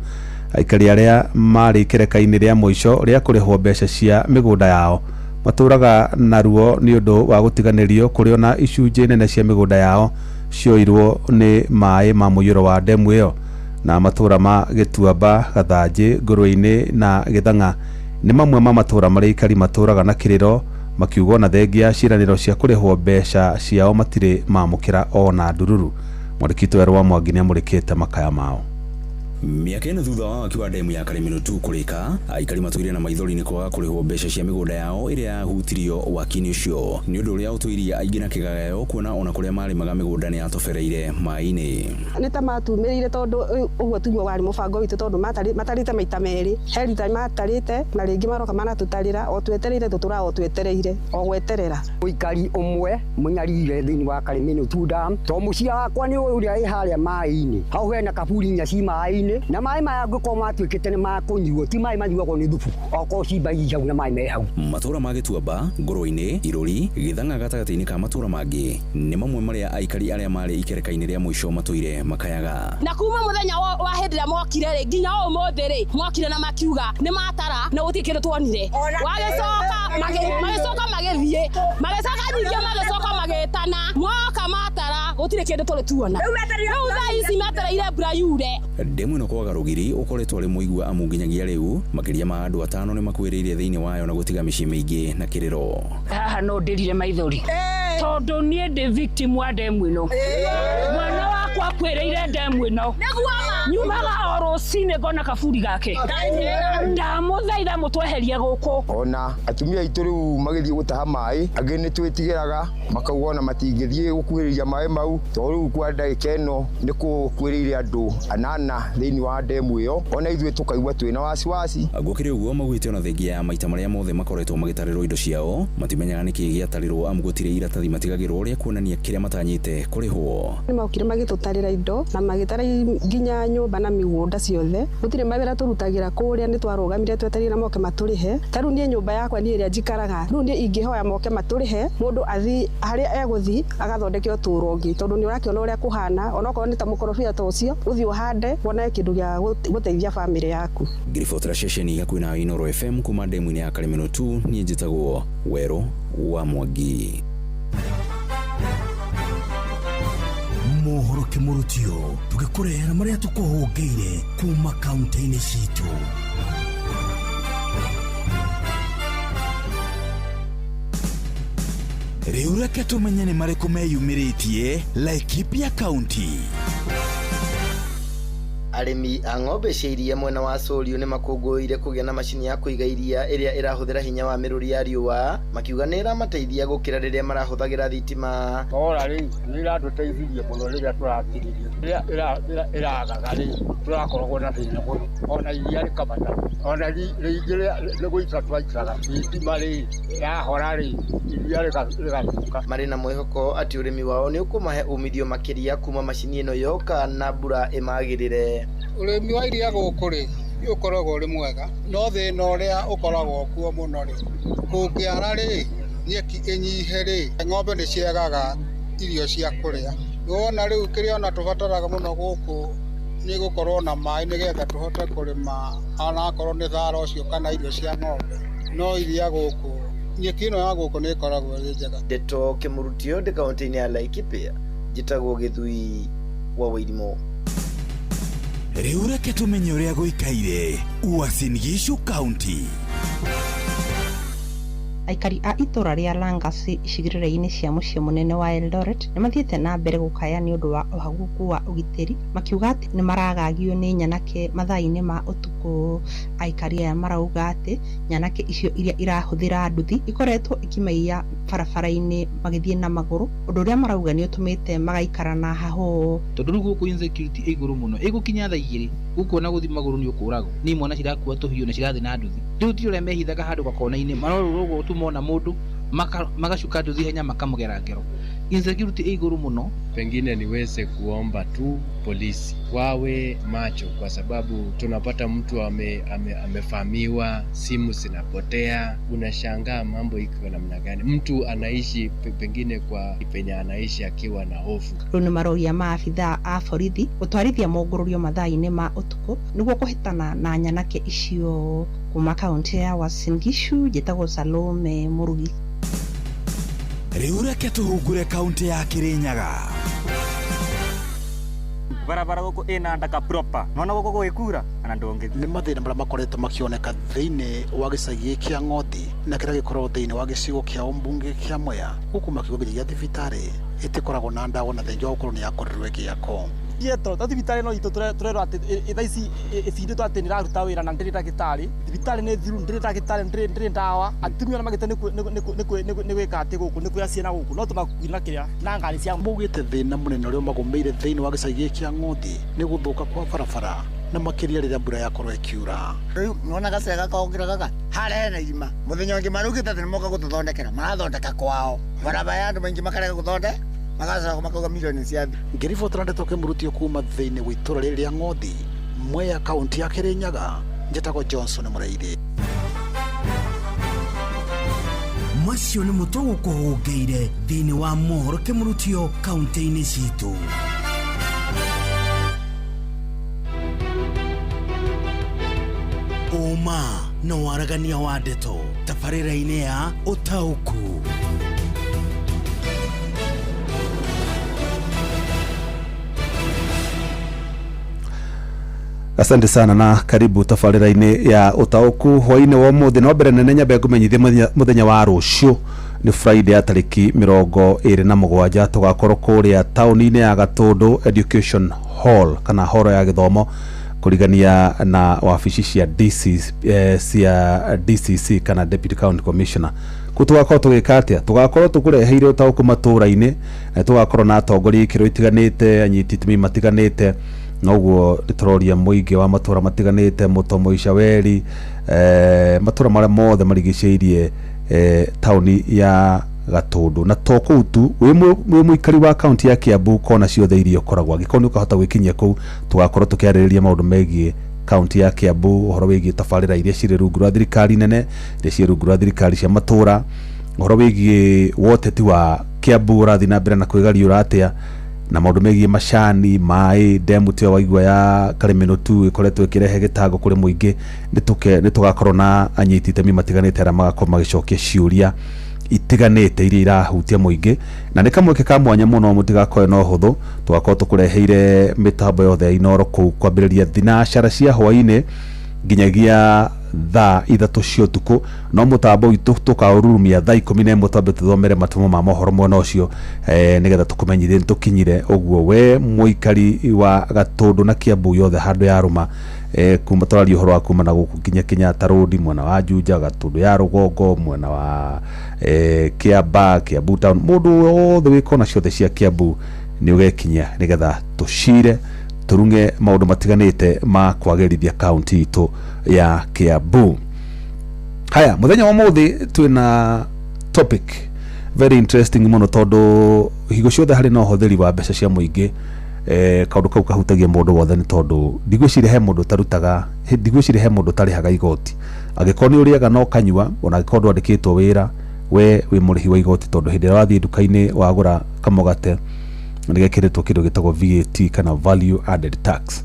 aikari arĩa marĩ ikereka-inĩ rĩa mũico rĩa kũrĩhwo mbeca cia mĩgũnda yao matũraga na ruo nĩ ũndũ wa gũtiganĩrio kũrĩ ona icunjĩ nene cia mĩgũnda yao cioirwo nĩ maĩ ma mũiyũro wa ndemu ĩyo. Na matũra ma Gĩtuamba, Gathanjĩ, Ngũrwe-inĩ na Gĩthang'a nĩ mamwe ma matũra marĩa aikari matũraga na kĩrĩro makiuga ona thengia ciĩranĩro cia kũrĩhwo mbeca ciao matirĩ mamũkĩra ona ndururu. Mwandĩki witũ Erwa Mwangi nĩamũrĩkĩte makaya mao. Mĩaka ĩna thutha wa waki wa ndemu ya Karĩmĩnũ 2 kũrĩka, aikari matũire na maithori nĩ kwaga kũrĩhwo mbeca cia mĩgũnda yao ĩrĩa yahutirio waki-inĩ ũcio. Nĩ ũndũ ũrĩa ũtũirie aingĩ na kĩgagayo kuona ona kũrĩa marĩmaga mĩgũnda nĩ yatobereire maĩ-inĩ. Nĩ ta matumĩrĩire tondũ ũguo tiguo warĩ mũbango witũ tondũ matarĩte maita merĩ, he rita matarĩte na rĩngĩ maroka manatũtarĩra o twetereire tũtũraga o twetereire o gweterera. Mũikari ũmwe mũnyarire thĩinĩ wa Karĩmĩnũ 2 dam to mũciĩ wakwa nĩ ũrĩa ĩ harĩa maĩ-inĩ, hau hena kaburi inya ci maĩ-inĩ maĩ-inĩ na maĩ maya angĩkorwo matuĩkĩte nĩ makũnyuo ti maĩ manyuagwo nĩ thubu okorwo cimba hau na maĩ me hau. Matũra ma Gĩtuamba, Ngũrũ-inĩ, Irũri, Gĩthang'a gatagatĩ-inĩ ka matũra mangĩ nĩ mamwe marĩa aikari arĩa marĩ ikereka-inĩ rĩa mũico matũire makayaga. Na kuma mũthenya wa hĩndĩ ĩrĩa mokire rĩ nginya ũmũthĩ rĩ mokire na makiuga nĩ matara na gũtirĩ kĩndũ tuonire. Wagĩcoka magĩcoka magĩthiĩ magĩcoka ningĩ magĩcoka magĩtana moka matara gũtirĩ kĩndũ tũrĩ tuona. Rĩu thaa ici metereire mbura yure. Ndemu ĩno kwaga rũgiri ũkoretwo arĩ mũigua amu nginyagia rĩu makĩria ma andũ 5 nĩ makuĩrĩire thĩinĩ wayo na gũtiga mĩciĩ mĩingĩ na kĩrĩro. Haha no ndĩrire maithori tondũ niĩ ndĩ victim wa ndemu ĩno. Mwana wakwa akuĩrĩire ndemu ĩno. Nyumaga o rũcinĩ ngona kaburi gake. Ndamũthaitha mũtweherie gũkũ. Ona atumia aitũ rĩu magĩthiĩ gũtaha maĩ angĩ nĩ twĩtigĩraga makauga ona matingĩthiĩ gũkuhĩrĩria maĩ mau tondũ rĩu kwa ndagĩka ĩno nĩ kũkuĩrĩire andũ 8 thĩinĩ wa ndemu ĩyo ona ithuĩ tũkaigua twĩna wasiwasi. Gũkĩrĩ ũguo maugĩte ona thengia ya maita marĩa mothe makoretwo magĩtarĩrwo indo ciao matimenyaga nĩkĩĩ gĩatarĩrwo amu gũtirĩ iratathi matigagĩrwo rĩa kuonania kĩrĩa matanyĩte kũrĩhwo. Nĩ mokire magĩtũtarĩra indo na magĩtara nginya nyũmba na mĩgũnda ciothe. Gũtirĩ mawĩra tũrutagĩra kũrĩa nĩ twarũgamire twetereire moke matũrĩhe. Ta rĩu niĩ nyũmba yakwa niĩ ĩrĩa njikaraga rĩu niĩ ingĩhoya moke matũrĩhe mũndũ athiĩ harĩa egũthiĩ agathondeke ũtũũro ũngĩ tondũ nĩ ũrakĩona ũrĩa kũhana onokorwo nĩ ta mũkorobia ta ũcio ũthiĩ ũhande wone kĩndũ gĩa gũteithia bamĩrĩ yaku. Ngiribotera ceceni hakuhĩ na Inooro FM kuma ndemu-inĩ ya Karemeno 2 niĩ njĩtagwo Werũ wa Mwangi. Mohoro kĩmũrutio tũgĩkũrehera marĩa tũkũhũngĩire kuma kaunti-inĩ citũ. Rĩu reke tũmenye nĩ marĩkũ meyumĩrĩtie Laikipia County. Arĩmi a ng'ombe cia iria mwena wa Sũriũ nĩ makũngũĩire kũgĩa na macini ya kũiga iria ĩrĩa ĩrahũthĩra hinya wa mĩrũri ya riũa makiuga nĩ ĩramateithia gũkĩra rĩrĩa marahũthagĩra thitima. Tora rĩ nĩ iratũteithirie mũno rĩrĩa tũrakiririe rĩrĩa ĩragaga rĩ tũrakoragwo na thĩna mũno ona iria rĩkamata ona rĩingĩ nĩ gũita twaitaga thitima rĩ yahora rĩ iria rĩgathũka. Marĩ na mwĩhoko atĩ ũrĩmi wao nĩ ũkũmahe umithio makĩria kuma macini ĩno yoka na mbura ĩmagĩrĩre. Ũrĩmi wa iria gũkũ rĩ ũkoragwo ũrĩ mwega no thĩna ũrĩa ũkoragwo kuo mũno rĩ kũngĩara rĩ nyeki ĩnyihe rĩ ng'ombe nĩ ciagaga irio cia kũrĩa. Nĩwona rĩu kĩrĩa ona tũbataraga mũno gũkũ nĩ gũkorwo na maĩ nĩgetha tũhote kũrĩma onakorwo nĩ thara ũcio kana irio cia ng'ombe no iria gũkũ nyeki ĩno ya gũkũ nĩ ĩkoragwo ĩrĩ njega. Ndeto kĩmũrutio ndĩ kaunti-inĩ ya Laikipia njĩtagwo Gĩthui wa Wairimu. Rĩu reke tũmenye ũrĩa gũikaire Uasin Gishu County. Aikari a itũra rĩa Langasi icigĩrĩra-inĩ cia mũciĩ mũnene wa Eldoret nĩ mathiĩte na mbere gũkaya nĩ ũndũ wa ũhaguku wa ũgitĩri makiuga atĩ nĩ maragagio nĩ nyanake mathaa-inĩ ma ũtukũ. Aikari aya marauga atĩ nyanake icio iria irahũthĩra nduthi ikoretwo ikĩmaiya barabara-inĩ magĩthiĩ na magũrũ ũndũ ũrĩa marauga nĩ ũtũmĩte magaikara na hahũ. Tondũ rĩu gũkũ insecurity ĩ igũrũ mũno ĩgũkinya thaa 2 gũkũ ona gũthiĩ magũrũ nĩ ũkũragwo nĩ imwana cirakua tũhiũ na cirathiĩ na nduthi rĩu ti ũrĩa mehithaga handũ gakona-inĩ marorũrwo ũguo tu mona mũndũ magacuka nduthi ihenya makamũgera ngero. Insecurity ĩ igũrũ mũno. Pengine niweze kuomba tu polisi wawe macho, kwa sababu tunapata mtu amefamiwa, simu zinapotea, unashangaa mambo iko namna gani. Mtu anaishi pengine kwa penye anaishi akiwa na hofu. Rĩu nĩ maroria maabithaa a borithi gũtwarithia mũngũrũrio mathaa-inĩ ma ũtukũ nĩguo kũhĩtana na nyanake icio. Kuma kaunti ya Uasin Gishu njĩtagwo Salome Mũrugi. Rĩu reke tũhungure kaunti ya Kirinyaga. Barabara gũkũ ĩna ndaka proper nona gũkũ gwĩkura ana ndũngĩthiĩ. Nĩ mathĩna marĩa makoretwo makĩoneka thĩinĩ wa gĩcagi kĩa Ng'othi na kĩrĩa gĩkoragwo thĩinĩ wa gĩcigo kĩa ũmbunge kĩa Mwea gũkũ makiuga nginyagia thibitarĩ ĩtĩkoragwo na ndawa na thengia wa gũkorwo nĩ yakorirwo ĩgĩakwo. Tieto ta thibitarĩ no itũ tũrerwo atĩ thaa ici ĩbindĩtwo atĩ nĩ ĩraruta wĩra na ndĩrĩ ndagĩtarĩ thibitarĩ nĩ thiru ndĩrĩ ndagĩtarĩ ndĩrĩ ndawa atumia ona magĩte nĩ gwĩka atĩ gũkũ nĩ kuoya ciana gũkũ no tũmakui na kĩrĩa na ngari cia maugĩte thĩna mũnene ũrĩa magũmĩire thĩinĩ wa gĩcagi gĩkĩ kĩa Ng'othi nĩ gũthũka kwa barabara na makĩria rĩrĩa mbura yakorwo ĩkiura. Rĩu nĩwona gacĩra gaka okĩra gaka harĩa hena irima mũthenya ũngĩ maraugĩte atĩ nĩmoka gũtũthondekera marathondeka kwao barabara ya andũ maingĩ makarega gũthondeka magacoka makauga milioni cia thĩ. Ngĩribotera ndeto kĩmũrutio kuma thĩinĩ wa itũra rĩrĩ rĩa Ng'othi Mwea, kaunti ya Kirinyaga, njĩtagwo Johnson Mũraithi. Macio nĩ mũtũ gũkũhũngĩire thĩinĩ wa mohoro kĩmũrutio kaunti-inĩ citũ. Ũma na waragania wa ndeto tabarĩra-inĩ ya ũtaũku. Asante sana na karibu tabarĩra-inĩ ya ũtaũku hwainĩ wa ũmũthĩ. No mbere nene nyambe ngũmenyithie mũthenya wa rũciũ nĩ Friday ya tarĩki 27, tũgakorwo kũrĩa taũni-inĩ ya Gatũndũ Education Hall kana horo ya gĩthomo, kũrigania na wabici cia DC, cia DCC kana Deputy County Commissioner. Kũ tũgakorwo tũgĩka atĩa? Tũgakorwo tũkũreheire ũtaũku matũra-inĩ, na tũgakorwo na atongoria ikĩro itiganĩte, anyiti itemi matiganĩte. Noguo nĩtũroria mũingĩ wa matũra matiganĩte, Mũtomo, Icaweri, matũra marĩa mothe marigicĩirie taũni ya Gatũndũ. Na to kũu tu, wĩ mũikari wa kaunti ya Kiambu, kona ciothe iria ũkoragwo, angĩkorwo nĩ ũkahota gwĩkinyia kũu, tũgakorwo tũkĩarĩrĩria maũndũ megiĩ kaunti ya Kiambu, ũhoro wĩgiĩ tabarĩra iria cirĩ rungu rwa thirikari nene, iria cirĩ rungu rwa thirikari cia matũra, ũhoro wĩgiĩ woteti wa Kiambu ũrathiĩ na mbere na kwĩgariũra atĩa, na maũndũ megiĩ macani, maĩ, ndemu tiyo waigua ya Karĩmĩnũ tu ĩkoretwo ĩkĩrehe gĩtango kũrĩ mũingĩ. Nĩ tũgakorwo na anyiti itemi matiganĩte arĩa magakorwo magĩcokia ciũria itiganĩte iria irahutia mũingĩ, na nĩ kamweke ka mwanya mũno, mũtigakorwo na ũhũthũ. Tũgakorwo tũkũreheire mĩtambo yothe ya Inoro kũu kwambĩrĩria thinacara cia hwainĩ nginyagia thaa 3 cia ũtukũ, no mũtambo witũ tũkaũrurumia thaa 11, twambe tũthomere matumo ma mohoro mwena ũcio, nĩgetha tũkũmenyithie nĩtũkinyire. Ũguo we mũikari wa Gatũndũ na Kiambu yothe handũ yarũma, kuma tũraria ũhoro wa kuma na gũkũ nginya Kenyatta Road, mwena wa Juja, Gatũndũ ya rũgongo, mwena wa Kiamba, Kiambu town, mũndũ wothe wĩ kona ciothe cia Kiambu nĩ ũgekinyia nĩgetha tũcire tũrunge maũndũ matiganĩte ma kwagĩrithia kaunti itũ ya Kiambu. Haya, mũthenya wa ũmũthĩ twĩna topic very interesting mũno, tondũ hingo ciothe harĩ na ũhũthĩri wa mbeca cia mũingĩ, kaũndũ kau kahutagia mũndũ wothe, nĩ tondũ ndigwĩciria he mũndũ ũtarutaga, ndigwĩciria he mũndũ ũtarĩhaga igoti. Angĩkorwo nĩ ũrĩaga na ũkanyua, ona angĩkorwo ndwandĩkĩtwo wĩra, we wĩ mũrĩhi wa igoti, tondũ hĩndĩ ĩrĩa wathiĩ nduka-inĩ wagũra kamũgate nĩ gekĩrĩtwo kĩndũ gĩtagwo VAT kana value added tax.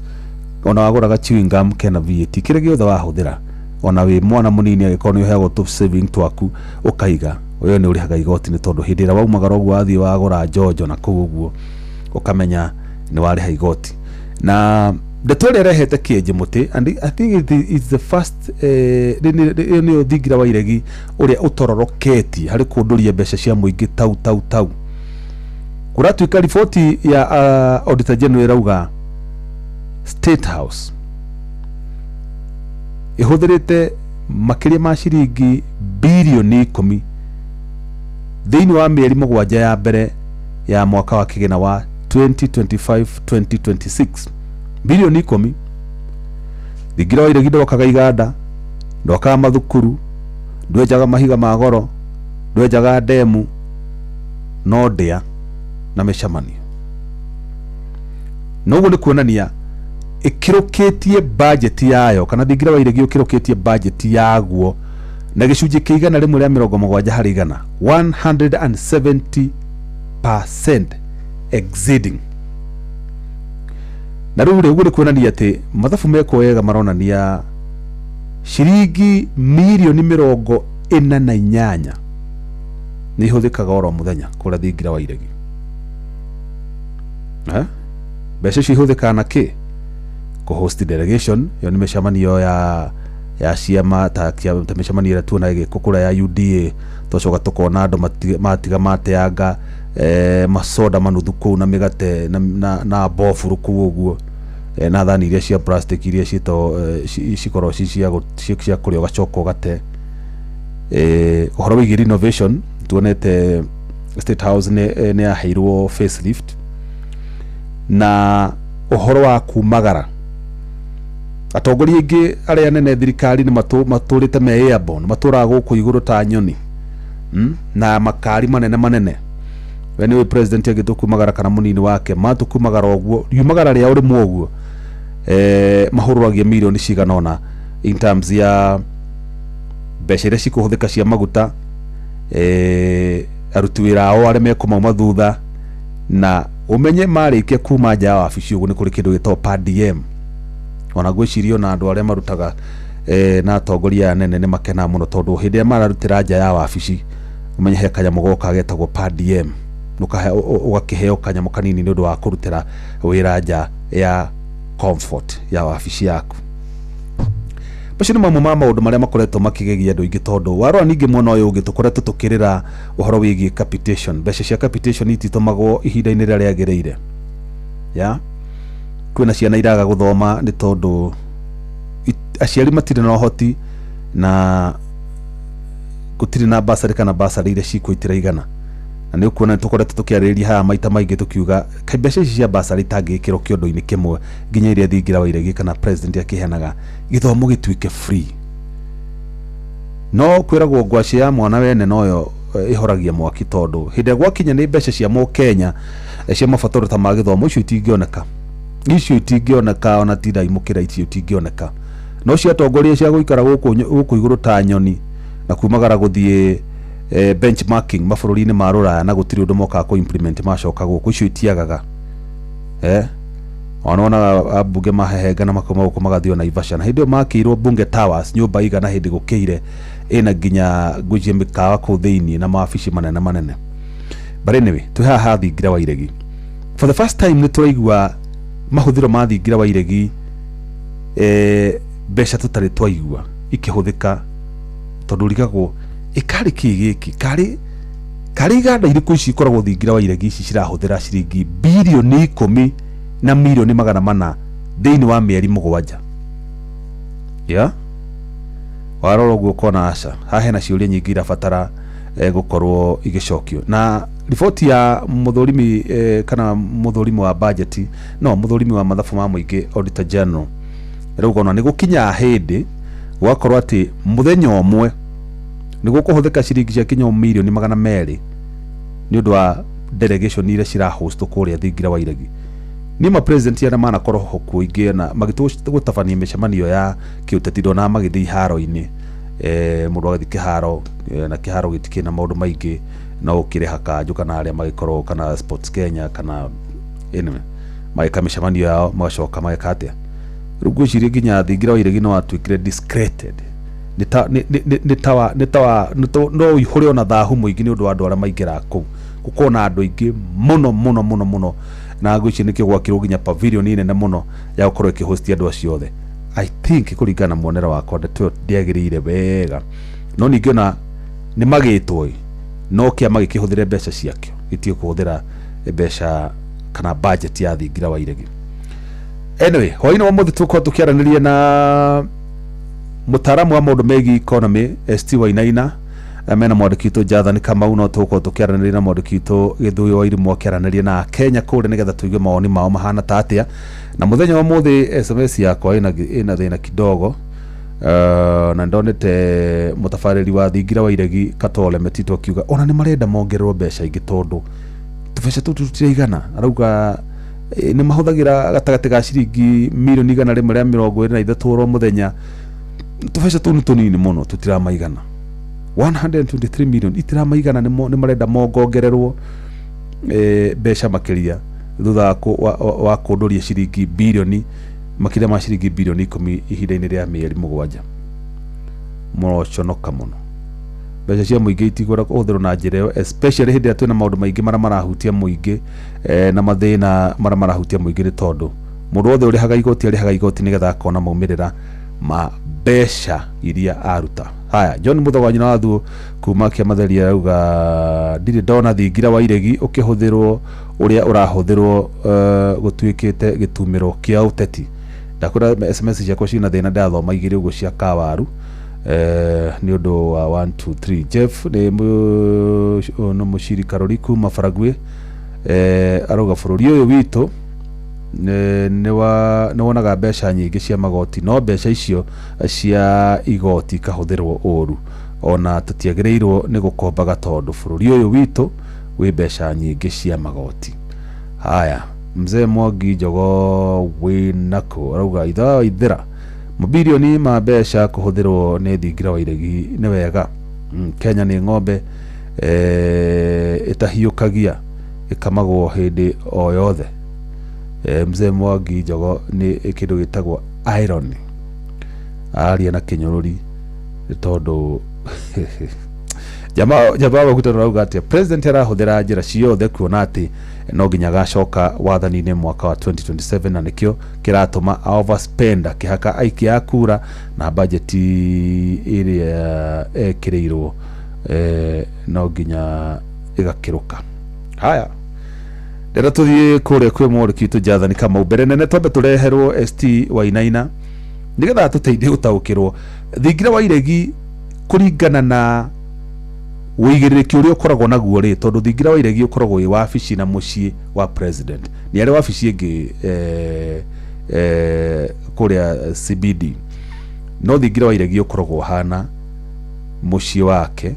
Ona wagũra ga chewing gum kena VAT. Kĩrĩa gĩothe wahũthĩra, ona wĩ mwana mũnini, angĩkorwo nĩ ũheagwo tũ saving twaku ũkaiga, ũyũ nĩ ũrĩhaga igoti, nĩ tondũ hĩndĩ ĩrĩa waumagara ũguo wathiĩ wagũra njonjo na kũu ũguo, ũkamenya nĩ warĩha igoti. Na ndeto ĩrĩa ĩrehete kĩenje mũtĩ, and I think it is the first, ĩyo nĩyo thingira wa iregi ũrĩa ũtororoketie harĩ kũndũria mbeca cia mũingĩ tau tau tau. Kũratuĩka riboti ya Auditor General ĩrauga State House ĩhũthĩrĩte makĩria ma ciringi birioni 10 thĩinĩ wa mĩeri 7 ya mbere ya mwaka wa kĩgĩna wa 2025-2026, birioni 10. Thingira wa iregi ndwakaga iganda, ndwakaga mathukuru, ndwenjaga mahiga ma goro, ndwenjaga ndemu, no ndĩa na mĩcemanio. Noguo nĩ kuonania ĩkĩrũkĩtie bajeti yayo, kana thingira wa iregi ũkĩrũkĩtie bajeti yaguo na gĩcunjĩ kĩa 170 harĩ igana, 170% exceeding. Na rĩu rĩ, ũguo nĩ kuonania atĩ mathabu mekwo wega maronania ciringi mirioni 48 nĩ ihũthĩkaga oro mũthenya kũrĩa thingira wa iregi. Mbeca icio ihũthĩkaga na kĩ? Kũ-host delegation, ĩyo nĩ mĩcemanio ya ciama, ta mĩcemanio ĩrĩa tuonaga ĩgĩkwo kũrĩa ya UDA, twacoka tũkona andũ matiga mateanga masoda manuthu kũu na mĩgate na mbobũrũ kũu ũguo, na thani iria cia plastic iria ciĩtagwo cikoragwo ci cia kũrĩa ũgacoka ũgate. Ũhoro wĩgiĩ renovation, tuonete State House nĩ yaheirwo facelift, na ũhoro wa kumagara atongoria aingĩ arĩa anene thirikari nĩ matũrĩte me airborne, matũraga gũkũ igũrũ ta nyoni, na makari manene manene. We nĩũĩ president angĩtũkumagara kana mũnini wake matũkumagara ũguo, riumagara rĩao rĩmwe ũguo Mahũrũragia mirioni cigana ũna in terms ya mbeca iria cikũhũthĩka cia maguta, aruti wĩra ao arĩa mekũmauma thutha, na ũmenye marĩkia kuma nja ya wabici ũguo nĩ kũrĩ kĩndũ gĩtagwo per diem. Ona ngwĩciria ona andũ arĩa marutaga na atongoria aya anene nĩ makenaga mũno, tondũ hĩndĩ ĩrĩa mararutĩra nja ya wabici, ũmenye he kanyamũ goka getagwo per diem, ũgakĩheo kanyamũ kanini nĩ ũndũ wa kũrutĩra wĩra nja ya comfort ya wabici yaku. Macio nĩ mamwe ma maũndũ marĩa makoretwo makĩgegia andũ aingĩ, tondũ warora ningĩ mwena ũyũ ũngĩ tũkoretwo tũkĩrĩra ũhoro wĩgiĩ capitation. Mbeca cia capitation ititũmagwo ihinda-inĩ rĩrĩa rĩagĩrĩire. Ya kwĩna ciana iraga gũthoma nĩ tondũ aciari matirĩ na ũhoti na gũtirĩ na basarĩ kana basarĩ iria cikuo itiraigana. Na nĩ ũkuona tũkoretwo tũkĩarĩrĩria haha maita maingĩ tũkiuga kaĩ mbeca ici cia basarĩ itangĩkĩrwo kĩondo-inĩ kĩmwe nginya iria Thingira wa Iregi kana president akĩheanaga, gĩthomo gĩtuĩke free. No kwĩragwo ngwacĩ ya mwana wene noyo ĩhoragia mwaki, tondũ hĩndĩ ĩrĩa gwakinya nĩ mbeca cia mũkenya cia mabataro ta ma gĩthomo, icio itingĩoneka, icio itingĩoneka, ona tinda imũkĩra, icio itingĩoneka. No cia atongoria cia gũikara gũkũ igũrũ ta nyoni na kumagara gũthiĩ benchmarking mabũrũri-inĩ ma rũraya na gũtirĩ ũndũ mokaga kũ implement macoka gũkũ, icio itiagaga. Ona wonaga ambunge mahehengana makauma gũkũ magathiĩ o Naivasha, na hĩndĩ ĩyo makĩirwo Bunge Towers nyũmba igana hĩndĩ gũkĩire ĩna nginya ngwĩciria mĩkawa kũu thĩinĩ na mawabici manene manene. But anyway, twĩ haha Thingira wa Iregi for the first time nĩ tũraigua mahũthĩro ma Thingira wa Iregi, mbeca tũtarĩ twaigua ikĩhũthĩka, tondũ ũrigagwo ĩkarĩ kĩ gĩkĩ, karĩ iganda irĩkũ ici ikoragwo Thingira wa Iregi ici cirahũthĩra ciringi birioni 10 na mirioni 400 thĩinĩ wa mĩeri 7. Ya warora ũguo ũkona aca, haha hena ciũria nyingĩ irabatara gũkorwo igĩcokio. Na riboti ya mũthũrimi kana mũthũrimi wa budget, no mũthũrimi wa mathabu ma mũingĩ, Auditor General, rĩu ona nĩ gũkinya hĩndĩ gwakorwo atĩ mũthenya ũmwe nĩ gũkũhũthĩka ciringi cia kinya mirioni 200 nĩ ũndũ wa delegation iria cirahost kũrĩa Thingira wa Iregi. Niĩ ma president arĩa manakorwo ho kuo ingĩ na magĩtwo gũtabania mĩcemanio ya kĩũteti ndona magĩthiĩ iharo-inĩ, mũndũ agathiĩ kĩharo, na kĩharo gĩtikĩrĩ na maũndũ maingĩ, no ũkĩrĩha kanjũ kana arĩa magĩkorwo kana Sports Kenya kana anyway magĩka mĩcemanio yao magacoka mageka atĩa. Rĩu ngwĩciria nginya Thingira wa Iregi no watuĩkire discreted, nĩ ta nĩ nĩ nĩ tawa nĩ tawa no ũihũre ona thahu mũingĩ nĩ ũndũ wa andũ arĩa maingĩraga kũu, gũkorwo na andũ aingĩ mũno mũno mũno mũno, na ngwĩciria nĩkĩo gwakirwo nginya pavilion nene mũno ya gũkorwo ĩkĩhost andũ acio othe. I think kũringana na muonere wakwa ndeto ĩyo ndĩagĩrĩire wega, no ningĩ ona nĩ magĩtwo ĩ, no kĩama gĩkĩhũthĩre mbeca ciakĩo, gĩtige kũhũthĩra mbeca kana budget ya Thingira wa Iregi. Anyway, hwaĩ-inĩ wa ũmũthĩ tũgũkorwo tũkĩaranĩria na mũtaaramu wa maũndũ megiĩ economy ST Wainaina, mena mwandĩki witũ Jathani Kamau, no tũgũkorwo tũkĩaranĩria na mwandĩki witũ Gĩthũi wa Irimũ akĩaranĩria na Kenya kũrĩa nĩgetha tũigue mawoni mao mahana ta atĩa. Na mũthenya wa ũmũthĩ SMS yakwa ĩna thĩna kidogo, na ndonete mũtabarĩri wa Thingira wa Iregi Katole Metito akiuga ona nĩ marenda mongererwo mbeca ingĩ tondũ tũbeca tũtũ tũtiraigana. Arauga nĩ mahũthagĩra gatagatĩ ga ciringi mirioni 123 oro mũthenya, tũbeca tũu nĩ tũnini mũno, tũtiramaigana. 123 million itiramaigana, nĩ marenda mongongererwo mbeca makĩria thutha wa kũndũria ciringi birioni makĩria ma ciringi birioni 10 ihinda-inĩ rĩa mĩeri 7. Mũroconoka mũno, mbeca cia mũingĩ itigũra kũhũthĩrwo na njĩra ĩyo, especially hĩndĩ ĩrĩa twĩna maũndũ maingĩ marĩa marahutia mũingĩ, na mathĩna marĩa marahutia mũingĩ, nĩ tondũ mũndũ wothe ũrĩhaga igoti arĩhaga igoti nĩgetha akona maumĩrĩra ma mbeca iria aruta. Haya, John Mũthogwa nyina wa Thuo kuma Kĩamatheri arauga ndirĩ ndona Thingira wa Iregi ũkĩhũthĩrwo ũrĩa ũrahũthĩrwo, gũtuĩkĩte gĩtumĩro kĩa ũteti. Ndakwĩra SMS ciakwa ciĩna thĩna, ndathoma igĩrĩ ũguo cia kawaru nĩ ũndũ wa 1 2 3. Jeff nĩ nĩ mũciri Karori kuma Faragwe, arauga bũrũri ũyũ witũ nĩ wonaga mbeca nyingĩ cia magoti, no mbeca icio cia igoti ikahũthĩrwo ũru, ona tũtiagĩrĩirwo nĩ gũkombaga tondũ bũrũri ũyũ witũ wĩ mbeca nyingĩ cia magoti. Haya. Mzee Mwangi Njogo wĩ nako arauga ithaa ithira mabirioni ma mbeca kũhũthĩrwo nĩ thingira wa iregi nĩ wega. Kenya nĩ ng'ombe ĩtahiũkagia ĩkamagwo hĩndĩ o yothe. Mzee Mwangi Njogo nĩ kĩndũ gĩtagwo irony, aria na kĩnyũrũri tondũ jamaa wa kutano rauga atĩ president arahũthĩra njĩra ciothe kuona atĩ no nginya agacoka wathani-inĩ mwaka wa 2027, na nĩkĩo kĩratũma overspend akĩhaka aikia a kura na bajeti ĩrĩa ekĩrĩirwo no nginya ĩgakĩrũka. Haya, ndĩra tũthiĩ kũrĩa kwĩ mwandĩki witũ Jathani Kamau. Mbere nene twambe tũreherwo ST Wainaina nĩgetha tũteithie gũtaũkĩrwo thingira wa iregi kũringana na wĩigĩrĩrĩki ũrĩa ũkoragwo naguo rĩ, tondũ thingira wa iregi ũkoragwo wĩ wabici na mũciĩ wa president. Nĩ arĩ wabici ĩngĩ kũrĩa CBD, no thingira wa iregi ũkoragwo ũhana mũciĩ wake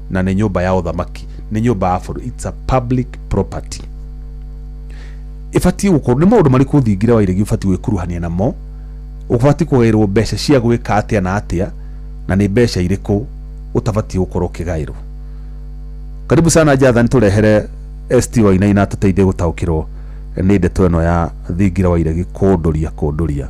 na nĩ nyũmba ya ũthamaki, nĩ nyũmba ya bũrũri, it's a public property. Ĩbatiĩ gũkorwo nĩ maũndũ marĩkũ thingira wa iregi ũbatiĩ gwĩkuruhania namo, ũbatiĩ kũgaĩrwo mbeca cia gwĩka atĩa na atĩa, na nĩ mbeca irĩkũ ũtabatiĩ gũkorwo ũkĩgaĩrwo. Karibu sana Jathani, tũrehere ST Wainaina tũteithie gũtaũkĩrwo nĩ ndeto ĩno ya thingira wa iregi kũndũria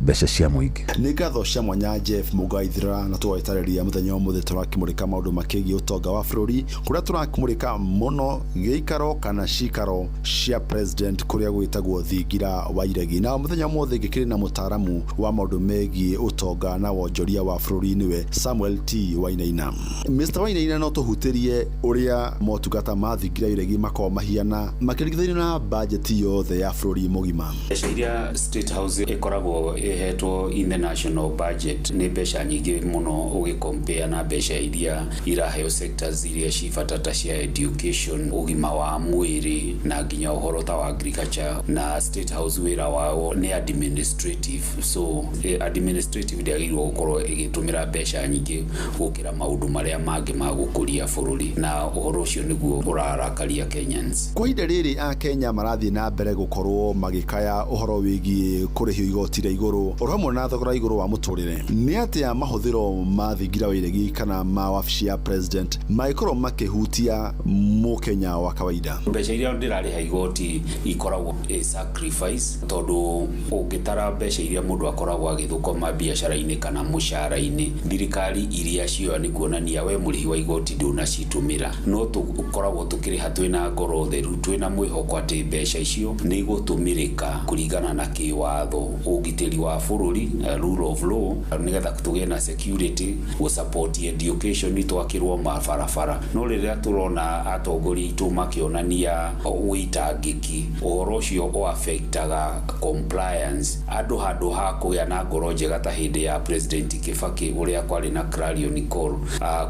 mbeca cia mũingĩ. Nĩ ngatho cia mwanya Jeff Mũgaithira, na tũgagĩtarĩria mũthenya wa ũmũthĩ tũrakĩmũrĩka maũndũ makĩgiĩ ũtonga wa bũrũri, kũrĩa tũrakĩmũrĩka mũno gĩikaro kana cikaro cia president kũrĩa gwĩtagwo thingira wa iregi. Na mũthenya ũmũthĩ ngĩkĩrĩ na mũtaaramu wa maũndũ megiĩ ũtonga na wonjoria wa bũrũri, nĩwe Samuel T Wainaina. Mr Wainaina, no tũhutĩrie ũrĩa motungata ma thingira iregi makoragwo mahiana makĩringithanio na bajeti yothe ya bũrũri mũgima? Mbeca iria State House ĩkoragwo ĩhetwo in the national budget nĩ mbeca nyingĩ mũno ũgĩcompare na mbeca iria iraheo sectors iria ci bata ta cia education, ũgima wa mwĩrĩ na nginya ũhoro ta wa agriculture. Na State House wĩra wao nĩ administrative, so administrative ndĩagĩrĩirwo gũkorwo ĩgĩtũmĩra mbeca nyingĩ gũkĩra maũndũ marĩa mangĩ ma gũkũria bũrũri, na ũhoro ũcio nĩguo ũrarakaria Kenyans. Kwa ihinda rĩrĩ Akenya marathiĩ na mbere gũkorwo magĩkaya ũhoro wĩgiĩ kũrĩhio igoti rĩa igũrũ oro hamwe na thogora igũrũ wa mũtũrĩre. Nĩ atĩa mahũthĩro ma thingira wa iregi kana ma wabici ya president mangĩkorwo makĩhutia mũkenya wa kawaida? Mbeca iria ndĩrarĩha igoti ikoragwo ĩ sacrifice, tondũ ũngĩtara mbeca iria mũndũ akoragwo agĩthũkũma biacara-inĩ kana mũcara-inĩ, thirikari iria cioya nĩ kuonania we mũrĩhi wa igoti ndũnacitũmĩra. No tũkoragwo tũkĩrĩha twĩna ngoro theru, twĩna mwĩhoko atĩ mbeca icio nĩ igũtũmĩrĩka kũringana na kĩwatho, ũgitĩri wa bũrũri, rule of law, nĩgetha tũgĩe na security, gũ support education, twakĩrwo mabarabara. No rĩrĩa tũrona atongoria aitũ makĩonania ũitangĩki, ũhoro ũcio ũaffectaga compliance. Andũ handũ ha kũgĩa na ngoro njega ta hĩndĩ ya President Kibaki ũrĩa kwarĩ na clarion call,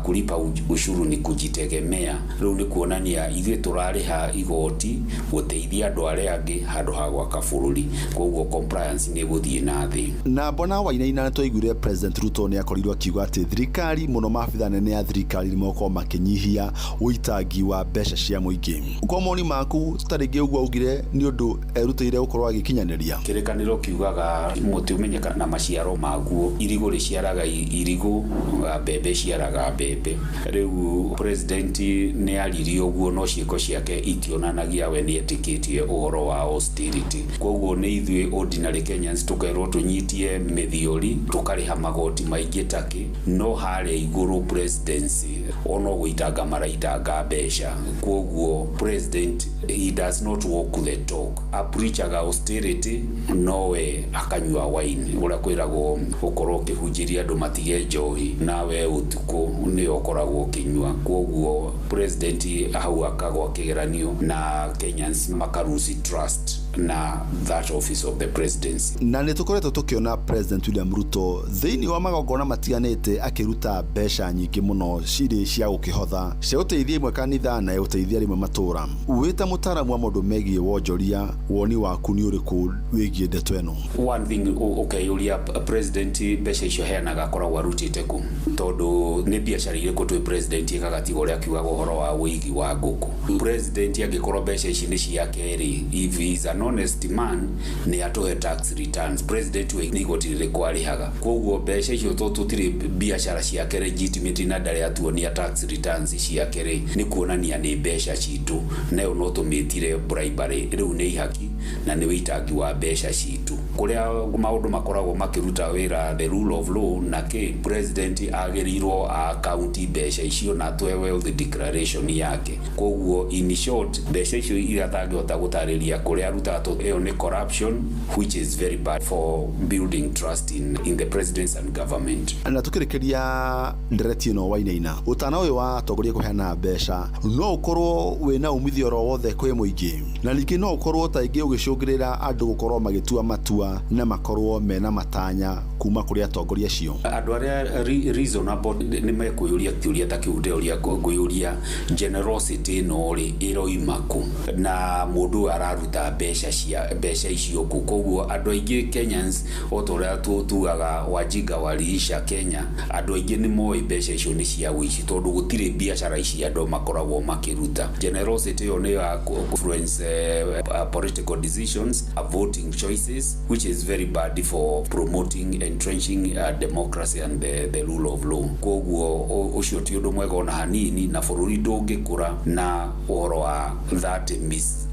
kulipa ushuru ni kujitegemea, rĩu nĩ kuonania ithuĩ tũrarĩha igoti gũteithia andũ arĩa angĩ handũ ha gwaka bũrũri. Koguo compliance nĩ ĩgũthiĩ na thĩ. Na mbona Wainaina, nĩ twaiguire President Ruto nĩ akorirwo akiuga atĩ thirikari, mũno maabitha nene ya thirikari, nĩ megũkorwo makĩnyihia ũitangi wa mbeca cia mũingĩ. Kwa moni maku, ta rĩngĩ ũguo augire nĩ ũndũ erutĩire gũkorwo agĩkinyanĩria? Kĩrĩkanĩro kiugaga mũtĩ ũmenyeka na maciaro maguo. Irigũ rĩciaraga irigũ, mbembe ciaraga mbembe. Rĩu president nĩ aririe ũguo, no ciĩko ciake itionanagia we nĩ etĩkĩtie ũhoro wa austerity. Koguo nĩ ithuĩ ordinary Kenyans tũkerwo tũnyitie mĩthiori, tũkarĩha magoti maingĩ takĩ, no harĩa igũrũ presidency ono gũitanga maraitanga mbeca. Koguo president, he does not walk the talk. Apreachaga austerity nowe akanyua wine. Ũrĩa kwĩragwo ũkorwo ũkĩhunjĩria andũ matige njohi, nawe ũtukũ nĩyo ũkoragwo ũkĩnyua. Koguo president hau akagwa kĩgeranio na Kenyans makalose trust na that office of the presidency. Na nĩ tũkoretwo tũkĩona President William Ruto thĩinĩ wa magongona matiganĩte akĩruta mbeca nyingĩ mũno cirĩ cia gũkĩhotha, cia gũteithia imwe kanitha na gũteithia rĩmwe matũra. Wĩ ta mũtaaramu wa maũndũ megiĩ wonjoria, woni waku nĩ ũrĩkũ wĩgiĩ ndeto ĩno? One thing ũkeyũria, president mbeca icio heanaga akoragwo arutĩte kũ? Tondũ nĩ biacara irĩkũ twĩ president ĩkaga tiga ũrĩa akiugaga ũhoro wa ũigi wa ngũkũ? President angĩkorwo mbeca ici nĩ ciake rĩ, if he is an honest man nĩ atũhe tax returns. President we nĩ igoti rĩrĩkũ arĩhaga? Koguo mbeca icio to tũtirĩ biacara ciake legitimate na ndarĩ atuonia tax returns ciake rĩ, nĩ kuonania nĩ mbeca citũ, nayo no tũmĩtire bribery. Rĩu nĩ ihaki na nĩ wĩitangi wa mbeca citũ. Kũrĩa maũndũ makoragwo makĩruta wĩra, the rule of law na kĩ, president agĩrĩirwo account mbeca icio na atũhe wealth declaration yake. Koguo in short, mbeca icio iria atangĩhota gũtarĩria kũrĩa arutaga, ĩyo nĩ corruption, which is very bad for building trust in the president and government. Na tukĩrĩkĩria ndereti ĩno, Wainaina, ũtana ũyũ wa atongoria kũheana mbeca no ũkorwo wĩna umithio oro wothe kwĩ mũingĩ, na ningĩ no ũkorwo ta ingĩ ũgĩcũngĩrĩra andũ gũkorwo magĩtua matua na makorwo mena matanya kuma kũrĩ atongoria acio? Andũ arĩa reasonable nĩ mekwĩyũria kĩũria ta kĩu ndĩroria, ngũyũria generosity ĩno rĩ, ĩroima kũ, na mũndũ ũyũ araruta mbeca cia mbeca icio kũ? Koguo andũ aingĩ Kenyans, o ta ũrĩa tugaga wajinga waliisha Kenya, andũ aingĩ nĩ moĩ mbeca icio nĩ cia ũici, tondũ gũtirĩ biacara ici andũ makoragwo makĩruta. Generosity ĩyo nĩ ya influence political decisions, voting choices, which is very bad for promoting entrenching democracy and the rule of law. Koguo ũcio ti ũndũ mwega ona hanini, na bũrũri ndũngĩkũra na ũhoro wa that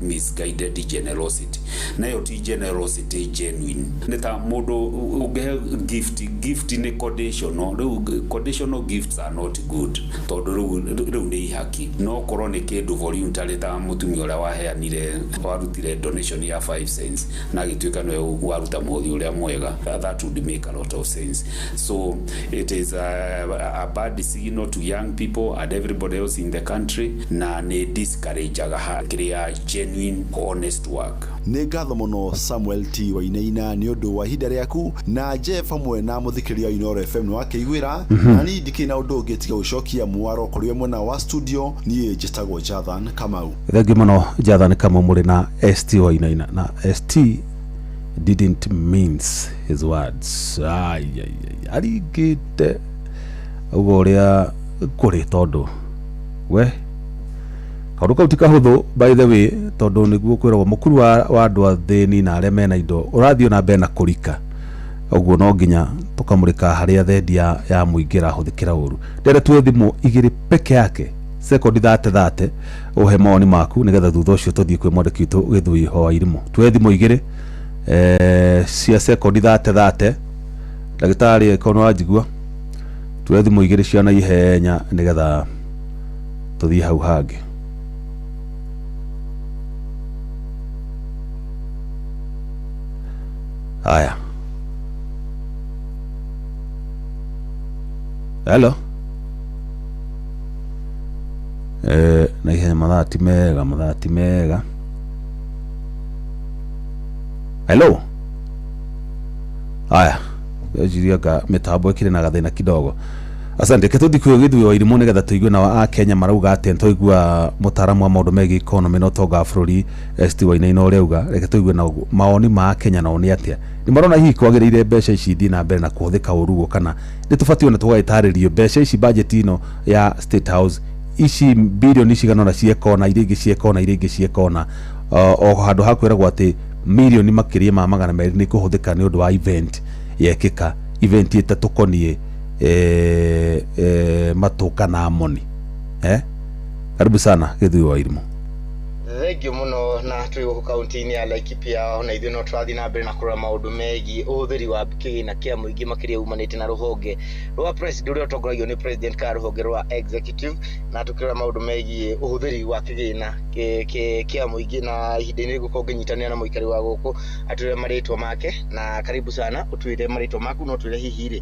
misguided generosity. Nayo ti generosity genuine, nĩ ta mũndũ ũngĩhe gift. Gift nĩ conditional. Rĩu conditional gifts are not good, tondũ rĩu nĩ ihaki. No korwo nĩ kĩndũ voluntary, ta mũtumia ũrĩa waheanire, warutire donation ya 5 cents na agĩtuĩka nĩwe waruta mũhothi ũrĩa mwega, that would make a lot of sense. So it is a bad signal to young people and everybody else in the country, na nĩ discourageaga kĩrĩa genuine honest work. Nĩ ngatho mũno, Samuel T Wainaina, nĩ ũndũ wa ihinda rĩaku, na Jeff hamwe na mũthikĩrĩria wa Inooro FM nĩ wakĩiguĩra. Na niĩ ndikĩrĩ na ũndũ ũngĩ tiga gũcokia mwaro kũrĩ we mwena wa studio. Niĩ njĩtagwo Jathan Kamau. Thengiũ mũno, Jathan Kamau, mũrĩ na ST Wainaina, na ST didn't mince his words. Ai, ai, ai, aringĩte ũguo ũrĩa kũrĩ, tondũ we kaũndũ kau ti kahũthũ, by the way, tondũ nĩguo kwĩragwo mũkuru wa andũ athĩni na arĩa mena indo ũrathiĩ na mbere na kũrika. Ũguo no nginya tũkamũrĩka harĩa thendi ya mũingĩ ĩrahũthĩkĩra ũru. Ndĩrenda tuoe thimũ igĩrĩ peke yake, sekondi 30 30, ũhe mawoni maku, nĩgetha thutha ũcio tũthiĩ kwĩ mwandĩki witũ Gĩthui Hoa Irimũ. Tuoe thimũ igĩrĩ cia sekondi 30 30. Ndagĩtarĩ, angĩkorwo nĩ wanjigua, tuoe thimũ igĩrĩ cia naihenya nĩgetha tũthiĩ hau hangĩ. Haya, hello. Na ihenya, mathaa ti mega, mathaa ti mega. Hello. Haya, ngeciria anga mĩtambo ĩkĩrĩ na gathĩna kidogo. Asante. Reke tũthiĩ kwĩ Gĩthuĩ wa Irimũ nĩgetha tũigue nao a Kenya marauga atĩa. Twaigua mũtaaramu wa maũndũ megiĩ economy na ũtonga wa bũrũri ST Wainaina ũrĩa auga. Reke tũigue nao mawoni ma Kenya nao nĩ atĩa, nĩ marona hihi kwagĩrĩire mbeca ici ithiĩ na mbere na kũhũthĩka ũru ũguo, kana nĩ tũbatiĩ ona tũgagĩtarĩrio mbeca ici, budget ĩno ya State House, ici bilioni cigana ũna ciekona, iria ingĩ ciekona, iria ingĩ ciekona, o handũ ha kwĩragwo atĩ mirioni makĩria ma 200 nĩ kũhũthĩka nĩ ũndũ wa event yekĩka, event ĩtatũkoniĩ matũ kana moni. Karibu sana, Gĩthuĩ wa Irimũ. Thengio mũno. Na twĩ gũkũ kaunti-inĩ ya Laikipia, ona ithuĩ no tũrathiĩ na mbere na kũrora maũndũ megiĩ ũhũthĩri wa kĩgĩna kĩa mũingĩ, makĩria umanĩte na rũhonge rwa president ũrĩa ũtongoragio nĩ president kana rũhonge rwa executive, na tũkĩrora maũndũ megiĩ ũhũthĩri wa kĩgĩna kĩa mũingĩ. Na ihinda-inĩ rĩngĩ ngĩnyitanĩra na mũikari wa gũkũ atwĩre marĩtwa make. Na karibu sana, ũtwĩre marĩtwa maku na ũtwĩre hihi rĩ,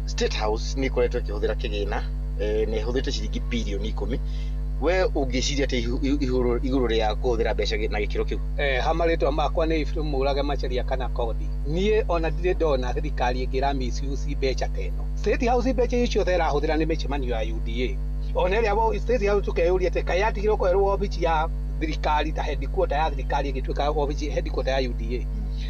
State House nĩ ĩkoretwo ĩkĩhũthĩra kĩgĩna, nĩ ĩhũthĩrĩte ciringi birioni 10. We ũngĩciria atĩ igũrũ rĩa kũhũthĩra mbeca na gĩkĩro kĩu? Ha marĩtwa makwa nĩ Ephraim Mũrage Macharia kana Kothi. Niĩ ona ndirĩ ndona thirikari ĩngĩ ĩra misuse mbeca ta ĩno. State House mbeca icio ciothe ĩrahũthĩra nĩ mĩcemanio ya UDA. Ona ĩrĩa State House tũkeyũria atĩ kaĩ yatigirwo kwerwo obici ya thirikari ta headquarter ya thirikari ĩgĩtuĩka obici headquarter ya UDA,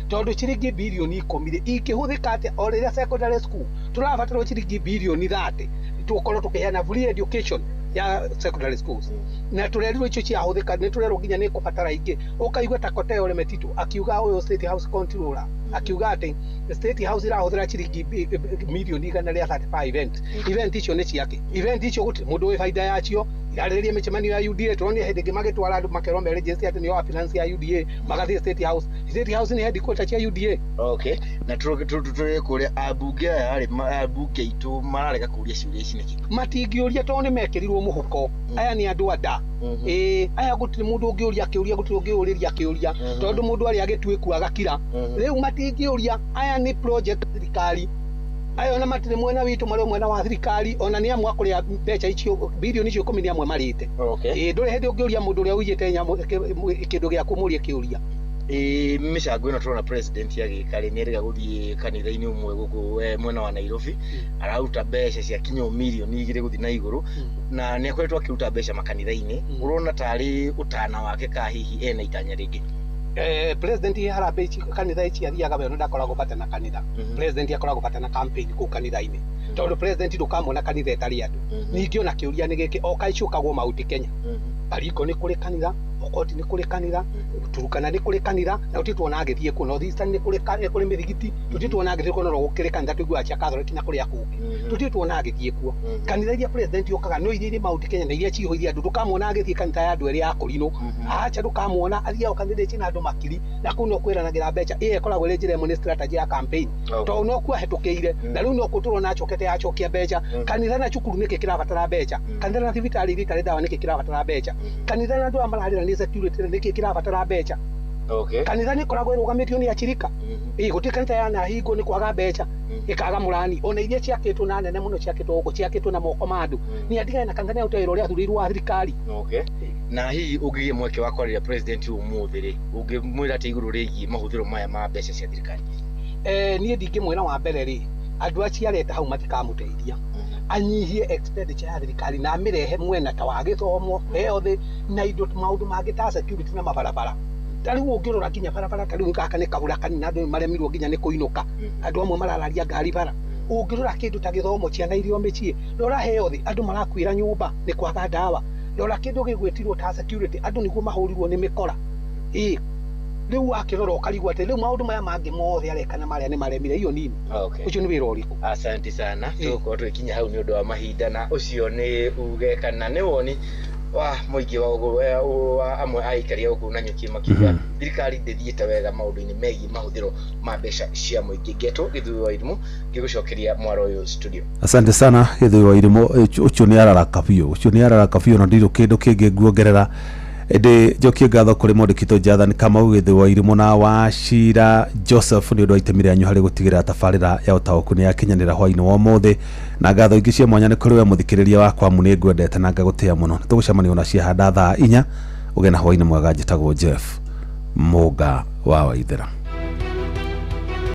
tondũ ciringi birioni 10 rĩ, ingĩhũthĩka atĩa o rĩrĩa secondary school tũrabatarwo ciringi birioni 30 tũkorwo tũkĩheana free education? ya secondary schools na tũrerirwo icio ciahũthĩka nĩ tũrerwo nginya nĩ kũbatara ingĩ ũkaigua ta Koteo Ole Metito akiuga ũyũ State House controller akiuga atĩ State House ĩrahũthĩra ciringi mirioni 135 event event icio nĩ ciake event icio gũtirĩ mũndũ wĩ baida yacio irarĩrĩria mĩcemanio ya UDA tũronire hĩndĩ ĩngĩ magĩtwara andũ makerwo me register atĩ nĩo a finance ya UDA magathiĩ State House. State House nĩ headquarter cia UDA. Okay, na tũrĩ kũrĩa ambunge aya rĩ, ambunge aitũ mararega kũria ciũria ici nĩkĩ? Matingĩũria tondũ nĩ mekĩrirwo mũhuko. Aya nĩ andũ a nda. Ĩĩ, aya gũtirĩ mũndũ ũngĩũria kĩũria, gũtirĩ ũngĩũrĩria kĩũria tondũ mũndũ arĩa agĩtuĩku agakira. Rĩu matingĩũria, aya nĩ project thirikari. Aya ona matirĩ mwena witũ, marĩ o mwena wa thirikari, ona nĩ amwe a kũrĩa mbeca icio bilioni icio 10 nĩ amwe marĩte. Ĩĩ, ndũrĩ hĩndĩ ũngĩũria mũndũ ũrĩa ũiyĩte nyamũ kĩndũ gĩaku ũmũrie kĩũria. Ĩĩ, mĩcango ĩno tũrona president agĩka rĩ, nĩerĩga gũthiĩ kanitha-inĩ ũmwe gũkũ mwena wa Nairobi, araruta mbeca cia kinya mirioni 2 gũthiĩ na igũrũ, na nĩ akoretwo akĩruta mbeca makanitha-inĩ. Ũrona tarĩ ũtana wake ka hihi ena itanya rĩngĩ? President harambee ici kanitha ici athiaga we ndakoragwo bata na kanitha. President akoragwo bata na campaign kũu kanitha-inĩ tondũ president ndũkamwona kanitha ĩtarĩ andũ. Ningĩ ona kĩũria nĩ gĩkĩ, o kaicũkagwo Mount Kenya, Baringo nĩ kũrĩ kanitha, Pokot nĩ kũrĩ kanitha, Turkana nĩ kũrĩ kanitha, na gũtirĩ tuona agĩthiĩ kuo. North Eastern nĩ kũrĩ nĩ kũrĩ mĩthigiti, tũtirĩ tuona agĩthiĩ kuo. No gũkĩrĩ kanitha tũiguaga cia Catholic na kũrĩa kũngĩ, tũtirĩ tuona agĩthiĩ kuo. Kanitha iria president okaga no iria irĩ Mount Kenya na iria cihũire andũ. Ndũkamwona agĩthiĩ kanitha ya andũ erĩ a kũrinũ, acha. Ndũkamwona athiaga kanitha iria ciĩna andũ makiri, na kũu no kwĩranagĩra mbeca. Ĩyo ĩkoragwo ĩrĩ njĩra ĩmwe, nĩ strategy ya campaign, tondũ no kuo ahĩtũkĩire na rĩu no kuo tũrona acokete acokia mbeca. Kanitha na cukuru nĩkĩ kĩrabatara mbeca? Kanitha na thibitarĩ iria itarĩ ndawa nĩkĩ kĩrabatara mbeca? Kanitha na andũ aya mararĩra nĩ security nĩkĩ kĩrabatara mbeca? Kanitha nĩ ĩkoragwo ĩrũgamĩtio nĩ achirika. Ĩĩ, gũtirĩ kanitha yanahingwo nĩ kwaga mbeca ĩkaga mũrani. Ona iria ciakĩtwo na nene mũno ciakĩtwo gũkũ, ciakĩtwo na moko ma andũ. Nĩ atigane na kanitha, nĩ arute wĩra ũrĩa athurĩirwo wa thirikari. Okay. Na hihi ũngĩgĩa mweke wa kwarĩria president ũmũthĩ rĩ, ũngĩmwĩra atĩa igũrũ rĩgiĩ mahũthĩro maya ma mbeca cia thirikari? Niĩ ndingĩmwĩra, wa mbere rĩ, andũ acio areta hau matikamũteithia. Anyihie expenditure ya thirikari na amĩrehe mwena ta wa gĩthomo, health na indo maũndũ mangĩ ta security na mabarabara. Ta rĩu ũngĩrora nginya barabara, ta rĩu gaka nĩ kabura kanini na andũ maremirwo nginya nĩ kũinũka, andũ amwe marararia ngari bara. Ũngĩrora kĩndũ ta gĩthomo, ciana irio mĩciĩ. Rora health, andũ marakuĩra nyũmba nĩ kwaga ndawa. Rora kĩndũ gĩgwĩtirwo ta security, andũ nĩguo mahũrirwo nĩ mĩkora. Ĩĩ, rĩu wakĩrora ũkarigwo atĩ rĩu maũndũ maya mangĩ mothe areka na marĩa nĩ maremire iyo nini. Ũcio nĩ wĩra ũrĩkũ? Asante sana, tũgũkorwo tũgĩkinya hau nĩ ũndũ wa mahinda, na ũcio nĩ uge kana nĩ woni wa mũingĩ wa amwe a aikari a gũkũ Nanyuki makiuga thirikari ndĩthiĩte wega maũndũ-inĩ megiĩ mahũthĩro ma mbeca cia mũingĩ. Ngetwo Gĩthuĩ wa Irimũ, ngĩgũcokeria mwaro ũyũ studio. Asante sana, Gĩthũi wa Irimũ. Ũcio nĩ araraka biũ, ũcio nĩ araraka biũ, na ndirũ kĩndũ kĩngĩ nguongerera, ĩndĩ njokie ngatho kũrĩ mwandĩkitũ Jathan Kamau, Gĩthũi wa Irimũ na Wachira Joseph nĩ ũndũ wa itemi rĩanyu harĩ gũtigĩrĩra tabarĩra ya ũtaũku nĩ yakinyanĩra hwainĩ wa ũmũthĩ. Na ngatho ingĩ cia mwanya nĩ kũrĩ we mũthikĩrĩria wakwa, amu nĩ ngwendete na ngagũtĩa mũno. Nĩ tũgũcemania ona ciahanda thaa 4. Ũgĩe na hwainĩ mwega. Njĩtagwo Jeff Mũnga wa Waithĩra.